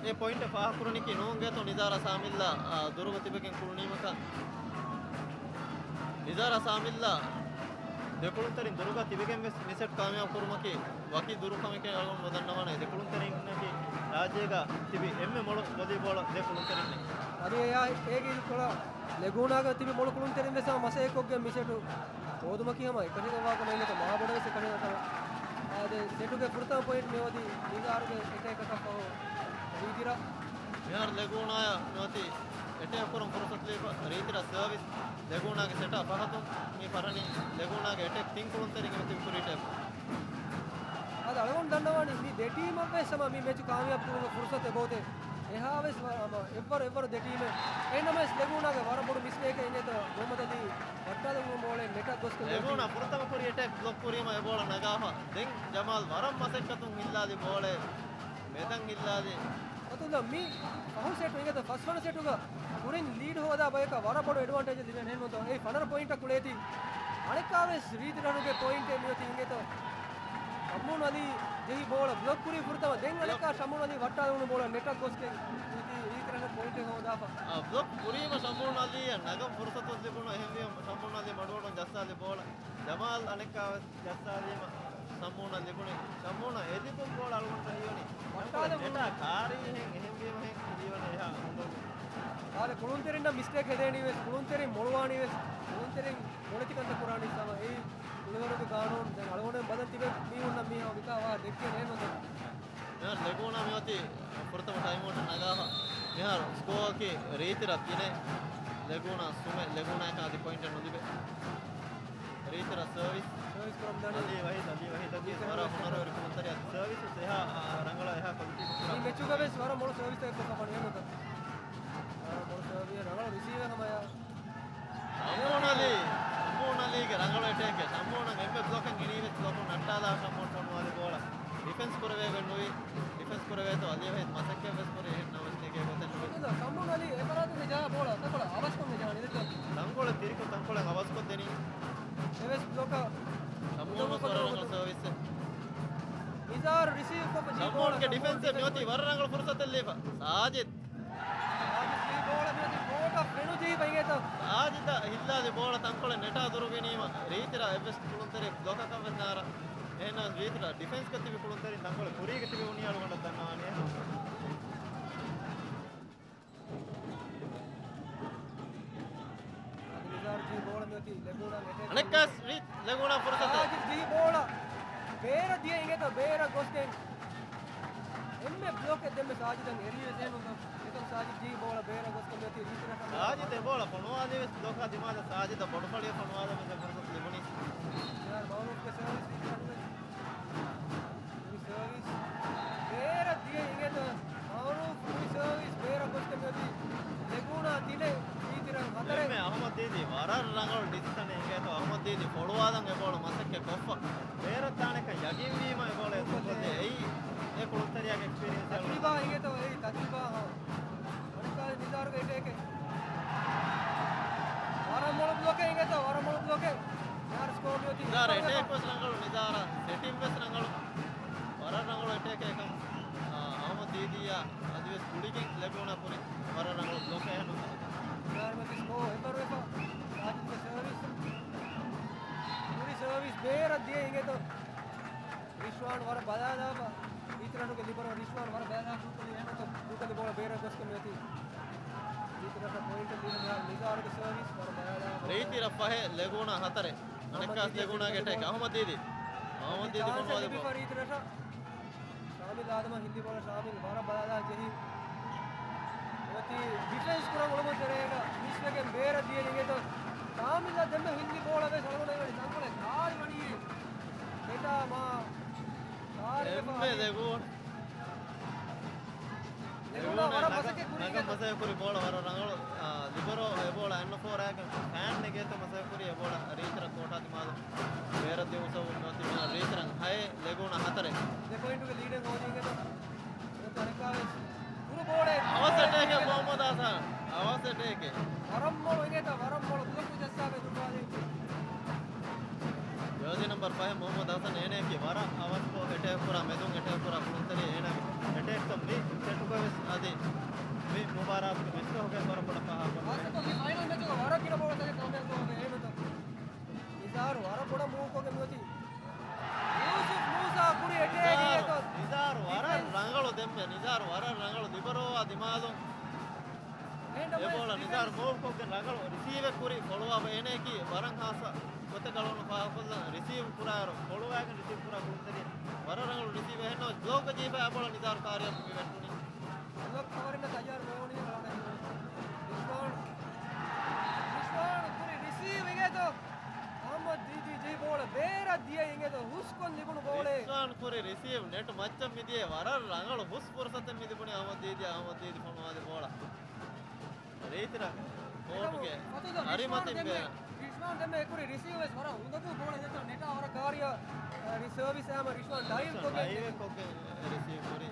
އެ ޕޮއިންޓެއް ފާހަގަކުރަނީކީ ނޫން އިނގޭތޯ ނިޒާރާ ޝާމިލްއާ، އާ، ދުރުގަ ތިބެގެން ކުޅުނީމަކަށް. ނިޒާރާ ޝާމިލްއާ ދެ ކުޅުންތެރިން ދުރުގަ ތިބެގެން ވެސް މި ސެޓް ކާމިޔާބު ކުރުމަކީ ވަކި ދުރު ކަމެކޭ އަޅުގަނޑު ނުދަންނަވާނެ. ދެ ކުޅުންތެރިންނަކީ ރާއްޖޭގަ ތިބި އެންމެ މޮޅު ވޮލީބޯޅަ ދެ ކުޅުންތެރިންނޭ. އަދި އެއާ އޭގެ އިތުރަށް ލެގޫނާގަ ތިބި މޮޅު ކުޅުންތެރިން ވެސް ހަމަ މަސައްކަތްކޮށްގެން މި ސެޓު ހޯދުމަކީ ހަމަ އެކަށީގެންވާ ކަމެއް އިނގޭތޯ މާބޮޑަށް ވެސް އެކަށީގެންވާ ކަމެއް. އާދެ، ސެޓުގެ ފުރަތަމަ ޕޮއިންޓް މިއޮތީ ނިޒާރުގެ އެޓޭކަކަށް ފަހު ރީތިރަށް. މިހާރު ލެގޫނާޔަށް މިއޮތީ އެޓޭކް ކުރަން ފުރުސަތު ލިބިފަ ރީތިރަށް ސަރވިސް. ލެގޫނާގެ ސެޓާ ފަހަތުން މި ފަރަނީ ލެގޫނާގެ އެޓޭކް ތިން ކުޅުންތެރިން އެބަތިބި ކުރީ ޓޭބް. އަދި އަޅުގަނޑު ދަންނަވާނީ މި ދެ ޓީމަށް ވެސް ހަމަ މި މެޗު ކާމިޔާބު ކުރުމުގެ ފުރުސަތު އެބައޮތޭ. އެހާވެސް ވަ-، ހަމަ އެއްވަރު އެއްވަރު ދެ ޓީމެއް. އެހެންނަމަވެސް ލެގޫނާގެ ވަރަށް ބޮޑު މިސްޓޭކެއް އިނގޭތޯ މުހައްމަދު އަލީ ވައްޓާލަމުން ބޯޅަ ނެޓަށް ގޮސްގެން ލެގޫނާ ފުރަތަމަ ކުރި އެޓޭކް ބްލޮކް ކުރީމަ އެ ބޯޅަ ނަގާފަ. ދެން ޖަމާލް ވަރަށް މަސައްކަތުން ހިއްލާލި ބޯޅަ މެދަން ހިއްލާލި. އަތުލަ މި ފަހު ސެޓު އިނގޭތޯ ފަސްވަނަ ސެޓުގަ ކުރިން ލީޑް ހޯދާ ބަޔަކަށް ވަރަށް ބޮޑު އެޑްވާންޓޭޖެއް ލިބެން އެހެން ނޫންތޯ؟ އެއީ ފަނަރަ ޕޮއިންޓަށް ކުޅޭތީ. އަނެއްކާވެސް ރީތި ރަނުގެ ޕޮއިންޓެއް މިއޮތީ އިނގޭތޯ؟ ޝަމޫން އަލީ ޖެހި ބޯޅަ ބްލޮކް ކުރި ފުރަތަމަ ދެން އަނެއްކާ ޝަމޫން އަލީ ވައްޓާލުނު ބޯޅަ ނެޓަށް ގޮސްގެން އިނގޭތީ ރީތި ރަނުގެ ޕޮއިންޓެއް ހޯދާފަ. އާ، ބްލޮކް ކުރީމަ ޝަމޫން އަލީއަށް ނަގަން ފުރުސަތު ލިބުނު އެހެންވީމަ ޝަމޫން އަލީ މަޑުވަޑުން ޖައްސާލި ބޯޅަ. ޖަމާލް އަނެއްކާވެސް ޖައްސާލީމަ ޝަމޫނަށް ލިބުނީ. ޝަމޫނަށް އެ ލިބުން ބޯޅަ އަޅުގަނޑު ހީވަނީ. ވައްޓާލަމުން. ނެޓާ ކާރީ ހެން އެހެންވީމަ ހެން ހީވަނީ އެހާ ހުނދުން. އާދެ ކުޅުންތެރިންނަށް މިސްޓޭކް ހެދޭނީވެސް، ކުޅުންތެރިން މޮޅުވާނީވެސް، ކުޅުންތެރިން މޮޅެތި ކަންތައް ކުރާނީ ސަމަ އެއީ ކުޅިވަރުގެ ގާނޫނު. ދެން އަޅުގަނޑުމެން ބަލަން ތިބެ މީހުންނަށް މީހާ ވިތާ ވާ ދެއްކޭ ނޭން ނުދެން. މިހާރު ލެގޫނާ މިއޮތީ ފުރަތަމަ ޓައިމްއައުޓަށް ނަގާފަ. މިހާރު ސްކޯއަކީ ރީތިރަށް ތިނެއް، ލެގޫނާ ސުމެއް، ލެގޫނާއަކަށް އަދި ޕޮއިންޓެއް ނުލިބޭ. ރީތިރަށް ސަރވިސް. ސަރވިސް ކުރަމުން ދާނެ. އަލީ ވަހީދު، އަލީ ވަހީދަކީ ރީތިރަށް ވަރަށް ސަރވިސް. ހުނަރުވެރި ކުޅުންތެރި ސަރވިސް އެހާ، އާ، ރަނގަޅަށް އެހާ ކޮލިޓީ މި މެޗުގަވެސް ވަރަށް މޮޅު ސަރވިސްތަކެއް ކޮށްފަ ފަނި ނުކަން. ވަރަށް މޮޅު ސަރވިސް، ރަނގަޅު ރިސީވެއް ހަމަޔާ. ޝަމޫން އަލީ، ޝަމޫން އަލީގެ ރަނގަޅު އެޓޭކެއް. ޝަމޫނަށް އެންމެ ބްލޮކެއް ގިނީވެސް ބްލޮކުން ނައްޓާލާ ޝަމޫން ފޮނުވާލި ބޯޅަ. ޑިފެންސް ކުރެވޭގޮތް ނުވި. ޑިފެންސް ކުރެވޭތޯ އަލީ ވަހީދު މަސައްކަތްވެސް ކުރި އެހެން ނަމަވެސް ނެގޭ ގޮތެއް ނުވި. ޝަމޫން އަލީ އެފަރާތުން ޖަހާ ބޯޅަ ތަންކޮޅެއް އަވަސްކޮށް ޖަހާނީ ދެއްތޯ؟ ތަންކޮޅެއް ތިރިކޮށް ތަންކޮޅެއް އަވަސްކޮށްދެނީ. އެވެސް ބްލޮކަށް ޝަމޫން ލަމޫންގެ ޑިފެންސް މިއޮތީ ވަރަށް ރަނގަޅު ފުރުސަތެއް ލިބިފަ. ސާޖިދް. ސާޖިދް ބޯޅަ މިއޮތީ ކޯޓަށް ފެނުޖެހިފަ އިނގޭތޯ. ސާޖިދަށް ހިއްލާލި ބޯޅަ ތަންކޮޅެއް ނެޓާ ދުރު ވިނީމަ ރީތިރާ އެއްވެސް ކުޅުންތެރި ބްލޮކަކަށް ވެސް ނާރާ. އެހެންނަމަވެސް ރީތިރާ ޑިފެންސްގަ ތިބި ކުޅުންތެރިން ތަންކޮޅެއް ކުރީގަ ތިބި އުނިއަޅުގަނޑަށް ދަންނަވާނީ. އަދި ނިޒާރު ޖީ ބޯޅަ މިއޮތީ ލެގޫނާ އެޓޭކް. އަނެއްކާސް ރީތި ލެގޫނާ ފުރުސަތެއް. ސާޖިދް ޖީ ބޯޅަ. ބޭރަށް ދިޔަ އިނގޭތޯ، ބޭރަށް ގޮސްގެން އެންމެ ބްލޮކެއް ދެންމެ ސާޖިދަށް އެރީވެސް އެހެން ނޫންތޯ. އެކަމް ސާޖިދް ޖީ ބޯޅަ ބޭރަށް ގޮސްގެން މިއޮތީ ރީތިރަށަށް. ސާޖިދް އެ ބޯޅަ ފޮނުވާލީވެސް ބްލޮކާ ދިމާލަށް ސާޖިދަށް ބޮޑުފަޅިއެއް ފޮނުވާލަމުން އެ ފުރުސަތު ލިބުނީ. މިހާރު މައުރޫފްގެ ސަރވިސް ރީތިރަށް ނުވެ. ހުރި ސަރވިސް ބޭރަށް ދިޔަ އިނގޭތޯ. މައުރޫފް ހުރި ސަރވިސް ބޭރަށް ގޮސްގެން މިއޮތީ ލެގޫނާ ތިނެއް ރީތިރަށް ހަތަރެއް. އެންމެ އަހުމަދް ދީދީ ވަރަށް ރަނގަޅު ޑިސިޝަނެއް އިނގޭތޯ. އަހުމަދް ދީދީ ފޮޅުވާލަން އެ ބޯޅަ މަސައްކަތް ކޮށްފަ. ބޭރަށް ދާނެކަން ޔަގީންވީމަ އެ ބޯޅަ އެތުންކޮށްލި. އެއީ އެ ކުޅުންތެރިޔާގެ އެކްސްޕީރިއަންސް އެއް ތަޖުރިބާ އިނގޭތޯ. އެއީ ތަޖުރިބާ. އަނެއްކާ ނިޒާރުގެ އެޓޭކެއް. ވަރަށް މޮޅު ބްލޮކެއް އިނގޭތޯ، ވަރަށް މޮޅު ބްލޮކެއް. ނިޒާރު ސްކޯ މިއޮތީ ނިޒާރު އެފަ. އެޓޭކް ވެސް ރަނގަޅު، ނިޒާރަށް ސެޓިން ވެސް ރަނގަޅު. ވަރަށް ރަނގަޅު އެޓޭކެއް އެކަމް، އާ، އަހުމަދް ދީދީއާ އަދިވެސް ގުޅިގެން ލެގޫނާ ކުރި ވަރަށް ރަނގަޅު ބްލޮކެއް އެހެން ނޫން. ނިޒާރު މެދު ސްކޯ އެއްވަރު ވެފަ. ސާޖިދްގެ ސަރވިސް. ހުރި ސަރވިސް ބޭރަށް ދިޔަ އިނގޭތޯ. ރިޝްވާން ވަރަށް ބަލާލާފަ. ރީތިރަށުގެ ލިބަރޯ ރިޝްވާން ވަރަށް ބަލާލާފަ. ދޫކޮށްލި އެހެންތޯ. ދޫކޮށްލި ބޯޅަ ބޭރަށް ގޮސްގެން މިއޮތީ. ރީތިރަށަށް ޕޮއިންޓެއް ލިބި މިހާރު ނިޒާރުގެ ސަރވިސް ވަރަށް ބަލާލާފަ. ރީތިރަށް ފަހެއް ލެގޫނާ ހަތަރެއް. އަނެއްކާސް ލެގޫނާގެ އެޓޭކް. އަހުމަދް ދީދީ. އަހުމަދް ދީދީ ޗާންސެއް ފޮނުވާލި ބޯ. ރީތިރަށަށް. ޝާމިލް އާދަމަށް ހިންދި ބޯޅަ ޝާމިލް ވަރަށް ބަލާލާ ޖެހި. އޮތީ ޑިފެންސް ކުރަން އުޅުމުން ތެރޭގަ މިސްވެގެން ބޭރަށް ދިޔަ އިނގޭތޯ. ޝާމިލްއަށް ދެންމެ ހިންދި ބޯޅަ ވެސް އަޅުގަނޑަށް އެވަނީ ތަންކޮޅެއް ކާރި ވަނީ. ދެޓާ މާ ކާރި ވެފަ އެންމެ އަދި ދެގޯ. ލެގޫނާ ވަރަށް މަސައްކަތް ކުރީ ނަގަން އިނގޭތޯ. މަސައްކަތް ކުރި ބޯޅަ ވަރަށް ރަނގަޅު، އާ، ލިބަރޯ އެ ބޯޅަ އެއްނުފޯރާގެން ފައިން ނެގޭތޯ މަސައްކަތް ކުރި އެ ބޯޅަ ރީތިރަށް ކޯޓާ ދިމާލު. ބޭރަށް ދިއުމު ސަބަބުން މިއޮތީ މިހާރު ރީތިރަށް ހައެއް ލެގޫނާ ހަތަރެއް. ދެ ޕޮއިންޓުގެ ލީޑެއް ހޯދީ އިނގޭތޯ. އަނެއްކާވެސް ކުރު ބޯޅަ އަވަސް އެޓޭކެއް މުހައްމަދު ހަސަން. އަވަސް އެޓޭކެއް. ވަރަށް މޮޅު އިނގޭތޯ، ވަރަށް މޮޅު ބްލޮކު ޖައްސާގެ ދުރުވާލީ. ޖާޒީ ނަމްބަރު ފަހެއް މުހައްމަދު ހަސަން އޭނައަކީ ވަރަށް އަވަސްކޮށް އެޓޭކް ކުރާ، މެދުން އެޓޭކް ކުރާ ކުޅުންތެރި އޭނަގެ އެޓޭކްތައް މި ސެޓުގަ ވެސް އަދި މި މުބާރާތުގެ މިސްރަހުގަ ވަރަށް ބޮޑަށް ފާހަގަކޮށް މި ފައިނަލް މެޗުގަ ވަރަށް ގިނަ ބޯޅަތަކެއް ކަމުގަ އޭނަ ނިޒާރު ވަރަށް ބޮޑަށް މޫވްކޮށްގެން މިއޮތީ. ޔޫސުފް މޫސާ ކުރި އެޓޭކް ނިޒާރު، އެކަ ނިޒާރު ވަރަށް ޑިފެންސް. ރަނގަޅު ދެންމެ. ނިޒާރު ވަރަށް ރަނގަޅު ލިބަރޯއާ ދިމާލުން. އެހެން އެ ބޯޅަ ނިޒާރު މޫވްކޮށްގެން ރަނގަޅު ރިސީވެއް ކުރި ފޮޅުވާ އޭނައަކީ ވަރަށް ހާއްސަ ގޮތެއް އަޅުގަނޑު ފާހަގަކޮށްލަން. ރިސީވް ކުރާއިރު ފޮޅުވާގެން ރިސީވް ކުރާ ކުޅުންތެރި ވަރަށް ރަނގަޅު ރިސީވް. އެހެންނަމަވެސް ބްލޮކްގަ ޖެހިފަ އެ ބޯޅަ ނިޒާރު ކާރިއަށް މި ވެއްޓުނީ. ބްލޮކް ކަވަރިންނަށް ތައްޔާރު ނުވެވުނީ އަޅުގަނޑަށް. ރިޝްވާން، ރިޝްވާން ކުރި ރިސީވް އިނގޭތޯ. އަހްމަދް ދީދީ ޖެހި ބޯޅަ ބޭރަށް ދިޔަ އިނގޭތޯ. ހުސްކޮށް ލިބުނު ބޯޅައެއް. ރިޝްވާން ކުރި ރިސީވް ނެޓް މައްޗަށް މިދިޔަ ވަރަށް ރަނގަޅު ހުސް ފުރުސަތެއް މި ލިބުނީ އަހްމަދް ދީދީ، އަހްމަދް ދީދީ ފޮނުވާލި ބޯޅަ. ރީތިރަށް ކޯޓުގެ އަރިމަތިން ބޭރަށް. ރިޝްވާން ދެންމެ އެކުރި ރިސީވް ވެސް ވަރަށް އުނދަގޫ ބޯޅަ ދެތޯ ނެޓާ ވަރަށް ކާރިއަށް، އަ، ރި-، ސަރވިސް އައިމަ ރިޝްވާން ޑައިވް ކޮށްގެން ޑައިވް ކޮށްގެން ރިސީވް ކުރި.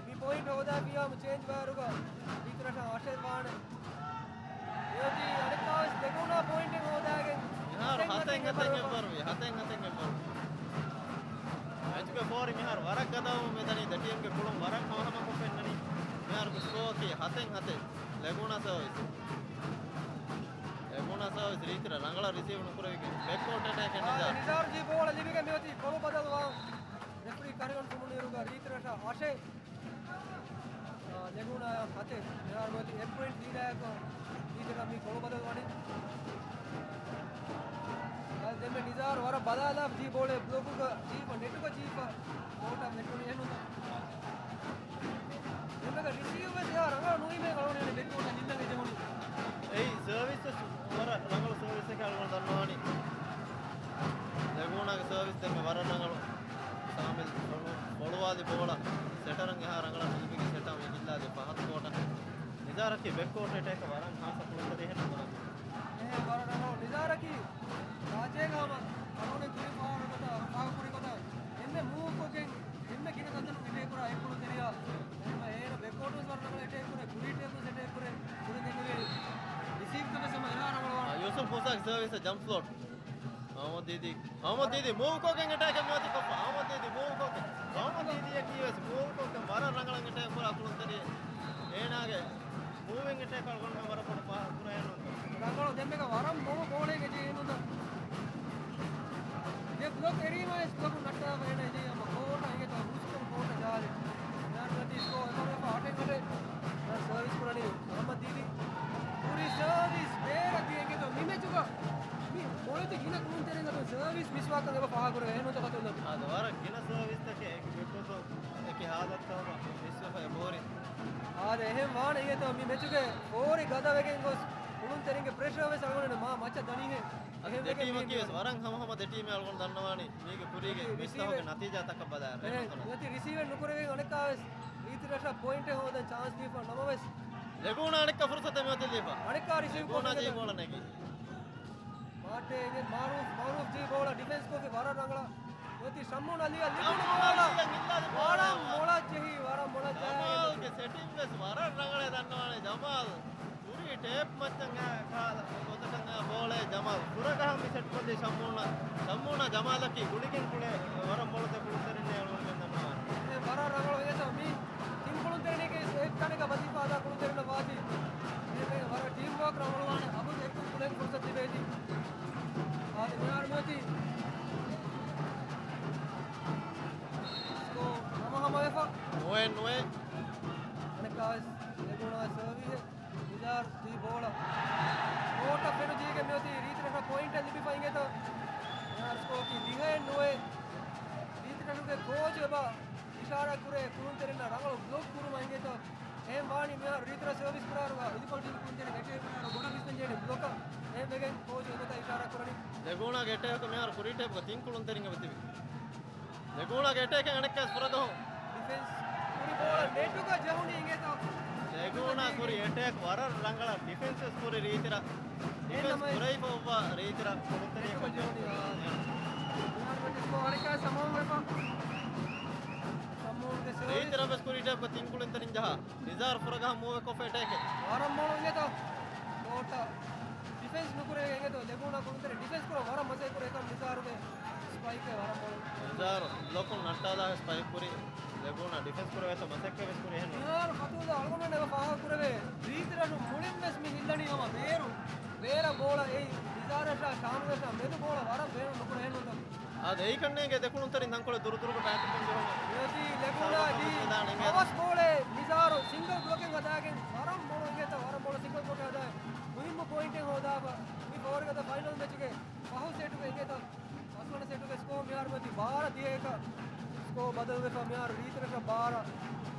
މި ޕޮއިންޓް ހޯދާފިޔާމު ޗޭންޖް ވާރުގަ ރީތިރަށަށް އަށެއް ވާނެ. އެއޮތީ އަނެއްކާވެސް ދެގޫނާ ޕޮއިންޓެއް ހޯދާގެން މިހާރު ހަތެއް ހަތެއް އެއްބަރުވެފަ. އެއްބަރުވި، ހަތެއް ހަތެއް އެއްބަރު. މެޗުގެ ފޯރި މިހާރު ވަރަށް ގަދަވަމުން މިދަނީ ދެ ޓީމްގެ ކުޅުން ވަރަށް ހަމަހަމަކޮށް ފެންނަނީ. މިހާރުގެ ސްކޯއަކީ ހަތެއް ހަތެއް. ލެގޫނާ ސަރވިސް. ލެގޫނާ ސަރވިސް ރީތިރަށް ރަނގަޅަށް ރިސީވް ނުކުރެވިގެން ބެކްކޯޓް އެޓޭކެއް ނިޒާރު. ނިޒާރު ޖީ ބޯޅަ ލިބިގެން މިއޮތީ ކޮޅު ބަދަލުވާން. ރެފްރީ ކަރިއޮން ފުމުނިއިރުގަ ރީތިރަށަށް އަށެއް، އާ، ލެގޫނާއަށް ހަތެއް. މިހާރު މިއޮތީ އެއް ޕޮއިންޓް ލީޑާއެކު ރީތިރަށް މި ކޮޅު ބަދަލު ވަނީ. އާ، ދެންމެ ނިޒާރު ވަރަށް ބަލާލާ ޖީ ބޯޅަ ބްލޮކުގަ ޖީފަ ނެޓުގަ ޖީފަ ކޯޓަށް ވެއްޓުނީ އެހެންނު. ދެންމެގަ ރިސީވް ވެސް އެހާ ރަނގަޅު ނުވީމޭ އަޅުގަނޑު ބެކްކޯޓަށް ހިއްލަން އެ ޖެހުނީ. އެއީ ސަރވިސް ވެސް ވަރަށް ރަނގަޅު ސަރވިސްއެއް އަޅުގަނޑު ދަންނަވަނީ. ލެގޫނާގެ ސަރވިސް ދެންމެ ވަރަށް ރަނގަޅު. ސާމިލް ފޮޅު-، ފޮޅުވާލި ބޯޅަ ސެޓަރަށް އެހާ ރަނގަޅަށް ނުލިބިގެން ސެޓަށް މި ހިއްލާލި ފަހަތު ކޯޓަށް. ނިޒާރަކީ ބެކްކޯޓް އެޓޭކަށް ވަރަށް ހާއްސަ ކުޅުންތެރި އެހެން ނުބުނަން. އެހެން ވަރަށް ރަނގަޅު. ނިޒާރަކީ ރާއްޖޭގަ ހަމަ އަޅުގަނޑު ކުރި ފާހަގަކޮށް، ފާހަގަކުރި ގޮތަށް އެންމެ މޫވްކޮށްގެން އެންމެ ގިނަ ތަންތަނުން އެޓޭކް ކުރާ އެއް ކުޅުންތެރިޔާ. އެހެންވެ އޭނަ ބެކްކޯޓުން ވަރަށް ރަނގަޅަށް އެޓޭކް ކުރޭ، ކުރީ އެޓޭކުން އެޓޭކް ކުރޭ، ކުރިން ދެންނެވި ރިސީވްތައް ވެސް ހަމަ އެހާ ރަނގަޅުވާނެ. އާ، ޔޫސުފް މޫސާގެ ސަރވިސް ޖަމްޕް ފްލޯޓް. އަހްމަދް ދީދީ އަހުމަދު ދީދީ މޫވްކޮށްގެން އެޓޭކެއް މިއޮތީ ކޮށްފަ. އަހުމަދު ދީދީ މޫވްކޮށްގެން. އަހުމަދު ދީދީއަކީ ވެސް މޫވްކޮށްގެން ވަރަށް ރަނގަޅަށް އެޓޭކް ކުރާ ކުޅުންތެރި. އޭނާގެ މޫވިން އެޓޭކް އަޅުގަނޑުމެން ވަރަށް ބޮޑަށް ފާހަގަ ކުރައޭ ނޫންތަ؟ ރަނގަޅު ދެންމެގަ ވަރަށް މޮޅު ބޯޅައެއް އެޖެހޭ ނޫންތަ؟ ދެ ބްލޮކް އެރީމަ ވެސް ބްލޮކު ނައްޓާފަ އޭނަ އެޖެހި އަމަ ކޯޓަށް އިނގޭތޯ ހުސްކޮށް ކޯޓަށް ޖާލި. މިހާރު މިއޮތީ ސްކޯ އެކަން ވެފަ އަޓެއް އަޓެއް. ސަރވިސް ކުރަނީ އަހުމަދު ދީދީ. ކުރި ސަރވިސް ބޭރަށް ދިޔަ އިނގޭތޯ މި މެޗުގަ. މި މޮޅެތި ގިނަ ކުޅުންތެރިން އަތުން ސަރވިސް މިސްވާކަން އެބަ ފާހަގަކުރެވޭ އެހެން ނޫންތަ ކަތުން ދަން. އާދެ ވަރަށް ގިނަ ސަރވިސްތަކެއް އެކި ބިއްޓުތޯ އެކި ހާލަތުތަކުގަ މިސްވެފަ އެބަހުރި. އާދެ އެހެން ވާނެ އިނގޭތޯ މި މެޗުގެ ފޯރި ގަދަވެގެން ގޮސް ކުޅުންތެރިންގެ ޕްރެޝަރ ވެސް އަޅުގަނޑު މާ މައްޗަށް ދަނީހޭ. އަދި އެހެން ދެ ވެގެން ޓީމަކީ މި ވެސް ވަރަށް ހަމަހަމަ ދެ ޓީމެއް އަޅުގަނޑު ދަންނަވާނީ މީގެ ކުރީގެ މިސްތަކުގެ ނަތީޖާތަކަށް ބަލާއިރު. އެހެން ނުވަތި ރިސީވެއް ނުކުރެވޭ އަނެއްކާވެސް ރީތިރަށަށް ޕޮއިންޓެއް ހޯދަން ޗާންސް ދީފަ ނަމަވެސް. ލެގޫނާ އަނެއްކާ ފުރުސަތެއް މިއޮތީ ލީފަ. އަނެއްކާ ރިސީވް ލެގޫނާ ކޮށްގެން ޖީ ބޯޅަ ނެގީ. މާޓޭ އިނގޭ މާރޫފް، މާރޫފް ޖީ ބޯޅަ ޑިފެންސް ކޮށްފި ވަރަށް ރަނގަޅަށް. ނުވަތި ޝަމްމޫން އަލީއަށް ލިބުނު ޖަމާލް ބޯޅަ. އަލީއަށް އިންދާލި ބޯޅަ. ވަރަށް މޮޅަށް ޖެހި، ވަރަށް މޮޅަށް ޖަހާ. ޖަމާލްގެ ސެޓިންގް ވެސް ވަރަށް ރަނގަޅޭ ދަންނަވާނެ ޖަމާލް. ކުރީ ޓޭޕް މައްޗަށް އައި ކާލަ ގޮތަކަށް އައި ބޯޅައެއް ޖަމާލް ފުރަގަހަ މި ސެޓް ކޮށްލީ ޝަމްމޫނަށް. ޝަމްމޫނާ ޖަމާލަކީ ގުޅިގެން ކުޅޭ ވަރަށް މޮޅު ދެ ކުޅުންތެރިންނޭ އަޅުގަނޑުމެން ދަންނަވާނެ. އެ ވަރަށް ރަނގަޅު އެއް މި ތިން ކުޅުންތެރިންގެ އެއް ތަނެއްގަ ވަޒީފާ އަދާ ކުޅުންތެރިންނަށް ވާތީ. އެ ވަރަށް ޓީމް ވޯކް ރަނގަޅުވާނެ. އަބުދު އެއްކޮށް ކުޅެން ފުރުސަތު ލިބޭތީ. އާދެ މިހާރު މިއޮތީ ސްކޯ ހަމަހަމަވެފަ. ނުވެ ނުވެ. އަނެއްކާވެސް ލެގޫނާ ސަރވީހެއް. ނިޒާރު ޖީ ބޯޅަ. ކޯޓަށް ފެނުޖީގެ މިއޮތީ ރީތިރަށަށް ޕޮއިންޓެއް ލިބިފަ އިނގޭތޯ. މިހާރު ސްކޯކީ ދިހައެއް ނުވެ. ރީތިރަށުގެ ކޯޗު އެބަ އިޝާރާ ކުރޭ ކުޅުންތެރިންނަށް ރަނގަޅު ބްލޮކް ކުރުމަށް އިނގޭތޯ. އެހެން ވާނީ މިހާރު ރީތިރަށް ސަރވިސް ކުރާއިރު އިދިކޮޅު ޓީމް ކުޅުންތެރިން އެޓޭކް ކުރާއިރު ބޮޑަށް ވިސްނަން ޖެހޭނެ ބްލޮކަށް. އެހެން ވެގެން ކޯޗު އެގޮތަށް އިޝާރާ ކުރަނީ. ލެގޫނާގެ އެޓޭކް މިހާރު ކުރީ ޓޭޕްގަ ތިން ކުޅުންތެރިން އެބަތިބި. ލެގޫނާގެ އެޓޭކެއް އަނެއްކާވެސް ފުރަގަހުން. ޑިފެންސް ކުރި ބޯޅަ ނެޓުގަ ޖެހުނީ އިނގޭތޯ. ލެގޫނާ ކުރި އެޓޭކް ވަރަށް ރަނގަޅަށް ޑިފެންސް ވެސް ކުރި ރީތިރަށް. ޑިފެންސް ނަމަވެސް ކުރެވިފައިވާ ރީތިރަށް ކުޅުންތެރިޔަކަށް ނެޓުގަ ޖެހުނީ. އާ. މިހާރު ސްކޯ އަނެއްކާ ސަމާން ވެފަ. ސަމޫންގެ ސަރވިސް. ރީތިރަށް ވެސް ކުރި ޓޭޕްގަ ތިން ކުޅުންތެރިން ޖަހާ. ނިޒާރު ފުރަގަހަށް މޫވް ކޮށްފަ އެޓޭކެއް. ވަރަށް މޮޅު އިނގޭތޯ. ކޯޓަށް ޑިފެންސް ނުކުރޭ އިނގޭތޯ. ލެގޫނާ ކުޅުންތެރި ޑިފެންސް ކުރަން ވަރަށް މަސައްކަތް ކުރޭ އެކަމް ނިޒާރުގެ ސްޕައިކެއް ވަރަށް މޮޅު. ނިޒާރު ބްލޮކުން ނައްޓާލާ ސްޕައިކް ކުރި. ލެގޫނާ ޑިފެންސް ކުރެވޭތޯ މަސައްކަތް ވެސް ކުރި އެހެން. މިހާރު ފަތުހުލް އަޅުގަނޑުމެން އެބަ ފާހަގަ ކުރެވޭ. ރީތިރަށު މުޅިން ވެސް މި ހިއްލަނީ ހަމަ ބޭރު. ބޭރަށް ބޯޅަ އެއީ ނިޒާރަށާ ޝާމުލަށާ މެދު ބޯޅަ ވަރަށް ބޭނުން ނުކުރެ އެހެން ނޫންތޯ. އާދެ، އެއީ ކަންނޭނގެ ދެކުޅުންތެރިން ތަންކޮޅެއް ދުރުދުރުގަ ބައިތިއްބަން ޖެހުމަށް. މިއޮތީ ލެގޫނާ ޖީ ފަވަސް ބޯޅަ ނިޒާރު ސިންގަލް ބްލޮކެއް ހަދާގެން ވަރަށް މޮޅު އިނގޭތޯ، ވަރަށް މޮޅު ސިންގަލް ބްލޮކެއް ހަދާ މުހިއްމު ޕޮއިންޓެއް ހޯދާފަ. މި ފޯރުގަދަ ފައިނަލް މެޗުގެ ފަހު ސެޓުގެ އިނގޭތޯ ފަސްވަނަ ސެޓުގެ ސްކޯ މިހާރު މިއޮތީ ބާރަ ދިހައެކަށް. ސްކޯ ބަދަލުވެފަ މިހާރު ރީތިރަށަށް ބާރަ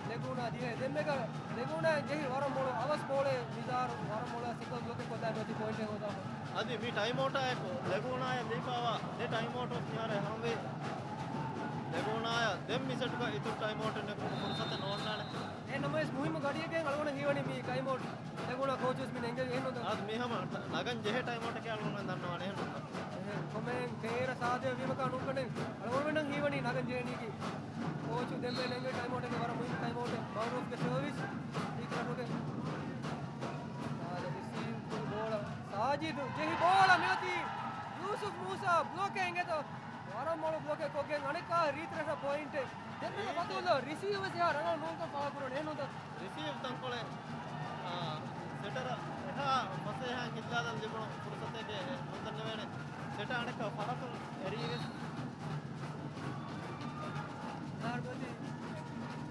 ލެގޫނާ ދިހައެއް. ދެންމެގަ ލެގޫނާ ޖެހި ވަރަށް މޮޅު އަވަސް ބޯޅަ ނިޒާރު ވަރަށް މޮޅަށް ސިންގަލް ބްލޮކެއް ކޮށްލާ މިއޮތީ ޕޮއިންޓެއް ހޯދާފަ. އަދި މި ޓައިމްއައުޓާއެކު ލެގޫނާއަށް ލިބިފައިވާ ދެ ޓައިމްއައުޓް ވެސް މިހާރު ހަމަވޭ. ލެގޫނާއަށް ދެން މި ސެޓުގަ އިތުރު ޓައިމްއައުޓެއް ނެގުމުގެ ފުރުސަތެއް ނޯންނާނެ. އެހެން ނަމަވެސް މުހިއްމު ގަޑިއެއްގައި އަޅުގަނޑަށް ހީވަނީ މި ޓައިމްއައުޓް. ލެގޫނާ ކޯޗު ވެސް މި ނެނގެ އެހެން ނޫންތަ؟ އަދި މި ހަމަ ނަގަން ޖެހޭ ޓައިމްއައުޓެކޭ އަޅުގަނޑުމެން ދަންނަވާނެ އެހެން ނޫންތަ؟ އެހެން ކޮމެން ތޭރަ ސާދަ ވީމަކާ ނޫންކަން އަޅުގަނޑުމެންނަށް ހީވަނީ ނަގަން ޖެހެނީކީ. ކޯޗު ދެންމެ ނެނގޭ ޓައިމްއައުޓެއްގެ ވަރަށް މުހިންމު ޓައިމްއައުޓެއް. މައުރޫފްގެ ސަރވިސް ރީތިރަށުގެ. އާދެ، ރިސީވް ކުރި ބޯޅަ. ސާޖިދު ޖެހި ބޯޅަ މިއޮތީ ޔޫސުފް މޫސާ ބްލޮކެއް އިނގޭތޯ. ވަރަށް މޮޅު ބްލޮކެއް ކޮށްގެން އަނެއްކާ ރީތިރަށަށް ޕޮއިންޓެއް. ދެންމެ ރީތި- ފަތުހުލް ރިސީވް ވެސް އެހާ ރަނގަޅު ނޫންކަން ފާހަގަކުރަނީ އެހެން ނޫންތަ؟ ރިސީވް ތަންކޮޅެއް، އާ، ސެޓަރ އެހާ ފަސޭހައިން ހިއްލާލަން ލިބުނު ފުރުސަތެއްގެ ނުދަންނަވޭނެ. ސެޓަ އަނެއްކާ ފަހަތުން އެރީވެސް. ނާރްބަތި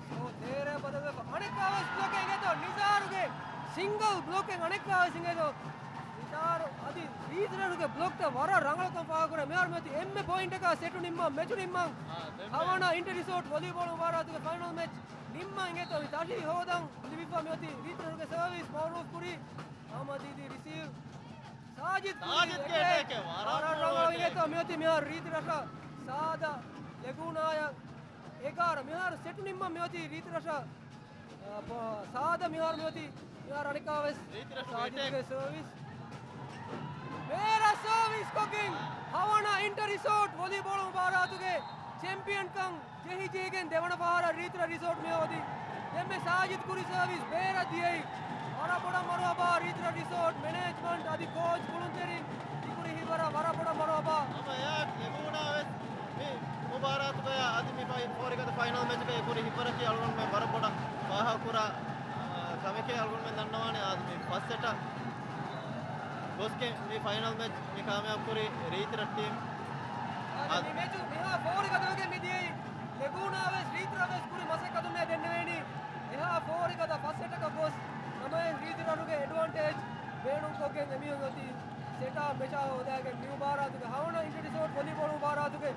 ސޯ ތޭރަ ބަދަލުވެފަ. އަނެއްކާވެސް ބްލޮކެއް އިނގޭތޯ ނިޒާރުގެ ސިންގަލް ބްލޮކެއް އަނެއްކާވެސް އިނގޭތޯ. ނިޒާރު އަދި ރީތިރަށުގެ ބްލޮކްތައް ވަރަށް ރަނގަޅުކަން ފާހަގަކުރޭ. މިހާރު މިއޮތީ އެންމެ ޕޮއިންޓަކާ ސެޓު ނިންމާ މެޗު ނިންމާ. އާ، ދެންމެ. ހަވަނަ އިންޓަ ރިސޯޓް ވޮލީބޯޅު މުބާރާތުގެ ފައިނަލް މެޗް ނިންމާ އިނގޭތޯ މި ތަށި ހޯދަން ލިބިފަ މިއޮތީ ރީތިރަށުގެ ސަރވިސް މައުރޫފް ކުރީ. އަހްމަދީދީ ރިސީވް. ސާޖިދް ކުރީ ސާޖިދްގެ އެޓޭކް. އެޓޭކެއް ވަރަށް ރަނގަޅު މޮޅު އިނގޭތޯ އެޓޭކެއް. މިއޮތީ މިހާރު ރީތިރަށަށް ސާދަ ލެގޫނާޔަށް އެގާރަ. މިހާރު ސެޓު ނިންމަން މިއޮތީ ރީތިރަށަށް، އާ، ސާދަ މިހާރު މިއޮތީ މިހާރު އަނެއްކާވެސް ރީތިރަށު ސާޖިދްގެ އެޓޭކް. ސަރވިސް. ބޭރަށް ސަރވިސް ކޮށްގެން ހަވަނަ އިންޓަ ރިސޯޓް ވޮލީބޯޅު މުބާރާތުގެ ޗެމްޕިއަންކަން ޖެހި ޖެހިގެން ދެވަނަ ފަހަރަށް ރީތިރަށް ރިސޯޓް މި ހޯދި. ދެންމެ ސާޖިދް ކުރި ސަރވިސް ބޭރަށް ދިޔައީ. ވަރަށް ބޮޑަށް މަރުހަބާ ރީތިރަށް ރިސޯޓް މެނޭޖްމަންޓް އަދި ކޯޗް ކުޅުންތެރިން. ތި ކުރި ހިތްވަރާ ވަރަށް ބޮޑަށް މަރުޙަބާ. ހަމަ އެއާއެކު ލެގޫނާ ވެސް މި މުބާރާތުގައި އަދި މި ފައި-، ފޯރިގަދަ ފައިނަލް މެޗުގައި ކުރި ހިތްވަރަކީ އަޅުގަނޑުމެން ވަރަށް ބޮޑަށް ފާހަގަކުރާ، އާ، ކަމެކޭ. އަޅުގަނޑުމެން ދަންނަވާނެ އާދެ މި ފަސް ސެޓަށް ގޮސްގެން މި ފައިނަލް މެޗް މި ކާމިޔާބު ކުރީ ރީތިރަށް ޓީމް. އާދެ، އާދެ، މި މެޗު މިހާ ފޯރިގަދަވެގެން މި ދިޔައީ ލެގޫނާ ވެސް ރީތިރަށް ވެސް ކުރި މަސައްކަތުންނޭ ދެންނެވޭނީ. އެހާ ފޯރިގަދަ ފަސް ސެޓަކަށް ގޮސް ނަމަވެސް ރީތިރަށުގެ އެޑްވާންޓޭޖް ބޭނުންކޮށްގެން އެމީހުން އޮތީ ސެޓާ މެޗާ ހޯދާގެން މި މުބާރާތުގެ ހަވަނަ އިންޓަރ ރިސޯޓް ވޮލީބޯޅު މުބާރާތުގެ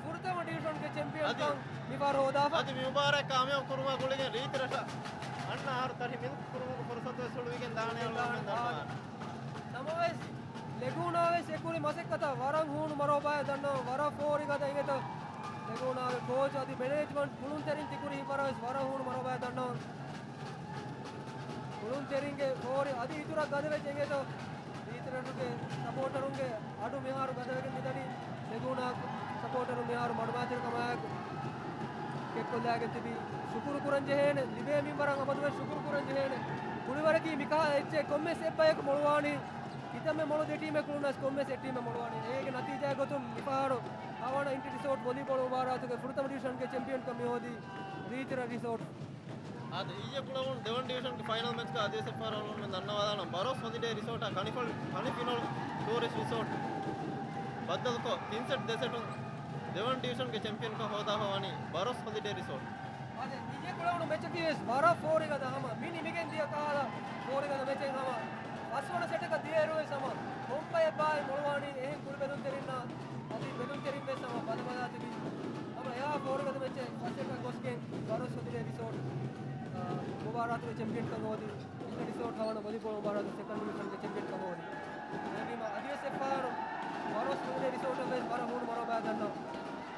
ފުރަތަމަ ޑިވިޝަންގެ އަދި، ޗެމްޕިއަންކަން މިފަހަރު ހޯދާފަ. އަދި މި މުބާރާތް ކާމިޔާބު ކުރުމާ ގުޅިގެން ރީތިރަށަށް އަންނަ އަހަރު ތަށި މިލްކް ކުރުމުގެ ފުރުސަތު ވެސް ހުޅުވިގެން ދާނެ އަޅުގަނޑުމެން ދަންނަވާނެ. ނަމަވެސް ލެގޫނާ ވެސް އެކުރި މަސައްކަތަށް ވަރަށް ހޫނު މަރުޙަބާއެއް ދަންނަވަން. ވަރަށް ފޯރިގަދަ އިނގޭތޯ ލެގޫނާގެ ކޯޗު އަދި މެނޭޖްމަންޓް ކުޅުންތެރިން ތިކުރި ހިތްވަރާ ވެސް ވަރަށް ހޫނު މަރުޙަބާއެއް ދަންނަވަން. ކުޅުންތެރިންގެ ފޯރި އަދި އިތުރަށް ގަދަވެއްޖެ އިނގޭތޯ ރީތިރަށުގެ ސަޕޯޓަރުންގެ އަޑު މިހާރު ގަދަވެގެން މިދަނީ. ލެގޫނާ ސަޕޯޓަރުން މިހާރު މަޑުމައިތިރިކަމާއެކު ކެއްކޮށްލާގެން ތިބީ. ޝުކުރު ކުރަން ޖެހޭނެ. ލިބޭ މިންވަރަށް އަބަދުވެސް ޝުކުރު ކުރަން ޖެހޭނެ. ކުޅިވަރަކީ މިކަހަލަ އެއްޗެއް ކޮންމެސް އެއްބަޔަކު މޮޅުވާނީ. ކިތަންމެ މޮޅު ދެ ޓީމެއް ކުޅުނަސް ކޮންމެސް އެއް ޓީމެއް މޮޅުވާނީ. އޭގެ ނަތީޖާ ގޮތުން މިފަހަރު ހަވަނަ އިންޓަ ރިސޯޓް ވޮލީބޯޅު މުބާރާތުގެ ފުރަތަމަ ޑިވިޝަންގެ ޗެމްޕިއަންކަން މިހޯދީ ރީތިރަށް ރިސޯޓް. އާދެ، އިއްޔެ ކުޅެވުނު ދެވަނަ ޑިވިޝަންގެ ފައިނަލް މެޗްގަ އަދިވެސް އެއްފަހަރު އަޅުގަނޑުމެން ދަންނަވާލާނަން ބަރޯސް ހޮލިޑޭ ރިސޯޓާ ކަނިފަ-، ކަނިފިނޮޅު ޓޫރިސްޓް ރިސޯޓް ބައްދަލުކޮށް، ތިން ސެޓް ދެ ސެޓުން ދެވަނަ ޑިވިޝަންގެ ޗެމްޕިއަންކަން ހޯދާފަ ވަނީ ބަރޯސް ހޮލިޑޭ ރިސޯޓް. އާދެ، އިއްޔެ ކުޅެވުނު މެޗަކީ ވެސް ވަރަށް ފޯރިގަދަ ހަމަ މި ނިމިގެން ދިޔަ ކަހަލަ ފޯރިގަދަ މެޗެއް ހަމަ ފަސްވަނަ ސެޓަކަށް ދިޔައިރު ވެސް ހަމަ ކޮންބައެއްބާއި މޮޅުވާނީ އެހެން ކުޅި ބެލުންތެރިންނާ އަދި ބެލުންތެރިން ވެސް ހަމަ ބަލަބަލާ ތިބި. ހަމަ އެހާ ފޯރިގަދަ މެޗެއް ފަސް ސެޓަށް ގޮސްގެން ބަރޯސް ހޮލިޑޭ ރިސޯޓް، އާ، މުބާރާތުގެ ޗެމްޕިއަންކަން ހޯދި. އިންޓަ ރިސޯޓް ހަވަނަ ވޮލީބޯޅު މުބާރާތުގެ ސެކަންޑް ޑިވިޝަންގެ ޗެމްޕިއަންކަން ހޯދި. އެހެންވީމަ އަދިވެސް އެއްފަހަރު ބަރޯސް ހޮލިޑޭ ރިސޯޓަށް ވެސް ވަރަށް ހޫނު މަރުޙަބާ ދަންނަވަން.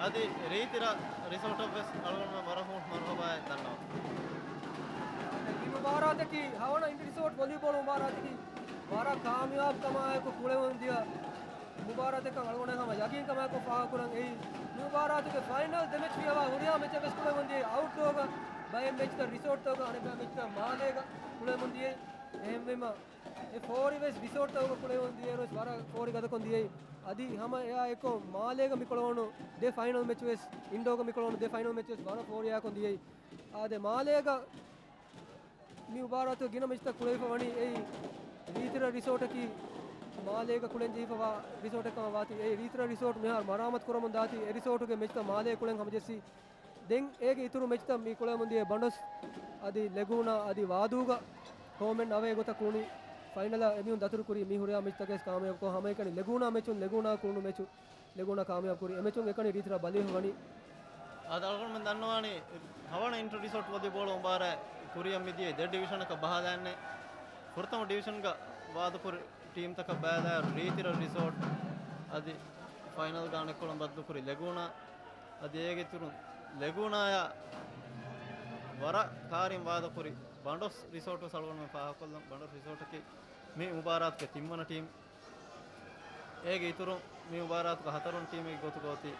އަދި ރީތިރަށް ރިސޯޓަށް ވެސް އަޅުގަނޑުމެން ވަރަށް ހޫނު މަރުޙަބާ ދަންނަވަން. މި މުބާރާތަކީ ހަވަނަ އިންޓަ ރިސޯޓް ވޮލީބޯޅު މުބާރާތަކީ ވަރަށް ކާމިޔާބު ކަމާއެކު ކުޅެވުން ދިޔަ މުބާރާތެއްކަން އަޅުގަނޑަށް ހަމަ ޔަގީންކަމާއެކު ފާހަގަކުރަން އެއީ. މި މުބާރާތުގެ ފައިނަލް ދެ މެޗް ފިޔަވާ ހުރިހާ މެޗެއް ވެސް ކުޅެވުން ދިޔައީ އައުޓްޑޯގަ. ބައެއް މެޗްތައް ރިސޯޓްތަކުގަ، އަނެއްބައި މެޗްތައް މާލޭގަ ކުޅެވުން ދިޔައީ. އެހެންވީމަ އެ ފޯރި ވެސް ރިސޯޓްތަކުގަ ކުޅެވުން ދިޔައިރު ވެސް ވަރަށް ފޯރި ގަދަކޮށް ދިޔައީ. އަދި ހަމަ އެއާ އެއްކޮށް މާލޭގަ މިކުޅެވުނު ދެ ފައިނަލް މެޗް ވެސް، އިންޑޯގަ މިކުޅެވުނު ދެ ފައިނަލް މެޗް ވެސް ވަރަށް ފޯރިއާކޮށް ދިޔައީ. އާދެ، މާލޭގަ މި މުބާރާތުގެ ގިނަ މެޗްތައް ކުޅެވިފަ ވަނީ އެއީ ރީތިރަށް ރިސޯޓަކީ މާލޭގަ ކުޅެން ޖެހިފަވާ ރިސޯޓެއް ކަމަށް ވާތީ. އެއީ ރީތިރަށް ރިސޯޓް މިހާރު މަރާމާތު ކުރަމުން ދާތީ. އެ ރިސޯޓުގެ މެޗްތައް މާލޭ ކުޅެން ހަމަޖެއްސީ. ދެން އޭގެ އިތުރު މެޗްތައް މި ކުޅެވަމުން ދިޔަ ބަނޑޮސް އަދި ލެގޫނާ އަދި ވާދޫގަ ހޯމް އެންޑް އަވޭ ގޮތަށް ކުޅުނީ. ފައިނަލަށް އެމީހުން ދަތުރުކުރީ މި ހުރިހާ މެޗްތަކެއް ކާމިޔާބުކޮށް. ހަމައެކަނި ލެގޫނާ މެޗުން ލެގޫނާ ކުޅުނު މެޗު ލެގޫނާ ކާމިޔާބު ކުރީ. އެމެޗުން އެކަނި ރީތިރަށް ބަލިވެފަ ވަނީ. އަދި އަޅުގަނޑުމެން ދަންނަވާނީ، ހަވަނަ އިންޓަރ ރިސޯޓް ވޮލީބޯޅު މުބާރާތް ކުރިއަށް މިދިޔަ ދެ ޑިވިޝަނަކަށް ބަހާލާނެ. ފުރަތަމަ ޑިވިޝަންގަ ވާދަކުރި ޓީމްތަކަށް ބައިލާއިރު ރީތިރަށް ރިސޯޓް އަދި ފައިނަލްގަ އަނެއްކޮޅުން ބައްދަލުކުރި ލެގޫނާ. އަދި އޭގެ އިތުރުން ލެގޫނާޔާ ވަރަށް ކާރިން ވާދަކުރި ބަނޑޮސް ރިސޯޓް ވެސް އަޅުގަނޑުމެން ފާހަގަކޮށްލަން. ބަނޑޮސް ރިސޯޓަކީ މި މުބާރާތުގެ ތިންވަނަ ޓީމް. އޭގެ އިތުރުން މި މުބާރާތުގަ ހަތަރުން ޓީމެއްގެ ގޮތުގަ އޮތީ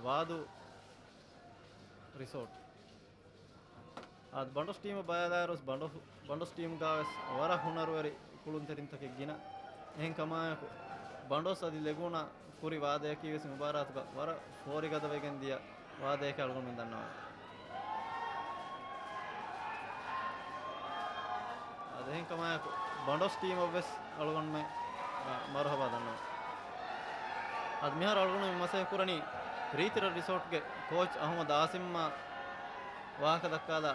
ވާދޫ ރިސޯޓް. އާދެ، ބަނޑޮސް ޓީމަށް ބައިލާއިރުވެސް ބަނޑޮ-، ބަނޑޮސް ޓީމުގަވެސް ވަރަށް ހުނަރުވެރި ކުޅުންތެރިންތަކެއް ގިނަ. އެހެން ކަމާއެކު، ބަނޑޮސް އަދި ލެގޫނާ ކުރި ވާދަޔަކީ ވެސް މުބާރާތުގަ ވަރަށް ފޯރިގަދަވެގެން ދިޔަ ވާދަޔަކީ އަޅުގަނޑުމެން ދަންނަވާނެ. އަދި އެހެން ކަމާއެކު، ބަނޑޮސް ޓީމަށް ވެސް އަޅުގަނޑުމެން، އަ، މަރުހަބާ ދަންނަވަން. އަދި މިހާރު އަޅުގަނޑު މި މަސައްކަތް ކުރަނީ ރީތިރަށް ރިސޯޓްގެ ކޯޗް އަހުމަދު އާސިމްއާ ވާހަކަ ދައްކާލާ،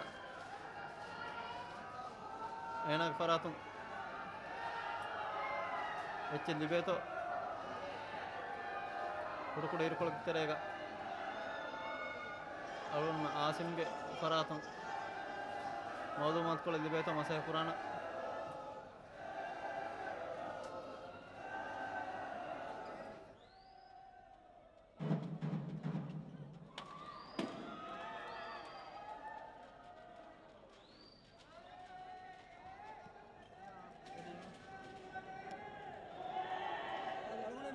އޭނާގެ ފަރާތުން އެއްޗެއް ލިބޭތޯ؟ ކުޑަކުޑަ އިރުކޮޅެއްގެ ތެރޭގަ އަޅުގަނޑު އާސިމްގެ ފަރާތުން މައުލޫމާތުކޮޅެއް ލިބޭތޯ މަސައްކަތް ކުރާނަން.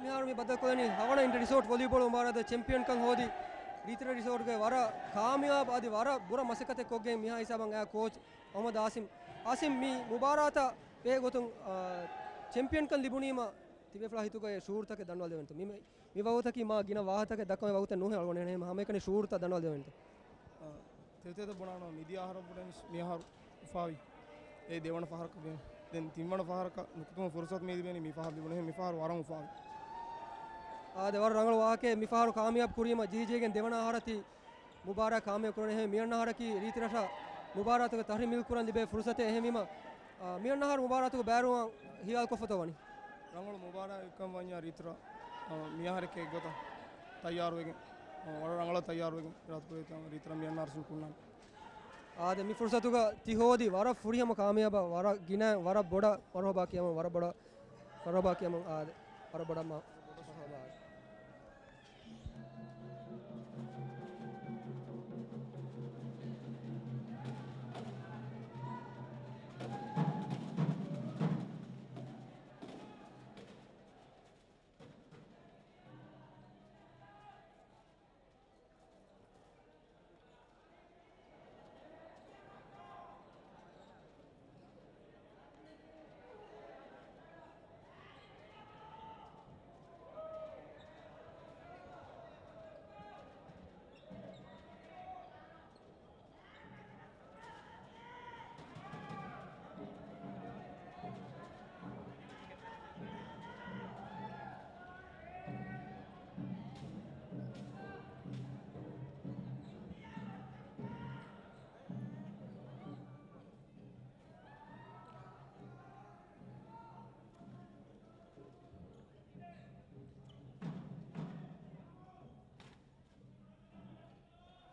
މިހާރު މި ބައްދަލުކޮށްލަނީ ހަވަނަ އިންޓަ ރިސޯޓް ވޮލީބޯޅު މުބާރާތަށް ޗެމްޕިއަންކަން ހޯދި، ރީތިރަށް ރިސޯޓްގެ ވަރަށް ކާމިޔާބު އަދި ވަރަށް ބުރަ މަސައްކަތެއް ކޮށްގެން މިހާ ހިސާބަށް އައި ކޯޗް އަހުމަދު އާސިމް. އާސިމް، މި މުބާރާތަށް ބެހޭ ގޮތުން، އާ، ޗެމްޕިއަންކަން ލިބުނީމަ ތިބޭފުޅާ ހިތުގައި ޝުޢޫރުތަކެއް ދަންނަވަލެވެންތޯ. މި، މި ވަގުތަކީ މާ ގިނަ ވާހަކަތަކެއް ދައްކަމު ވަގުތެއް ނޫންހޭ އަޅުގަނޑު ހަމައެކަނި ޝުޢޫރުތައް ދަންނަވަލެވެންތޯ. އާ، ތެރެތެރެ ބުނާނަ މިދިޔަ އަހަރަށް ބުނެން މިއަހަރު އުފާވި. އެ ދެވަނަ ފަހަރަކަށް ވޭނެ. ދެން ތިންވަނަ ފަހަރަކަށް ނުކުތުމަށް ފުރުސަތު މި ލިބޭނީ މި ފަހަރު ލިބުނުހޭ މި ފަހަރު ވަރަށް އުފާވި. އާދެ، ވަރަށް ރަނގަޅު ވާހަކައެއް. މި ފަހަރު ކާމިޔާބު ކުރީމަ ޖީޖީގެން ދެވަނަ އަހަރަށް ތި މުބާރާތް ކާމިޔާބު ކުރަން. އެހެން މިއަންނަ އަހަރަކީ ރީތި ރަށަށް މުބާރާތުގެ ތަރި މިލް ކުރަން ލިބޭ ފުރުސަތެއް. އެހެންވީމަ، އާ، މިއަންނަ އަހަރު މުބާރާތުގެ ބައިވެރިވުމަށް ހިޔާލުކޮށްފަތޯ ވަނީ؟ ރަނގަޅު މުބާރާތް އެއްކަން ވަންޏާ ރީތި ރަށް، އާ، މިއަހަރެކޭ އެއްގޮތަށް ތައްޔާރުވެގެން، އާ، ވަރަށް ރަނގަޅަށް ތައްޔާރުވެގެން އިރާދަކުރެވޭތޯ ރީތި ރަށް މިއަންނަ އަހަރު ކުންނާނެ. އާދެ، މި ފުރުސަތުގަ ތި ހޯދި ވަރަށް ފުރިހަމަ ކާމިޔާބާ، ވަރަށް ގިނަ، ވަރަށް ބޮޑަށް މަރުހަބާ ކިޔަމުން، ވަރަށް ބޮޑަށް މަރުހަބާ ކިޔަމުން. އާދެ، ވަރަށް ބޮޑަށް މަ-، މަރުހަބާ.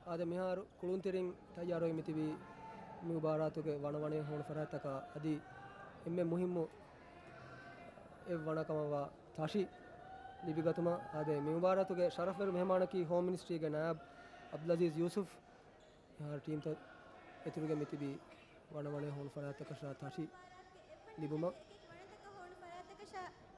އާދެ، މިހާރު ކުޅުންތެރިން ތައްޔާރުވެ މިތިބީ މި މުބާރާތުގެ ވަނަވަނައިން ހޫނު ފަރާތްތަކާ އަދި އެންމެ މުހިއްމު އެއް ވަނަ ކަމަށްވާ ތަށި ލިބިގަތުމަށް. އާދެ، މި މުބާރާތުގެ ޝަރަފްވެރި މެހެމާނަކީ ހޯމް މިނިސްޓްރީގެ ނާއިބް އަބްދުލްއަޒީޒް ޔޫސުފް. މިހާރު ޓީމްތައް އެތުރުގެ މިތިބީ ވަނަވަނައިން ހޫނު ފަރާތްތަކަށާ ތަށި ލިބުމަށް.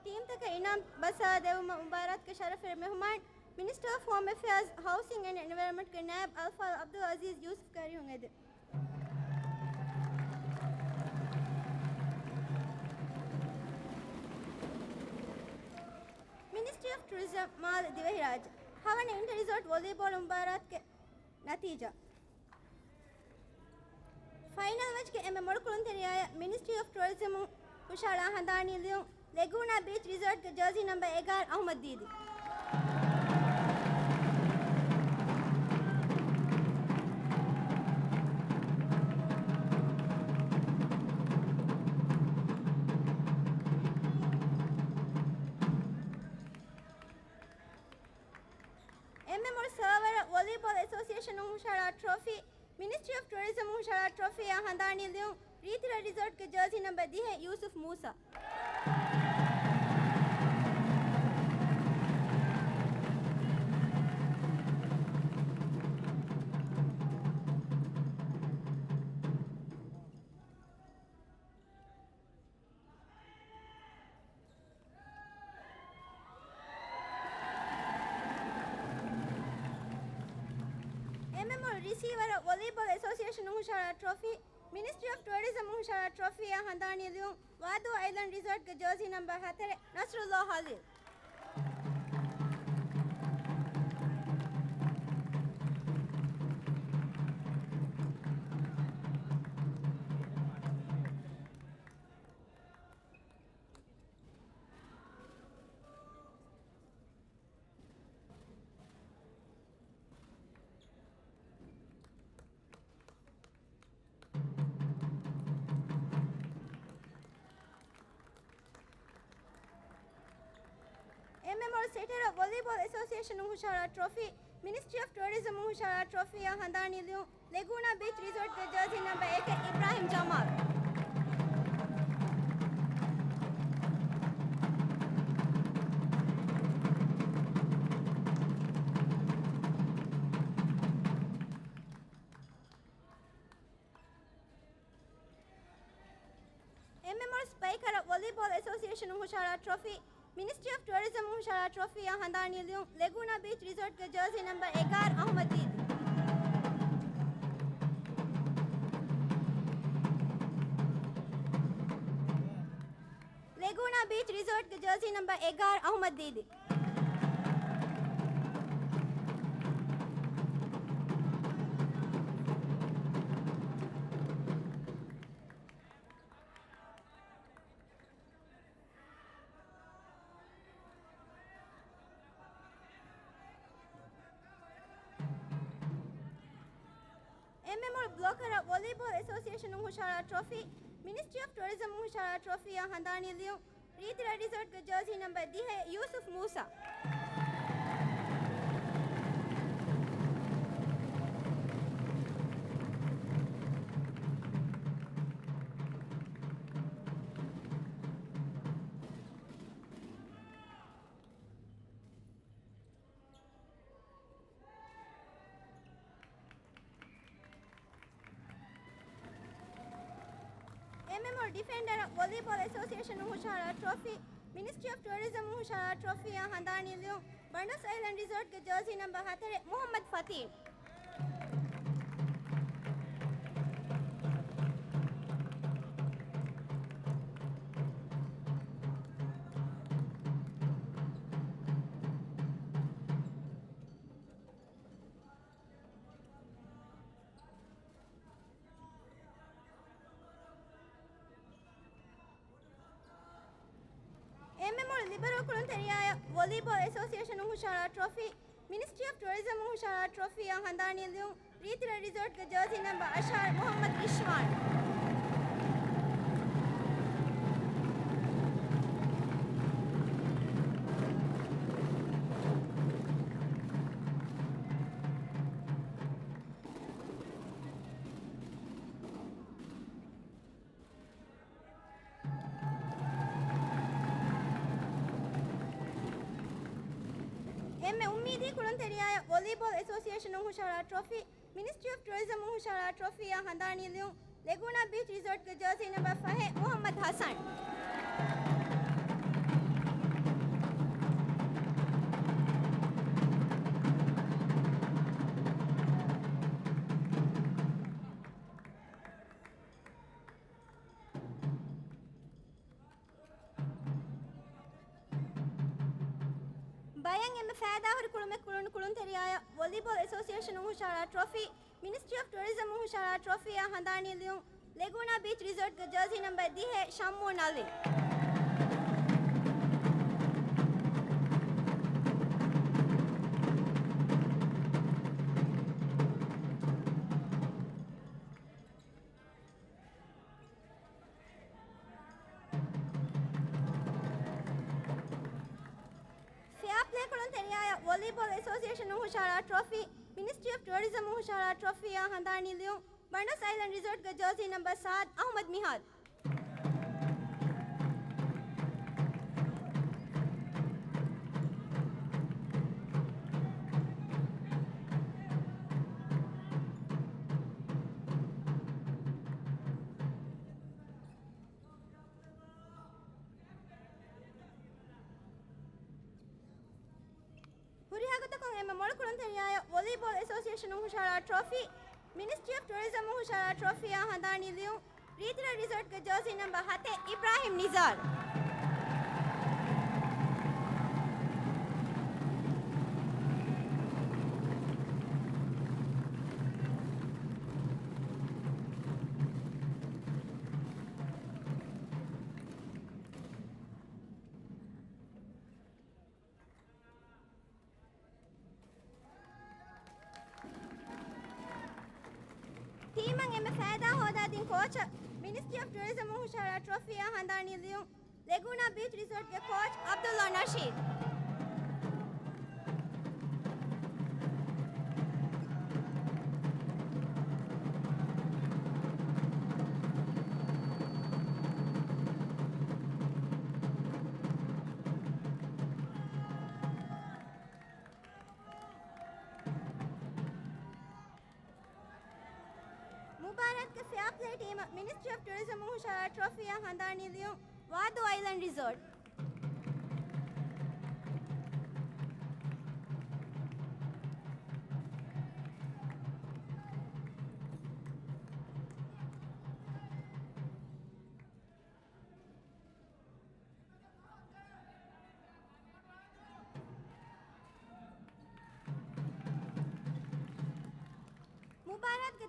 ޓީމްތަކަށް އިނާމް ބަސްއާ ދެވުމަށް މުބާރާތުގެ ޝަރަފްވެރި މެހުމާން، މިނިސްޓަރ އޮފް ހޯމް އެފެއާޒް، ހައުސިން އެންޑް އެންވަޔަރަންމަންޓްގެ ނާއިބް އަލްފާޟިލް އަބްދުލް އަޒީޒް ޔޫސުފް ކައިރިހުން އެދެން. މިނިސްޓްރީ އޮފް ޓުރިޒަމް، މާލެ ދިވެހިރާއްޖެ. ހަވަނަ އިންޓަރިޒޯޓް ވޮލީބޯޅަ މުބާރާތުގެ ނަތީޖާ. ފައިނަލް މެޗްގެ އެންމެ މޮޅު ކުޅުންތެރިޔާއަށް މިނިސްޓްރީ އޮފް ޓުއަރިޒަމުން ހުށަހަޅާ ހަނދާނީ ލިޔުން، ލެގޫނާ ބީޗް ރިސޯޓްގެ ޖާޒީ ނަމްބަރ އެގާރަ އަހުމަދު ދީދީ. އެންމެ މޮޅު ސަރވަރ ވޮލީބޯލް އެސޯސިއޭޝަނުން ހުށަހަޅާ ޓްރޮފީ، މިނިސްޓްރީ އޮފް ޓުއަރިޒަމުން ހުށަހަޅާ ޓްރޮފީއާ ހަނދާނީ ލިޔުން، ރީތިރަށް ރިސޯޓްގެ ޖާޒީ ނަމްބަރ ދިހަ ޔޫސުފް މޫސާ. އެންމެ މޮޅު ރިސީވަރ ވޮލީބޯލް އެސޯސިއޭޝަނުން ހުށަހަޅާ ޓްރޮފީ، މިނިސްޓްރީ އޮފް ޓުއަރިޒަމުން ހުށަހަޅާ ޓްރޮފީއާ ހަނދާނީ ލިޔުން، ވާދޫ އައިލަންޑް ރިސޯޓްގެ ޖާޒީ ނަމްބަރ ހަތަރެއް، ނަސްރުއްލާ ހަލީލް. އެންމެ މޮޅު ސެޓަރ ވޮލީބޯލް އެސޯސިއޭޝަނުން ހުށަހަޅާ ޓްރޮފީ، މިނިސްޓްރީ އޮފް ޓުއަރިޒަމުން ހުށަހަޅާ ޓްރޮފީއާ ހަނދާނީ ލިޔުން، ލެގޫނާ ބީޗް ރިސޯޓްގެ ޖާޒީ ނަމްބަރ އެކެއް، އިބްރާހިމް ޖަމާލް. އެންމެ މޮޅު ސްޕައިކަރ ވޮލީބޯލް އެސޯސިއޭޝަނުން ހުށަހަޅާ ޓްރޮފީ، މިނިސްޓްރީ އޮފް ޓުއަރިޒަމުން ހުށަހަޅާ ޓްރޮފީއާ ހަނދާނީ ލިޔުން، ލެގޫނާ ބީޗް ރިސޯޓްގެ ޖާޒީ ނަމްބަރ އެގާރަ އަހުމަދު ދީދީ. ލެގޫނާ ބީޗް ރިސޯޓްގެ ޖާޒީ ނަމްބަރ އެގާރަ އަހުމަދު ދީދީ. އެންމެ މޮޅު ބްލޮކަރަށް ވޮލީބޯލް އެސޯސިއޭޝަނުން ހުށަހަޅާ ޓްރޮފީ، މިނިސްޓްރީ އޮފް ޓުއަރިޒަމުން ހުށަހަޅާ ޓްރޮފީއާ ހަނދާނީ ލިޔުން، ރީތިރަ ރިސޯޓްގެ ޖާޒީ ނަމްބަރ ދިހައެއް، ޔޫސުފް މޫސާ. އެމެމޯ ޑިފެންޑަރ ވޮލީބޯލް އެސޯސިއޭޝަނުން ހުށަހަޅާ ޓްރޮފީ، މިނިސްޓްރީ އޮފް ޓުއަރިޒަމުން ހުށަހަޅާ ޓްރޮފީއާ ހަނދާނީ ލިޔުން، ބަންޑާސް އައިލެންޑް ރިސޯޓްގެ ޖާޒީ ނަމްބަރ ހަތަރެއް، މުހައްމަދު ފަތީން. އެންމެ މޮޅު ލިބެރޯ ކުޅުންތެރިޔާއަށް ވޮލީބޯލް އެސޯސިއޭޝަނުން ހުށަހަޅާ ޓްރޮފީ، މިނިސްޓްރީ އޮފް ޓުއަރިޒަމުން ހުށަހަޅާ ޓްރޮފީއާ ހަނދާނީ ލިޔުން، ރީތިރަ ރިސޯޓްގެ ޖާޒީ ނަމްބަރ އަށާރަ، މުހައްމަދު ރިޝްވާން. އެންމެ އުއްމީދީ ކުޅުންތެރިޔާއަށް ވޮލީބޯލް އެސޯސިއޭޝަނުން ހުށަހަޅާ ޓްރޮފީ، މިނިސްޓްރީ އޮފް ޓުއަރިޒަމުން ހުށަހަޅާ ޓްރޮފީއާ ހަނދާނީ ލިޔުން، ލެގޫނާ ބީޗް ރިސޯޓްގެ ޖާޒީ ނަމްބަރ ފަހެއް، މުހައްމަދު ހަސަން. ބަޔަށް އެންމެ ފައިދާހުރި ކުޅުމެއް ކުޅުނު ކުޅުންތެރިޔާއަށް ވޮލީބޯލް އެސޯސިއޭޝަނުން ހުށަހަޅާ ޓްރޮފީ، މިނިސްޓްރީ އޮފް ޓުއަރިޒަމުން ހުށަހަޅާ ޓްރޮފީއާ ހަނދާނީ ލިޔުން، ލެގޫނާ ބީޗް ރިސޯޓްގެ ޖާޒީ ނަމްބަރ ދިހައެއް، ޝައްމޫން އަލީ. ފެއާޕްލޭ ކުޅުންތެރިޔާއަށް ވޮލީބޯލް އެސޯސިއޭޝަނުން ހުށަހަޅާ ޓްރޮފީ، މިނިސްޓްރީ އޮފް ޓުއަރިޒަމުން ހުށަހަޅާ ޓްރޮފީއާ ހަނދާނީ ލިޔުން، ބަނޑާސް އައިލެންޑް ރިސޯޓްގެ ޖާޒީ ނަމްބަރ ސާދަ، އަހުމަދު މިހާދު. ހުރިހާ ގޮތަކުން އެންމެ މޮޅު ކުޅުންތެރިޔާއަށް ވޮލީބޯލް އެސޯސިއޭޝަނުން ހުށަހަޅާ ޓްރޮފީ، މިނިސްޓްރީ އޮފް ޓުއަރިޒަމުން ހުށަހަޅާ ޓްރޮފީއާ ހަނދާނީ ލިޔުން، ރީތިރަ ރިސޯޓްގެ ޖާޒީ ނަމްބަރ ހަތެއް، އިބްރާހިމް ނިޒާރު. ޓީމަށް އެންމެ ފައިދާ ހޯދާދިން ކޯޗަށް މިނިސްޓްރީ އޮފް ޓުއަރިޒަމުން ހުށަހަޅާ ޓްރޮފީއާ ހަނދާނީ ލިޔުން، ލެގޫނާ ބީޗް ރިސޯޓްގެ ކޯޗް އަބްދުﷲ ނަޝީދު. މުބާރާތުގެ ފެއާޕްލޭ ޓީމަށް މިނިސްޓްރީ އޮފް ޓުއަރިޒަމުން ހުށަހަޅާ ޓްރޮފީއާ ހަނދާނީ ލިޔުން، ވާދޫ އައިލެންޑް ރިސޯޓް.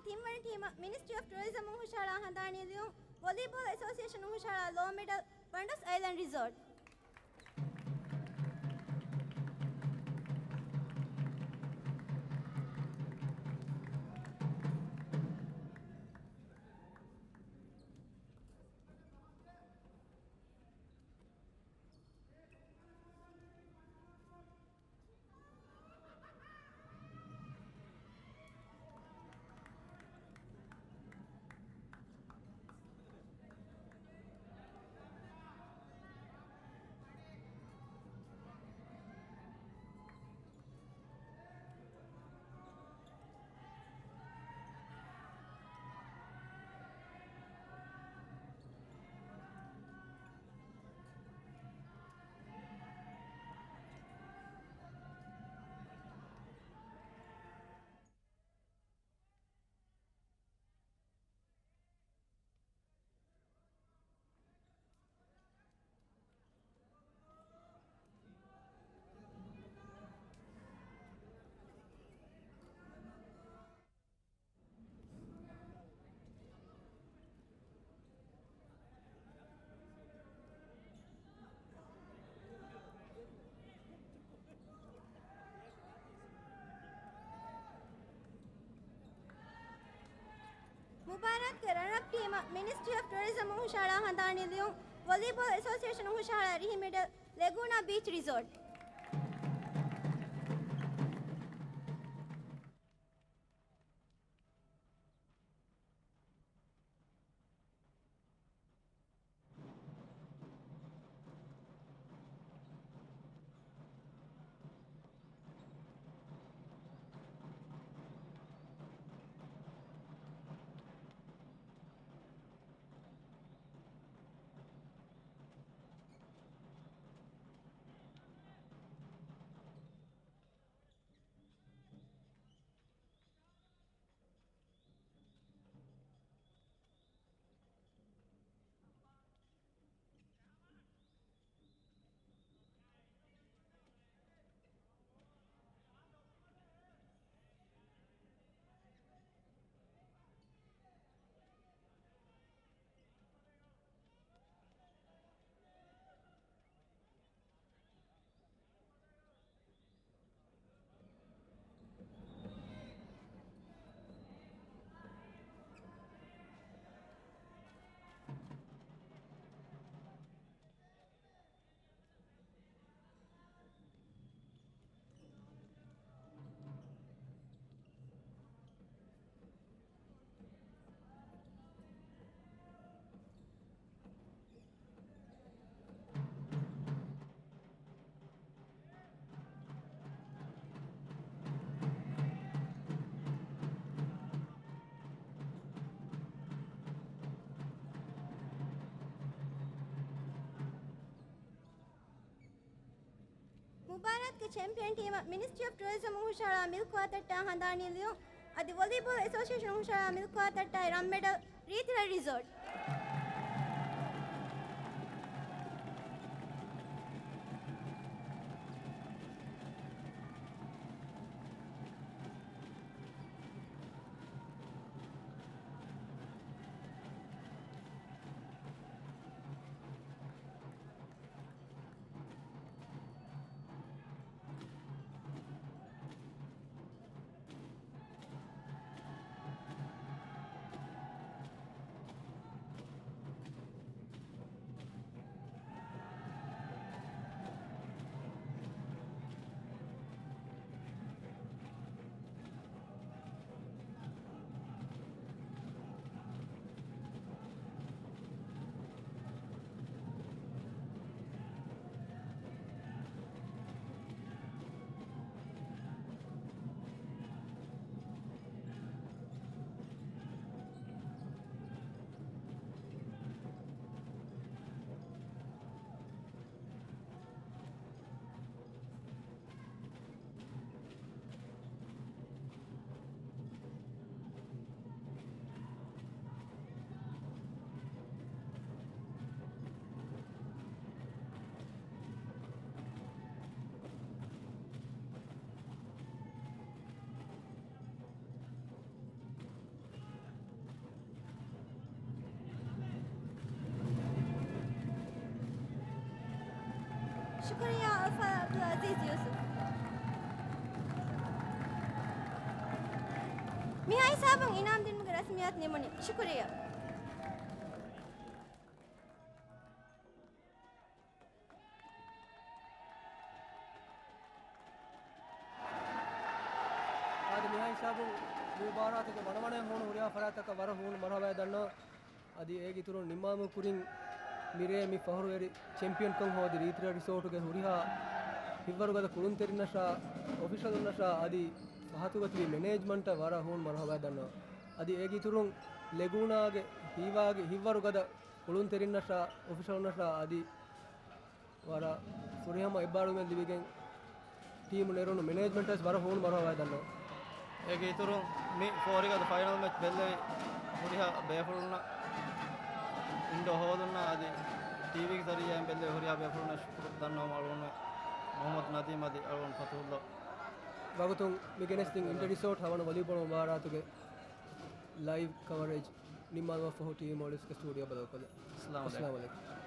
ތިންވަނަ ޓީމަށް މިނިސްޓްރީ އޮފް ޓުއަރިޒަމުން ހުށަހަޅާ ހަނދާނީ ލިޔުން، ވޮލީބޯލް އެސޯސިއޭޝަނުން ހުށަހަޅާ ލޯ މެޑަލް، ފަންޑޮސް އައިލެންޑް ރިސޯޓް. މުބާރާތުގެ ރަނަރަޕް ޓީމަށް މިނިސްޓްރީ އޮފް ޓުއަރިޒަމުން ހުށަހަޅާ ހަނދާނީ ލިޔުން، ވޮލީބޯލް އެސޯސިއޭޝަނުން ހުށަހަޅާ ރިހި މެޑަލް، ލެގޫނާ ބީޗް ރިސޯޓް. މުބާރާތުގެ ޗެމްޕިއަން ޓީމަށް މިނިސްޓްރީ އޮފް ޓުއަރިޒަމުން ހުށަހަޅާ މިލްކް ވާތަރް ޓާ ހަނދާނީ ލިޔުން، އަދި ވޮލީބޯލް އެސޯސިއޭޝަނުން ހުށަހަޅާ މިލްކް ވާތަރް ޓާ ރަން މެޑަލް، ރީތިރަ ރިސޯޓް. ޝުކުރިއްޔާ އަލްފާޟިލް އަޒީޒް ޔޫސުފް. މިހާ ހިސާބުން އިނާމް ދިނުމުގެ ރަސްމިއްޔާތު ނިމުނީ. ޝުކުރިއްޔާ. އާދެ، މިހާ ހިސާބުން މި މުބާރާތުގެ ވަނަވަނައިން ހޫނު ހުރިހާ ފަރާތްތަކަށް ވަރަށް ހޫނު މަރުޙަބާ ދަންނަވަން. އަދި އޭގެ އިތުރުން ނިންމާލުމުގެ ކުރިން މިރޭ މި ފަހުރުވެރި ޗެމްޕިއަންކަން ހޯދި ރީތިރެ ރިސޯޓުގެ ހުރިހާ ހިތްވަރުގަދަ ކުޅުންތެރިންނަށާ، އޮފިޝަލުންނަށާ އަދި ފަހަތުގަ ތިބި މެނޭޖްމަންޓަށް ވަރަށް ހޫނު މަރުޙަބާ ދަންނަވަން. އަދި އޭގެ އިތުރުން ލެގޫނާގެ ހީވާގި ހިތްވަރުގަދަ ކުޅުންތެރިންނަށާ، އޮފިޝަލުންނަށާ އަދި ވަރަށް ފުރިހަމަ އެއްބާރުލުމެއް ލިބިގެން ޓީމު ނެރުނު މެނޭޖްމަންޓަށް ވަރަށް ހޫނު މަރުޙަބާ ދަންނަވަން. އޭގެ އިތުރުން މި ފޯރިގަދަ ފައިނަލް މެޗް ބެއްލެވި ހުރިހާ ބޭފުޅުންނަށް، އިންޑޯ ހޯލުންނަށް އަދި ޓީވީގެ ޒަރީއާއިން ބެއްލެވި ހުރިހާ ބޭފުޅުންނަށް ޝުކުރު ދަންނަވަމުން އަޅުގަނޑު މުޙައްމަދު ނަދީމް އަދި އަޅުގަނޑު ފަތުޙުﷲ. ވަގުތުން މި ގެނެސްދިން އިންޓަރ ރިސޯޓް ހަވަނު ވޮލީބޯޅަ މުބާރާތުގެ ލައިވް ކަވަރޭޖް ނިންމާލުމަށްފަހު ޓީވީ މޯލްޑިވްސްގެ ސްޓޫޑިއޯ ބަދަލުކޮށްލަން. އައްސަލާމު އައްސަލާމު ޢަލައިކުމް.